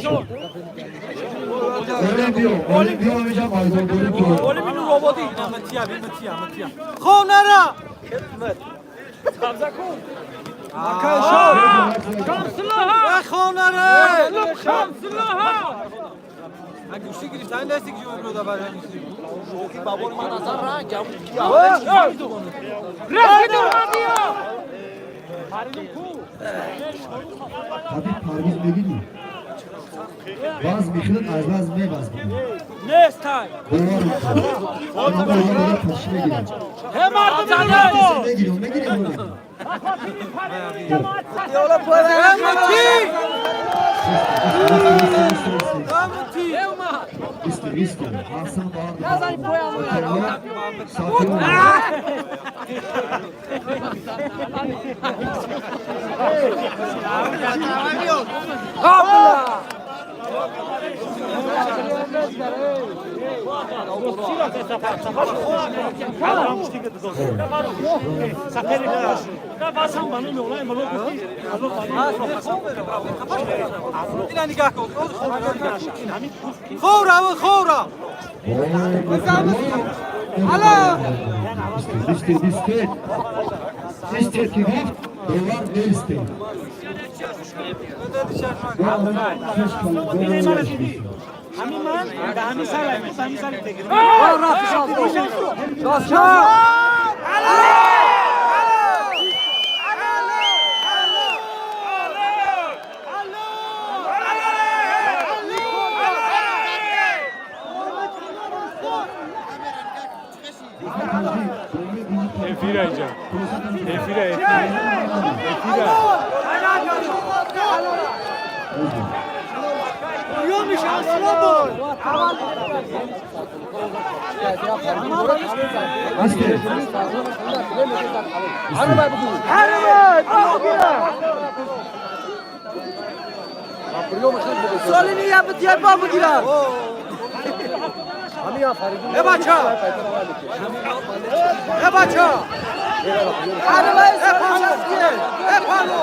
Олим биё, Олим биё, ҳамиҷа майдондорӣ ту.
Олим ину рободи. Матия, матия, матия.
Хонара!
Сабза кун.
Шамсуллоҳ! Хонара!
Шамсуллоҳ!
Гӯшти гирифтани дасти ки ҷо буда бар
Шоки бабор ман азар ранг.
Ҳабиб Парвиз мегирӣ. Вазн мехӯрад, аз вазн мевазн мекунад.
Нестай.
Бовар мекунад. Ама одам паши мегирад.
Ҳе мардум мегирад.
Мегирем, мегирем. Исти, исти. Ҳасан баҳар. Сафион.
Ина нигоҳ кун. Ховра, ховра.
Алло! Исти, исти. Исти ки гуфт, доллар неисте.
Ҳамин ман да ҳамин сар, ҳамин сар бигирам.
Эфира инҷа. Эфира, эфира. Эфира.
Солини я битя ба бигирам. Э бача. Э бача. Э пало. Э пало.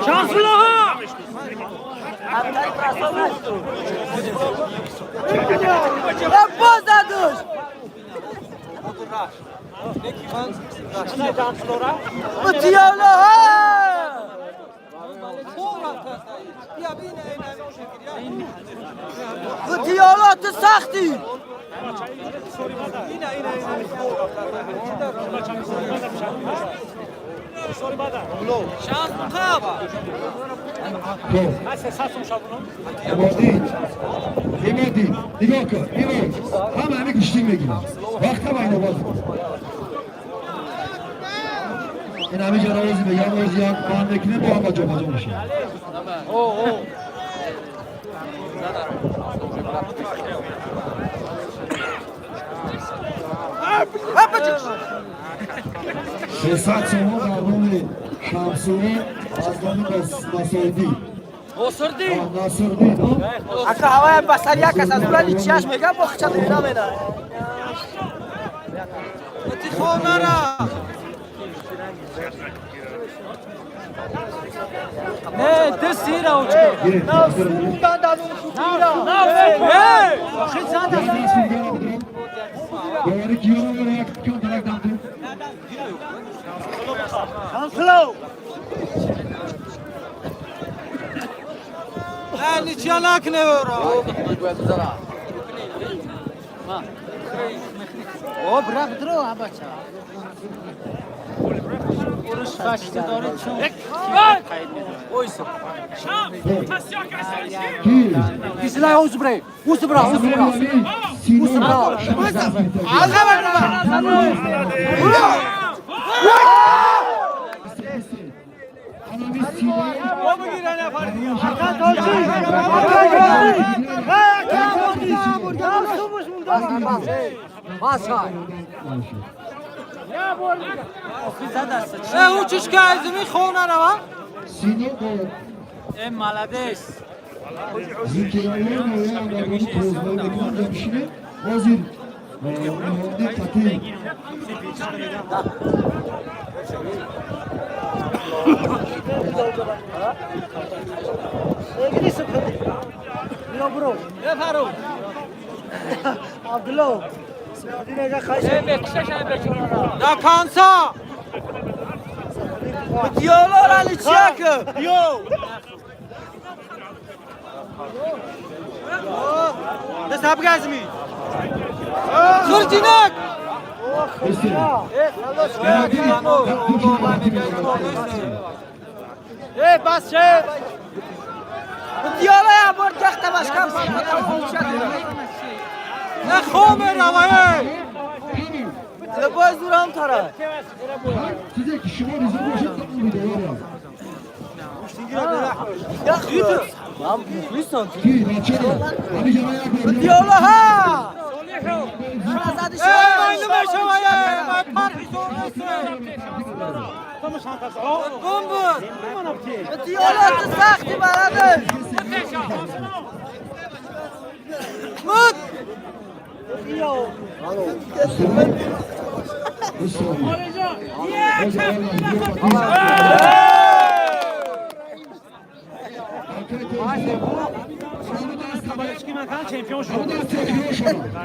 Шамсуллоҳ!
Боз задуш. Бутиёло. Бутиёло ту сахтӣ.
Имодӣ, Имодӣ, нигоҳ кун, Имод, ҳама ҳами гӯштин мегирад. Вақта майна боз кун. Ин ҳами ҷаравози мегирам, ози як банд мекунем, бо ҳама ҷобаҷо мешавад. Сесад сомон дар номи Шамсулло аз номи Насоидӣ.
Насрдин.
Насрдин.
Ака ҳавая ба сар як кас аз булани чиаш мегам, бо хича намена. Ти хонара. Не, ты сира учко. На суда дадун хутира. Эй, хизада.
Боварӣ киёро як кам дарак дамту.
Шамсуллоҳ!
Ничья накне ора.
О, брак дро, абача.
Ки?
Бисмиллаҳ, усбре. Усбра, усбра. Усбра. Бас хай.
Э, учишка аз ми хона рава.
Сино бо
Э, молодец.
зикираҳои ноҳияи Андарбонӣ қозбой мекунанд. Ҷамшине ҳозир муҳаммади қатӣ.
Э, Фаруқ. Да конца. Диалог али чак. Йо. Да сабгазми. Суртинак. Э, бас ше. Диалог я бор тахта башка. Не хоме рава э. Лебой зурам тара.
Чизе ки шумо ризо бошед, он видеоро. Ки бачаро ҳамиҷа ман як бор.
Диалог ха. Э, май намешава э, май пар Гум буд. Диалог ту сахти бараде. Муд.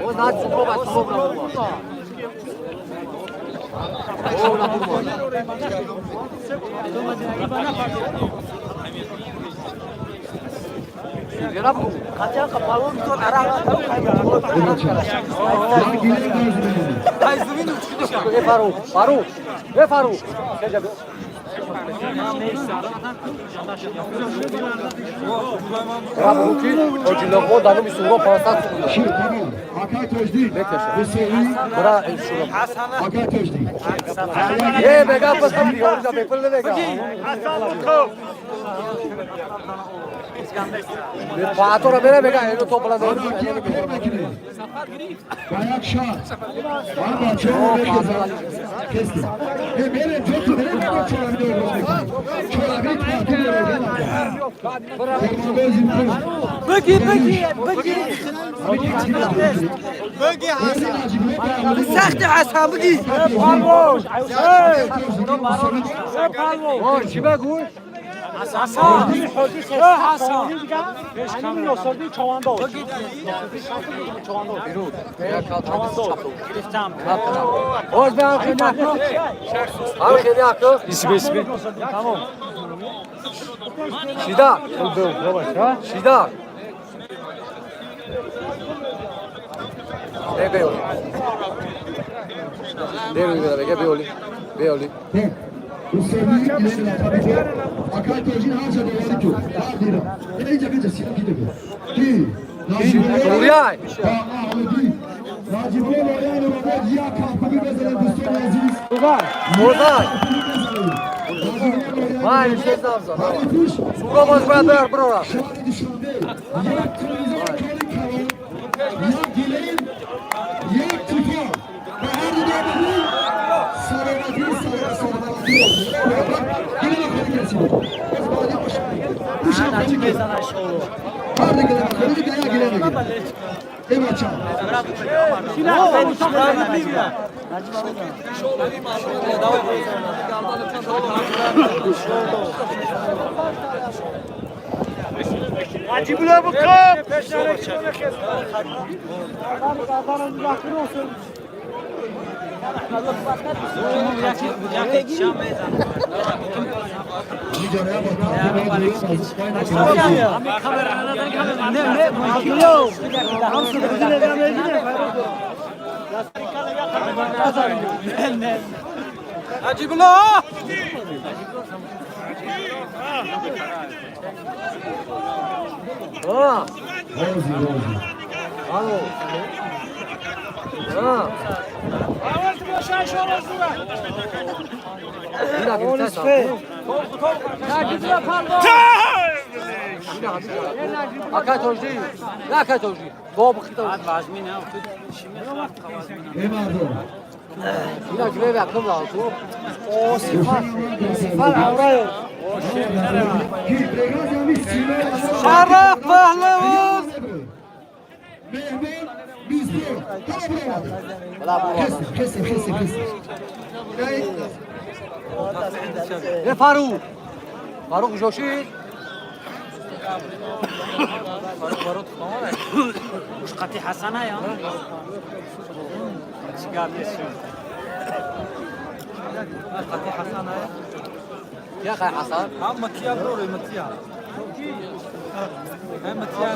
О, над сугроба, сугроба. О, на бурмо. Э, Фаруқ, Фаруқ. Э, Фаруқ. Рабуки, оҷилоқо дануми сугро 500 сум.
Акай Тоҷдин,
Бра, шуро.
Акай Тоҷдин.
Э, мега пасам диёрда бепул намега. Паатора бере мега, эно топла дор.
Ана кор мекунем. Ба як шарт. Ман бачаҳо мехезам. Кестем. Э, мерем, ҷоту мерем, мо чорабӣ оғоз мекунем. Чорабӣ тартиб оғоз.
Бги, бги, бги. Бги Хасан. Сахти Хасан бги.
О, чӣ бегӯй?
Хасан. Э, Хасан.
Оз бе ам хели акё. Ам хели акё.
Исбе, исбе.
Шида. Шида. Э, беоли. Деруи беда бега беоли. Беоли.
Акай Тоҷин ҳарча доварӣ ку. Ҳар дира. Инҷа бинҷа сина ки дего. Ки?
Туриай.
Наҷибулло Лоян Нуробод як кафкӯбӣ бизанед, дӯстони азиз.
Мозай. Май, шезавза. Сугро боз бояд бер брора.
Шаҳри Душанбе як телевизор кори калон, як гилем, як тифа ба ҳар ду добагӯ саломатӣ, саломатӣ. Гилема холи касибо. Боз баъди бушам холи ки. Ҳар ду гилема холи ки як гилем мегирад. Э, бача.
Najibullo.
Ҳозир, ҳозир.
Алло. А. Ина гирифта. Ака тоҷи. На ака тоҷи. Боб хита.
Эй мардум.
Ина гирифта акм ла ту.
О, сифат. Сифат авраё.
Шараф паҳлавон! Меҳмон мизбон. Ҳама биромада. Хестем, хестем, хестем, хестем.
Е Фаруқ. Фаруқ ҷошид.
Қати Ҳасана я? Чӣ гап нест.
Қати Ҳасана.
Я қай Ҳасан?
Ҳа, Матия броре, Матия. Ҳа, Матия.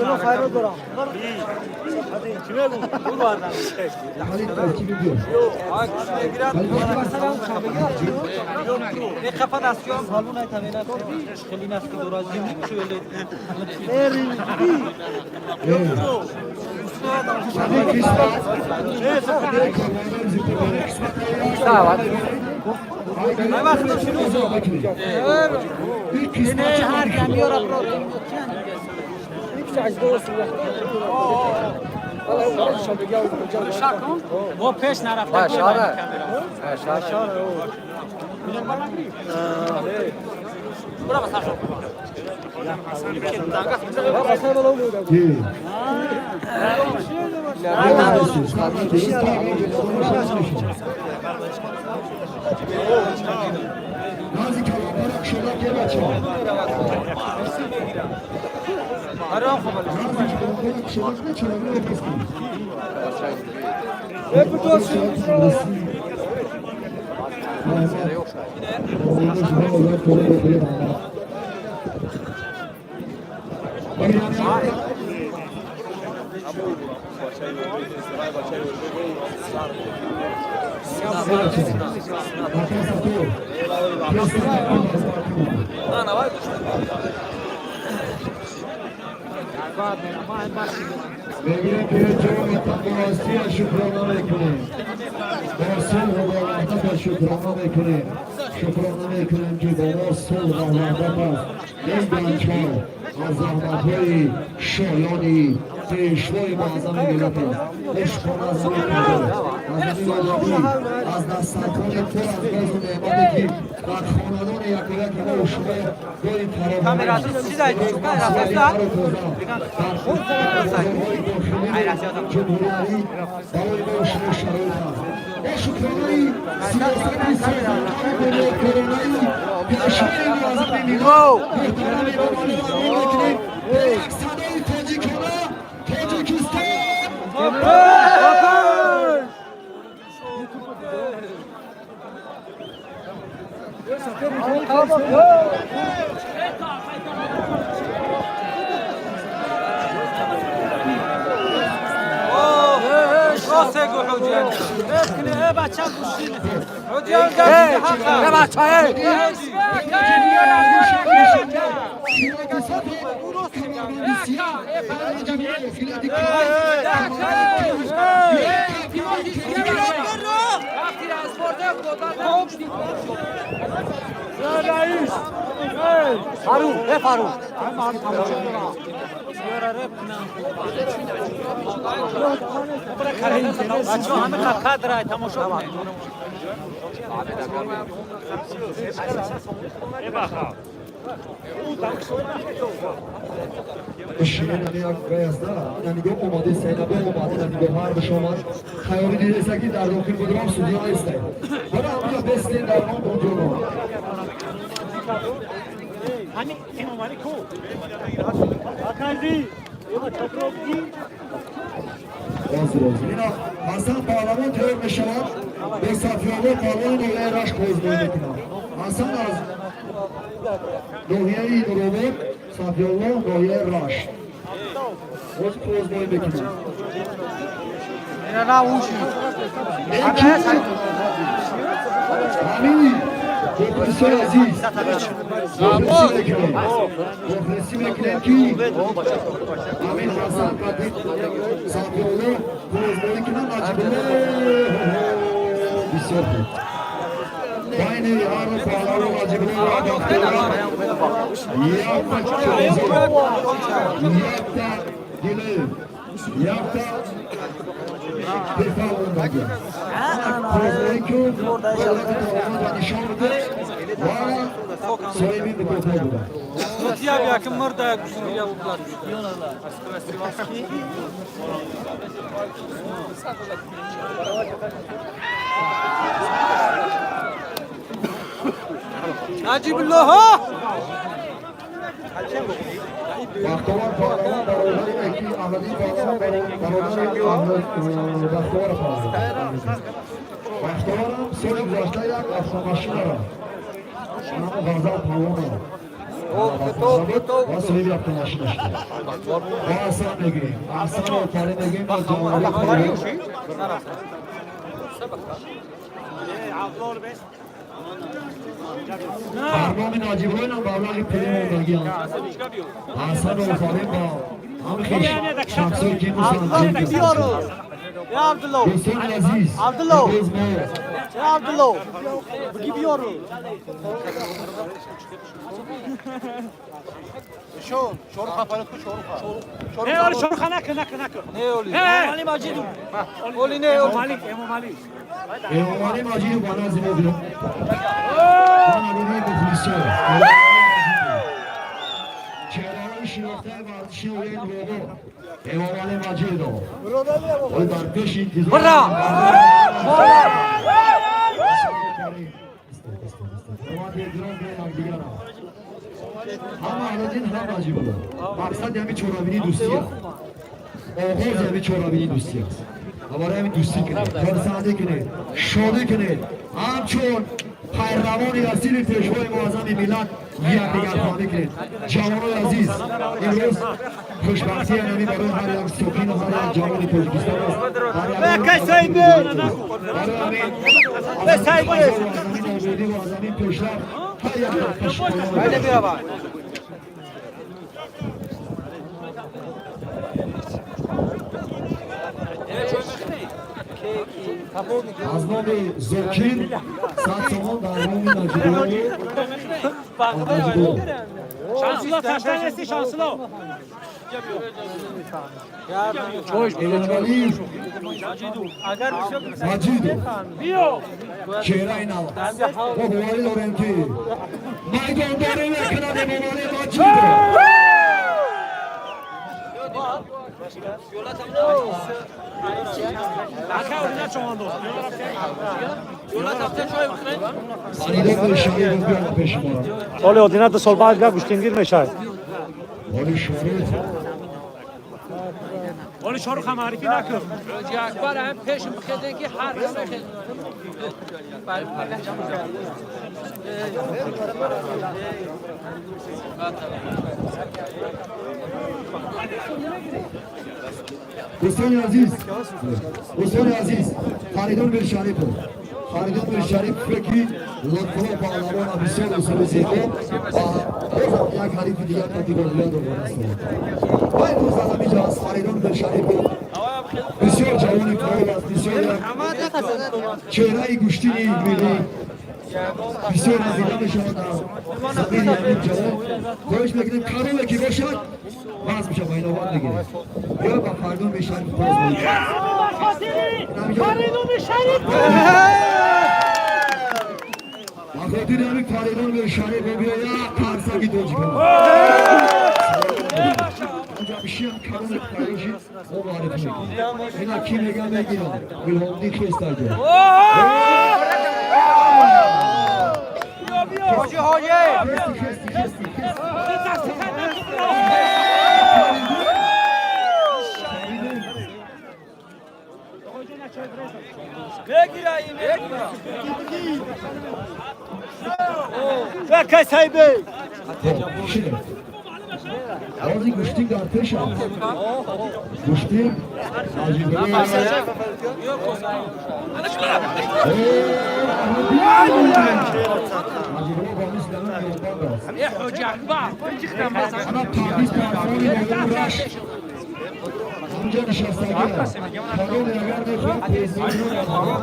Чӣ мегӯ? Бу баъдан. Ҳа, гӯш мегирад. Е қафа дастён балунай тамена. Хеле наст ки дора зимник шуеле.
Сават.
Ай вақт шинусо.
هر کمیارا برو.
Мо пеш нарафта.
Ва шара. Ва шара.
Нази калонтарак шуда ке бачаҳо? Нази калонтарак шуда ке чаро мепурсӣ? Мегӯям ки ҷоми тандурастия шукрона мекунем. Бо сулҳу бо ваҳдата шукрона мекунем. Шукрона мекунем, ки бо мо сулҳ ва ваҳдат аст. Ин ганҷҳо аз заҳматҳои шоёни пешвои муаззами миллат аст. Ишқон аз рӯи қадр, аз рӯи ладӣ, аз дастархони пур аз нозу неъмате, ки дар хонадони якояки мо шумо доим фаровон аст. Ҷумҳуриявӣ барои мо шумо шароит аст. Бо шукронаи сиёсати созандаи бунёдкоронаи пешвои муаззами миллат муҳтарам Эмомалӣ Раҳмон мекунем бо як садои тоҷикона: Тоҷикистон!
Рост гу ҳуҷҷан. Э бача гӯшин. Ҳуҷҷан
Е бача е. Фаруқ, е Фаруқ.
Бачаҳо ҳама кадра тамошо кунед.
Ина нигоҳ омаде, сайнаба омад, ина нигоҳ ҳардаш омад. Хаёли дидаеста, ки дар дохил будрам судья нестай. Бара ҳамҷа бестен дар он буҷоно.
Ҳамин Эмомалӣ ку? Акази, ема чакробди.
Ҳозир, ҳозир. Ина Ҳасан паҳлавон тайёр мешавад. Бо Сафиёлло паҳлавони ноҳияи Рашт бозбоӣ мекунад. Ҳасан аз ноҳияи Нуробод, Сафиёлло ноҳияи Рашт. Ҳозир бозбоӣ мекунад.
Ина на уши.
Ҳамин. Мухлисои азиз, мухлисӣ мекунем, ки Амин Ҳасан қадид Сафиулло бозбонӣ кунад. Наҷибулло, бисёр хуб. Байни ҳар паҳлавон Наҷибулло ва Бахтовар якта якта диле, якта бефаҳм мондагӣ. Бозбонӣ кун, қудрати тавонманд нишон буда ва соҳиби мукофот буда.
Яким мурда гӯштингиря булар. Наҷибулло ҳо!
Бахтовар паҳлавон бародари Меҳди Аҳмадин паҳлавон, бародари Бахтовар паҳлавон. Бахтоварам соли гузашта як автомашинаро намо Ғазал паҳлавонро ва соҳиби автомашина шуда. Ва Ҳасан мегирем, Ҳасан офарин мегӯем ва ҷавонали паҳлавон. Барноми Наҷибуллоинам маблағи пули мондагиам. Ҳасан офарин ба ҳам хеш шахсое ки имрӯз
Я Абдулло!
Дӯстони азиз,
Абдулло!
имрӯз мо
Я Абдулло! Буги биёру!
Не, оли Шоруха, накун, накун, накун.
Не оли. Эмомалӣ Маҷидов. Оли не оли.
Эмомалӣ, Эмомалӣ.
Эмомалӣ Маҷидов ба назди мо биё. Ман алоҳаи мухлисо. Чеҳраҳои шинохтаи варзиши ояи Нуробод. Эмомалӣ Маҷидов. Оли дар пеши интизор.
Бра!
Ҳурмати эҳтиром бе якдигарам. Ҳама Аҳладдин, ҳам Наҷибулло. Мақсади ҳамин чорабинии дӯстӣ аст. Оғози ҳамин чорабинии дӯстӣ аст. Ва барои ҳамин дӯстӣ кунед, хурсандӣ кунед, шодӣ кунед. Ҳамчун пайравони асили пешвои муаззами миллат якдигарфаҳмӣ кунед. Ҷавонои азиз, имрӯз хушбахтии ҳамин барои ҳар як сокину ҳар як ҷавони Тоҷикистон аст. Ҳар як барои ҳамин аз ҳамин ободӣ ва аз ҳамин пешрафт ҳар як дақиқа. Аз номи Зокир 100 сомон дар номи Наҷибулло. Наҷибулло.
Шансило, ташна нести, Шансило.
Эмомалӣ Маҷидов, чеҳраи нав. Мо боварӣ дорем, ки майдондорӣ мекунад Эмомалӣ Маҷидов.
Ака, оли начомандоз.
Фаридун Шарипов, биёна пеши мо.
Оли Одина 2 сол баъд га гӯштингир мешавад.
Оли Шориф.
Оли Шоруха маърифӣ накун.
Акбар ҳам пешм бихезен, ки ҳар кас мехез.
Дӯстони азиз, дӯстони азиз, Фаридун Миршарипов, Фаридун Миршарипов, ки Лутфулло паҳлавона бисёр усули зебо ва бозам як ҳарифи дигар категория дорад ва имрӯз аз ҳамин ҷо аст. Фаридун Миршарипов бисёр ҷавони фаъол аст, бисёр як чеҳраи гӯштини миллӣ, бисёр надида мешавад дар замини ҳамин ҷавон. Хоҳиш мекунем, кадоме ки бошад, вазн мешавад, ба инобат мегирем. Ё ба Фаридун Миршарипов боз.
Фаридун Миршарипов!
Ба хотири ҳамин Фаридун Миршарипов биё як қарсаки тоҷикон. Ҷамшиам кадоме пайдо шид, мо муаррифӣ мекунем. Ина ки мегам, мегирам. Илҳомдин хестаҷо.
Ҳоҷи, ҳоҷи!
Хести, хести, хести. Фаридун.
Мегира, мегира.
Кай сайбе.
Хоб, шинед. Бозӣ гӯштин дар пеш аст. Гӯштин Наҷибулло. Наҷибулло бо мисли ҳамин ёрдам аст. Ана Парвиз Парфони болои Рашт онҷо нишастагӣ аст. Кадоме агар мехоҳад пезмонро марҳамат.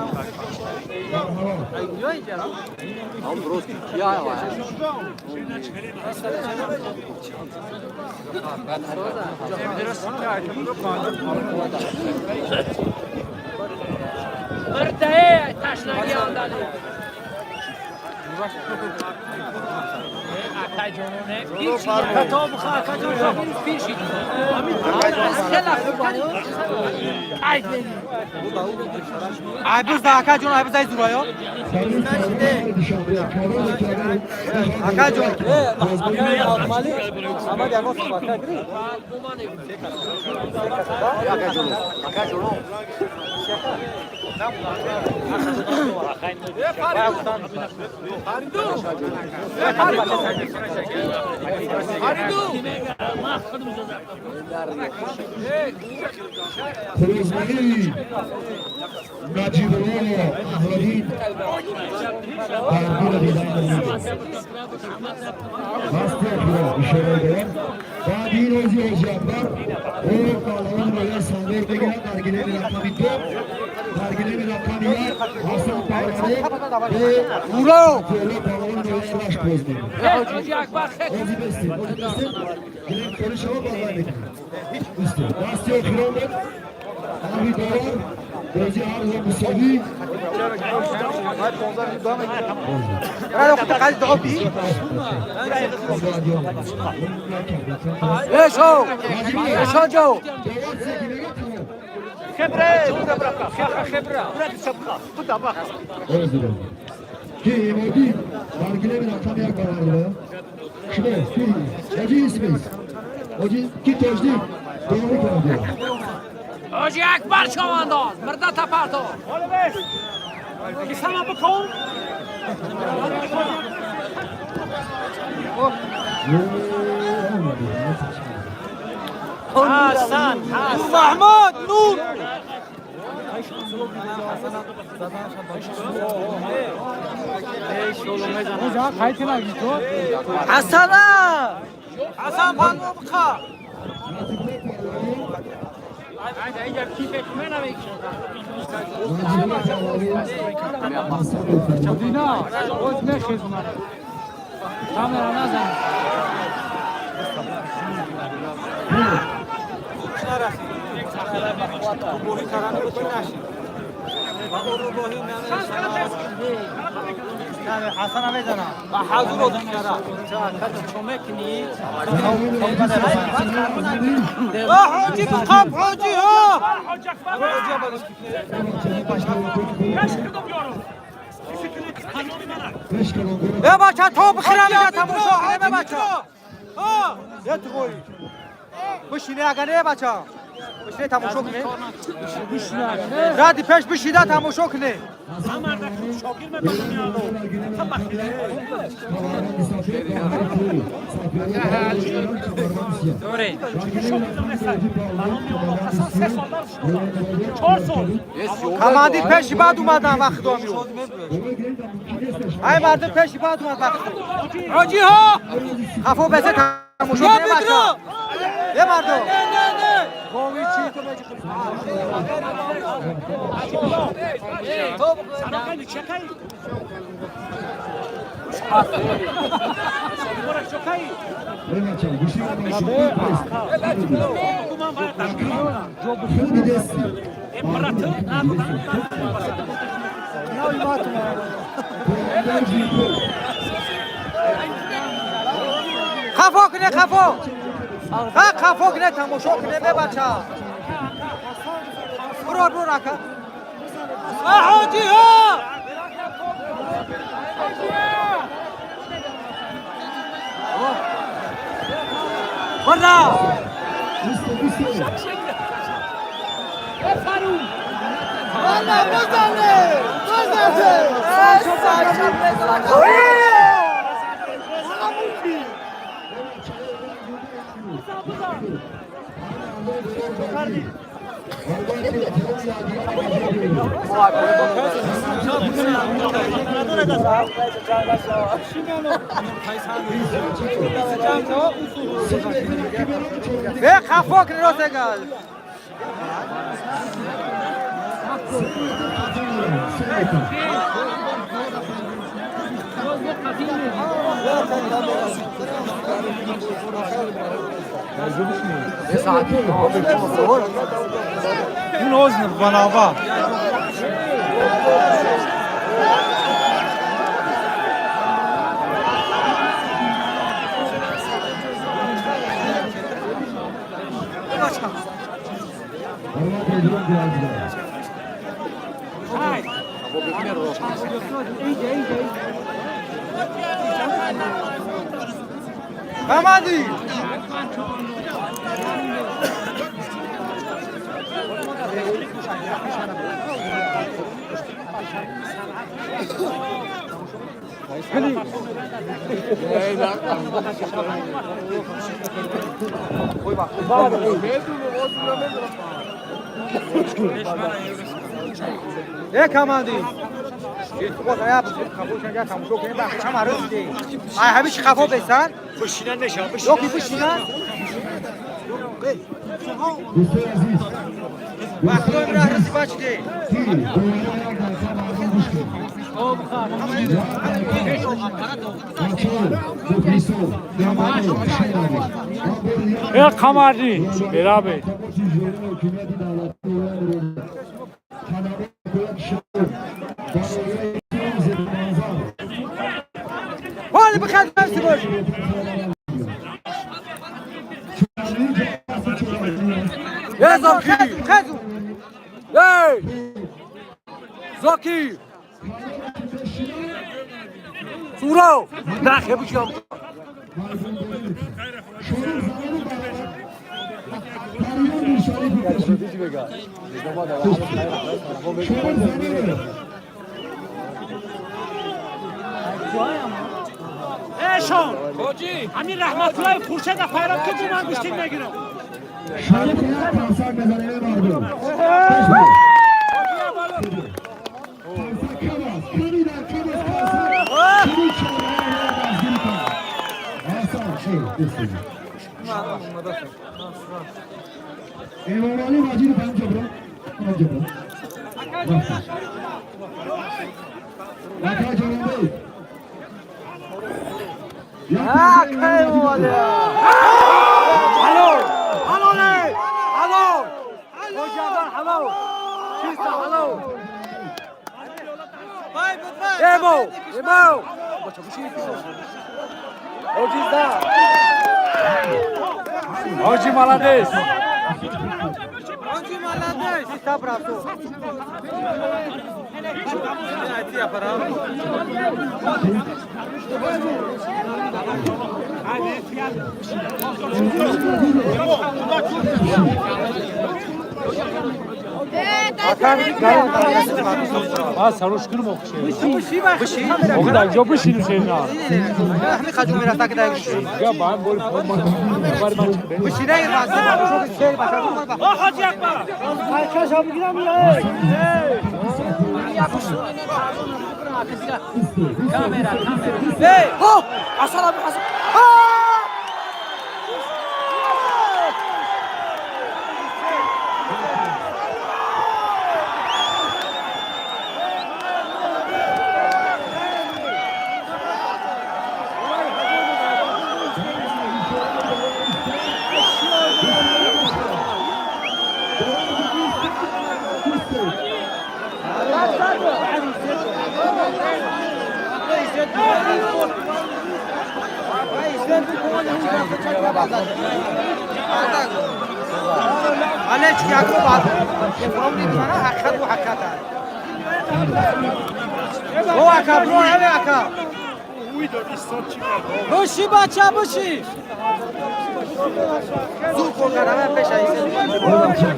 Айбуз да ака ҷон, айбуз ай зурая.
Парвиз Парфони Душанбе кадоме ки агар
Ака ҷон.
Хурӯзмании Наҷибулло Аҳладин дар дидан дасти охиро ишора дорам. Баъди ин ози Ҳоҷи Акбар ӯ паҳлавони ноҳияи Сангвор мегирад дар гилеми рақами 2, дар гилеми рақами 1 Ҳасан Паҳлавон бо
Уро!
Феъло паҳлавони ноҳияи Рашт боз мекунад. Ози бестем, ози бестем, гилем холӣ шава, баъд вай мекунем. Истем. Дасти охирон буд. Амри довар, бозӣ ҳар ҷо мусовӣ.
Эшо! Эшо ҷо!
Ки Эмодӣ дар гилеми рақами 1 бароварда? Шумо ки? Ҳоҷи исмис. Ҳоҷи ки Тоҷдин доварӣ карда.
Ҳоҷи Акбар човандоз, мирда тапардор.
Маҳмуд Нур! Ҳасана! Ҳасан панго биқа!
Дина, боз мехезонад. Камера назан.
Ҳасана мезанам. Ба ҳазур одам кара. Ба ҳоҷи биқаб ҳоҷи ҳо! Е бача то бихирам я тамошо кунем е бача. Ҳа! Е туғой. Бишине ага не бача. Бишине тамошо куне. Ради пеш бишида тамошо куне. Командир пеши баъд омадан вақт домиё. Ай мардум пеши баъд омад вақт.
Ҳоҷи ҳо!
Хафо бесе тамошо куне бача. Е мардум. Хафо куне хафо. Ха хафо куне тамошо куне ме бача. Бурор бур ака.
Ба ҳоҷи ҳо!
Бурра! Э, хафо кни росегал. Камади! Э, команди! Ай, ҳамиш хафо бесан?
Бишинан мешавад,
Ёки бишинан?
Дӯстои азиз,
Вақтои мира раси бачиде.
ки доира як дақиқа мардум гӯш кунед. Бачаҳо, мухлисон, ҷамоаҳо, шунавед. Ман бори дигар
Э, Қамарди, берабе.
мақомоти иҷроияи ҳокимияти давлатии вилояти Муродов, талабои як шаҳр дар ноҳияи зерманзар
Вали бихад наси бош.
Э, Зоки!
Хезу!
Эй! Зоки! Суров! Нахе бушам!
Эшон. Ҳамин Раҳматуллои Хуршеда пайрав ки бу ман гӯштин мегирам.
Шариф як қарсак мезанем, мардум. Қарсак кам аст, ками дар кам аст қарсак. Чунин чораҳоро дастгирӣ кунад. Аҳсан, хел, дӯст. Эмомалӣ Маҷидов ҳамҷо бро. Ҳамҷо бро. Акай Ҷононбек. Як
А,
қарсак
кай
Эмомалӣ Маҷидов.
омаде.
Алло! Алло, ле! Алло! Хоҷадан, алло! Чисто, алло! Эмо! Эмо! Хоҷизда!
Ҳоҷи молодец.
Чиста брату.
Ма сарош кунам охше. Охи дар ҷо бишинем шена.
Ҳамин хаҷу мерафта ки дар
Га ба ҳам бори бори ман чӣ
бишина ин вазъ тамошо кун, шер бача.
О, Ҳоҷи Акбар.
Эй,
Ҳо! Асан аби Ҳасан! Ҳа!
Але чи яку бад. Фромни мана ҳақиқат бу ҳақиқат аст. О ака, бро, ҳаме ака.
Буши бача, буши!
Зуд кор кард, ҳама пеша истед.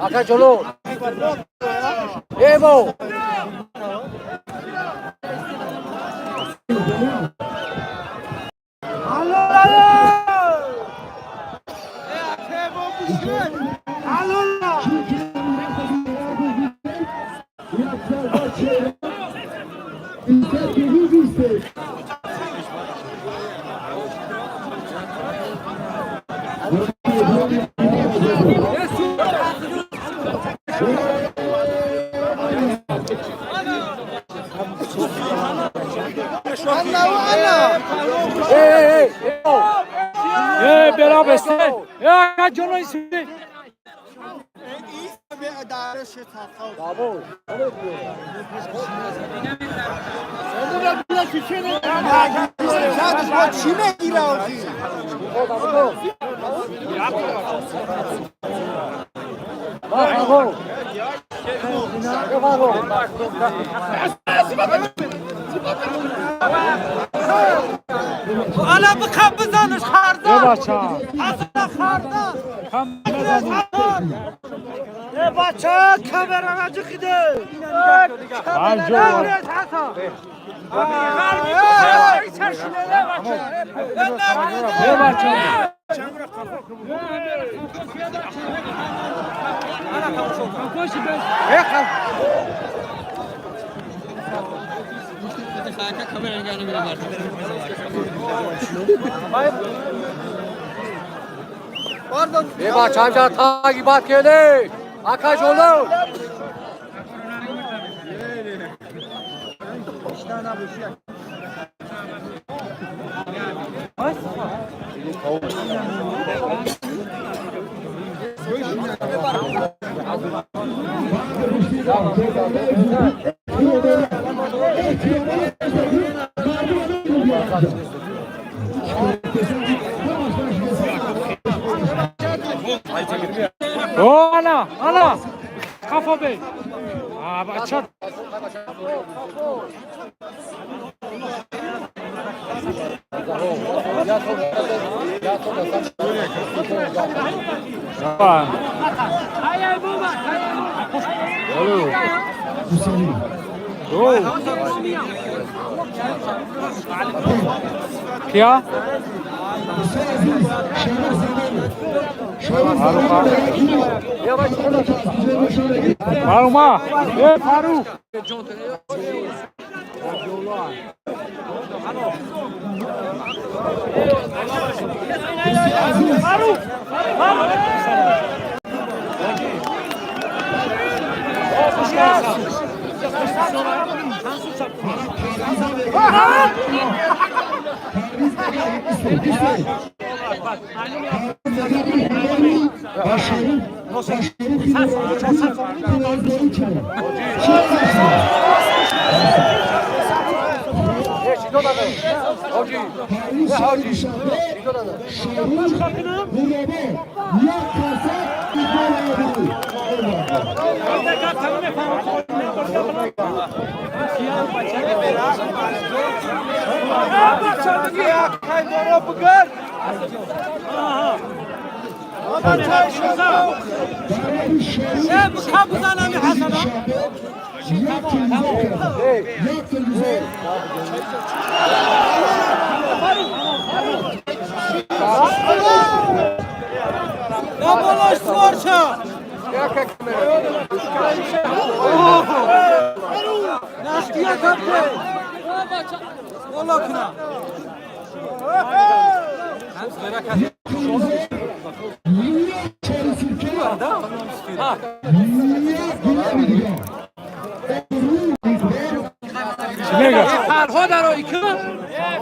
Ака ҷоло. Эво. बात केले आकाश ओलो
Ana, ana. Kafa bey. Aa, bak çat. Kia? Faruma! Ei, Faru! Faru!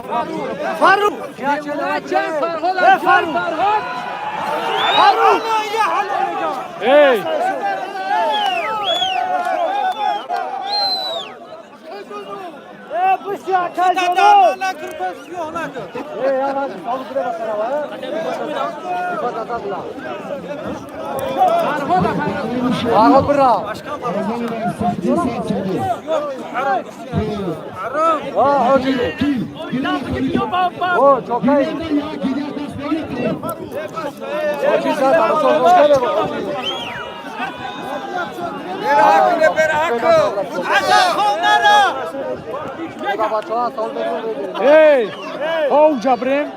Фаррух! Фаррух! Фаррух!
Эй!
Farhod bira. О, чокай.
Эй! Оуҷа брем.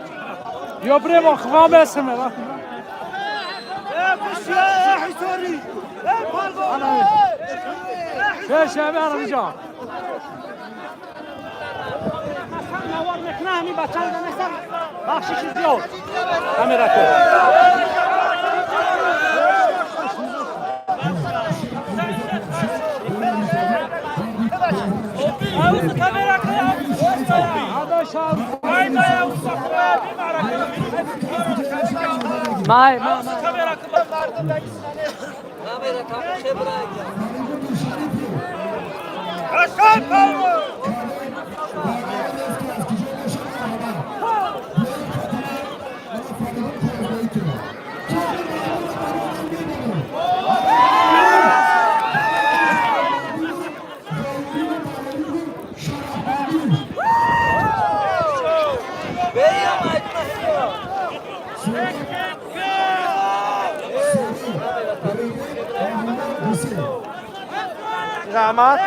Ё брем охва месме. Шеше бе ана биҷа. Камера ко.
Май, май.
Rahmat.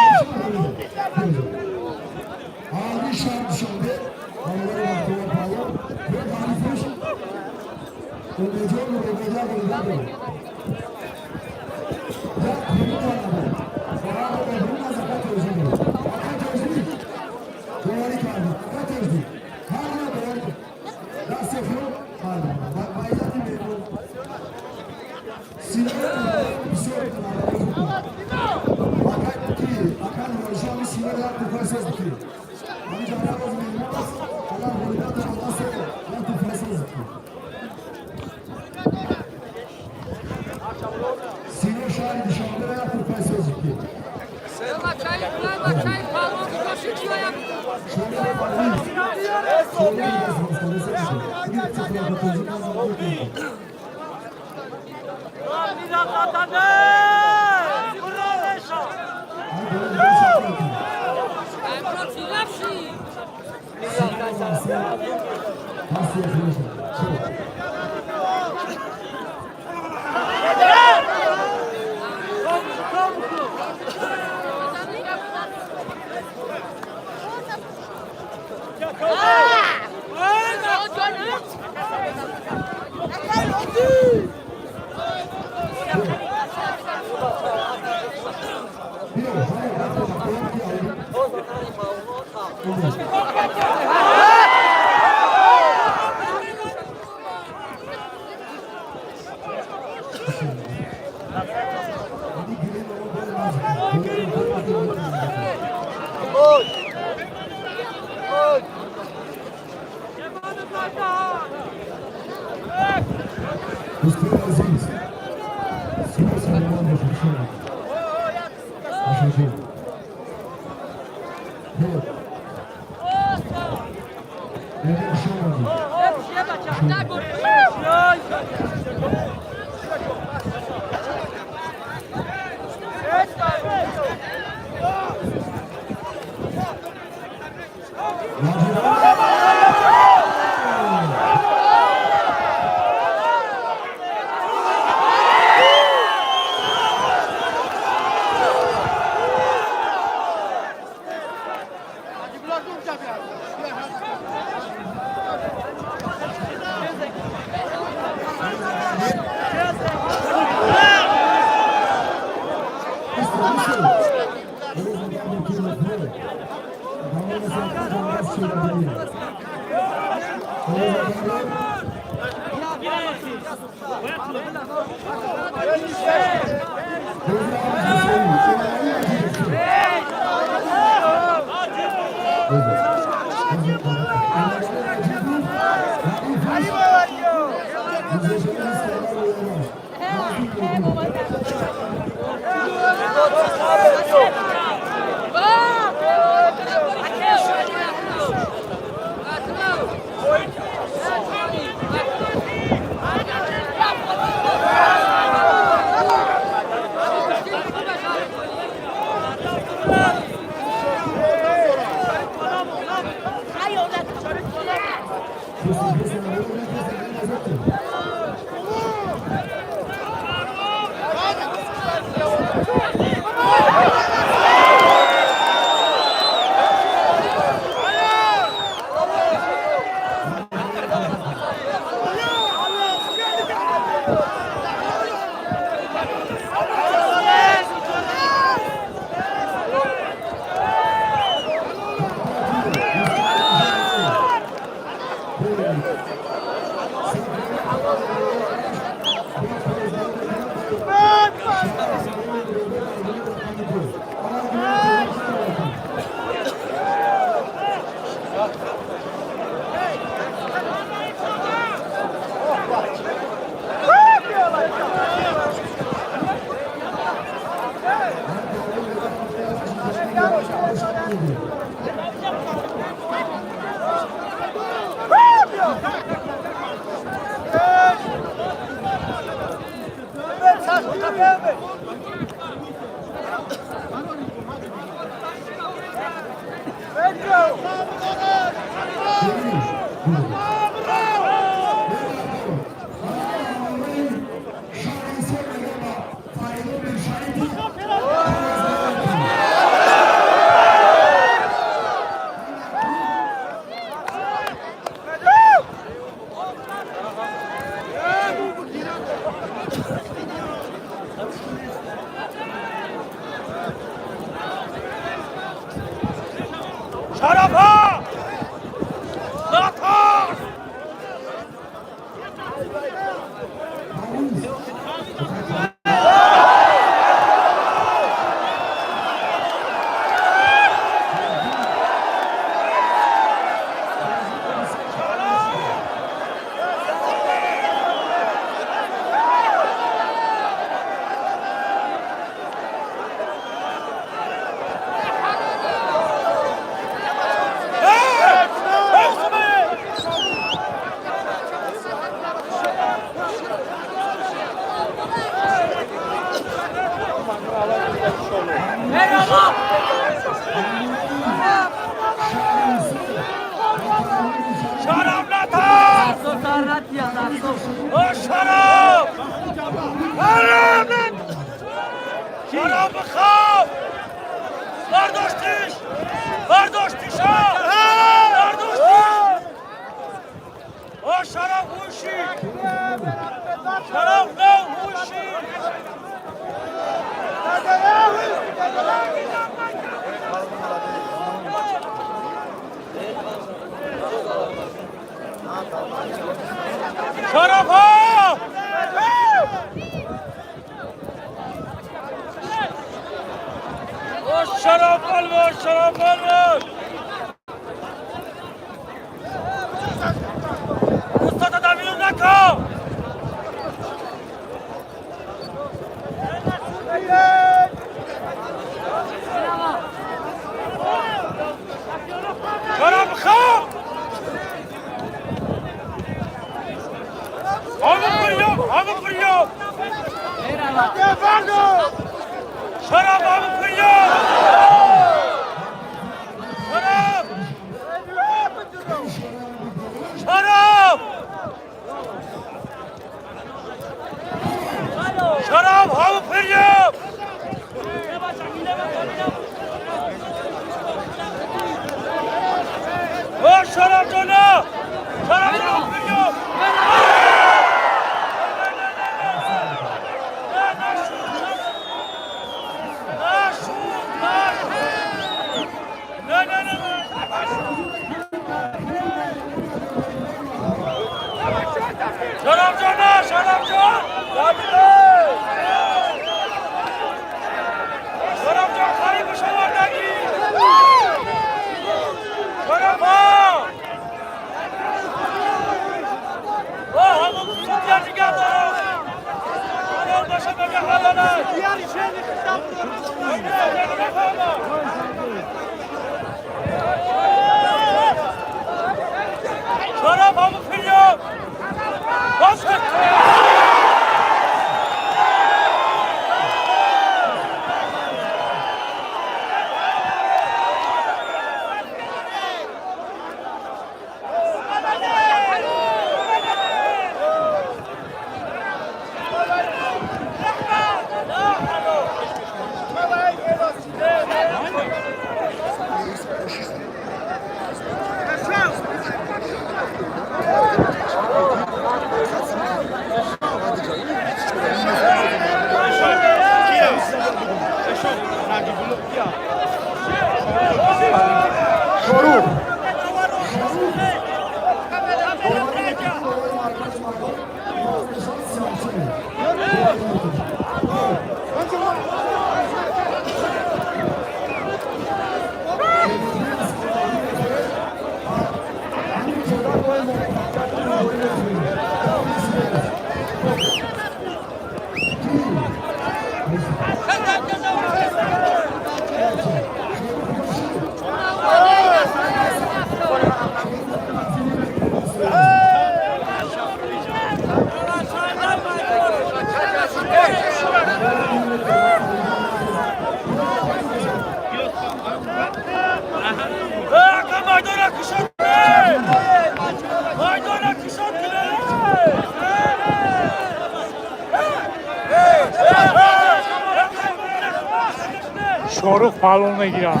Шорух паҳлвон мегирад.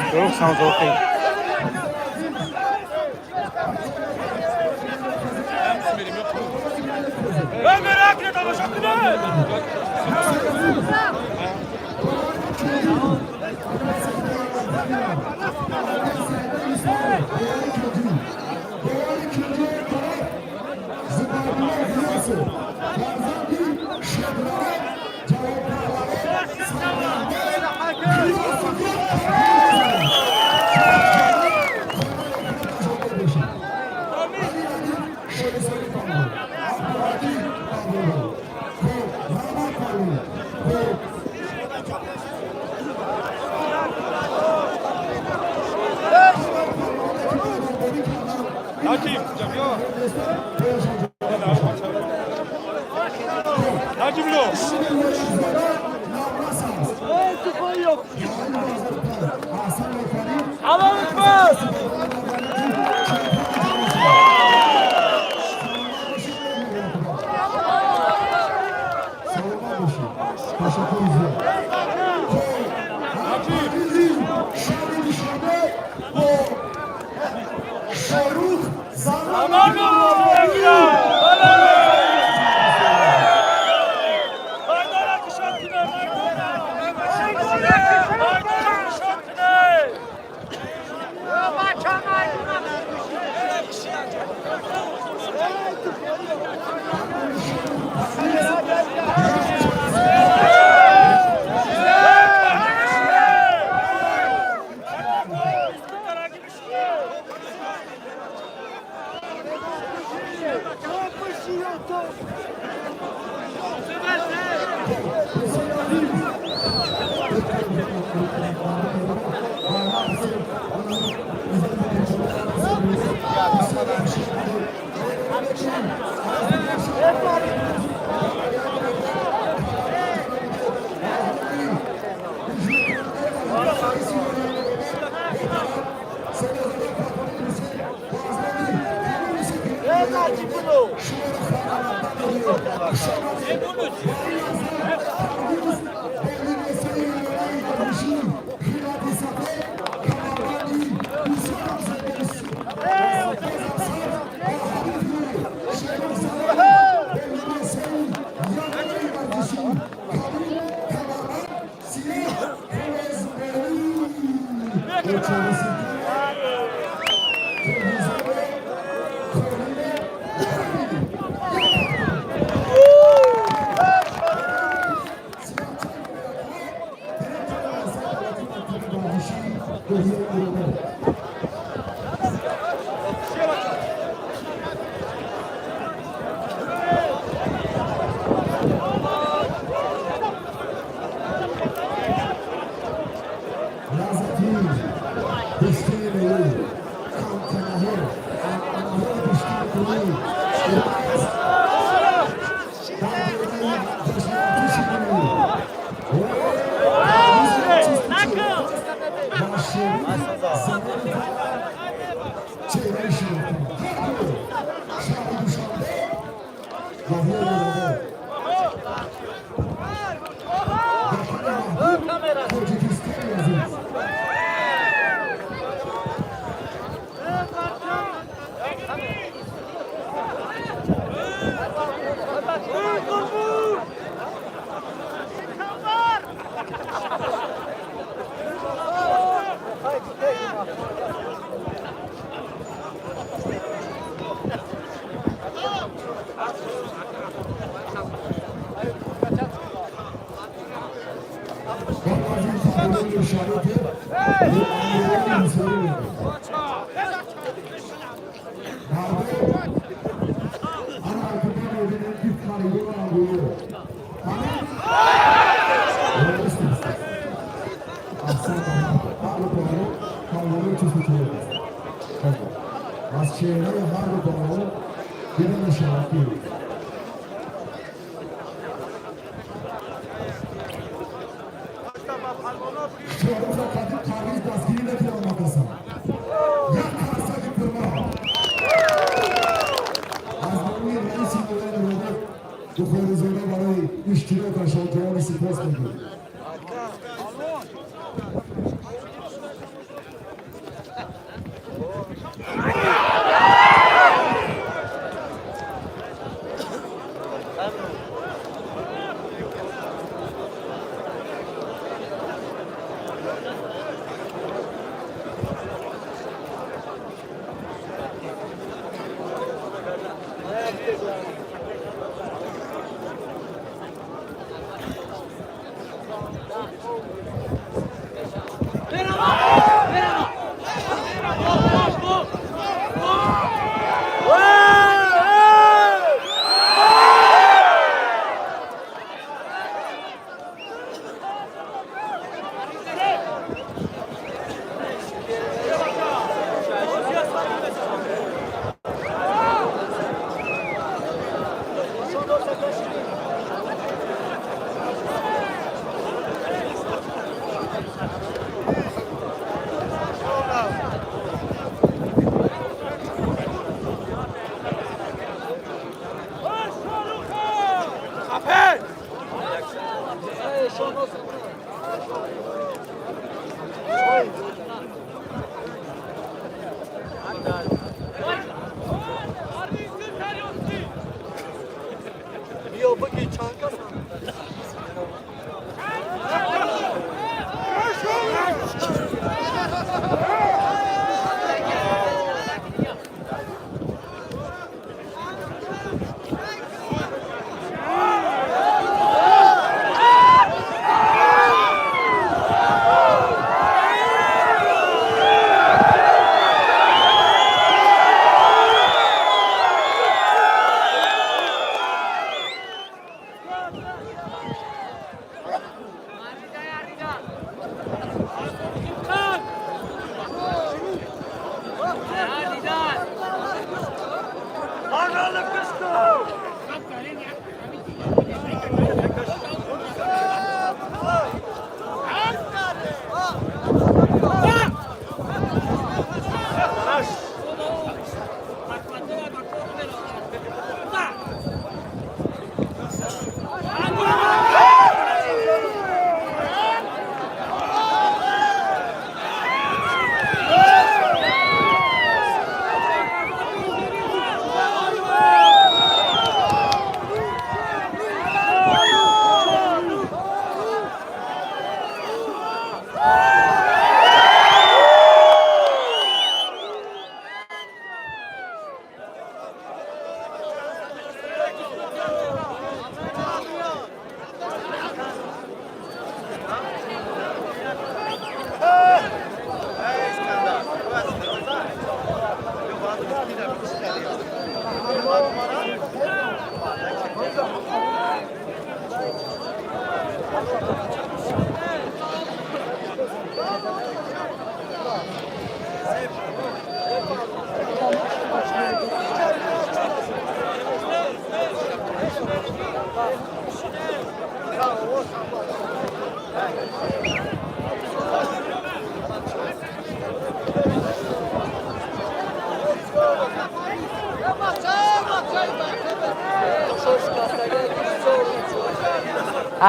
Шорух Самзоқӣ.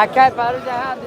Акай пару ҷаҳан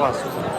Халас.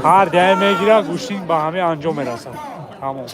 Ҳар дая мегира, гӯштин ба ҳаме анҷом мерасад. Тамом.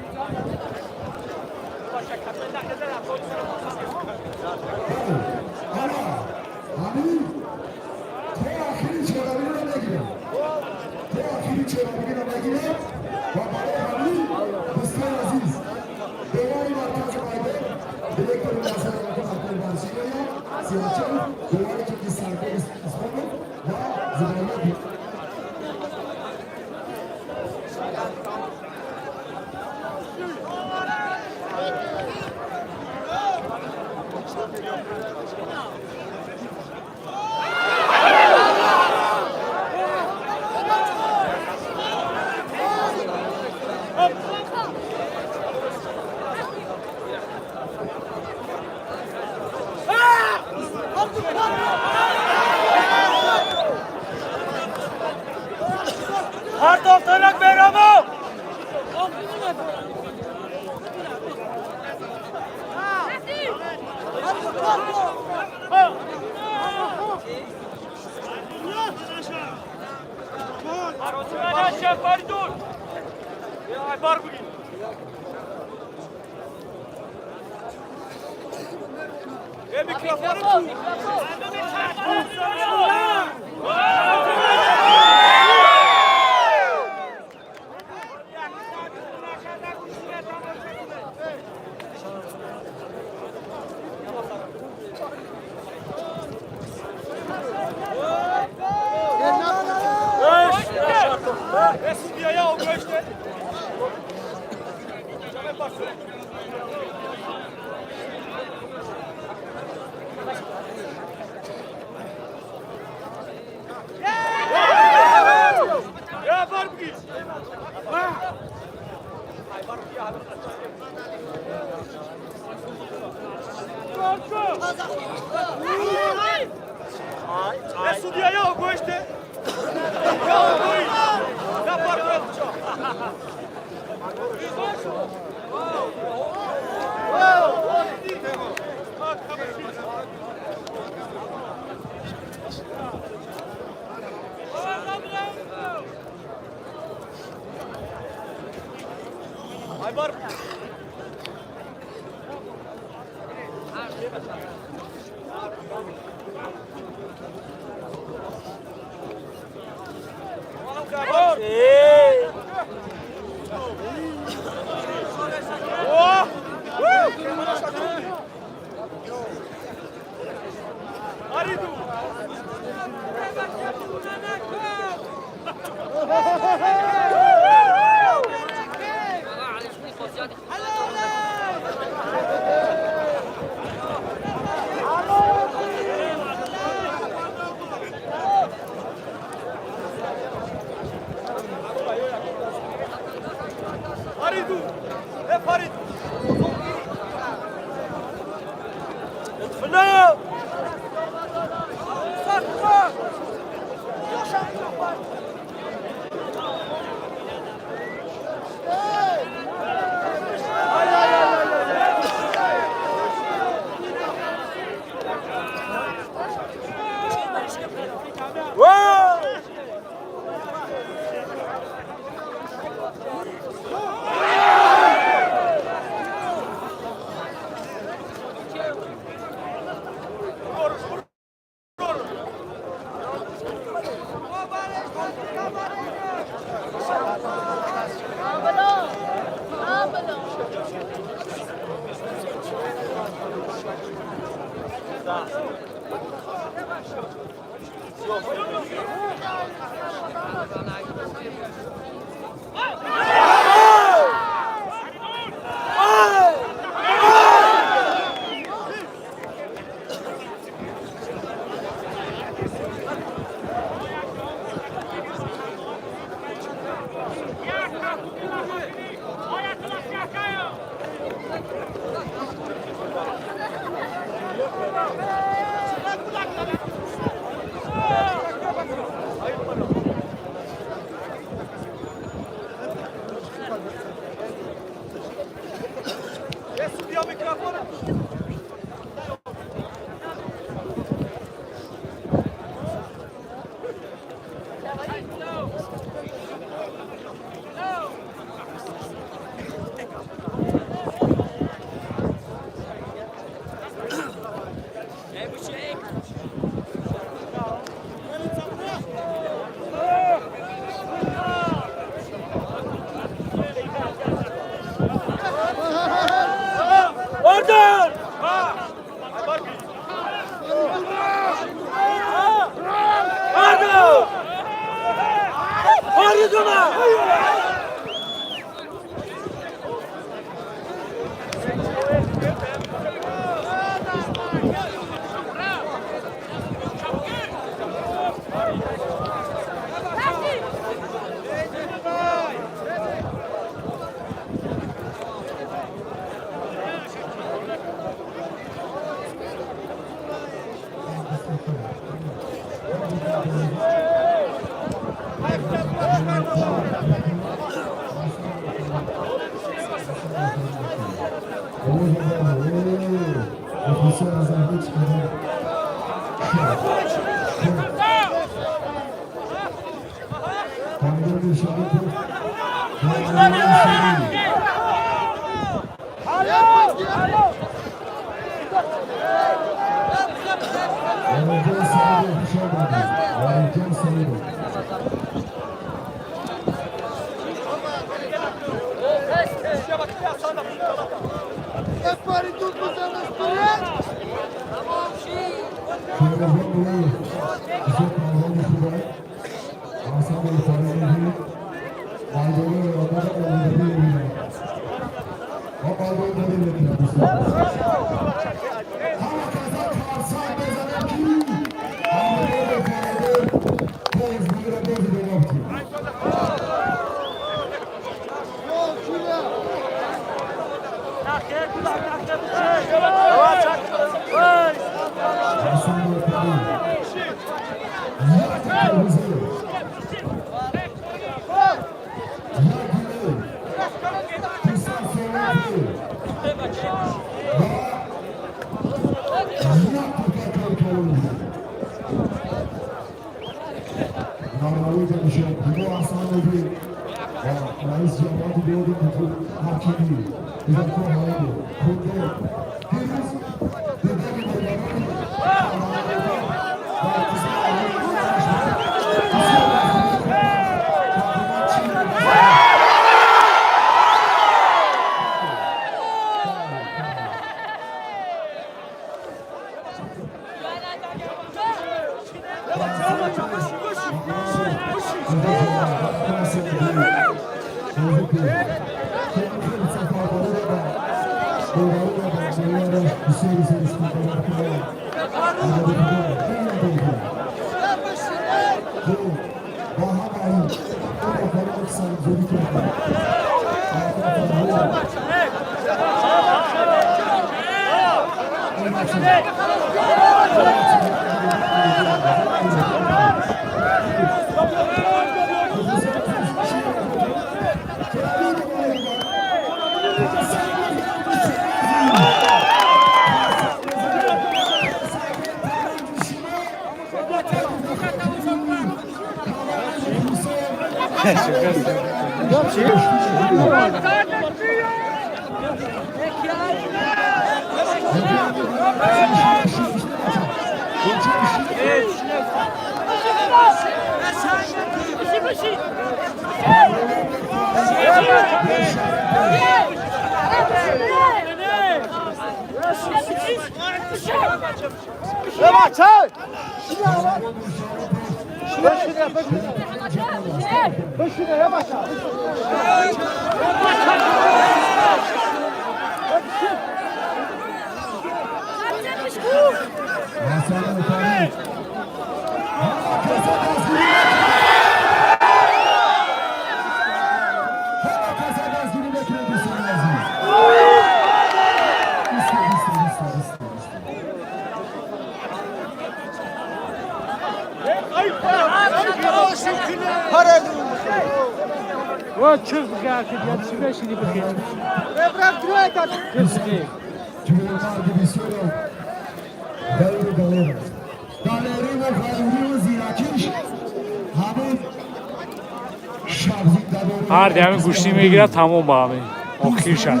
Ҳар ҳамин гӯштӣ мегирад, тамом ба ҳамин охир шад.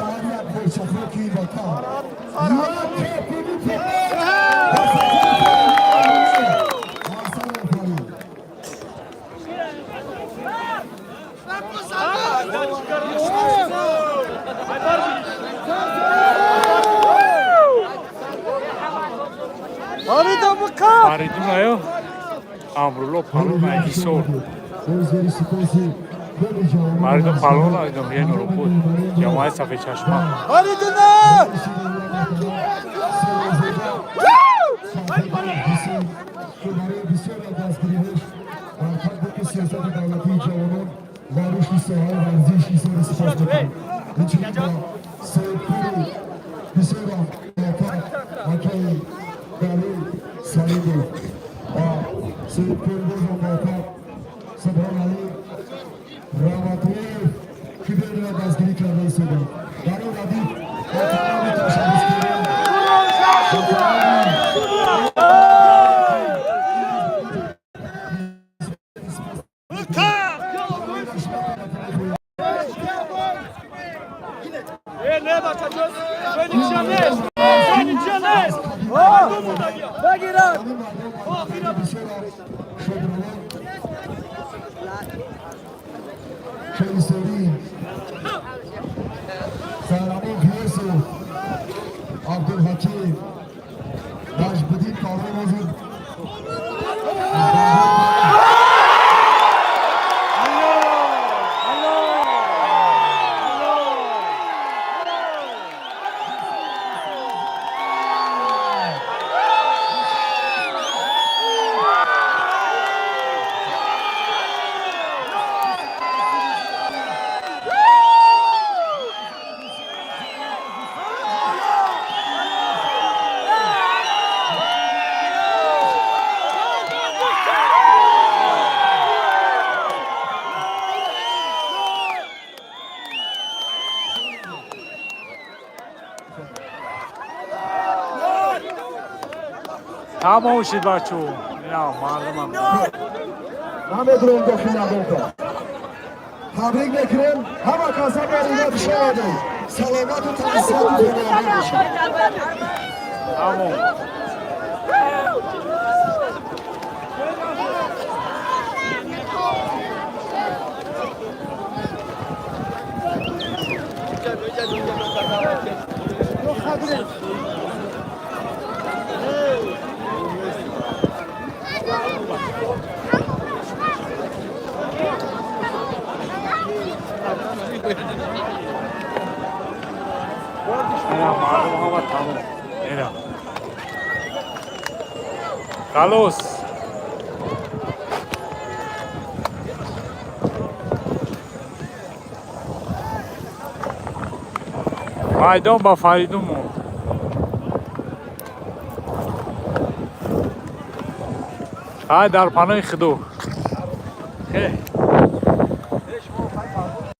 Фаридун аю Амрулло Палон Ҳисор. Фаридун Палон ноҳияи Нуробод, ҷамоаи Сафедчашма. Тамом шид, бачо. Ина мардумам.
Намедурем дохили ягонка. Табрик мекунем ҳама каса, бо бишавадем, саломату тансиҳату хонавода бошед.
Тамом. Ина мардум ҳама тамом. Ина. Халос. Майдон ба Фаридун монд. Ай, дар паноҳи Худо. Хе.